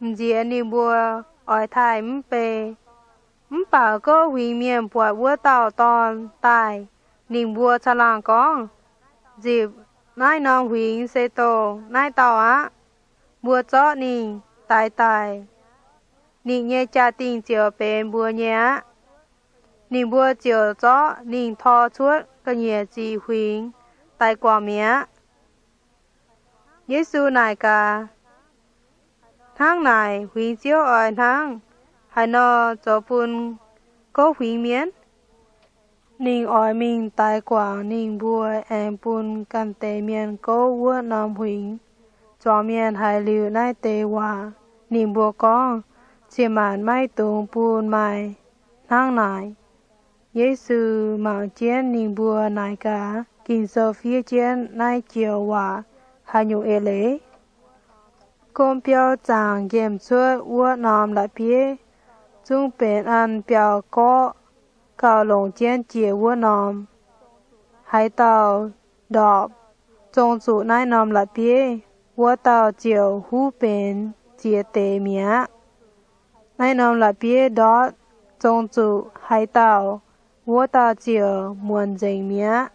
M'nziex ninh mbuo oix taaih mv bei. Mv baac gouv huingx mienh buatc wuov dauh dorn daaih, ninh mbuo caangh laangh gorngv, Nzipc, naaiv norm huingx se dongh naaiv dauh aqv. Mbuo zorqv ninh daix daic. Ninh nyei jaa-dingh ziouc benx mbuo nyei aqv. Ninh mbuo ziouc zorqv ninh tor cuotv ga'nyiec ziqc huingx daix guangc mi'aqv. Yesu naaic gaax, Hnangv naaic huingx ziouv oix hnangv haaix nor zoux bun gouv huingx mienh? Ninh oix mingh daix guangc ninh mbuo aengx bun ganh deix mienh gouv wuov norm huingx. Zuangx mienh haiz liuz naaiv deix waac, ninh mbuo gorngv, Ciex maanc maiv dungx bun maaih hnangv naaic. Yesu mangc jienv ninh mbuo naaic gaax, Ging-Sou fiev jienv naaiv joux waac haaix nyungc eix leiz? Gomv biauv zaangc nqemh cuotv wuov norm la'bieiv zungv benx an biauv-gorqv gauh longc jienv jiex wuov norm. Haaix dauh ndorpc zong zuqc naaiv norm la'bieiv, wuov dauh ziouc huv benx ziex deix mi'aqv. Naaiv norm la'bieiv ndortv zong zuqc haaix dauh, wuov dauh ziouc muonc nzengc mi'aqv.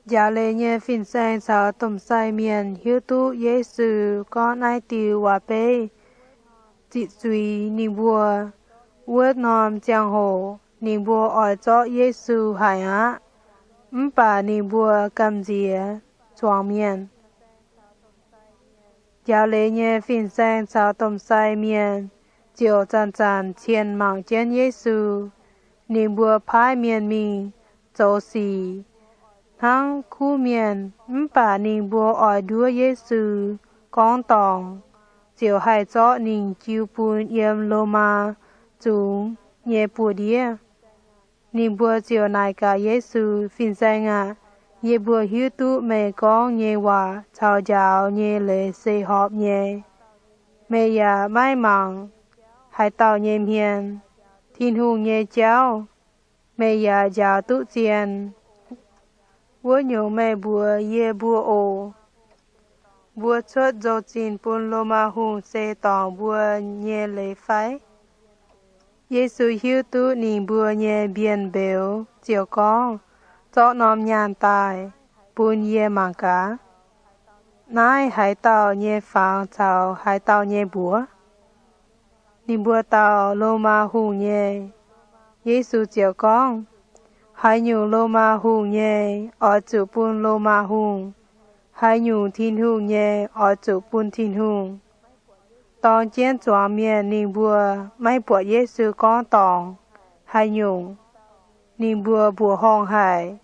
Njaaux leiz nyei fin-saeng caux domh sai mienh hiuv duqv Yesu gorngv naaiv diuh waac-beiv ziqc zuiz ninh mbuo. Wuov norm ziangh hoc ninh mbuo oix zorqv Yesu haic aqv. Mv baac ninh mbuo gamh nziex zuangx mienh. Njaaux leiz nyei fin-saeng caux domh sai mienh ziouc zanc-zanc cien mangc jienv Yesu. Ninh mbuo paaiv mienh mingh zoux sic hnangv kuv mienh, mv baac ninh mbuo oix nduov Yesu gorngv dorngc, ziouc haih zorqv ninh jiu bun yiem Lomaa zungx nyei buoz-ndiev. Ninh mbuo ziouc naaic gaax Yesu, Fin-Saeng aah! Yie mbuo hiuv duqv meih gorngv nyei waac caux njaaux nyei leiz se horpc nyei. Meih yaac maiv mangc haaix dauh nyei hmien, Tin-Hungh nyei jauv meih yaac njaaux duqv zien. Wuov nyungc meih mbuox yie mbuo oc. Mbuo cuotv nzou-zinh bun Lomaa hungh se dorngc mbuo nyei leiz fai? Yesu hiuv duqv ninh mbuo nyei mbienh-mbeux ziouc gorngv, Zorqv norm nyaanh daaih bun yie mangc gaax. Naaiv haaix dauh nyei fangx caux haaix dauh nyei mbuox? Ninh mbuo dau, Lomaa hungh nyei. Yesu ziouc gorngv, Haaix nyungc Lomaa hungh nyei, oix zuqc bun Lomaa hungh. Haaix nyungc Tin-Hungh nyei, oix zuqc bun Tin-Hungh. Dorng jienv zuangx mienh ninh mbuo maiv buatc Yesu gorngv dorngc haaix nyungc. Ninh mbuo mbuoqc horngh haic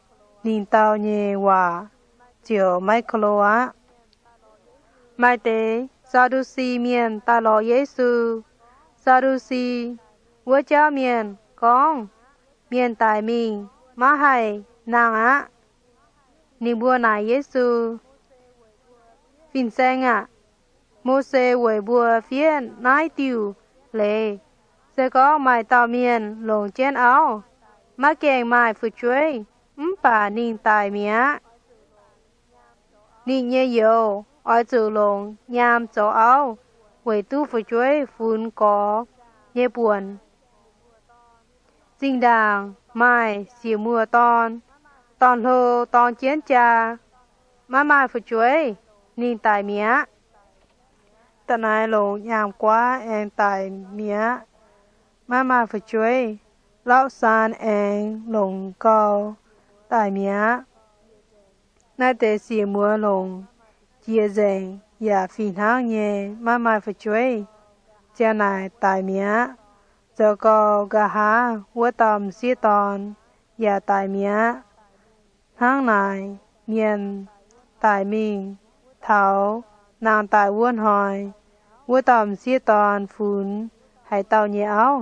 ninh dau nyei waac, ziouc maiv ko lo aqv. Maaih deix Saa^ndu^si Mienh daaih lorz Yesu. Saa^ndu^si wuov jauv mienh gorngv, mienh daic mingh maiv haih nangh aqv. Ninh mbuo naaic Yesu, Fin-Saeng aah! Mose weic mbuo fiev naaiv diuh leiz, Se gorngv maaih dauh mienh longc jienv auv, maiv gaengh maaih fu'jueiv, mv baac ninh daic mi'aqv, ninh nyei youz oix zuqc longc nyaam zoux auv, weic duqv fu'jueiv funx gorx nyei buonc. Zinh ndaangc maaih sieqv muoz dorn, dorn-hlo dorng jienv jaa, maiv maaih fu'jueiv, ninh daic mi'aqv. Da'naaiv longc nyaam guaav aengx daic mi'aqv, maiv maaih fu'jueiv. Lauv saan aengx longc gau, daic mi'aqv. Naaiv deix sieqv muoz longc jiex nzengc yaac fih hnangv nyei maiv maaih fu'jueiv, ziang naaic daic mi'aqv. Zoux gau, nqa'haav wuov dauh m'sieqv dorn yaac daic mi'aqv. Hnangv naaic, mienh daic mingh taux nangh daaih wuov hnoi, wuov dauh m'sieqv dorn funx haaix dauh nyei auv?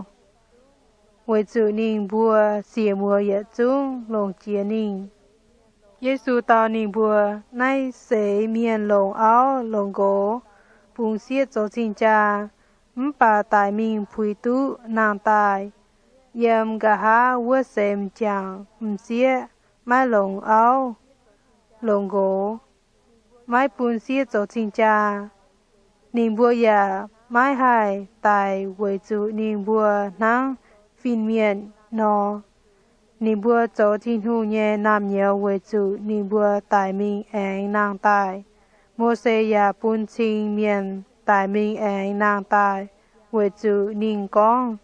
Weic zuqc ninh mbuo sieqv muoz yietc zungv longc jiex ninh. Yesu dau ninh mbuo, Naaiv seix mienh longc auv longc nqox, bungx sieqv zoux cing-jaa, mv baac daic mingh puix duqv nangh daaih. Yiem nqa'haav wuov seix m'jangc m'sieqv maiv longc auv longc nqox. maiv bun sieqv zoux cing-jaa. Ninh mbuo yaac maiv haih daic weic zuqc ninh mbuo hnangv fin-mienh nor. Ninh mbuo zoux Tin-Hungh nyei naamh nyouz weic zuqc ninh mbuo daic mingh aengx nangh daaih. Mose yaac bun cing mienh daic mingh aengx nangh daaih, weic zuqc ninh gorngv,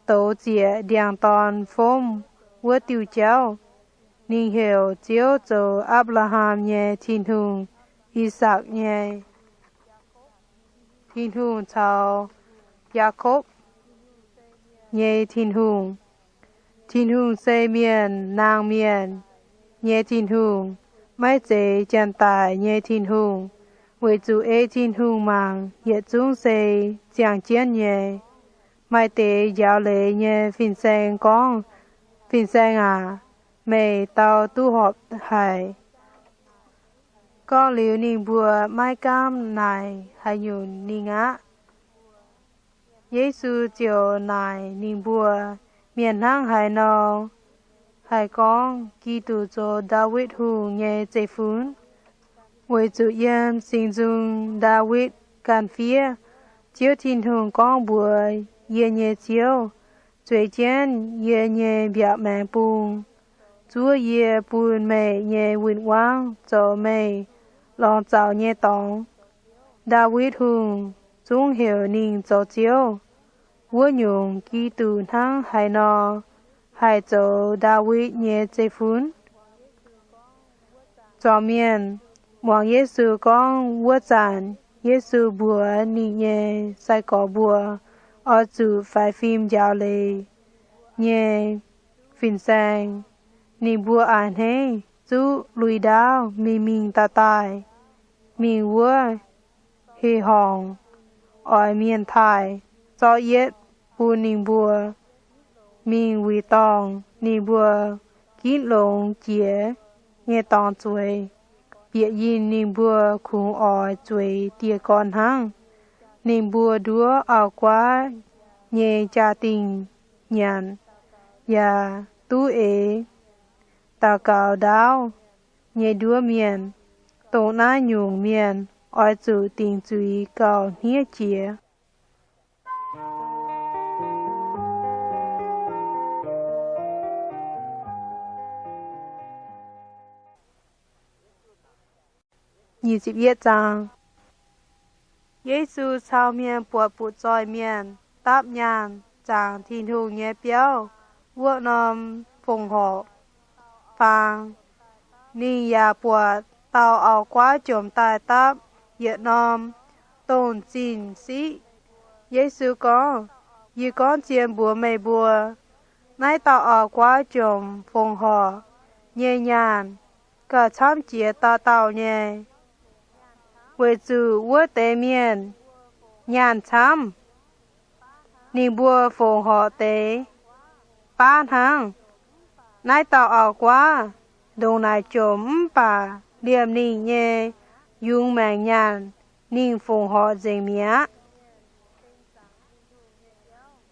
douz ziec ndiangx-dorn fomv wuov diuh jauv. Ninh heuc Ziouv zoux Apc^laa^ham nyei Tin-Hungh, I^sakc nyei Tin-Hungh caux Yaakopv nyei Tin-Hungh. Tin-Hungh se mienh naang mienh nyei Tin-Hungh, maiv zeiz janx-daic nyei Tin-Hungh, weic zuqc ei Tin-Hungh mangc yietc zungv se ziangh jienv nyei. Maaih deix njaaux leiz nyei fin-saeng gorngv, Fin-Saeng aac, meih dau duqv horpc haic. Gorngv liuz ninh mbuo maiv gaamv naaic haaix nyungc ninh aqv. Yesu ziouc naaic ninh mbuo, Mienh hnangv haaix nor haih gorngv Giduc zoux Ndaawitv Hungh nyei zeiv-fun? Weic zuqc yiem Singx Nzung Ndaawitv ganh fiev, Ziouv Tin-Hungh gorngv mbuox yie nyei Ziouv, Zueiz jienv yie nyei mbiaauc maengx bung, zuov yie bun meih nyei win-wangv zoux meih lorngx zaux nyei dorngx. Ndaawitv Hungh zungv heuc ninh zoux Ziouv. Wuov nyungc, Giduc hnangv haaix nor haih zoux Ndaawitv nyei zeiv-fun? Zuangx mienh muangx Yesu gorngv wuov zanc, Yesu mbuox ninh nyei sai-gorx mbuo oix zuqc faix fim njaaux leiz nyei fin-saeng. Ninh mbuo a'hneiv zuqv lui-ndaauv mingh mingh daaih daaih, mingh wuov heh horngc oix mienh taaih zorqv yietv bun ninh mbuo mingh wuic dorngh ninh mbuo ginv longx jiex nyei dorngx zueiz, bieqc yinh ninh mbuo kungx oix zueiz dieh gorn hnangv. Ninh mbuo nduov auv-guaav nyei jaa-dingh nyanc, yaac duqv eix daux gaux ndaauv nyei nduov mienh, dongh naaiv nyungc mienh oix zuqc dingc zuiz gauh hniev jiex. Yesu cau mienh buatc butv-zoih mienh dapv nyaanh zaangc Tin-Hungh nyei biauv wuov norm fongc horc faang. Ninh yaac buatc dauh auv-guaav jomc daaih dapv yietc norm dongh zinh siqv. Yesu gorngv, Yie gorngv zien mbuox meih mbuo, naaiv dauh auv-guaav jomc fongc horc nyei nyaanh gauh camv jiex dauh dauh nyei, weic zuqc wuov deix mienh nyaanh camv. Ninh mbuo fongc horc deix baav hnangv. Naaiv dauh auv-guaav ndongc naaic jomc mv baac liemh ninh nyei yungz maengc nyaanh ninh fongc horc nzengc mi'aqv.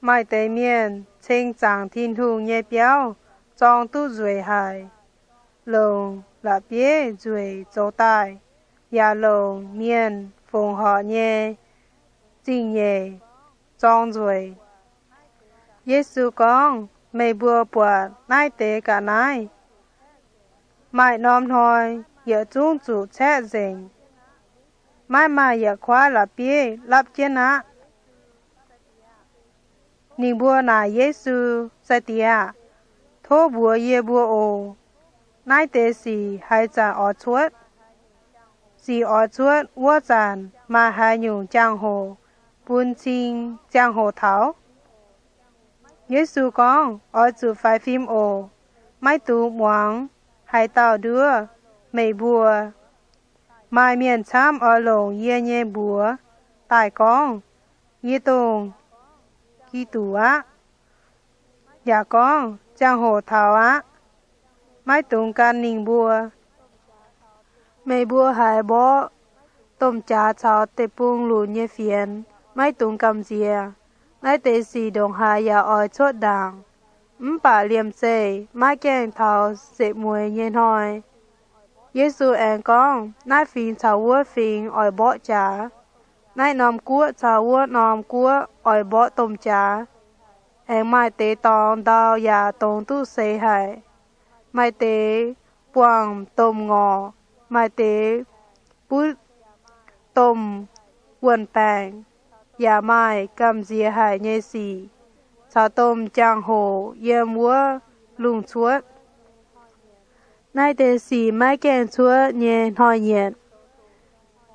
Maaih deix mienh ceng zaangc Tin-Hungh nyei biauv zorng duqv nzueic haic, longc la'bieiv nzueic zoux daaih, yaac longc mienh fongc horc nyei zingh nyeic zorng nzueic. Yesu gorngv, Meih mbuo buatc naaiv deix ga'naaiv maaih norm hnoi yietc zungv zuqc caeqv nzengc. Maiv maaih yietc kuaaiv la'bieiv lapv jienv aqv. Ninh mbuo naaic Yesu, Sai-Diex aah! Tov mbuox yie mbuo oc. Naaiv deix sic haaix zanc oix cuotv? Sic oix cuotv wuov zanc maaih haaix nyungc jangx-hoc bun cing ziangh hoc taux? Yesu gorngv, Oix zuqc faix fim oc. Maiv dungx muangx haaix dauh nduov meih mbuo. Maaih mienh camv oix longc yie nyei mbuox daaih gorngv, Yie dongh Giduc aqv, yaac gorngv, Ziangh hoc taux aqv. Maiv dungx gan ninh mbuo. Meih mbuo haiz mborqv domh jaax caux deic-bung lunc nyei fienx, maiv dungx gamh nziex. Naaiv deix sic ndongc haaix yaac oix cuotv ndaangc, mv baac liemh zeih maiv gaengh taux setv mueiz nyei hnoi. Yesu aengx gorngv, Naaiv fingx caux wuov fingx oix mborqv jaax. Naaiv norm guoqv caux wuov norm guoqv oix mborqv domh jaax. Aengx maaih deix dorngx ndau yaac dongz duqv seix haic. Maaih deix buangh domh ngorc, maaih deix butv domh wuon-baengc, yaac maaih gamh nziex haic nyei sic caux domh jangx-hoc yiem wuov lungh cuotv. Naaiv deix sic maiv gaengh cuotv nyei hnoi-nyieqc.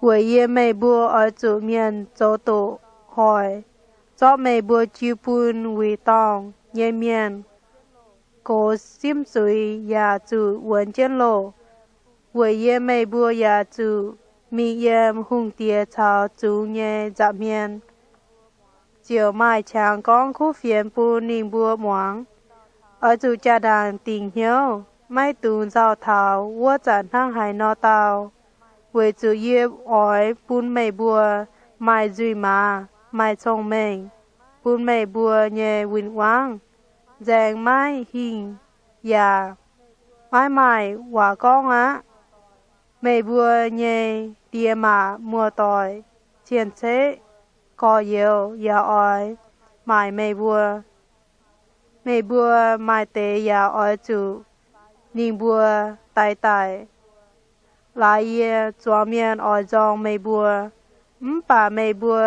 Weic yie meih mbuo oix zuqc mienh zoux doqc hoic, zorqv meih mbuo jiu bun wuic dorngh nyei mienh gox simv zuiz yaac zuqc wuonx jienv loh. Weic yie meih mbuo yaac zuqc mingh yiem hungh diex caux zungx nyei nza'hmien, ziouc maaih qangx gorngv kuv fienx bun ninh mbuo muangx. Oix zuqc jaa-ndaangc dingc hnyouv, maiv dungx nzauh taux wuov zanc hnangv haaix nor dau. Weic zuqc yie oix bun meih mbuo maaih nzuih maaz, maaih cong-mengh, bun meih mbuo nyei win-wangv nzaeng maiv hingh, yaac maiv maaih waac gorngv aqv. Meih mbuo nyei ndie-maac muoz-doic, cien-ceqv, gorx-youz yaac oix maaic meih mbuo. Meih mbuo maaih deix yaac oix zuqc ninh mbuo daix daic. Laaix yie zuangx mienh oix nzorng meih mbuo, mv baac meih mbuo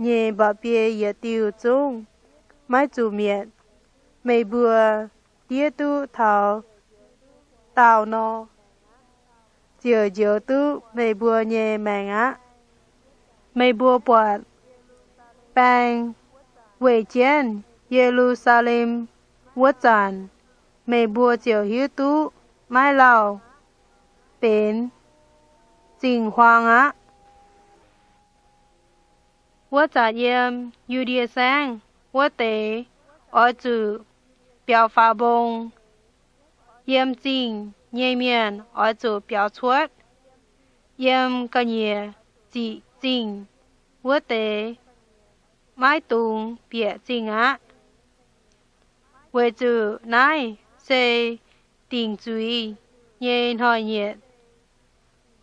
nyei mba'biei yietc diuh zungv maiv zuqc mietc. Meih mbuo diev duqv taux daauh nor, ziouc njoux duqv meih mbuo nyei maengc aqv. Meih mbuo buatc baeng weih jienv Ye^lu^saa^lem wuov zanc, meih mbuo ziouc hiuv duqv naaiv lauh benx zingh huaang aqv. Wuov zanc yiem Yu^ndie Saengv wuov deix oix zuqc biaux faaux mbong. Yiem zingh nyei mienh oix zuqc biaux cuotv. Yiem ga'nyiec ziqc zingh wuov deix maiv dungx bieqc zingh aqv. Weic zuqc naaiv se dingc zuiz nyei hnoi-nyieqc,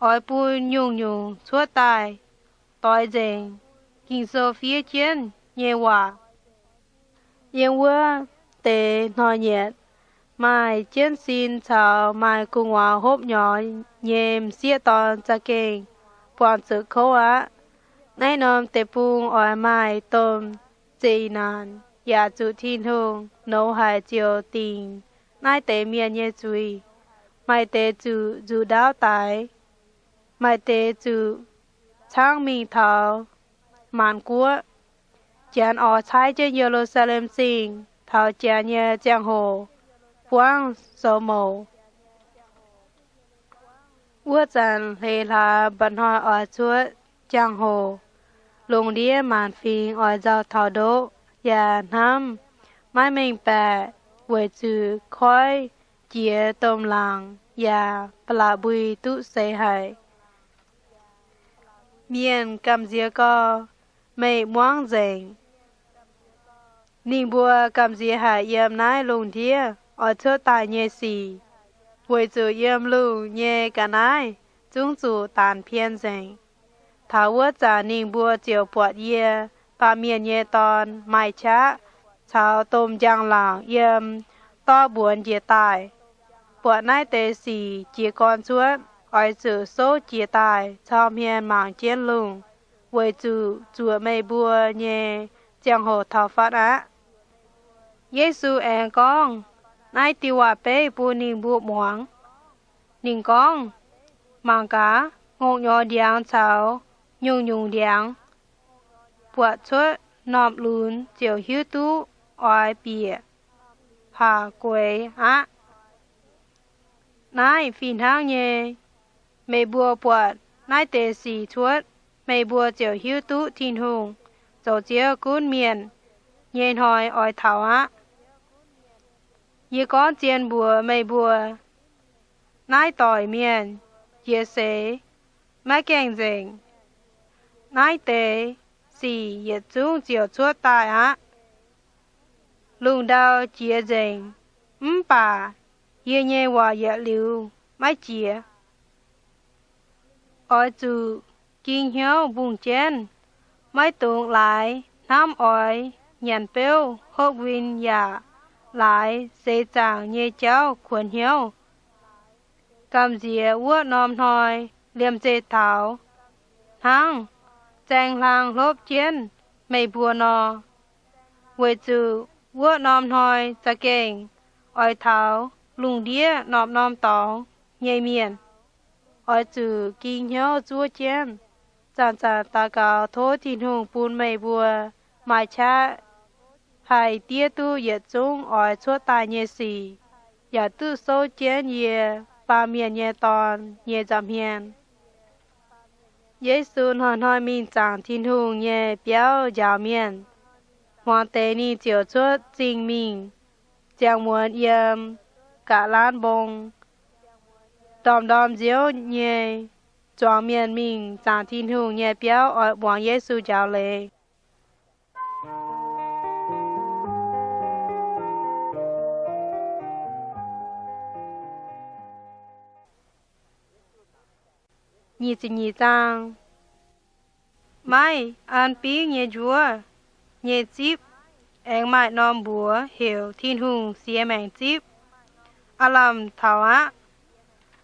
oix bun nyungc-nyungc cuotv daaih doix nzengc Ging-Sou fiev jienv nyei waac. Yiem wuov deix hnoi-nyieqc, maaih jienv sin caux maaih gu'nguaaz hopv nyorx nyei m'sieqv dorn za'gengh buangh zuqc kouv aqv. Naaiv norm deic-bung oix maaih domh zeqc naanc yaac zuqc Tin-Hungh nouz haic ziouc dingc naaiv deix mienh nyei zuiz. Maaih deix zuqc nzuqc ndaauv daix, maaih deix zuqc caangv mingh taux maanc guoqv. Janx oix caaiv jienv Ye^lu^saa^lem Zingh taux janx nyei ziangh hoc buangv soux mouc. Wuov zanc hleix hlaax mba'hnoi oix cuotv jangx-hoc, lungh ndiev maanc fingx oix nzauh taux ndoqv yaac hnamv maiv mengh baeqc, weic zuqc koiv jiex domh laangc yaac ba'laqc mbui duqv seix haic. Mienh gamh nziex gau, meih muangv nzengc. Ninh mbuo gamh nziex haic yiem naaiv lungh ndiev oix cuotv daaih nyei sic, weic zuqc yiem lungh nyei ga'naaiv zungv zuqc daanx pien nzengc. Taux wuov zanc ninh mbuo ziouc buatc yie, Baamh Mienh nyei Dorn, maaih qaqv caux domh njang-laangc yiem dorv mbuonx njiec daaih. Buatc naaiv deix sic jiez gorn cuotv, oix zuqc souv jiez daaih cau hmien mangc jienv lungh, weic zuqc zuoqc meih mbuo nyei ziangh hoc taux fatv aqv. Yesu aengx gorngv naaiv diuh waac-beiv bun ninh mbuo muangx. Ninh gorngv, Mangc gaax, ngongh nyorx ndiangx caux nyungc-nyungc ndiangx buatc cuotv norm lunx ziouc hiuv duqv oix bieqc paac gueix aqv. Naaiv fih hnangv nyei, meih mbuo buatc naaiv deix sic cuotv, meih mbuo ziouc hiuv duqv Tin-Hungh zoux Ziouv gunv mienh nyei hnoi oix taux aqv. Yie gorngv zien mbuox meih mbuo, naaiv doic mienh jiex seix maiv gaengh nzengc. Naaiv deix sic yietc zungv ziouc cuotv daaih aqv. Lungh ndau jiex nzengc, mv baac yie nyei waac yietc liuz maiv jiex. Oix zuqc ging hnyouv mbungh jienv, maiv dungx laaix hnamv oix nyanc beuv hopv win yaac laaix seix zaangc nyei jauv kuonx hnyouv, gamh nziex wuov norm hnoi liemh zeih taux hnangv zaeng hlang hlopv jienv meih mbuo nor. Weic zuqc wuov norm hnoi za'gengh oix taux lungh ndiev norm-norm dorngx nyei mienh. Oix zuqc ging hnyouv zuov jienv, zanc-zanc daux gaux tov Tin-Hungh bun meih mbuo maaih qaqv haih diev duqv yietc zungv oix cuotv daaih nyei sic, yaac duqv souv jienv yie, Baamh Mienh nyei Dorn, nyei nza'hmien. Yesu hnoi-hnoi mingh zaangc Tin-Hungh nyei biauv njaaux mienh. Hmuangx deix ninh ziouc cuotv zingh mingh, ziangh muonz yiem ga'lanv mbong. Ndorm-ndorm nziouv nyei zuangx mienh mingh zaangc Tin-Hungh nyei biauv oix muangx Yesu njaaux leiz. Maiv an bingv nyei njuov nyei zipv aengx maaih norm mbuox heuc Tin-Hungh siex maengc zipv. Aav lamh taux aqv.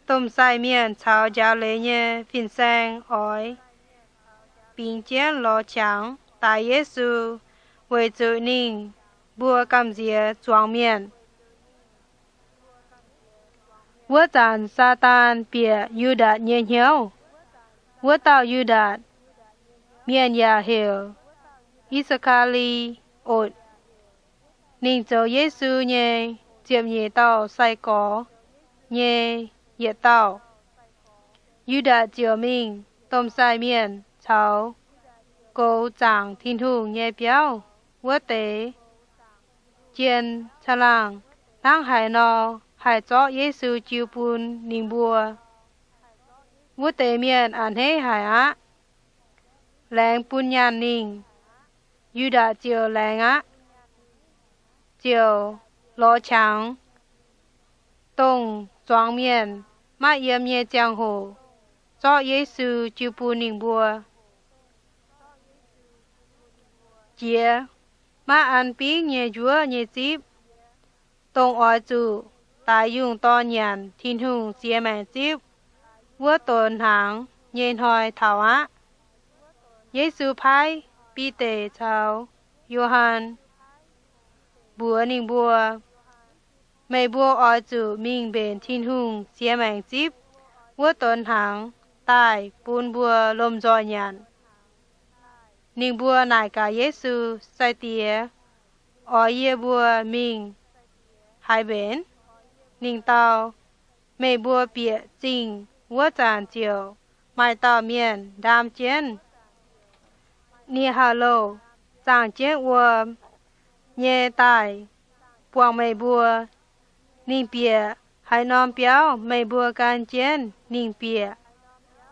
Domh sai mienh caux njaaux leiz nyei fin-saeng oix bingx jienv lorz qangx daix Yesu, weic zuqc ninh mbuo gamh nziex zuangx mienh. Wuov zanc Saadaan bieqc Yu^ndaatc nyei hnyouv. Wuov dauh Yu^ndaatc, mienh yaac heuc I^saa^kaa^li^otc, ninh zoux Yesu nyei ziepc nyeic dauh sai-gorx nyei yietc dauh. Yu^ndaatc ziouc mingh domh sai mienh caux goux zaangc Tin-Hungh nyei biauv wuov deix jien caangh laangh hnangv haaix nor haih zorqv Yesu jiu bun ninh mbuo. Wuov deix mienh a'hneiv haic aqv. Laengz bun nyaanh ninh. Yu^ndaatc ziouc laengz aqv, ziouc lorz qangx, dongh zuangx mienh maiv yiem nyei ziangh hoc, zorqv Yesu jiu bun ninh mbuo. Jiex maiv an bingv nyei njuov nyei zipv, dongh oix zuqc daix yungh dorn nyanc Tin-Hungh siex maengc zipv wuov donx hnaangx nyei hnoi taux aqv. Yesu paaiv Bide caux Yo^han mbuox ninh mbuo, Meih mbuo oix zuqc mingh mbenc Tin-Hungh siex maengc zipv wuov donx hnaangx daaih bun mbuo lomh nzoih nyanc. Ninh mbuo naaic gaax Yesu, Sai-Diex, oix yie mbuo mingh haaix mbenc? Ninh dau, Meih mbuo bieqc zingh wuov zanc ziouc maaih dauh mienh ndaam jienv nie-hauh-louh zaangh jienv wuom nyei daaih buangh meih mbuo. Ninh bieqc haaix norm biauv, meih mbuo gan jienv ninh bieqc,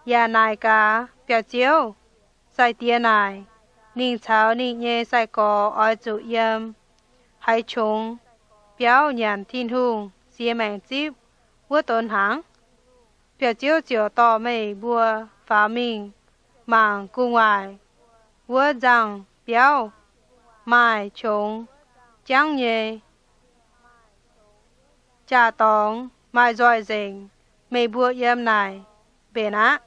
yaac naaic gaax biauv-ziouv, Sai-Diex naaic, ninh caux ninh nyei sai-gorx oix zuqc yiem haaix qongx biauv nyanc Tin-Hungh siex maengc zipv wuov donx hnaangx. Biauv-ziouv ziouc dorh meih mbuo faaux mingh mangc gu'nguaaic wuov nzangh biauv, maaih qongx jangv nyei jaa-dorngx maaih nzoih nzengc. Meih mbuo yiem naaic mbenc aqv.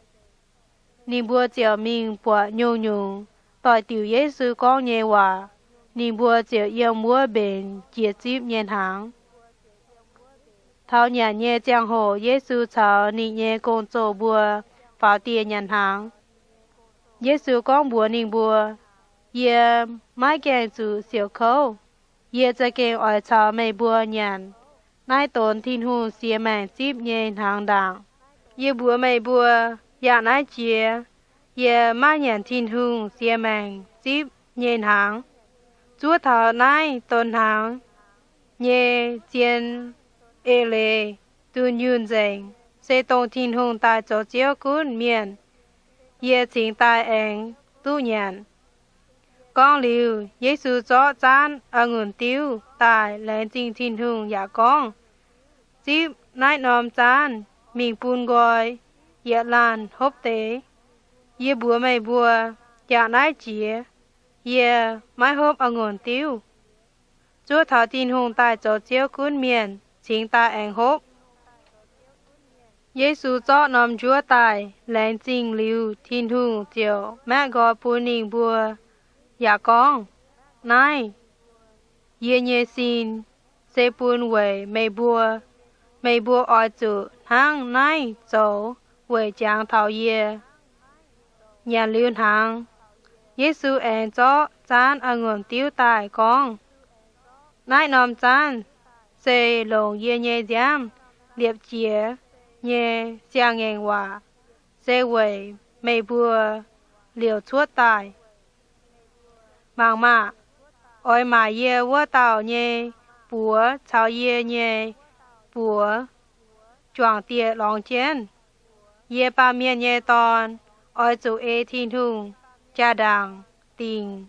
Ninh mbuo ziouc mingh buatc nyungc-nyungc doix-diuc Yesu gorngv nyei waac. Ninh mbuo ziouc yiem wuov mbenc jiex zipv nyei hnaangx. Taux nyanc nyei ziangh hoc Yesu caux ninh nyei gong-zoh mbuo faaux dieh nyanc hnaangx. Yesu gorngv mbuox ninh mbuo, Yie maiv gaengh zuqc siouc kouv. Yie za'gengh oix caux meih mbuo nyanc naaiv donx Tin-Hungh siex maengc zipv nyei hnaangx ndaangc. Yie mbuox meih mbuo, yangh naaiv jiex yie maiv nyanc Tin-Hungh siex maengc zipv nyei hnaangx, zuov taux naaiv donx hnaangx nyei zien eix leiz dunh yunh nzengc, se dongh Tin-Hungh daaih zoux Ziouv gunv mienh, yie cingx daaih aengx duqv nyanc. Gorngv liuz, Yesu zorqv zaanv a'ngunc diuv daaih laengz zingh Tin-Hungh yaac gorngv, Zipv naaiv norm zaanv mingh bun nqoi yietc laanh hopv deix. Yie mbuox meih mbuo, jangx naaiv jiex yie maiv hopv a'ngunc diuv, zuov taux Tin-Hungh daaih zoux Ziouv gunv mienh cingx daaih aengx hopv. Yesu zorqv norm njuov daaih laengz zingh liuz, Tin-Hungh ziouc maeqv nqoi bun ninh mbuo, yaac gorngv, Naaiv yie nyei sin se bun weic meih mbuo. Meih mbuo oix zuqc hnangv naaiv zoux weic jangx taux yie. Nyanc liuz hnaangx, Yesu aengx zorqv zaanv a'ngunc diuv daaih gorngv, Naaiv norm zaanv se longc yie nyei nziaamv liepc jiez nyei siang-ngaengc waac, se weic meih mbuo liouc cuotv daaih. Mangc maah! Oix maaic yie wuov dauh nyei buoz caux yie nyei buoz juangc dieh lorngx jienv. Yie, Baamh Mienh nyei Dorn, oix zuqc ei Tin-Hungh jaa-ndaangc dingc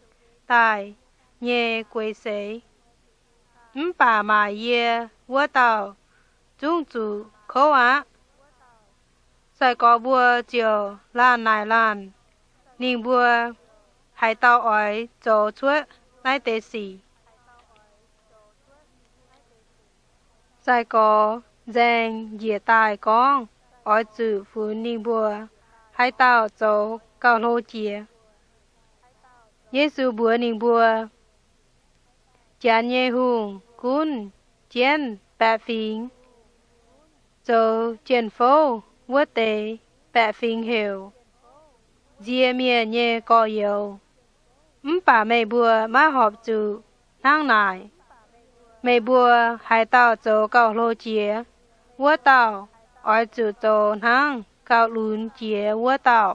daaih nyei guei seix. Mv baac maaic yie wuov dauh zungv zuqc kouv aqv. Sai-gorx mbuo ziouc laanh naaic laanh, ninh mbuo haaix dauh oix zoux cuotv naaiv deix sic. Sai-gorx nzaeng njiec daaih gorngv, Oix zuqc funx ninh mbuo haaix dauh zoux gauh hlo jiex. Yesu mbuox ninh mbuo, Janx nyei hungh gunv jienv baeqc fingx. Zoux jien-fouv wuov deix baeqc fingx heuc Nzie Mienh nyei Gorx-Youz. Mv baac meih mbuo maiv horpc zuqc hnangv naaic. Meih mbuo haaix dauh zoux gauh hlo jiex, wuov dauh oix zuqc zoux hnangv gauh lunx jiex wuov dauh.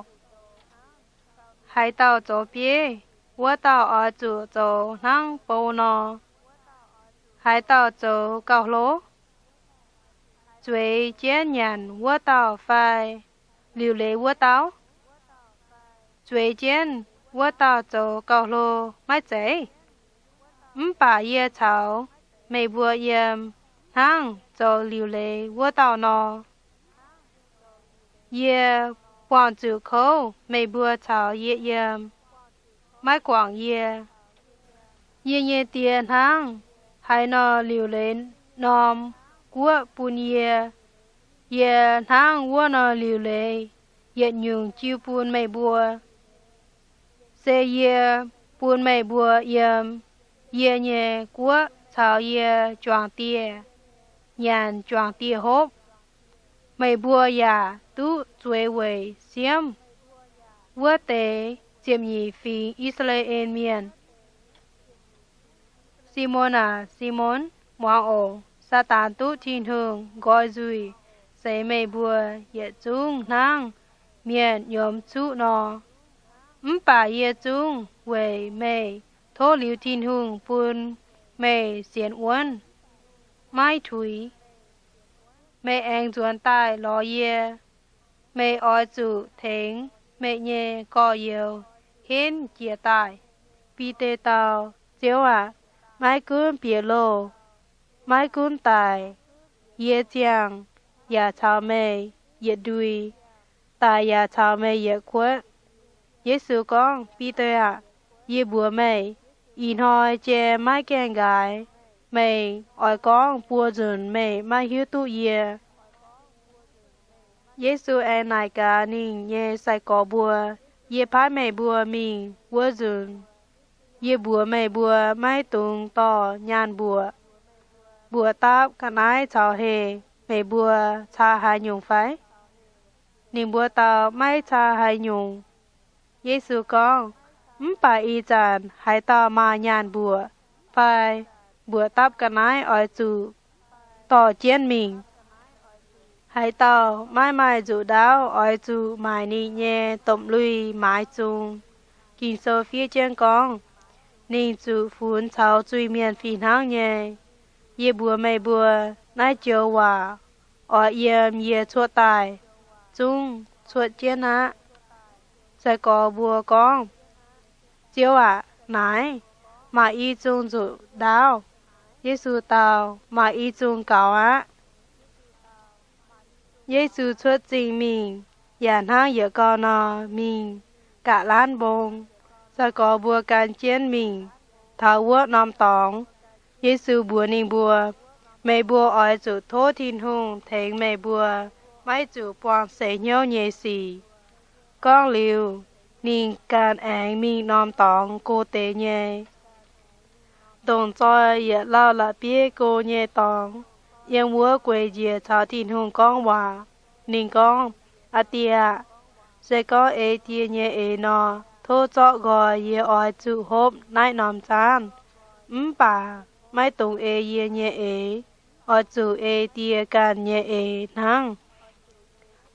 Haaix dauh zoux bieiv, wuov dauh oix zuqc zoux hnangv bou nor. Haaix dauh zoux gauh hlo, zueiz jienv nyanc wuov dauh fai liuc leiz wuov dauh? Zueiz jienv wuov dauh zoux gauh hlo, maiv zeiz? Mv baac yie caux meih mbuo yiem hnangv zoux liuc leiz wuov dauh nor. Yie buangh zuqc kouv meih mbuo caux yie yiem, maiv guangc yie. Yie nyei Die hnangv haaix nor liuc leiz norm guoqv bun yie, yie hnangv wuov nor liuc leiz yietc nyungc jiu bun meih mbuo. Se yie bun meih mbuo yiem yie nyei guoqv caux yie juangc dieh nyanc juangc dieh hopv. Meih mbuo yaac duqv zueiz weic siemv wuov deix ziepc nyeic fingx I^saa^laa^en Mienh. Simon aac, Simon, muangx oc. Saadaan duqv Tin-Hungh nqoi nzuih seix meih mbuo yietc zungv hnangv mienh nyiemz cuqv nor. Mv baac yie zungv weic meih tov liuz Tin-Hungh bun meih sienx wuonv, maiv tuix. Meih aengx nzuonx daaih lorz yie. Meih oix zuqc tengx meih nyei gorx-youz henv jiez daaih. Bide dau, Ziouv aac, maiv gunv bieqc loh, maiv gunv daic, yie ziangh yaac caux meih yietc ndui, daic yaac caux meih yietc kuotv. Yesu gorngv, Bide aah! Yie mbuox meih, ih hnoi jiem maiv gaengh nqaaix, meih oix gorngv buo nzunc meih maiv hiuv duqv yie. Yesu aengx naaic gaax ninh nyei sai-gorx mbuo, Yie paaiv meih mbuo mingh wuov nzunc, yie mbuox meih mbuo maiv dungx dorh nyaanh mbuoqc. Mbuoqc dapv ga'naaiv caux heh meih mbuo caa haaix nyungc fai? Ninh mbuo dau, Maiv caa haaix nyungc. Yesu gorngv, Mv baac ih zanc haaix dauh maaih nyaanh mbuoqc fai mbuoqc dapv ga'naaiv oix zuqc dorh jienv mingh. Haaix dauh maiv maaih nzuqc ndaauv oix zuqc maaic ninh nyei domh lui maaiz zung. Ging-Sou fiev jienv gorngv, Ninh zuqc funx caux zuiz-mienh fih hnangv nyei. Yie mbuox meih mbuo, naaiv joux waac oix yiem yie cuotv daaih zungv cuotv jienv aqv. Sai-gorx mbuo gorngv, Ziouv aac, naaiv maaih i zung nzuqc ndaauv. Yesu dau, Maaih i zung gaux aqv. Yesu cuotv zingh mingh yaac hnangv yietc gau nor mingh ga'lanv mbong. Sai-gorx mbuo gan jienv mingh taux wuov norm dorngx. Yesu mbuox ninh mbuo, Meih mbuo oix zuqc tov Tin-Hungh tengx meih mbuo, maiv zuqc buangh seix hnyouv nyei sic. Gorngv liuz, ninh ganh aengx mingh norm dorngx go deix nyei. Ndongc zoi yietc lauh la'bieiv go nyei dorngx, yiem wuov gueic njiec caux Tin-Hungh gorngv waac. Ninh gorngv, Aa Die aah! Se gorngv ei Die nyei eix nor, tov zorqv nqoi yie oix zuqc hopv naaiv norm zaanv. Mv baac maiv dungx ei yie nyei eix, oix zuqc ei Die ganh nyei eix hnangv.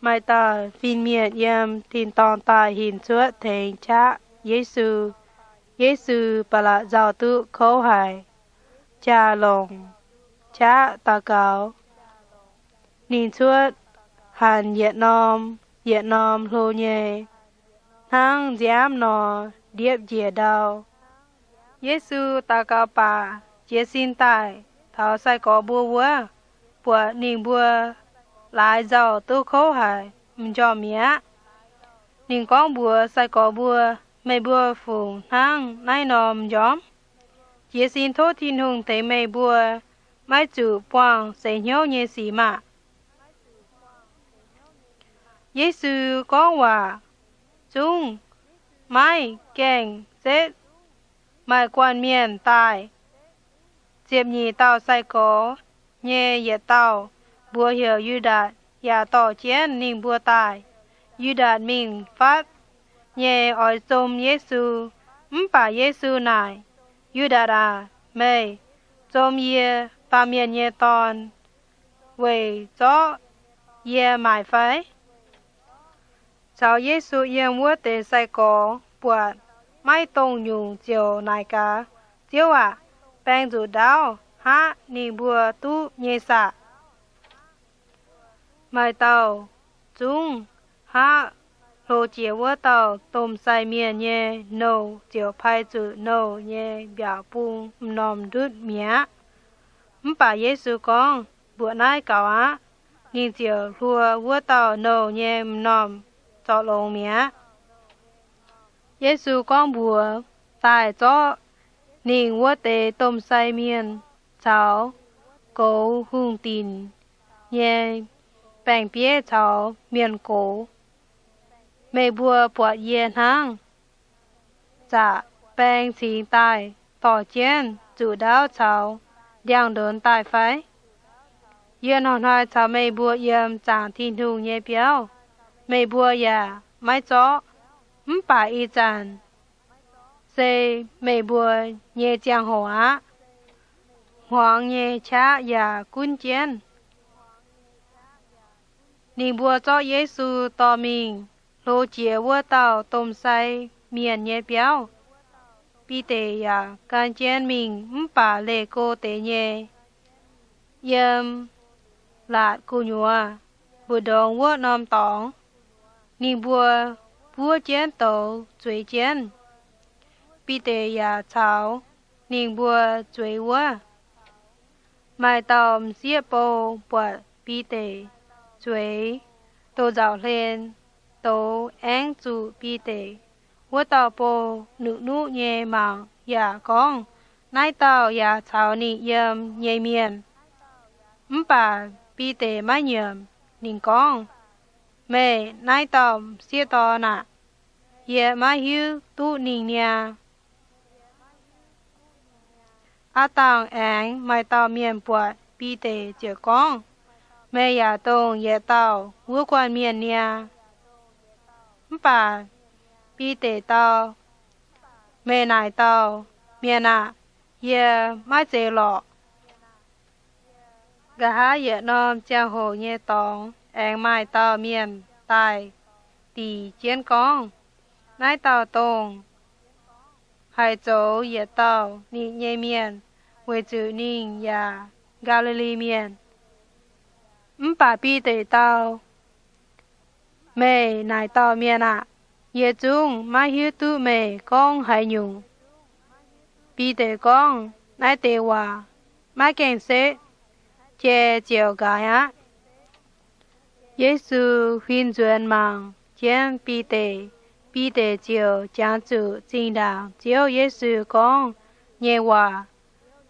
Maaih dauh fin-mienh yiem tin-dorngh daaih hinc cuotv tengx qaqv Yesu. Yesu ba'laqc nzauh duqv kouv haic, jaa longc qaqv daux gaux. Ninh cuotv hanc yietc norm yietc norm hlo nyei, hnangv nziaamv nor ndiepv njiec ndau. Yesu daux gaux baac jiez sin daaih taux sai-gorx mbuo wuov, buatc ninh mbuo laaix nzauh duqv kouv haic, m'njormh mi'aqv. Ninh gorngv mbuox sai-gorx mbuo, Meih mbuo fungc hnangv naaiv nor m'njormh? Jiez sin tov Tin-Hungh tengx meih mbuo, maiv zuqc buangh seix hnyouv nyei sic maah! Yesu gorngv waac zungv maiv gaengh setv, maaih guanh mienh daaih. Ziepc nyeic dauh sai-gorx nyei yietc dauh, mbuox heuc Yu^ndaatc, yaac dorh jienv ninh mbuo daaih. Yu^ndaatc mingh fatv nyei oix zom Yesu. Mv baac Yesu naaic, Yu^ndaatc aac, meih zom yie, Baamh Mienh nyei Dorn, weic zorqv yie maaic fai? Caux Yesu yiem wuov deix sai-gorx buatc maiv dongh nyungc ziouc naaic gaax, Ziouv aac, baeng nzuqc ndaauv haqv ninh mbuo duqv nyei saah? Maaih dauh zungv haqv hlo jiex wuov dauh domh sai mienh nyei nouh ziouc pai zuqc nouh nyei mbiaauc bung m'normh ndutv mi'aqv. Mv baac Yesu gorngv, Mbuoqc naaiv gaux aqv. Ninh ziouc hluo wuov dauh nouh nyei m'normh zorc longx mi'aqv. Yesu gorngv mbuox daaih zorqv ninh wuov deix domh sai mienh caux goux hungh dinc nyei baeng-bieiv caux mienh gox, Meih mbuo buatc yie hnangv zaqc baeng cingx daaih dorh jienv nzuqc ndaauv caux ndiangx-ndonx daaih fai? Yie hnoi-hnoi caux meih mbuo yiem zaangc Tin-Hungh nyei biauv, meih mbuo yaac maiv zorqv. Mv baac ih zanc se meih mbuo nyei ziangh hoc aqv. Hmuangx nyei qaqv yaac gunv jienv. Ninh mbuo zorqv Yesu dorh mingh hlo jiex wuov dauh domh sai mienh nyei biauv. Bide yaac gan jienv mingh mv baac leih go deix nyei. Yiem laatc gu'nyuoz mbu'ndongx wuov norm dorngx, ninh mbuo buov jienv douz zueiz jienv. Bide yaac caux ninh mbuo zueiz wuov. Maaih dauh m'sieqv bou buatc Bide zueiz douz-nzauc hlen, douz aengv zuqc Bide. Wuov dauh bou nuqv-nuqv nyei mangc yaac gorngv, Naaiv dauh yaac caux ninh yiem nyei mienh. Mv baac Bide maiv nyiemc. Ninh gorngv, Meih naaiv dauh m'sieqv dorn aah! Yie maiv hiuv duqv ninh niaa. Aav dangh aengx maaih dauh mienh buatc Bide ziouc gorngv, Meih yaac dongh yietc dauh wuov guanh mienh niaa. Mv baac Bide dau, Meih naaic dauh mienh aah! Yie maiv zeiz lorqc. Nqa'haav yietc norm ziangh hoc nyei dorngx aengx maaih dauh mienh daaih dingc jienv gorngv, Naaiv dauh dongh haih zoux yietc dauh ninh nyei mienh, weic zuqc ninh yaac Gaa^li^li Mienh. Mv baac Bide dau, Meih naaic dauh mienh aah! Yie zungv maiv hiuv duqv meih gorngv haaix nyungc. Bide gorngv naaiv deix waac maiv gaengh setv, jai ziouc nqaaix aqv. Yesu huin nzuonx mangc jienv Bide. Bide ziouc jangx zuqc zinh ndaangc Ziouv Yesu gorngv nyei waac.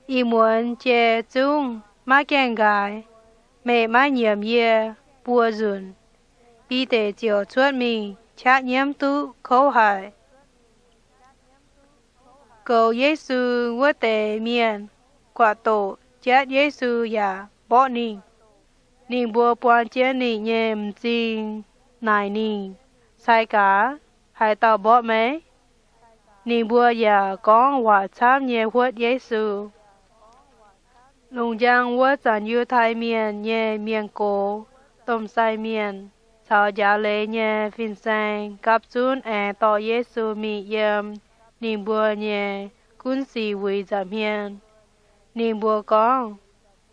Ih muonz jiex zungv maiv gaengh nqaaix. Meih maiv nyiemc yie buo nzunc? Bide ziouc cuotv mingh qaqv nyiemv duqv kouv haic. Goux Yesu wuov deix mienh guatc doqc jatv Yesu yaac mborqv ninh. Ninh mbuo buang jienv ninh nyei m'zing naaic ninh, Sai gaax, haaix dauh mborqv meih? Ninh mbuo yaac gorngv waac camv nyei huotv Yesu. Longc njang wuov zanc Yiutai Mienh nyei mienh gox, domh sai mienh, caux njaaux leiz nyei fin-saeng gapv zunv aengx dorh Yesu mingh yiem ninh mbuo nyei gunv sic wuic nza'hmien. Ninh mbuo gorngv,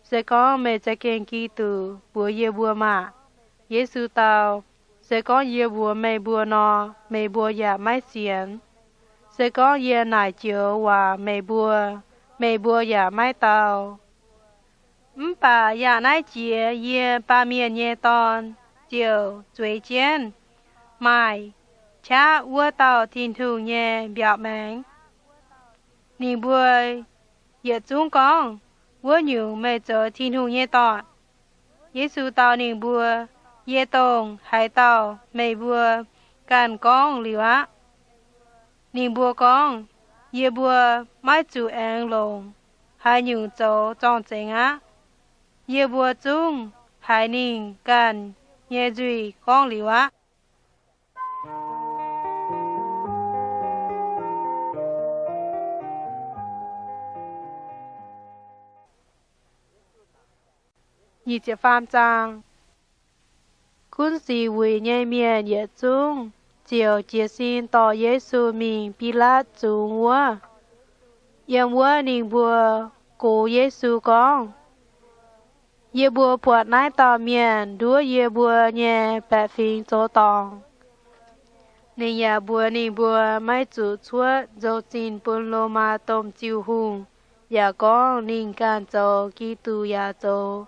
Se gorngv meih za'gengh Giduc, mbuox yie mbuo maah! Yesu dau, Se gorngv yie mbuox meih mbuo nor, meih mbuo yaac maiv sienx. Se gorngv yie naaic joux waac meih mbuo, meih mbuo yaac maiv dau. Mv baac yangh naaiv jiex yie, Baamh Mienh nyei Dorn, ziouc zueiz jienv maaih qaqv wuov dauh Tin-Hungh nyei mbiaauc maengx. Ninh mbuo yietc zungv gorngv, Wuov nyungc meih zoux Tin-Hungh nyei Dorn? Yesu dau ninh mbuo, Yie dongh haaix dauh meih mbuo ganh gorngv liuz aqv. Ninh mbuo gorngv, Yie mbuo maiv zuqc aengx longc haaix nyungc zoux zorng-zengx aqv. Yie mbuo zungv haiz ninh ganh nyei nzuih gorngv liuz aqv. Gunv sic wuic nyei mienh yietc zungv ziouc jiez sin dorh Yesu mingh Bilaatv zungx wuov. Yiem wuov ninh mbuo gox Yesu gorngv, Yie mbuo buatc naaiv dauh mienh nduov yie mbuo nyei baeqc fingx zoux dorngc. Ninh yaac mbuox ninh mbuo maiv zuqc cuotv nzou-zinh bun Lomaa domh ziuh hungh, yaac gorngv ninh ganh zoux Giduc yaac zoux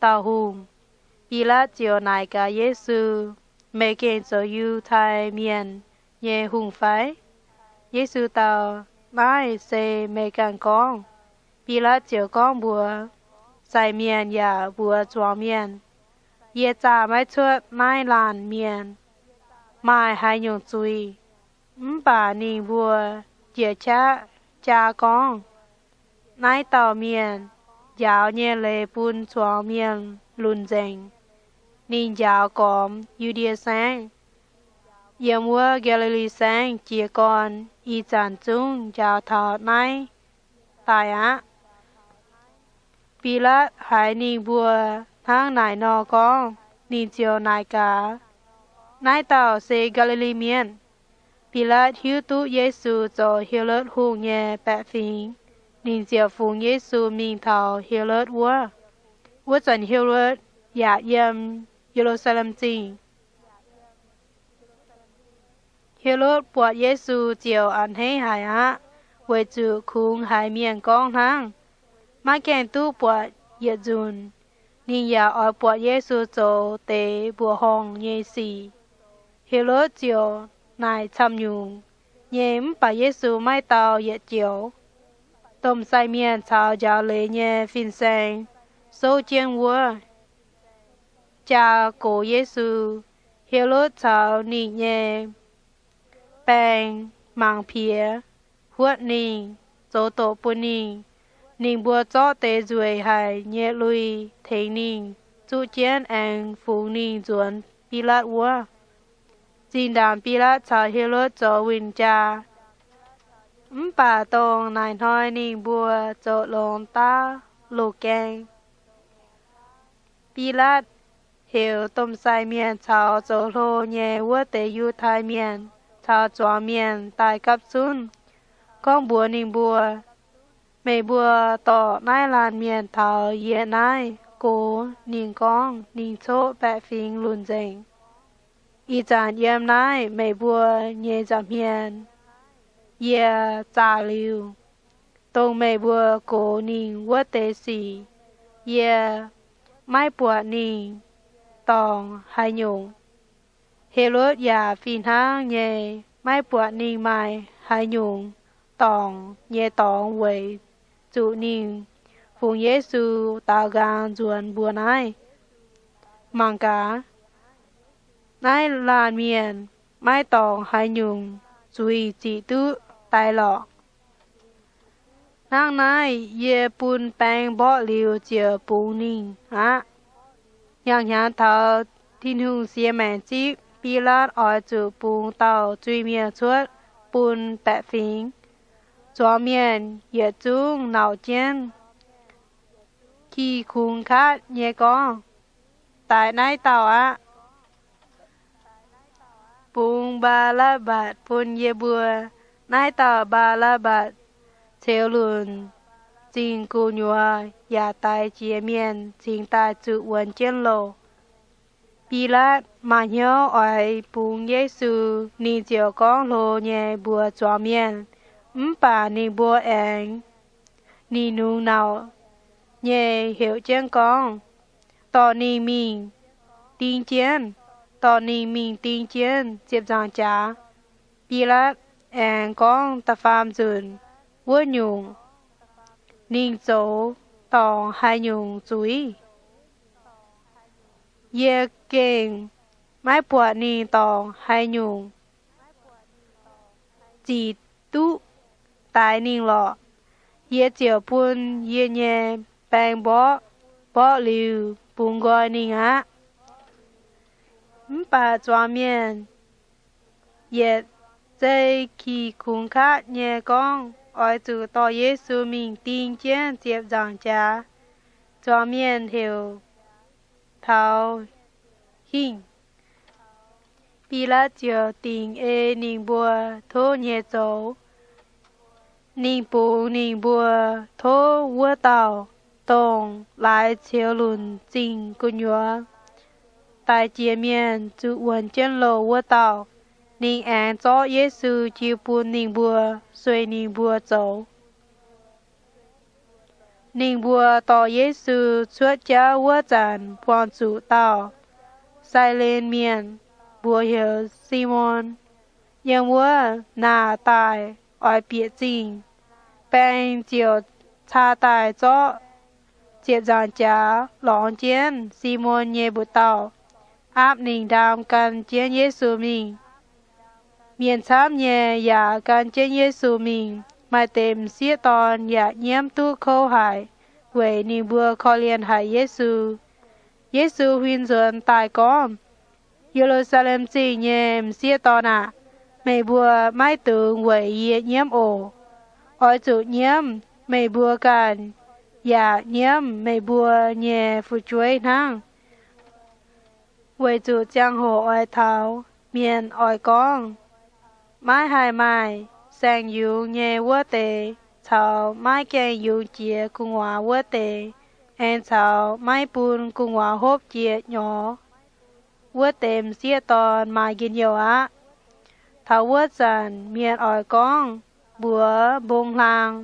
dauh hungh. Bilaatv ziouc naaic gaax Yesu, Meih gengh zoux Yiutai Mienh nyei hungh fai? Yesu dau, Naaiv se meih ganh gorngv. Bilaatv ziouc gorngv mbuox sai mienh yaac mbuox zuangx mienh, Yie zaah maiv cuotv naaiv laanh mienh maaih haaix nyungc zuiz. Mv baac ninh mbuo njiec qaqv jaa gorngv, Naaiv dauh mienh njaaux nyei leiz bun zuangx mienh lunc nzengc. Ninh njaaux gormx Yu^ndie Saengv, yiem wuov Gaa^li^li Saengv jiez gorn ih zanc zungv njaaux taux naaiv daaih aqv. Bilaatv haiz ninh mbuo hnangv naaic nor gorngv, ninh ziouc naaic gaax, Naaiv dauh se Gaa^li^li Mienh? Bilaatv hiuv duqv Yesu zoux Helotv Hungh nyei baeqc fingx. Ninh ziouc fungx Yesu mingh taux Helotv wuov. Wuov zanc Helotv yaac yiem Ye^lu^saa^lem Zingh. Helotv buatc Yesu ziouc a'hneiv haic aqv, weic zuqc kungx haiz mienh gorngv hnangv, maiv gaengh duqv buatc yietc nzunc. Ninh yaac oix buatc Yesu zoux deix mbuoqc horngh nyei sic. Helotv ziouc naaic camv-nyungc nyei, mv baac Yesu maiv dau yietc joux. Domh sai mienh caux njaaux leiz nyei fin-saeng souv jienv wuov jaa gox Yesu. Helotv caux ninh nyei baeng mangc piex, huotv ninh, zoux doqc bun ninh. Ninh mbuo zorqv deix nzueic haic nyei lui tengx ninh, zuqv jienv aengx fungx ninh nzuonx Bilaatv wuov. Zinh ndaangc Bilaatv caux Helotv zoux win-jaa, mv baac dongh naaic hnoi ninh mbuo zoux longx daav loz-gaeng. Bilaatv heuc domh sai mienh caux zoux hlo nyei wuov deix Yiutai Mienh caux zuangx mienh daaih gapv zunv, gorngv mbuox ninh mbuo, Meih mbuo dorh naaiv laanh mienh taux yie naaiv gox, ninh gorngv ninh coqv baeqc fingx lunc nzengc. Ih zanc yiem naaiv meih mbuo nyei nza'hmien yie zaah liuz, dongh meih mbuo gox ninh wuov deix sic, yie maiv buatc ninh. dorngc haaix nyungc. Helotv yaac fih hnangv nyei maiv buatc ninh maaih haaix nyungc dorngc nyei dorngx weic zuqc ninh fungx Yesu daaux nqaang nzuonx mbuo naaiv. Mangc gaax, naaiv laanh mienh maiv dorngc haaix nyungc zuiz zic duqv daix lorqc. Hnangv naaiv yie bun baeng mborqv liuz ziouc bungx ninh aqv. Hnyangx hnyangx taux Tin-Hungh siex maengc zipv, Bilaatv oix zuqc bungx dauh zuiz-mienh cuotv bun baeqc fingx. Zuangx mienh yietc zungv nauc jienv, ki kungx katv nyei gorngv, Daix naaiv dauh aqv. Bungx Mbaa^lapv^mbatc bun yie mbuo. Naaiv dauh Mbaa^lapv^mbatc ceux lunc, zingh gu'nyuoz, yaac daix jiex mienh cingx daaih zuqc wuonx jienv loh. Bilaatv maaih hnyouv oix bungx Yesu, ninh ziouc gorngv hlo nyei mbuox zuangx mienh. Mv baac ninh mbuo aengx ninh nungx nauc nyei heuc jienv gorngv, Dorh ninh mingh ding jienv. Dorh ninh mingh ding jienv ziepc nzaangc jaax. Bilaatv aengx gorngv da'faam nzunc wuov nyungc. Ninh zoux dorngc haaix nyungc zuiz? Yie gengh maiv buatc ninh dorngc haaix nyungc zic duqv daix ninh lorqc. Yie ziouc bun yie nyei baeng mborqv mborqv liuz bungx nqoi ninh aqv. Mv baac zuangx mienh yietc zei ki kungx katv nyei gorngv oix zuqc dorh Yesu mingh ding jienv ziepc nzaangc jaax. Zuangx mienh heuc taux hingh. Bilaatv ziouc dingc ei ninh mbuo tov nyei zoux. Ninh bungx ninh mbuo tov wuov dauh, dongh laaix ceux lunc zingh gu'nyuoz, daix jiex mienh zuqc wuonx jienv loh wuov dauh. Ninh aengx zorqv Yesu jiu bun ninh mbuo, sueih ninh mbuo zoux. Ninh mbuo dorh Yesu cuotv jauv wuov zanc buangh zuqc dauh Sailen mienh, mbuox heuc Simon, yiem wuov naaic daaih oix bieqc zingh. Baeng ziouc caa daaih zorqv ziepc nzaangc jaax lorngx jienv Simon nyei mbu'ndongx, aapv ninh ndaam gan jienv Yesu mingh. Mienh camv nyei yaac gan jienv Yesu mingh. Maaih deix m'sieqv dorn yaac nyiemv duqv kouv haic, weic ninh mbuo korv-lienh haic Yesu. Yesu huin nzuonx daaih gorngv, Ye^lu^saa^lem Zingh nyei m'sieqv dorn aah! Meih mbuo maiv dungx weic yie nyiemv oc. Oix zuqc nyiemv, meih mbuo ganh yaac nyiemv meih mbuo nyei fu'jueiv hnangv. Weic zuqc ziangh hoc oix taux, mienh oix gorngv, Maiv haih maaih saeng-yungz nyei wuov deix, caux maiv gaengh yungz jiex gu'nguaaz wuov deix, aengx caux maiv bun gu'nguaaz hopv jiex nyorx wuov deix m'sieqv dorn maaih njien-youh aqv. Taux wuov zanc mienh oix gorngv mbuox mbong hlaang,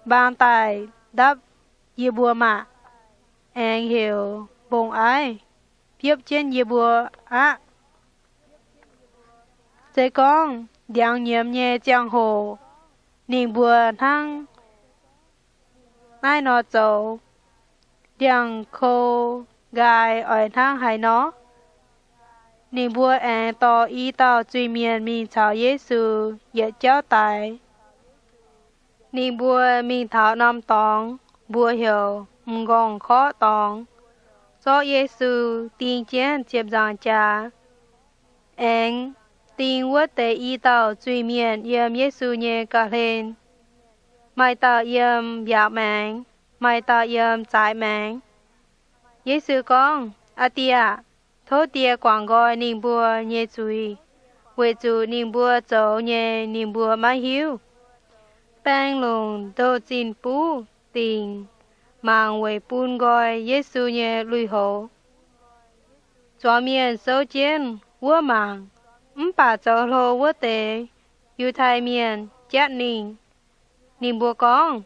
Mbaang daaih ndapv yie mbuo maah! Aengx heuc mbong aiv biopv jienv yie mbuo aqv. Se gorngv ndiangx nyiemz nyei ziangh hoc ninh mbuo hnangv naaiv nor zoux, ndiangx-kou nqaai oix hnangv haaix nor? Ninh mbuo aengx dorh i dauh zuiz-mienh mingh caux Yesu yietc jauv daix. Ninh mbuo mingh taux norm dorngx, mbuox heuc M'nqorngv-korqv Dorngx, zorqv Yesu ding jienv ziepc nzaangc jaax, aengx ding wuov deix i dauh zuiz-mienh yiem Yesu nyei ga'hlen. Maaih dauh yiem mbiaauc maengx, maaih dauh yiem zaaix maengx. Yesu gorngv, Aa Die aah! Tov Die guangc nqoi ninh mbuo nyei zuiz, weic zuqc ninh mbuo zoux nyei ninh mbuo maiv hiuv. Baeng longc ndoh-zinh-buv dingc mangc weic bun nqoi Yesu nyei lui-houx. Zuangx mienh souv jienv wuov mangc, mv baac zoux hlo wuov deix Yiutai Mienh jatv ninh. Ninh mbuo gorngv,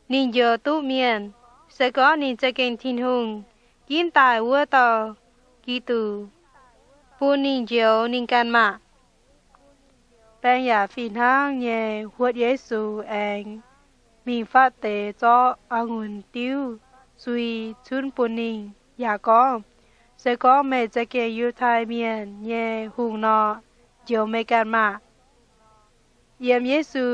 Ninh njoux duqv mienh. Se gorngv ninh za'gengh Tin-Hungh, ginv daaih wuov dauh Giduc bun ninh njoux ninh ganh maah! Baeng yaac fih hnangv nyei, huotv Yesu aengx mingh fatv deix zorqv a'ngunc diuv zui cunv bun ninh, yaac gorngv, Se gorngv meih za'gengh Yiutai Mienh nyei hungh nor, njoux meih ganh maah! Yiem Yesu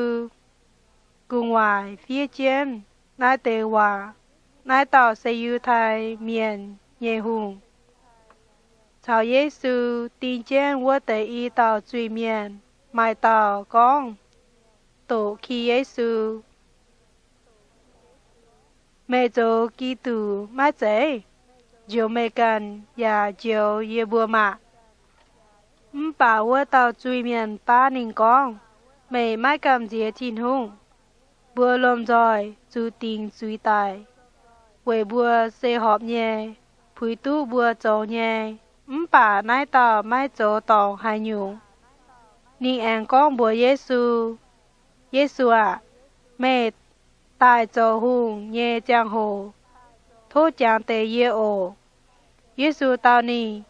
gu'nguaaic fiev jienv naaiv deix waac, Naaiv dauh se Yiutai Mienh nyei hungh. Caux Yesu ding jienv wuov deix i dauh zuiz-mienh maaih dauh gorngv, doqc ki Yesu, Meih zoux Giduc maiv zeiz? Njoux meih ganh yaac njoux yie mbuo maah! Mv baac wuov dauh zuiz-mienh baav ninh gorngv, Meih maiv gamh nziex Tin-Hungh. Mbuo lomh nzoih zuqc dingc zuiz daic, weic mbuo se horpc nyei, puix duqv mbuo zoux nyei. Mv baac naaiv dauh maiv zoux dorngc haaix nyungc. Ninh aengx gorngv mbuox Yesu, Yesu aah! Meih daaih zoux hungh nyei ziangh hoc, tov jangx deix yie oc. Yesu dau ninh,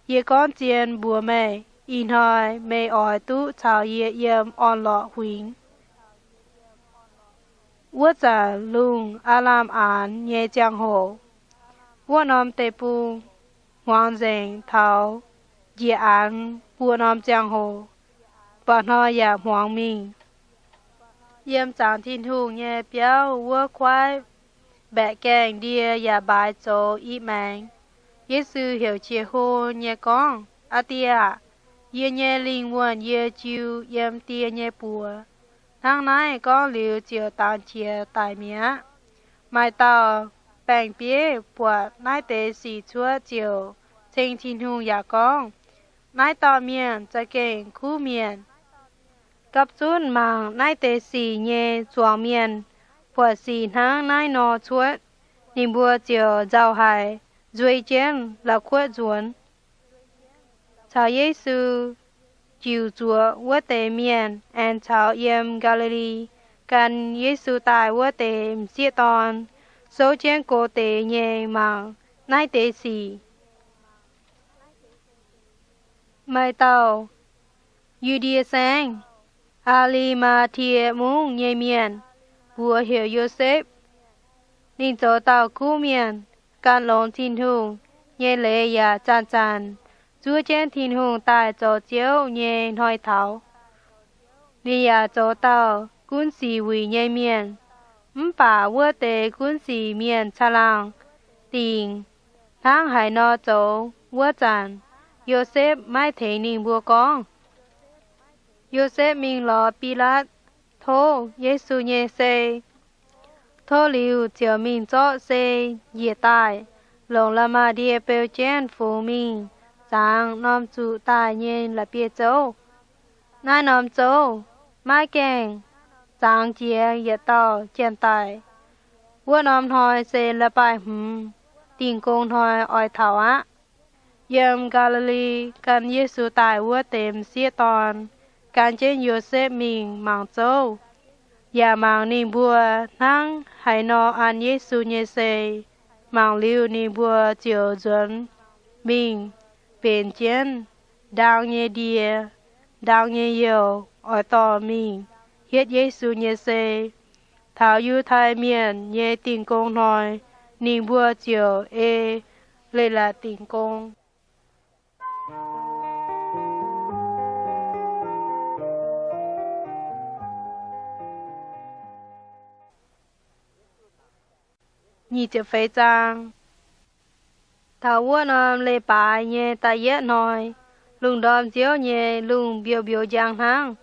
Yie gorngv zien mbuox meih, ih hnoi meih oix duqv caux yie yiem orn-lorqc huingx. Wuov zanc lungh aav lamh aanx nyei ziangh hoc, wuov norm deic-bung hmuangx nzengc taux njiec aanx buo norm ziangh hoc, mba'hnoi yaac hmuangx mingh. Yiem zaangc Tin-Hungh nyei biauv wuov kuaaiv mbaeqc gaengh ndie yaac mbaaix zoux i maengx. Yesu heuc qiex hlo nyei gorngv, Aa Die aah! Yie nyei lingh wuonh yie jiu yiem Die nyei buoz. Hnangv naaiv gorngv liuz ziouc dangx qiex daic mi'aqv. Maaih dauh baeng-bieiv buatc naaiv deix sic cuotv ziouc ceng Tin-Hungh yaac gorngv, Naaiv dauh mienh za'gengh kuv mienh. Gapv zunv mangc naaiv deix sic nyei zuangx mienh buatc sic hnangv naaiv nor cuotv, ninh mbuo ziouc nzauh haic, nzuei jienv la'kuotv nzuonx. Caux Yesu jiuc zuoqc wuov deix mienh aengx caux yiem Gaa^li^li gan Yesu daaih wuov deix m'sieqv dorn souv jienv go deix nyei mangc naaiv deix sic. Maaih dauh Yu^ndie Saengv, Aa^li^maa^tie Mungv nyei mienh, mbuox heuc Yosepv. Ninh zoux dauh kuv mienh, gan longx Tin-Hungh nyei leiz yaac zanc-zanc zuov jienv Tin-Hungh daaih zoux Ziouv nyei hnoi-taux. Ninh yaac zoux dauh gunv sic wuic nyei mienh. Mv baac wuov deix gunv sic mienh caangh laangh dingc hnangv haaix nor zoux wuov zanc, Yosepv maiv tengx ninh mbuo gorngv. Yosepv mingh lorz Bilaatv tov Yesu nyei sei. Tov liuz ziouc mingh zorqv sei njiec daaih, longc la'maah ndie beu jienv fungx mingh zangx norm zuqc daaih nyei la'bieiv-zouv. Naaiv norm zouv maiv gaengh zangx jiex yietc dauh janx-daic. Wuov norm hnoi se la'baaih hmz, Dingh Gong Hnoi, oix taux aqv. Yiem Gaa^li^li gan Yesu daaih wuov deix m'sieqv dorn gan jienv Yosepv mingh mangc zouv, yaac mangc ninh mbuo hnangv haaix nor an Yesu nyei sei. Mangc liuz ninh mbuo ziouc nzuonx mingh mbenc jienv ndaang nyei ndie, ndaang nyei youh, oix dorh mingh hietv Yesu nyei sei. Taux Yiutai Mienh nyei Dingh Gong Hnoi, ninh mbuo ziouc ei Leiz-Latc Dingh Gong. Taux wuov norm leiz-baaix nyei da'yietv hnoi, lungh ndorm nziouv nyei lungh mbiouz-mbiouz njang hnangv.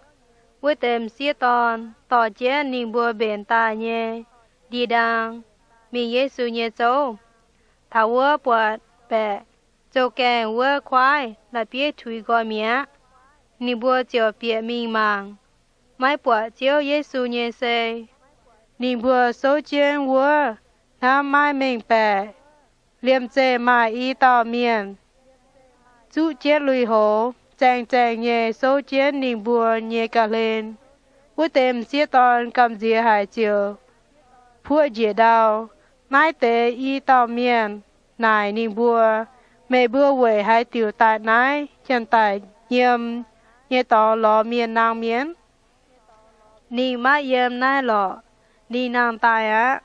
Wuov deix m'sieqv dorn dorh jienv ninh mbuo mbenc daaih nyei ndie-ndaang mingh Yesu nyei zouv. Taux wuov buatc baeqc zouv-gaengh wuov kuaaiv la'bieiv tuix nqoi mi'aqv. Ninh mbuo ziouc bieqc mingh mangc, maiv buatc Ziouv Yesu nyei sei. Ninh mbuo souv jienv wuov hnamv maiv mengh baeqc, liemh zeih maaih i dauh mienh zuqv jienv lui-houx, zaeng-zaeng nyei souv jienv ninh mbuo nyei ga'hlen. Wuov deix m'sieqv dorn gamh nziex haic ziouc puoqv njiec ndau. Naaiv deix i dauh mienh naaic ninh mbuo, Meih mbuo weic haaix diuc daaih naaiv janx-daic yiem nyei dorngx lorz mienh nangh mienv? Ninh maiv yiem naaiv lorqc. Ninh nangh daaih aqv.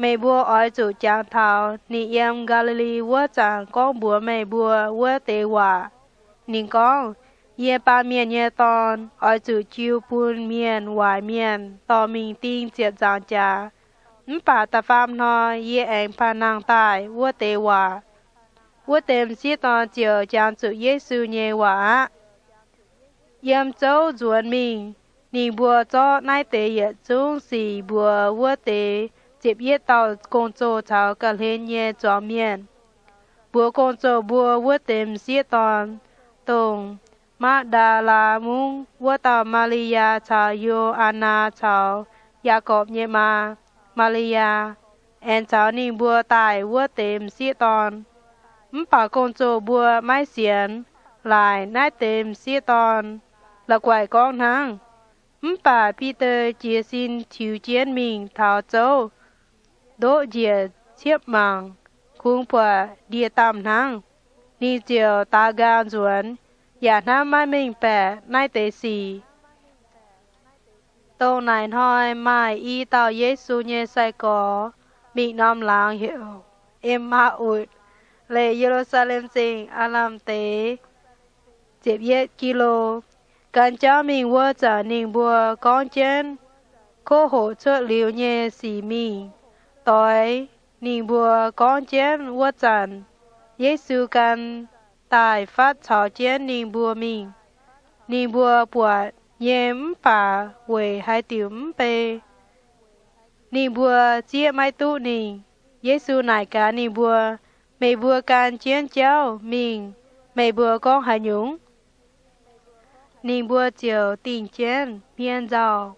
Meih mbuo oix zuqc jangx taux ninh yiem Gaa^li^li wuov zanc gorngv mbuox meih mbuo wuov deix waac. Ninh gorngv, Yie, Baamh Mienh nyei Dorn, oix zuqc jiu bun mienh waaic mienh dorh mingh ding ziepc nzaangc jaax. Mv baac da'faam hnoi yie aengx baac nangh daaih wuov deix waac. Wuov deix m'sieqv dorn ziouc jangx zuqc Yesu nyei waac aqv. Yiem zouv nzuonx mingh, ninh mbuo zorqv naaiv deix yietc zungv sic mbuox wuov deix ziepc yietv dauh gong-zoh caux ga'hlen nyei zuangx mienh. Mbuox gong-zoh mbuo wuov deix m'sieqv dorn, dongh Maa^ndaa^laa Mungv wuov dauh Maa^li^yaa caux Yo^an^naa caux Yaagorpc nyei maa, Maa^li^yaa, aengx caux ninh mbuo daaih wuov deix m'sieqv dorn. Mv baac gong-zoh mbuo maiv sienx, laaic naaiv deix m'sieqv dorn la'guaih gorngv hnangv. Mv baac Bide jiez sin tiux jienv mingh taux zouv, ndoqv njiec ciepv mangc, kungx buatc ndie-damh hnangv. Ninh ziouc daaux nqaang nzuonx, yaac hnamv maiv mengh baeqc naaiv deix sic. Dongh naaic hnoi maaih i dauh Yesu nyei sai-gorx mingh norm laangz heuc Em^maa^utc, leih Ye^lu^saa^lem Zingh aav lamh deix ziepc yietv ki^lo. Gan jauv mingh wuov zanc ninh mbuo gorngv jienv kov hoqc cuotv liuz nyei sic mingh. Doix ninh mbuo gorngv jienv wuov zanc, Yesu gan daaih fatv caux jienv ninh mbuo mingh. Ninh mbuo buatc nyei mv baac weic haaix diuc mv bei. Ninh mbuo zieqv maiv duqv ninh. Yesu naaic gaax ninh mbuo, Meih mbuo gan jienv jauv mingh, meih mbuo gorngv haaix nyungc? Ninh mbuo ziouc dingh jienv hmien nzauh,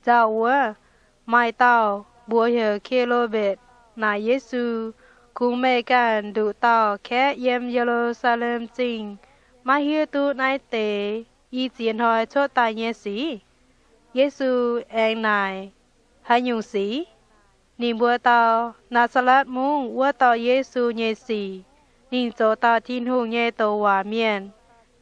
nzauh wuov, Maaih dauh mbuox heuc Ke^lo^mbetc naaic Yesu, Kungx meih ganh nduqc dauh kaeqv yiem Ye^lu^saa^lem Zingh maiv hiuv duqv naaiv deix i ziex hnoi cuotv daaih nyei sic? Yesu aengx naaic, Haaix nyungc sic? Ninh mbuo dau, Naa^saa^latv Mungv wuov dauh Yesu nyei sic. Ninh zoux dauh Tin-Hungh nyei douc waac mienh.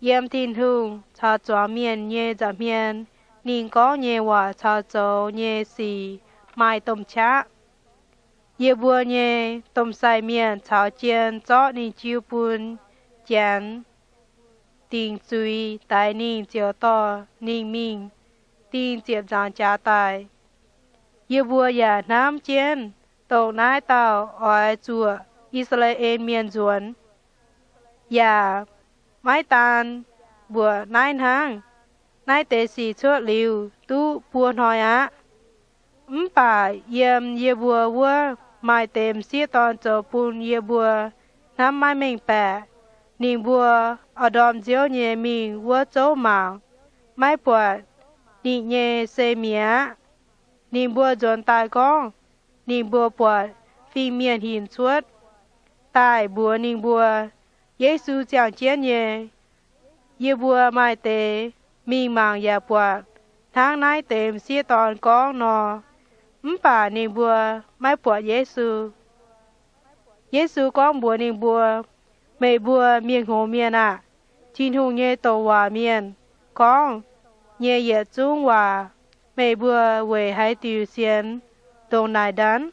Yiem Tin-Hungh caux zuangx mienh nyei nza'hmien, ninh gorngv nyei waac caux zoux nyei sic maaih domh qaqv. Yie mbuo nyei domh sai mienh caux jien zorqv ninh jiu bun Janx dingc zuiz daix ninh ziouc dorh ninh mingh ding ziepc nzaangc jaax daaih. Yie mbuo yaac hnamv jienv dongh naaiv dauh oix zuoqc I^saa^laa^en Mienh nzuonx. Yaac maiv daan mbuoqc naaiv hnangv. Naaiv deix sic cuotv liuz duqv buo hnoi aqv. Mv baac yiem yie mbuo wuov maaih deix m'sieqv dorn zoux bun yie mbuo hnamv maiv mengh baeqc. Ninh mbuo oix ndorm nziouv nyei mingh wuov zouv mangc, maiv buatc ninh nyei sei mi'aqv. Ninh mbuo nzuonx daaih gorngv ninh mbuo buatc fing-mienh hinc cuotv daaih mbuox ninh mbuo, Yesu ziangh jienv nyei. Yie mbuo maaih deix mingh mangc yaac buatc hnangv naaiv deix m'sieqv dorn gorngv nor, mv baac ninh mbuo maiv buatc Yesu. Yesu gorngv mbuox ninh mbuo, Meih mbuo mienh hngongx mienh aah! Tin-Hungh nyei douc waac mienh gorngv nyei yietc zungv waac meih mbuo weic haaix diuc sienx ndongc naaic ndaanv?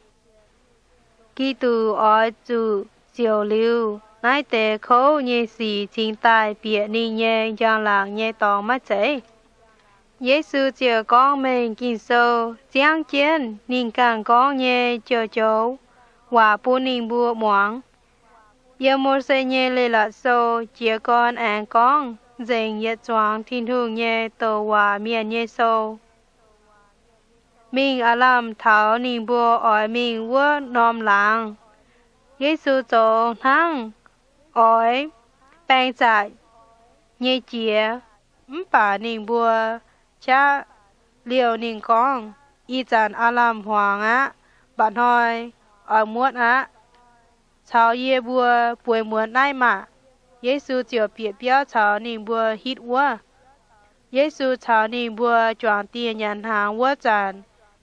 Giduc oix zuqc siouc liuz naaiv deix kouv nyei sic cingx daaih bieqc ninh nyei njang-laangc nyei dorngx maiv zeiz? Yesu ziouc gorngv mengh Ging-Sou ziangv jienv ninh ganh gorngv nyei joux-joux waac bun ninh mbuo muangx. Yiem Mose nyei Leiz-Latc Sou jiez gorn aengx gorngv nzengc yietc zuangx Tin-Hungh nyei douc waac mienh nyei sou. Mingh aav lamh taux ninh mbuo oix mingh wuov norm laangz, Yesu zoux hnangv oix baeng zaqc nyei jiex. Mv baac ninh mbuo qaqv liouh ninh gorngv, Ih zanc aav lamh hmuangx aqv. Mba'hnoi oix muotv aqv. Caux yie mbuo bueix muonz naaiv maah! Yesu ziouc bieqc biauv caux ninh mbuo hitv wuov. Yesu caux ninh mbuo juangc dieh nyanc hnaangx wuov zanc,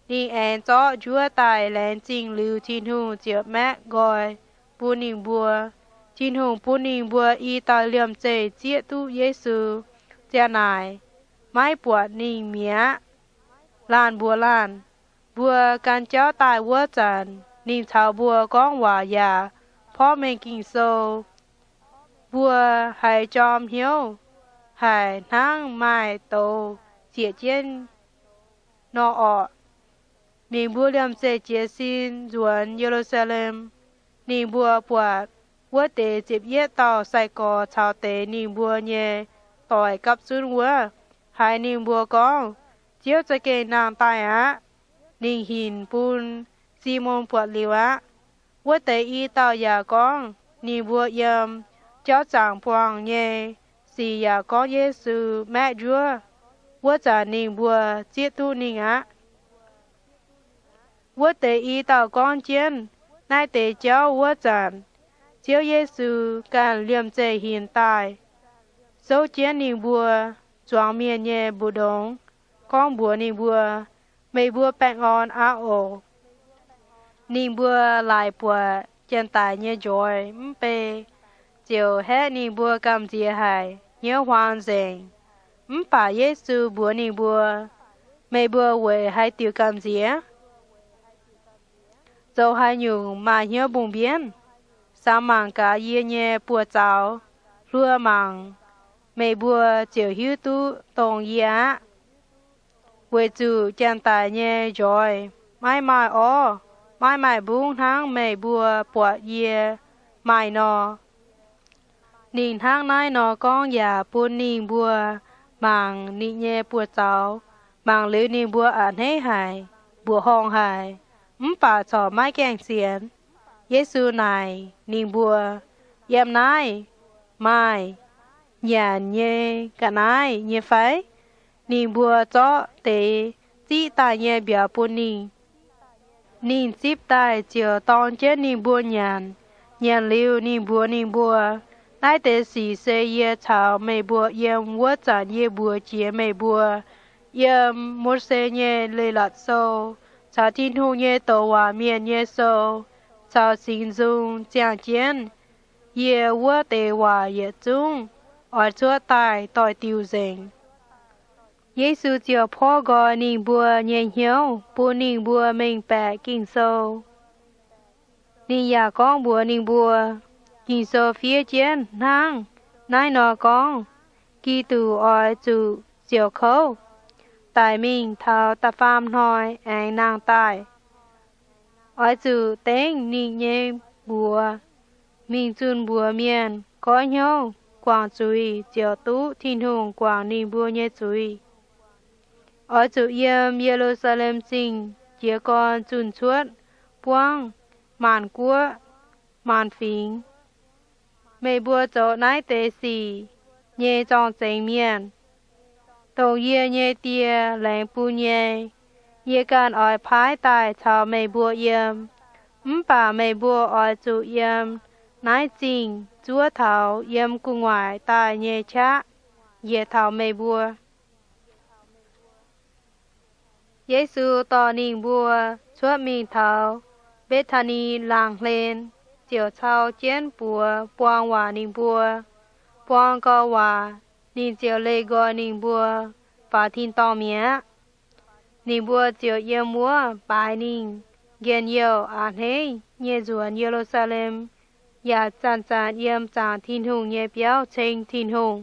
ninh aengx zorqv njuov daaih laengz zingh liuz Tin-Hungh ziouc maeqv nqoi bun ninh mbuo, Tin-Hungh bun ninh mbuo i dauh liemh zeih zieqv duqv Yesu. Ziang naaic, maiv buatc ninh mi'aqv. Laanh mbuox laanh, mbuo gan jauv daaih wuov zanc, ninh caux mbuo gorngv waac yaac porv mengh Ging-Sou. Mbuo haiz jorm hnyouv haic hnangv maaih douz ziec jienv nor orqc. Ninh mbuo liemh zeih jiez sin nzuonx Ye^lu^saa^lem. Ninh mbuo buatc wuov deix ziepc yietv dauh sai-gorx caux deix ninh mbuo nyei doic gapv zunv wuov, haiz ninh mbuo gorngv, Ziouv za'gengh nangh daaih aqv. Ninh hinc bun Simon buatc liuz aqv. Wuov deix i dauh yaac gorngv ninh mbuo yiem jauv zaangc buangh nyei sic yaac gorngv Yesu maeqv njuov. Wuov zanc ninh mbuo zieqv duqv ninh aqv. Wuov deix i dauh gorngv jienv naaiv deix jauv wuov zanc, Ziouv Yesu ganh liemh zeih hinc daaih, souv jienv ninh mbuo zuangx mienh nyei mbu'ndongx, gorngv mbuox ninh mbuo, Meih mbuo baengh orn aqv oc. Ninh mbuo laaic buatc janx-daic nyei njoix mv bei, ziouc haeqv ninh mbuo gamh nziex haic, hnyouv huaang nzengc. Mv baac Yesu mbuox ninh mbuo, Meih mbuo weic haaix diuc gamh nziex? Zoux haaix nyungc maaih hnyouv mbungh mbienv? Samx mangc gaax yie nyei buoz-zaux. Hluo mangc, meih mbuo ziouc hiuv duqv dongh yie aqv. Weic zuqc janx-daic nyei njoix maiv maaih orv, maiv maaih mbungv hnangv meih mbuo buatc yie maaih nor. Ninh hnangv naaiv nor gorngv yaac bun ninh mbuo mangc ninh nyei buoz-zaux. Mangc liuz ninh mbuo a'hneiv haic, mbuoqc horngh haic, mv baac corc maiv gaengh sienx. Yesu naaic ninh mbuo, Yiem naaiv maaih nyanc nyei ga'naaiv nyei fai? Ninh mbuo zorqv deix ziqv daaih nyei mbiauz bun ninh. Ninh zipv daaih ziouc dorng jienv ninh mbuo nyanc. Nyanc liuz ninh mbuox ninh mbuo, Naaiv deix sic se yie caux meih mbuo yiem wuov zanc yie mbuox jiex meih mbuo, yiem Mose nyei Leiz-Latc Sou caux Tin-Hungh nyei douc waac mienh nyei sou caux Singx Nzung ziangh jienv, yie wuov deix waac yietc zungv oix cuotv daaih doix-diuc nzengc. Yesu ziouc porv nqoi ninh mbuo nyei hnyouv, bun ninh mbuo mengh baeqc Ging-Sou. Ninh yaac gorngv mbuox ninh mbuo, Ging-Sou fiev jienv hnangv naaiv nor gorngv, Giduc oix zuqc ziouc kouv, daic mingh taux da'faam hnoi aengx nangh daaih. Oix zuqc dengv ninh nyei mbuox mingh zunh mbuox mienh goiv hnyouv guangc zuiz ziouc duqv Tin-Hungh guangc ninh mbuo nyei zuiz. Oix zuqc yiem Ye^lu^saa^lem Zingh jiez gorn zunh cuotv buangv maanc guoqv maanc fingx. Meih mbuo zoux naaiv deix sic nyei zorng-zengx mienh, dongh yie nyei Die laengz bun nyei. Yie ganh oix paaiv daaih caux meih mbuo yiem. Mv baac meih mbuo oix zuqc yiem naaiv zingh zuov taux yiem gu'nguaaic daaih nyei qaqv yietc taux meih mbuo. Yesu dorh ninh mbuo cuotv mingh taux Mbe^taa^ni Laangz Hlen, ziouc cau jienv buoz buang waac ninh mbuo. Buang gorx waac, ninh ziouc leih nqoi ninh mbuo faaux tin-dorngh mi'aqv. Ninh mbuo ziouc yiem wuov baaix ninh. Njien-youh a'hneiv nyei nzuonx Ye^lu^saa^lem, yaac zanc-zanc yiem zaangc Tin-Hungh nyei biauv ceng Tin-Hungh.